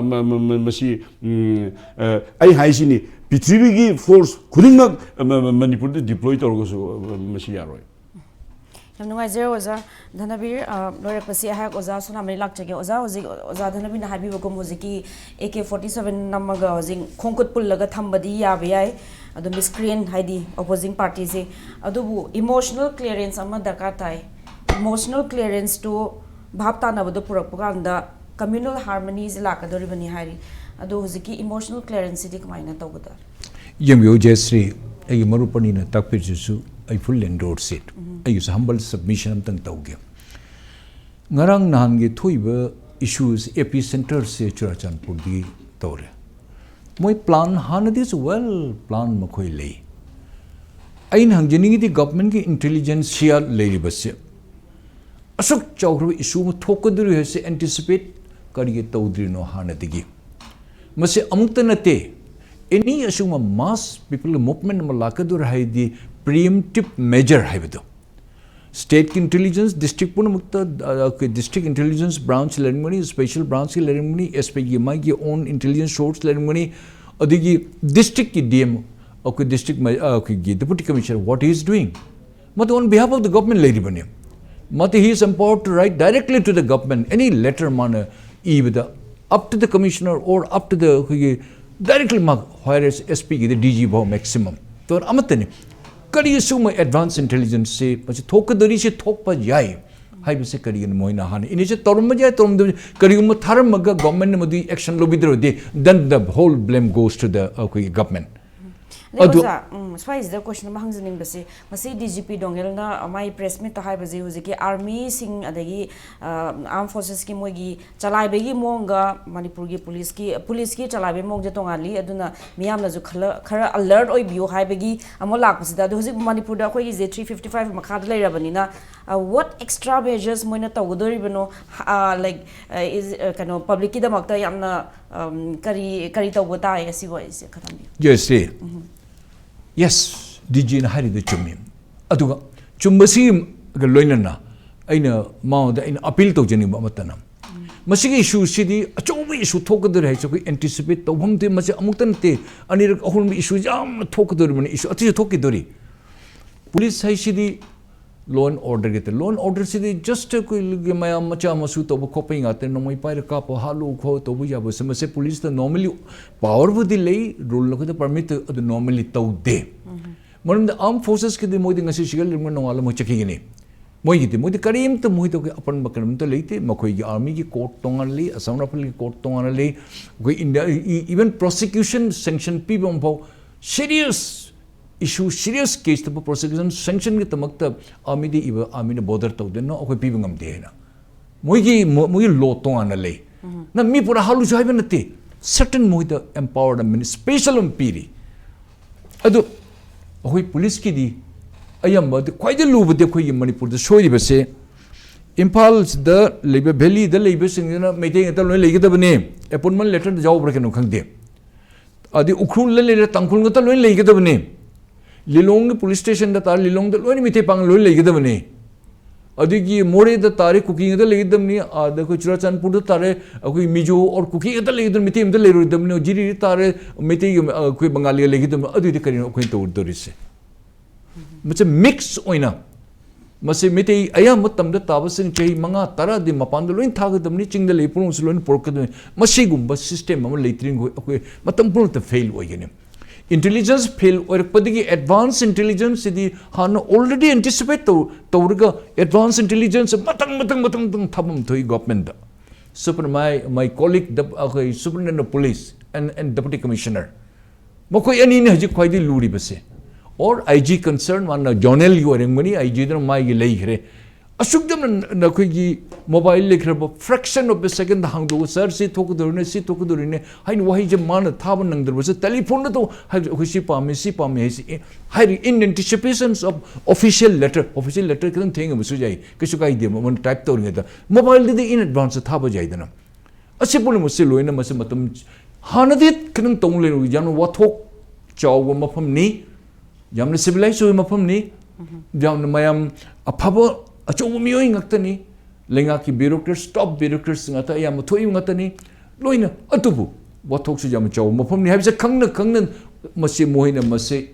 ꯃ-, ꯃ-, ꯃ-, ꯃꯁꯤ, ꯎꯝ, ꯑ, ꯑꯩ ꯍꯥꯏꯁꯤꯅꯤ, ꯄ꯭ꯔꯤꯊꯤꯕꯤꯒꯤ ꯐꯣꯔꯁ ꯈꯨꯗꯤꯡꯃꯛ, ꯑ, ꯃ-, ꯃ-, ꯃꯅꯤꯄꯨꯔꯗ ꯗꯤꯄ꯭ꯂꯣꯏ ꯇꯧꯔꯒꯁꯨ, ꯑ, ꯃꯁꯤ ꯌꯥꯔꯣꯏ꯫ ꯌꯥꯝ ꯅꯨꯡꯉꯥꯏꯖꯔꯦ ꯑꯣꯖꯥ ꯙꯅꯕꯤꯔ꯫ ꯑ, ꯂꯣꯏꯔꯛꯄꯁꯤ ꯑꯩꯍꯥꯛ ꯑꯣꯖꯥ ꯁꯣꯅꯥꯃꯅꯤ ꯂꯥꯛꯆꯒꯦ꯫ ꯑꯣꯖꯥ, ꯍꯧꯖꯤꯛ ꯑꯣꯖꯥ ꯙꯅꯕꯤꯔꯅ ꯍꯥꯏꯕꯤꯕꯒꯨꯝ ꯍꯧꯖꯤꯛꯀꯤ ꯑꯦ ꯀꯦ ꯐꯣꯔꯇꯤ ꯁꯚꯦꯟ ꯅꯝꯃꯒ ꯍꯧꯖꯤꯛ ꯈꯣꯡꯈꯨꯠ ꯄꯨꯜꯂꯒ ꯊꯝꯕꯗꯤ ꯌꯥꯕ ꯌꯥꯏ, ꯑꯗꯣ ꯃꯤꯁꯀ꯭ꯔꯤꯌꯦꯟ ꯍꯥꯏꯗꯤ ꯑꯣꯄꯣꯖꯤꯡ ꯄꯥꯔꯇꯤꯁꯦ, ꯑꯗꯨꯕꯨ ꯏꯃꯣꯁꯅꯦꯜ ꯀ꯭ꯂꯤꯌꯥꯔꯦꯟꯁ ꯑꯃ ꯗꯔꯀꯥꯔ ꯇꯥꯏ꯫ ꯏꯃꯣꯁꯅꯦꯜ ꯀ꯭ꯂꯤꯌꯥꯔꯦꯟꯁꯇꯨ ꯚꯥꯞ ꯇꯥꯅꯕꯗꯣ ꯄꯨꯔꯛꯄ ꯀꯥꯟꯗ ꯀꯝꯃ꯭ꯌꯨꯅꯦꯜ ꯍꯥꯔꯃꯅꯤꯁꯦ ꯂꯥꯛꯀꯗꯧꯔꯤꯕꯅꯤ ꯍꯥꯏꯔꯤ꯫ ꯑꯗꯣ ꯍꯧꯖꯤꯛꯀꯤ ꯏꯃꯣꯁꯅꯦꯜ ꯀ꯭ꯂꯤꯌꯥꯔꯦꯟꯁꯁꯤꯗꯤ ꯀꯃꯥꯏꯅ ꯇꯧꯒꯗ꯭ꯔꯥ? ꯌꯦꯡꯕꯤꯌꯨ ꯖꯦꯁ꯭ꯔꯤ, ꯑꯩꯒꯤ ꯃꯔꯨꯞ ꯑꯅꯤꯅ ꯇꯥꯛꯄꯤꯔꯤꯁꯤꯁꯨ ꯑꯩ ꯐꯨꯜ ꯑꯦꯟꯗꯣꯔꯁ ꯏꯠ꯫ ꯑꯩꯒꯤꯁꯨ ꯍꯝꯕꯜ ꯁꯕꯃꯤꯁꯟ ꯑꯝꯇꯪ ꯇꯧꯒꯦ꯫ ꯉꯔꯥꯡ ꯅꯍꯥꯟꯒꯤ ꯊꯣꯛꯏꯕ ꯏꯁꯨꯁ ꯑꯦ ꯄꯤ ꯁꯦꯟꯇꯔꯁꯦ ꯆꯨꯔꯥꯆꯥꯟꯄꯨꯔꯗꯒꯤ ꯇꯧꯔꯦ꯫ ꯃꯣꯏ ꯄ꯭ꯂꯥꯟ ꯍꯥꯟꯅꯗꯤꯁꯨ ꯋꯦꯜ ꯄ꯭ꯂꯥꯟ ꯃꯈꯣꯏ ꯂꯩ꯫ ꯑꯩꯅ ꯍꯪꯖꯅꯤꯡꯉꯤꯗꯤ ꯒꯚꯔꯟꯃꯦꯟꯠꯀꯤ ꯏꯟꯇꯦꯂꯤꯖꯦꯟꯁꯤꯌꯥ ꯂꯩꯔꯤꯕꯁꯦ ꯑꯁꯨꯛ ꯆꯥꯎꯈ꯭ꯔꯕ ꯏꯁꯨ ꯑꯃ ꯊꯣꯛꯀꯗꯧꯔꯤ ꯍꯥꯏꯁꯦ ꯑꯦꯟꯇꯤꯁꯤꯄꯦꯠ ꯀꯔꯤꯒꯤ ꯇꯧꯗ꯭ꯔꯤꯅꯣ ꯍꯥꯟꯅꯗꯒꯤ? ꯃꯁꯤ ꯑꯃꯨꯛꯇ ꯅꯠꯇꯦ, ꯑꯦꯅꯤ ꯑꯁꯤꯒꯨꯝꯕ ꯃꯥꯁ ꯄꯤꯄꯜ ꯃꯨꯚꯃꯦꯟꯠ ꯑꯃ ꯂꯥꯛꯀꯗꯧꯔꯦ ꯍꯥꯏꯗꯤ ꯄ꯭ꯔꯤꯑꯦꯝꯇꯤꯞ ꯃꯦꯖꯔ ꯍꯥꯏꯕꯗꯣ ꯁ꯭ꯇꯦꯠꯀꯤ ꯏꯟꯇꯦꯂꯤꯖꯦꯟꯁ ꯗꯤꯁꯇ꯭ꯔꯤꯛ ꯄꯨꯝꯅꯃꯛꯇ ꯑ, ꯑꯩꯈꯣꯏ ꯗꯤꯁꯇ꯭ꯔꯤꯛ ꯏꯟꯇꯦꯂꯤꯖꯦꯟꯁ ꯕ꯭ꯔꯥꯟꯆ ꯂꯩꯔꯝꯒꯅꯤ, ꯁ꯭ꯄꯦꯁꯦꯜ ꯕ꯭ꯔꯥꯟꯆꯀꯤ ꯂꯩꯔꯝꯒꯅꯤ, ꯑꯦꯁ ꯄꯤꯒꯤ ꯃꯥꯒꯤ ꯑꯣꯟ ꯏꯟꯇꯦꯂꯤꯖꯦꯟꯁ ꯁꯣꯔꯁ ꯂꯩꯔꯝꯒꯅꯤ, ꯑꯗꯒꯤ ꯗꯤꯁꯇ꯭ꯔꯤꯛꯀꯤ ꯗꯤ ꯑꯦꯝ ꯑꯩꯈꯣꯏ ꯗꯤꯁꯇ꯭ꯔꯤꯛ ꯑꯩꯈꯣꯏꯒꯤ ꯗꯦꯄꯨꯇꯤ commissioner what he is doing, ꯃꯗꯨ on behalf of the government ꯂꯩꯔꯤꯕꯅꯤ꯫ ꯃꯗꯨ he is empowered to write directly to the government any letter ꯃꯥꯅ ꯏꯕꯗ up to the commissioner or up to the ꯑꯩꯈꯣꯏꯒꯤ directly ꯃꯥ higher ꯑꯦꯁ ꯄꯤꯒꯤꯗ D G ꯐꯥꯎ maximum ꯇꯣꯔ ꯑꯃꯠꯇꯅꯤ꯫ ꯀꯔꯤ ꯁꯤꯒꯨꯝꯕ advance ꯏꯟꯇꯦꯂꯤꯖꯦꯟꯁꯁꯤ ꯃꯁꯤ ꯊꯣꯛꯀꯗꯧꯔꯤꯁꯤ ꯊꯣꯛꯄ ꯌꯥꯏ ꯍꯥꯏꯕꯁꯦ ꯀꯔꯤꯒꯤꯅꯣ ꯃꯣꯏꯅ ꯍꯥꯟꯅ ꯏꯅꯤꯁꯤꯌꯦꯠ ꯇꯧꯔꯝꯕ ꯌꯥꯏ, ꯇꯧꯔꯝꯗꯕ ꯌꯥꯏ꯫ ꯀꯔꯤꯒꯨꯝꯕ ꯊꯥꯔꯝꯃꯒ ꯒꯚꯔꯟꯃꯦꯟꯠꯅ ꯃꯗꯨꯒꯤ ꯑꯦꯛꯁꯟ ꯂꯧꯕꯤꯗ꯭ꯔꯕꯗꯤ then the whole blame goes to the ꯑꯩꯈꯣꯏꯒꯤ ꯒꯚꯔꯟꯃꯦꯟꯠ꯫ ꯑꯗꯩ ꯑꯗꯨ ꯑꯣꯖꯥ, ꯎꯝ, ꯁ꯭ꯋꯥꯏꯁꯤꯗ ꯀꯣꯏꯁꯟ ꯑꯃ ꯍꯪꯖꯅꯤꯡꯕꯁꯦ, ꯉꯁꯤ ꯗꯤ ꯖꯤ ꯄꯤ ꯗꯣꯉꯦꯜꯅ ꯃꯥꯏ ꯄ꯭ꯔꯦꯁ ꯃꯤꯠꯇ ꯍꯥꯏꯕꯁꯦ ꯍꯧꯖꯤꯛꯀꯤ ꯑꯥꯔꯃꯤꯁꯤꯡ ꯑꯗꯒꯤ ꯑꯥꯔꯝ ꯐꯣꯔꯁꯦꯁꯀꯤ ꯃꯣꯏꯒꯤ ꯆꯂꯥꯏꯕꯒꯤ ꯃꯑꯣꯡꯒ ꯃꯅꯤꯄꯨꯔꯒꯤ ꯄꯨꯂꯤꯁꯀꯤ ꯄꯨꯂꯤꯁꯀꯤ ꯆꯂꯥꯏꯕꯒꯤ ꯃꯑꯣꯡꯁꯦ ꯇꯣꯉꯥꯜꯂꯤ, ꯑꯗꯨꯅ ꯃꯤꯌꯥꯝꯅꯁꯨ ꯈꯔ ꯈꯔ ꯑꯂꯔꯠ ꯑꯣꯏꯕꯤꯌꯨ ꯍꯥꯏꯕꯒꯤ ꯑꯃ ꯂꯥꯛꯄꯁꯤꯗ, ꯑꯗꯣ ꯍꯧꯖꯤꯛ ꯃꯅꯤꯄꯨꯔꯗ ꯑꯩꯈꯣꯏꯒꯤꯁꯦ ꯊ꯭ꯔꯤ ꯐꯤꯐꯇꯤ ꯐꯥꯏꯚ ꯃꯈꯥꯗ ꯂꯩꯔꯕꯅꯤꯅ, what extra measures ꯃꯣꯏꯅ ꯇꯧꯒꯗꯣꯔꯤꯕꯅꯣ? ꯂꯥꯏꯛ, ꯀꯩꯅꯣ, ꯄꯕ꯭ꯂꯤꯛꯀꯤꯗꯃꯛꯇ ꯌꯥꯝꯅ, ꯎꯝ, ꯀꯔꯤ ꯀꯔꯤ ꯇꯧꯕ ꯇꯥꯏ? ꯑꯁꯤ ꯋꯥꯔꯤꯁꯦ ꯈꯔ ꯊꯝꯕꯤꯌꯨ꯫ ꯖꯦꯁ꯭ꯔꯤ, ꯌꯦꯁ, ꯗꯤ ꯖꯤꯅ ꯍꯥꯏꯔꯤꯗꯨ ꯆꯨꯝꯃꯤ꯫ ꯑꯗꯨꯒ ꯆꯨꯝꯕꯁꯤꯒ ꯂꯣꯏꯅꯅ ꯑꯩꯅ ꯃꯉꯣꯟꯗ ꯑꯩꯅ ꯑꯄꯤꯜ ꯇꯧꯖꯅꯤꯡꯕ ꯑꯃꯠꯇꯅ, ꯃꯁꯤꯒꯤ ꯏꯁꯨꯁꯤꯗꯤ ꯑꯆꯧꯕ ꯏꯁꯨ ꯊꯣꯛꯀꯗꯧꯔꯤ ꯍꯥꯏꯁꯦ ꯑꯩꯈꯣꯏ ꯑꯦꯟꯇꯤꯁꯤꯄꯦꯠ ꯇꯧꯐꯝꯗꯤ ꯃꯁꯤ ꯑꯃꯨꯛꯇ ꯅꯠꯇꯦ, ꯑꯅꯤꯔꯛ ꯑꯍꯨꯝ ꯏꯁꯨ ꯌꯥꯝꯅ ꯊꯣꯛꯀꯗꯧꯔꯤꯕꯅꯤ, ꯏꯁꯨ ꯑꯇꯩꯁꯨ ꯊꯣꯛꯈꯤꯗꯧꯔꯤ꯫ ꯄꯨꯂꯤꯁ ꯍꯥꯏꯁꯤꯗꯤ Law and order ꯒꯤ law and order ꯁꯤꯗꯤ just ꯑꯩꯈꯣꯏꯒꯤ ꯃꯌꯥꯝ ꯃꯆꯥ ꯃꯁꯨ ꯇꯧꯕ ꯈꯣꯠꯄꯒꯤ ꯉꯥꯛꯇ, ꯅꯣꯡꯃꯩ ꯄꯥꯏꯔ ꯀꯥꯞꯄ ꯍꯥꯠꯂꯨ ꯈꯣ ꯇꯧꯕ ꯌꯥꯕ ꯁꯤ, ꯃꯁꯤ ꯄꯨꯂꯤꯁꯇ normally power ꯕꯨꯗꯤ ꯂꯩ, rule ꯑꯩꯈꯣꯏꯗ permit, ꯑꯗꯨ normally ꯇꯧꯗꯦ꯫ ꯃꯔꯝꯗꯤ armed forces ꯀꯤꯗꯤ ꯃꯣꯏꯗꯤ ꯉꯁꯤ ꯁꯤꯒ ꯂꯩꯔꯝꯒ ꯅꯣꯡꯉꯥꯜꯂ ꯃꯣꯏ ꯆꯠꯈꯤꯒꯅꯤ꯫ ꯃꯣꯏꯒꯤꯗꯤ, ꯃꯣꯏꯗꯤ ꯀꯔꯤꯝꯇ ꯃꯣꯏꯗ ꯑꯩꯈꯣꯏ ꯑꯄꯟꯕ ꯀꯔꯤꯝꯇ ꯂꯩꯇꯦ꯫ ꯃꯈꯣꯏꯒꯤ army ꯒꯤ court ꯇꯣꯉꯥꯟꯅ ꯂꯩ, Assam Rifle ꯒꯤ court ꯇꯣꯉꯥꯟꯅ ꯂꯩ꯫ ꯑꯩꯈꯣꯏ India, even prosecution sanction ꯄꯤꯕ ꯑꯃꯐꯥꯎ serious issue, serious case ꯇꯕꯨ prosecution sanction ꯒꯤꯗꯃꯛꯇ army ꯗ ꯏꯕ army ꯅ bother ꯇꯧꯗꯦ, "No, ꯑꯩꯈꯣꯏ ꯄꯤꯕ ꯉꯝꯗꯦ" ꯍꯥꯏꯅ꯫ ꯃꯣꯏꯒꯤ, ꯃꯣ-, ꯃꯣꯏꯒꯤ law ꯇꯣꯉꯥꯟꯅ ꯂꯩ꯫ ꯅꯪ ꯃꯤ ꯄꯨꯔꯥ ꯍꯥꯠꯂꯨꯁꯨ ꯍꯥꯏꯕ ꯅꯠꯇꯦ꯫ Certain ꯃꯣꯏꯗ empowered ꯑꯃ, special ꯑꯃ ꯄꯤꯔꯤ꯫ ꯑꯗꯨ ꯑꯩꯈꯣꯏ ꯄꯨꯂꯤꯁꯀꯤꯗꯤ ꯑꯌꯥꯝꯕ, ꯈ꯭ꯋꯥꯏꯗꯒꯤ ꯂꯨꯕꯗꯤ ꯑꯩꯈꯣꯏꯒꯤ ꯃꯅꯤꯄꯨꯔꯗ ꯁꯣꯏꯔꯤꯕꯁꯦ, ꯏꯝꯐꯥꯜꯁꯤꯗ ꯂꯩꯕ, valley ꯗ ꯂꯩꯕꯁꯤꯡꯁꯤꯅ ꯃꯩꯇꯩ ꯉꯥꯛꯇ ꯂꯣꯏ ꯂꯩꯒꯗꯕꯅꯤ, appointment letter ꯗ ꯌꯥꯎꯕ꯭ꯔꯥ ꯀꯩꯅꯣ ꯈꯪꯗꯦ꯫ ꯑꯗꯩ ꯎꯈ꯭ꯔꯨꯜꯗ ꯂꯩꯔꯦ, ꯇꯥꯡꯈꯨꯜ ꯉꯥꯛꯇ ꯂꯣꯏ ꯂꯩꯒꯗꯕꯅꯤ꯫ ꯂꯤꯂꯣꯡꯒꯤ police station ꯗ ꯇꯥꯔꯦ, ꯂꯤꯂꯣꯡꯗ ꯂꯣꯏꯅ ꯃꯩꯇꯩ ꯄꯥꯡꯒꯜ ꯂꯣꯏ ꯂꯩꯒꯗꯕꯅꯤ꯫ ꯑꯗꯒꯤ ꯃꯣꯔꯦꯗ ꯇꯥꯔꯦ, ꯀꯨꯀꯤ ꯉꯥꯛꯇ ꯂꯩꯒꯗꯕꯅꯤ꯫ ꯑꯗ ꯑꯩꯈꯣꯏ ꯆꯨꯔꯥꯆꯥꯟꯄꯨꯔꯗ ꯇꯥꯔꯦ, ꯑꯩꯈꯣꯏ ꯃꯤꯖꯣ or ꯀꯨꯀꯤ ꯉꯥꯛꯇ ꯂꯩꯒꯗꯕꯅꯤ, ꯃꯩꯇꯩ ꯑꯃꯇ ꯂꯩꯔꯣꯏꯗꯕꯅꯤ꯫ ꯖꯤꯔꯤꯗ ꯇꯥꯔꯦ, ꯃꯩꯇꯩꯒꯤ, ꯑꯩꯈꯣꯏ ꯕꯪꯒꯥꯂꯤꯒ ꯂꯩꯒꯗꯕꯅꯤ꯫ ꯑꯗꯨꯏꯗꯤ ꯀꯔꯤꯅꯣ ꯑꯩꯈꯣꯏꯅ ꯇꯧꯗꯣꯔꯤꯁꯦ? ꯃꯁꯤ mix ꯑꯣꯏꯅ, ꯃꯁꯤ ꯃꯩꯇꯩ ꯑꯌꯥꯝꯕ ꯃꯇꯝꯗ ꯇꯥꯕꯁꯤꯡ ꯆꯍꯤ ꯃꯉꯥ ꯇꯔꯥꯗꯤ ꯃꯄꯥꯟꯗ ꯂꯣꯏ ꯊꯥꯒꯗꯕꯅꯤ, ꯆꯤꯡꯗ ꯂꯩ ꯄꯨꯝꯅꯃꯛꯁꯨ ꯂꯣꯏꯅ ꯄꯨꯔꯛꯀꯗꯕꯅꯤ꯫ ꯃꯁꯤꯒꯨꯝꯕ system ꯑꯃ ꯂꯩꯇ꯭ꯔꯤꯉꯩ ꯑꯩꯈꯣꯏ ꯃꯇꯝ ꯄꯨꯝꯅꯃꯛꯇ fail ꯑꯣꯏꯒꯅꯤ꯫ Intelligence fail ꯑꯣꯏꯔꯛꯄꯗꯒꯤ advance intelligence ꯁꯤꯗꯤ ꯍꯥꯟꯅ already anticipate ꯇꯧ-, ꯇꯧꯔꯒ advance intelligence ꯃꯊꯪ, ꯃꯊꯪ, ꯃꯊꯪ, ꯃꯊꯪ ꯊꯥꯐꯝ ꯊꯣꯛꯏ government the. Super, my, my colleague, the, ꯑꯩꯈꯣꯏ Superintendent of Police and, and Deputy Commissioner, ꯃꯈꯣꯏ ꯑꯅꯤꯅꯤ ꯍꯧꯖꯤꯛ ꯈ꯭ꯋꯥꯏꯗꯒꯤ ꯂꯨꯔꯤꯕꯁꯦ꯫ Or I G concern, ꯃꯥꯅ zonal ꯒꯤ ꯑꯣꯏꯔꯝꯒꯅꯤ, I G ꯗꯅ ꯃꯥꯒꯤ ꯂꯩꯈ꯭ꯔꯦ꯫ ꯑꯁꯨꯛ ꯌꯥꯝꯅ ꯅꯈꯣꯏꯒꯤ mobile ꯂꯩꯈ꯭ꯔꯕ fraction of a second the ꯍꯥꯡꯗꯣꯛꯑꯒ, "Sir, ꯁꯤ ꯊꯣꯛꯀꯗꯧꯔꯤꯅꯦ, ꯁꯤ ꯊꯣꯛꯀꯗꯧꯔꯤꯅꯦ" ꯍꯥꯏꯅ ꯋꯥꯍꯩꯁꯦ ꯃꯥꯅ ꯊꯥꯕ ꯅꯪꯗ꯭ꯔꯕꯁꯦ, telephone ꯗ ꯇꯧ ꯍꯥꯏꯕꯁꯦ, "ꯑꯩꯈꯣꯏ ꯁꯤ ꯄꯥꯝꯃꯤ, ꯁꯤ ꯄꯥꯝꯃꯤ" ꯍꯥꯏꯁꯤ, ꯑꯦ, ꯍꯥꯏꯔꯤ, in anticipations of official letter, official letter ꯈꯤꯇꯪ ꯊꯦꯡꯉꯕꯁꯨ ꯌꯥꯏ, ꯀꯩꯁꯨ ꯀꯥꯏꯗꯦ, ꯃꯉꯣꯟꯗ type ꯇꯧꯔꯤꯉꯩꯗ mobile ꯗꯗꯤ in advance ꯊꯥꯕ ꯌꯥꯏꯗꯅ꯫ ꯑꯁꯤ ꯄꯨꯝꯅꯃꯛꯁꯦ ꯂꯣꯏꯅ ꯃꯁꯤ ꯃꯇꯝ ꯍꯥꯟꯅꯗꯤ ꯈꯤꯇꯪ ꯇꯧ ꯂꯩꯔꯨ, ꯌꯥꯝꯅ ꯋꯥꯊꯣꯛ ꯆꯥꯎꯕ ꯃꯐꯝꯅꯤ, ꯌꯥꯝꯅ civilized ꯑꯣꯏꯕ ꯃꯐꯝꯅꯤ, ꯌꯥꯝꯅ ꯃꯌꯥꯝ ꯑꯐꯕ ꯑꯆꯧꯕ ꯃꯤꯑꯣꯏ ꯉꯥꯛꯇꯅꯤ, ꯂꯩꯉꯥꯛꯀꯤ bureaucrats, top bureaucrats ꯉꯥꯛꯇ ꯑꯌꯥꯝꯕ ꯊꯣꯛꯏꯕ ꯉꯥꯛꯇꯅꯤ ꯂꯣꯏꯅ꯫ ꯑꯗꯨꯕꯨ ꯋꯥꯊꯣꯛꯁꯨ ꯌꯥꯝꯅ ꯆꯥꯎꯕ ꯃꯐꯝꯅꯤ ꯍꯥꯏꯕꯁꯦ ꯈꯪꯅ ꯈꯪꯅ ꯃꯁꯤ ꯃꯣꯏꯅ ꯃꯁꯤ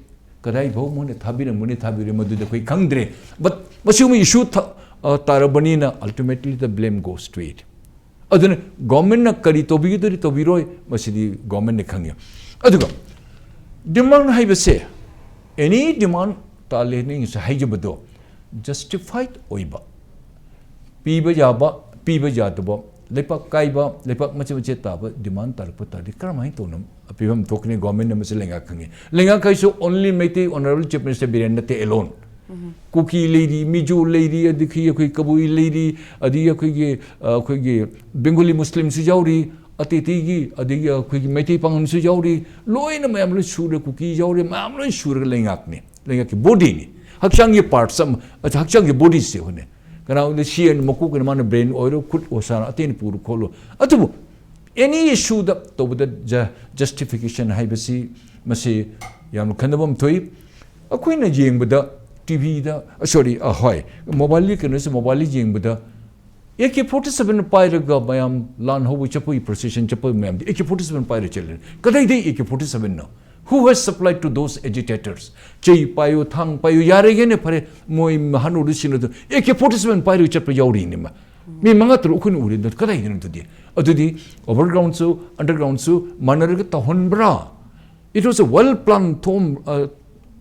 ꯀꯗꯥꯏꯐꯥꯎ ꯃꯣꯏꯅ ꯊꯥꯕꯤꯔꯝꯒꯅꯤ, ꯊꯥꯕꯤꯔꯦ, ꯃꯗꯨꯗꯤ ꯑꯩꯈꯣꯏ ꯈꯪꯗ꯭ꯔꯦ꯫ But ꯃꯁꯤꯒꯨꯝꯕ issue ꯊ-, ꯑ, ꯇꯥꯔꯕꯅꯤꯅ, ultimately the blame goes to it. ꯑꯗꯨꯅ government ꯅ ꯀꯔꯤ ꯇꯧꯕꯤꯒꯗꯧꯔꯤ, ꯇꯧꯕꯤꯔꯣꯏ, ꯃꯁꯤꯗꯤ government ꯅ ꯈꯪꯉꯤ꯫ ꯑꯗꯨꯒ demand ꯍꯥꯏꯕꯁꯦ, any demand ꯇꯥꯜꯂꯦ ꯅꯪꯒꯤꯁꯨ ꯍꯥꯏꯖꯕꯗꯣ justified ꯑꯣꯏꯕ, ꯄꯤꯕ ꯌꯥꯕ, ꯄꯤꯕ ꯌꯥꯗꯕ, ꯂꯩꯄꯥꯛ ꯀꯥꯏꯕ, ꯂꯩꯄꯥꯛ ꯃꯆꯦꯠ ꯃꯆꯦꯠ ꯇꯥꯕ demand ꯇꯥꯔꯛꯄ ꯇꯥꯔꯗꯤ ꯀꯔꯝꯍꯥꯏꯅ ꯇꯧꯅ ꯄꯤꯐꯝ ꯊꯣꯛꯀꯅꯤ? Government ꯅ ꯃꯁꯤ ꯂꯩꯉꯥꯛ ꯈꯪꯉꯤ꯫ ꯂꯩꯉꯥꯛ ꯍꯥꯏꯁꯨ only Meitei, Honourable Chief Minister Biren ꯅꯠꯇꯦ alone꯫ ꯀꯨꯀꯤ ꯂꯩꯔꯤ, ꯃꯤꯖꯣ ꯂꯩꯔꯤ, ꯑꯗꯒꯤ ꯑꯩꯈꯣꯏ ꯀꯕꯨꯏ ꯂꯩꯔꯤ, ꯑꯗꯒꯤ ꯑꯩꯈꯣꯏꯒꯤ, ꯑ, ꯑꯩꯈꯣꯏꯒꯤ Bengali Muslim ꯁꯨ ꯌꯥꯎꯔꯤ, ꯑꯇꯩ ꯑꯇꯩꯒꯤ, ꯑꯗꯒꯤ ꯑꯩꯈꯣꯏꯒꯤ ꯃꯩꯇꯩ ꯄꯥꯉꯜꯁꯨ ꯌꯥꯎꯔꯤ, ꯂꯣꯏꯅ ꯃꯌꯥꯝ ꯂꯣꯏ ꯁꯨꯔꯦ, ꯀꯨꯀꯤ ꯌꯥꯎꯔꯦ, ꯃꯌꯥꯝ ꯂꯣꯏ ꯁꯨꯔꯒ ꯂꯩꯉꯥꯛꯅꯤ, ꯂꯩꯉꯥꯛꯀꯤ body ꯅꯤ, ꯍꯛꯆꯥꯡꯒꯤ parts ꯑꯃ, ꯍꯛꯆꯥꯡꯒꯤ body ꯁꯦ ꯑꯩꯈꯣꯏꯅ꯫ ꯀꯅꯥꯒꯨꯝꯕꯗ ꯁꯤ ꯑꯦꯟ ꯃꯀꯣꯛꯀꯤꯅ ꯃꯥꯅ brain ꯑꯣꯏꯔꯣ, ꯈꯨꯠ ꯑꯣꯁꯥꯅ ꯑꯇꯩꯅ ꯄꯨꯔꯣ ꯈꯣꯠꯂꯣ꯫ ꯑꯗꯨꯕꯨ any issue ꯗ ꯇꯧꯕꯗ ju-, justification ꯍꯥꯏꯕꯁꯤ ꯃꯁꯤ ꯌꯥꯝꯅ ꯈꯟꯅꯕ ꯑꯃ ꯊꯣꯛꯏ꯫ ꯑꯩꯈꯣꯏꯅ ꯌꯦꯡꯕꯗ T V ꯗ, sorry, ꯑ, ꯍꯣꯏ, mobile ꯀꯩꯅꯣꯁꯦ, mobile ꯗ ꯌꯦꯡꯕꯗ A K forty seven ꯄꯥꯏꯔꯒ ꯃꯌꯥꯝ ꯂꯥꯟ ꯍꯧꯕ ꯆꯠꯄꯒꯤ procession ꯆꯠꯄ ꯃꯌꯥꯝꯗꯤ A K forty seven ꯄꯥꯏꯔ ꯆꯠꯂꯦ꯫ ꯀꯗꯥꯏꯗꯒꯤ A K forty seven no? Who has supplied to those agitators? ꯆꯩ ꯄꯥꯏꯌꯨ, ꯊꯥꯡ ꯄꯥꯏꯌꯨ, ꯌꯥꯔꯦꯒꯦꯅꯦ, ꯐꯔꯦ, ꯃꯣꯏ ꯍꯅꯨꯔꯨꯁꯤꯡ ꯑꯗꯨ A K forty seven ꯄꯥꯏꯔꯒ ꯆꯠꯄ ꯌꯥꯎꯔꯤꯅꯦ ꯃꯥ꯫ ꯃꯤ ꯃꯉꯥ ꯇꯔꯨꯛ ꯑꯩꯈꯣꯏꯅ ꯎꯔꯦ, ꯑꯗꯨ ꯀꯗꯥꯏꯗꯅꯣ ꯑꯗꯨꯗꯤ? ꯑꯗꯨꯗꯤ overground ꯁꯨ, underground ꯁꯨ ꯃꯥꯟꯅꯔꯒ ꯇꯧꯍꯟꯕ꯭ꯔꯥ? It was a well plan ꯊꯣꯝ, ꯑ,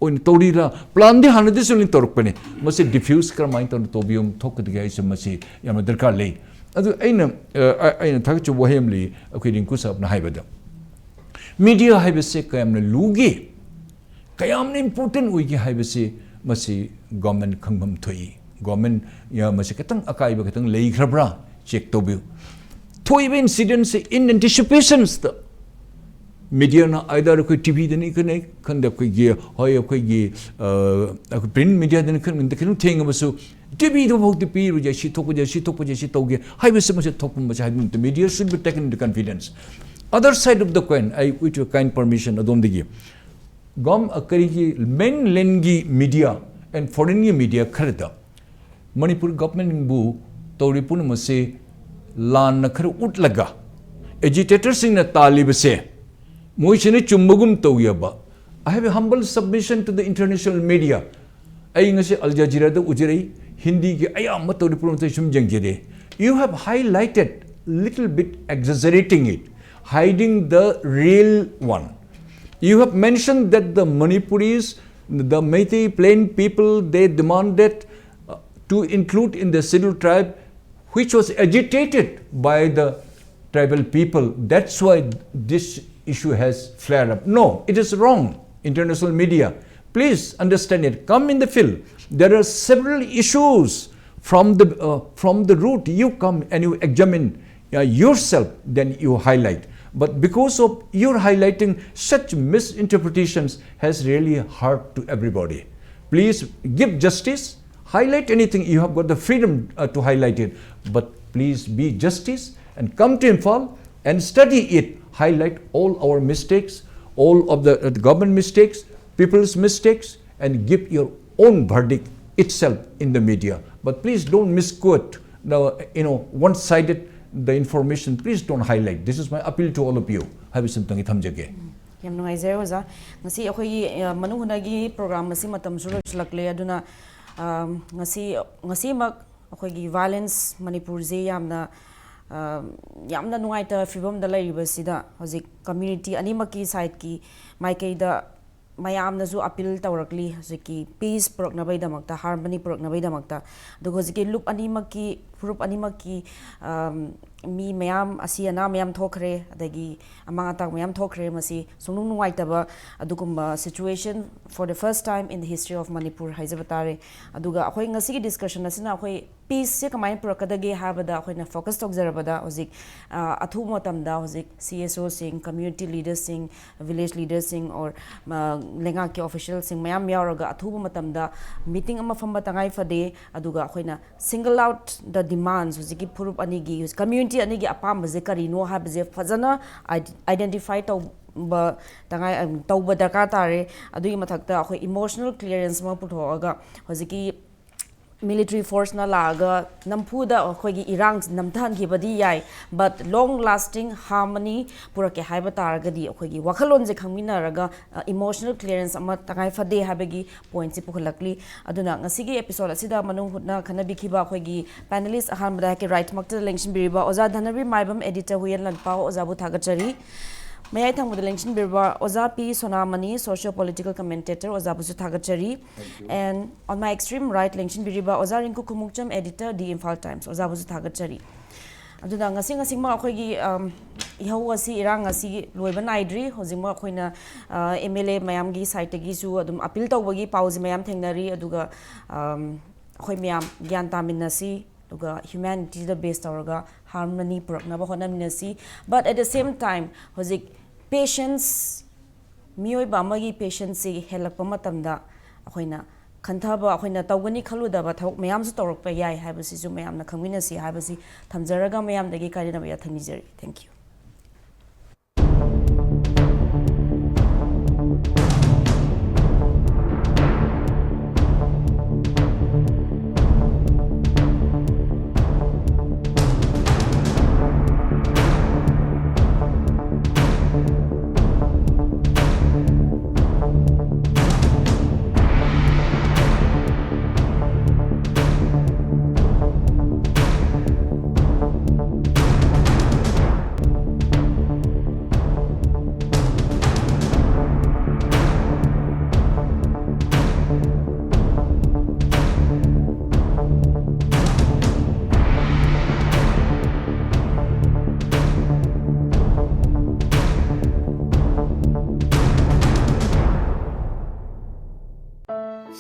ꯑꯣꯏꯅ ꯇꯧꯔꯤꯔꯥ? Plan ꯗꯤ ꯍꯥꯟꯅꯗꯤꯁꯨ ꯂꯣꯏꯅ ꯇꯧꯔꯛꯄꯅꯤ꯫ ꯃꯁꯤ diffuse ꯀꯔꯝꯍꯥꯏꯅ ꯇꯧꯅ ꯇꯧꯕꯤꯌꯨ ꯊꯣꯛꯀꯗꯒꯦ ꯍꯥꯏꯁꯦ ꯃꯁꯤ ꯌꯥꯝꯅ ꯗꯔꯀꯥꯔ ꯂꯩ꯫ ꯑꯗꯨ ꯑꯩꯅ, ꯑ, ꯑ, ꯑꯩꯅ ꯊꯥꯒꯠꯆꯕ ꯋꯥꯍꯩ ꯑꯃ ꯂꯩ ꯑꯩꯈꯣꯏ ꯔꯤꯡꯀꯨ ꯁꯥꯍꯕꯅ ꯍꯥꯏꯕꯗ꯫ Media ꯍꯥꯏꯕꯁꯦ ꯀꯌꯥꯝꯅ ꯂꯨꯒꯦ, ꯀꯌꯥꯝꯅ important ꯑꯣꯏꯒꯦ ꯍꯥꯏꯕꯁꯤ ꯃꯁꯤ government ꯈꯪꯐꯝ ꯊꯣꯛꯏ꯫ Government ꯌꯥ ꯃꯁꯤ ꯈꯤꯇꯪ ꯑꯀꯥꯏꯕ ꯈꯤꯇꯪ ꯂꯩꯈ꯭ꯔꯕ꯭ꯔꯥ check ꯇꯧꯕꯤꯌꯨ꯫ ꯊꯣꯛꯏꯕ incident ꯁꯦ in anticipations ꯇ media ꯅ either ꯑꯩꯈꯣꯏ T V ꯗꯅꯤ ꯈꯪꯗꯦ, ꯈꯪꯗꯦ ꯑꯩꯈꯣꯏꯒꯤ, ꯍꯣꯏ ꯑꯩꯈꯣꯏꯒꯤ, ꯑ, ꯑꯩꯈꯣꯏ print media ꯗꯅꯤ ꯈꯪꯗꯦ, ꯈꯤꯇꯪ ꯊꯦꯡꯉꯕꯁꯨ T V ꯗ ꯐꯥꯎꯗꯤ ꯄꯤꯔꯨꯁꯦ, ꯁꯤ ꯊꯣꯛꯄꯁꯦ, ꯁꯤ ꯊꯣꯛꯄꯁꯦ, ꯁꯤ ꯇꯧꯒꯦ ꯍꯥꯏꯕꯁꯤ ꯃꯁꯤ ꯊꯣꯛꯄ ꯃꯁꯤ ꯍꯥꯏꯕ ꯅꯠꯇꯦ꯫ Media should be taken into confidence. Other side of the coin, I with your kind permission ꯑꯗꯣꯝꯗꯒꯤ꯫ Gov-, ꯑ, ꯀꯔꯤꯒꯤ mainland ꯒꯤ media and foreign ꯒꯤ media ꯈꯔꯗ ꯃꯅꯤꯄꯨꯔ government ꯕꯨ ꯇꯧꯔꯤ ꯄꯨꯝꯅꯃꯛꯁꯦ ꯂꯥꯟꯅ ꯈꯔ ꯎꯠꯂꯒ agitator ꯁꯤꯡꯅ ꯇꯥꯜꯂꯤꯕꯁꯦ ꯃꯣꯏꯁꯤꯅ ꯆꯨꯝꯕꯒꯨꯝ ꯇꯧꯋꯦꯕ꯫ I have a humble submission to the international media. ꯑꯩ ꯉꯁꯤ ꯑꯜ ꯖꯖꯤꯔꯥꯗ ꯎꯖꯔꯛꯏ, ꯍꯤꯟꯗꯤꯒꯤ ꯑꯌꯥꯝꯕ ꯇꯧꯔꯤ ꯄ꯭ꯔꯣꯒ꯭ꯔꯥꯝꯁꯦ ꯁꯨꯝ ꯌꯦꯡꯖꯔꯦ. You have highlighted little bit exaggerating it, hiding the real one. You have mentioned that the Manipuris, the Meitei plain people, they demanded uh, to include in the scheduled tribe, which was agitated by the tribal people. That's why this issue has flared up. No, it is wrong. International media, please understand it. Come in the field. There are several issues from the, uh, from the root. You come and you examine uh, yourself, then you highlight. But because of your highlighting, such misinterpretations has really hurt to everybody. Please give justice, highlight anything. You have got the freedom uh, to highlight it, but please be justice and come to Imphal and study it. Highlight all our mistakes, all of the, uh, the government mistakes, people's mistakes, and give your own verdict itself in the media. But please don't misquote the, you know, one-sided the information. Please don't highlight. This is my appeal to all of you. ꯍꯥꯏꯕꯁꯤꯃꯇꯪ ꯊꯝꯖꯒꯦ. ꯌꯥꯝ ꯅꯨꯡꯉꯥꯏꯖꯔꯦ ꯑꯣꯖꯥ꯫ ꯉꯁꯤ ꯑꯩꯈꯣꯏꯒꯤ ꯑ, ꯃꯅꯨ ꯍꯨꯅꯥꯒꯤ programme ꯑꯁꯤ ꯃꯇꯝꯁꯨ ꯂꯣꯏꯁꯤꯜꯂꯛꯂꯦ꯫ ꯑꯗꯨꯅ ꯑ, ꯉꯁꯤ ꯉꯁꯤꯃꯛ ꯑꯩꯈꯣꯏꯒꯤ ꯚꯥꯏꯂꯦꯟꯁ ꯃꯅꯤꯄꯨꯔꯁꯦ ꯌꯥꯝꯅ ꯑ, ꯌꯥꯝꯅ ꯅꯨꯡꯉꯥꯏꯇꯕ ꯐꯤꯕꯝꯗ ꯂꯩꯔꯤꯕꯁꯤꯗ ꯍꯧꯖꯤꯛ ꯀꯝꯃ꯭ꯌꯨꯅꯤꯇꯤ ꯑꯅꯤꯃꯛꯀꯤ ꯁꯥꯏꯠꯀꯤ ꯃꯥꯏꯀꯩꯗ ꯃꯌꯥꯝꯅꯁꯨ ꯑꯄꯤꯜ ꯇꯧꯔꯛꯂꯤ ꯍꯧꯖꯤꯛꯀꯤ ꯄꯤꯁ ꯄꯨꯔꯛꯅꯕꯒꯤꯗꯃꯛꯇ, ꯍꯥꯔꯃꯅꯤ ꯄꯨꯔꯛꯅꯕꯒꯤꯗꯃꯛꯇ꯫ ꯑꯗꯨꯒ ꯍꯧꯖꯤꯛꯀꯤ ꯂꯨꯞ ꯑꯅꯤꯃꯛꯀꯤ, ꯐꯨꯔꯨꯞ ꯑꯅꯤꯃꯛꯀꯤ ꯑꯝ, ꯃꯤ ꯃꯌꯥꯝ, ꯑꯁꯤ ꯑꯅꯥ ꯃꯌꯥꯝ ꯊꯣꯛꯈ꯭ꯔꯦ, ꯑꯗꯒꯤ ꯑꯃꯥꯡ ꯑꯇꯥ ꯃꯌꯥꯝ ꯊꯣꯛꯈ꯭ꯔꯦ꯫ ꯃꯁꯤ ꯁꯨꯡꯅꯨꯡ ꯅꯨꯡꯉꯥꯏꯇꯕ ꯑꯗꯨꯒꯨꯝꯕ situation for the first time in the history of Manipur ꯍꯥꯏꯖꯕ ꯇꯥꯔꯦ꯫ ꯑꯗꯨꯒ ꯑꯩꯈꯣꯏ ꯉꯁꯤꯒꯤ ꯗꯤꯁꯀꯁꯟ ꯑꯁꯤꯅ ꯑꯩꯈꯣꯏ ꯄꯤꯁꯁꯦ ꯀꯃꯥꯏꯅ ꯄꯨꯔꯛꯀꯗꯒꯦ ꯍꯥꯏꯕꯗ ꯑꯩꯈꯣꯏꯅ ꯐꯣꯀꯁ ꯇꯧꯖꯔꯕꯗ ꯍꯧꯖꯤꯛ ꯑ, ꯑꯊꯨꯕ ꯃꯇꯝꯗ ꯍꯧꯖꯤꯛ ꯁꯤ ꯑꯦꯁ ꯑꯣꯁꯤꯡ, ꯀꯝꯃ꯭ꯌꯨꯅꯤꯇꯤ ꯂꯤꯗꯔꯁꯤꯡ, ꯚꯤꯂꯦꯖ ꯂꯤꯗꯔꯁꯤꯡ ꯑꯣꯔ ꯂꯩꯉꯥꯛꯀꯤ ꯑꯣꯐꯤꯁꯤꯌꯦꯜꯁꯤꯡ ꯃꯌꯥꯝ ꯌꯥꯎꯔꯒ ꯑꯊꯨꯕ ꯃꯇꯝꯗ ꯃꯤꯇꯤꯡ ꯑꯃ ꯐꯝꯕ ꯇꯉꯥꯏ ꯐꯗꯦ꯫ ꯑꯗꯨꯒ ꯑꯩꯈꯣꯏꯅ single out the demands, ꯍꯧꯖꯤꯛꯀꯤ ꯐꯨꯔꯨꯞ ꯑꯅꯤꯒꯤ, ꯀꯝꯃ꯭ꯌꯨꯅꯤꯇꯤ ꯑꯅꯤꯒꯤ ꯑꯄꯥꯝꯕꯁꯦ ꯀꯔꯤꯅꯣ ꯍꯥꯏꯕꯁꯦ ꯐꯖꯅ identify ꯇꯧꯕ ꯇꯉꯥꯏ ꯇꯧꯕ ꯗꯔꯀꯥꯔ ꯇꯥꯔꯦ꯫ ꯑꯗꯨꯒꯤ ꯃꯊꯛꯇ ꯑꯩꯈꯣꯏ ꯏꯃꯣꯁꯅꯦꯜ ꯀ꯭ꯂꯤꯌꯥꯔꯦꯟꯁ ꯑꯃ ꯄꯨꯊꯣꯛꯑꯒ ꯍꯧꯖꯤꯛꯀꯤ ꯃꯤꯂꯤꯇꯔꯤ ꯐꯣꯔꯁꯅ ꯂꯥꯛꯑꯒ ꯅꯝꯐꯨꯗ ꯑꯩꯈꯣꯏꯒꯤ ꯏꯔꯥꯡ ꯅꯝꯊꯍꯟꯈꯤꯕꯗꯤ ꯌꯥꯏ, but long lasting harmony ꯄꯨꯔꯛꯀꯦ ꯍꯥꯏꯕ ꯇꯥꯔꯒꯗꯤ ꯑꯩꯈꯣꯏꯒꯤ ꯋꯥꯈꯜꯂꯣꯟꯁꯦ ꯈꯪꯃꯤꯟꯅꯔꯒ ꯏꯃꯣꯁꯅꯦꯜ ꯀ꯭ꯂꯤꯌꯥꯔꯦꯟꯁ ꯑꯃ ꯇꯉꯥꯏ ꯐꯗꯦ ꯍꯥꯏꯕꯒꯤ ꯄꯣꯏꯟꯠꯁꯤ ꯄꯨꯈꯠꯂꯛꯂꯤ꯫ ꯑꯗꯨꯅ ꯉꯁꯤꯒꯤ ꯑꯦꯄꯤꯁꯣꯗ ꯑꯁꯤꯗ ꯃꯅꯨꯡ ꯍꯨꯠꯅ ꯈꯟꯅꯕꯤꯈꯤꯕ ꯑꯩꯈꯣꯏꯒꯤ ꯄꯦꯅꯦꯂꯤꯁ ꯑꯍꯥꯟꯕꯗ ꯑꯩꯍꯥꯛꯀꯤ ꯔꯥꯏꯠꯃꯛꯇ ꯂꯦꯡꯁꯤꯟꯕꯤꯔꯤꯕ ꯑꯣꯖꯥ ꯙꯅꯕꯤꯔ ꯃꯥꯏꯕꯝ, ꯑꯦꯗꯤꯇꯔ ꯍꯨꯌꯦꯟ ꯂꯟꯄꯥꯎ, ꯑꯣꯖꯥꯕꯨ ꯊꯥꯒꯠꯆꯔꯤ꯫ ꯃꯌꯥꯏ ꯊꯪꯕꯗ ꯂꯦꯡꯁꯤꯟꯕꯤꯔꯤꯕ ꯑꯣꯖꯥ ꯄꯤ ꯁꯣꯅꯥꯃꯅꯤ, ꯁꯣꯁꯤꯌꯣ ꯄꯣꯂꯤꯇꯤꯀꯦꯜ ꯀꯃꯦꯟꯇꯦꯇꯔ, ꯑꯣꯖꯥꯕꯨꯁꯨ ꯊꯥꯒꯠꯆꯔꯤ꯫ And on my extreme right ꯂꯦꯡꯁꯤꯟꯕꯤꯔꯤꯕ ꯑꯣꯖꯥ ꯔꯤꯡꯀꯨ ꯈꯨꯃꯨꯛꯆꯝ, ꯑꯦꯗꯤꯇꯔ ꯗꯤ ꯏꯝꯐꯥꯜ ꯇꯥꯏꯝꯁ, ꯑꯣꯖꯥꯕꯨꯁꯨ ꯊꯥꯒꯠꯆꯔꯤ꯫ ꯑꯗꯨꯅ ꯉꯁꯤ ꯉꯁꯤꯃꯛ ꯑꯩꯈꯣꯏꯒꯤ, ꯑꯝ, ꯏꯍꯧ ꯑꯁꯤ, ꯏꯔꯥꯡ ꯑꯁꯤ ꯂꯣꯏꯕ ꯅꯥꯏꯗ꯭ꯔꯤ꯫ ꯍꯧꯖꯤꯛꯃꯛ ꯑꯩꯈꯣꯏꯅ, ꯑ, ꯑꯦꯝ ꯑꯦꯜ ꯑꯦ ꯃꯌꯥꯝꯒꯤ ꯁꯥꯏꯠꯇꯒꯤꯁꯨ ꯑꯗꯨꯝ ꯑꯄꯤꯜ ꯇꯧꯕꯒꯤ ꯄꯥꯎꯁꯦ ꯃꯌꯥꯝ ꯊꯦꯡꯅꯔꯤ꯫ ꯑꯗꯨꯒ, ꯑꯝ, ꯑꯩꯈꯣꯏ ꯃꯌꯥꯝ ꯒ꯭ꯌꯥꯟ ꯇꯥꯃꯤꯟꯅꯁꯤ, ꯑꯗꯨꯒ ꯍ꯭ꯌꯨꯃꯦꯅꯤꯇꯤꯗ ꯕꯦꯁ ꯇꯧꯔꯒ ꯍꯥꯔꯃꯅꯤ ꯄꯨꯔꯛꯅꯕ ꯍꯣꯠꯅꯃꯤꯟꯅꯁꯤ꯫ But at the same time, ꯍꯧꯖꯤꯛ ꯄꯦꯁꯦꯟꯁ, ꯃꯤꯑꯣꯏꯕ ꯑꯃꯒꯤ ꯄꯦꯁꯦꯟꯁꯁꯤ ꯍꯦꯜꯂꯛꯄ ꯃꯇꯝꯗ ꯑꯩꯈꯣꯏꯅ ꯈꯟꯊꯕ, ꯑꯩꯈꯣꯏꯅ ꯇꯧꯒꯅꯤ ꯈꯜꯂꯨꯗꯕ ꯊꯕꯛ ꯃꯌꯥꯝꯁꯨ ꯇꯧꯔꯛꯄ ꯌꯥꯏ ꯍꯥꯏꯕꯁꯤꯁꯨ ꯃꯌꯥꯝꯅ ꯈꯪꯃꯤꯟꯅꯁꯤ ꯍꯥꯏꯕꯁꯤ ꯊꯝꯖꯔꯒ ꯃꯌꯥꯝꯗꯒꯤ ꯀꯥꯏꯅꯅꯕ ꯌꯥꯊꯪ ꯅꯤꯖꯔꯤ꯫ Thank you.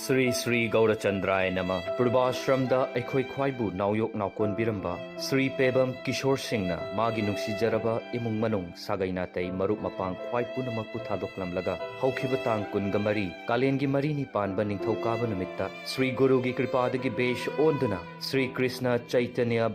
ꯁ꯭ꯔꯤ ꯁ꯭ꯔꯤ ꯒꯧꯔꯆꯟꯗ꯭ꯔꯥꯌ ꯅꯃ꯫ ꯄꯨꯔꯕꯥꯁ꯭ꯔꯝꯗ ꯑꯩꯈꯣꯏ ꯈ꯭ꯋꯥꯏꯕꯨ ꯅꯥꯎꯌꯣꯛ ꯅꯥꯎꯀꯣꯟꯕꯤꯔꯝꯕ ꯁ꯭ꯔꯤ ꯄꯦꯕꯝ ꯀꯤꯁꯣꯔ ꯁꯤꯡꯅ ꯃꯥꯒꯤ ꯅꯨꯡꯁꯤꯖꯔꯕ ꯏꯃꯨꯡ ꯃꯅꯨꯡ, ꯁꯥꯒꯩ ꯅꯥꯇꯩ, ꯃꯔꯨꯞ ꯃꯄꯥꯡ ꯈ꯭ꯋꯥꯏ ꯄꯨꯝꯅꯃꯛꯄꯨ ꯊꯥꯗꯣꯛꯂꯝꯂꯒ ꯍꯧꯈꯤꯕ ꯇꯥꯡ ꯀꯨꯟꯒ ꯃꯔꯤ, ꯀꯥꯂꯦꯟꯒꯤ ꯃꯔꯤꯅꯤ ꯄꯥꯟꯕ ꯅꯤꯡꯊꯧꯀꯥꯕ ꯅꯨꯃꯤꯠꯇ ꯁ꯭ꯔꯤ ꯒꯨꯔꯨꯒꯤ ꯀ꯭ꯔꯤꯄꯥꯗꯒꯤ ꯕꯦꯁ ꯑꯣꯟꯗꯨꯅ ꯁ꯭ꯔꯤ ꯀ꯭ꯔꯤꯁꯅ ꯆꯩꯇꯟꯌ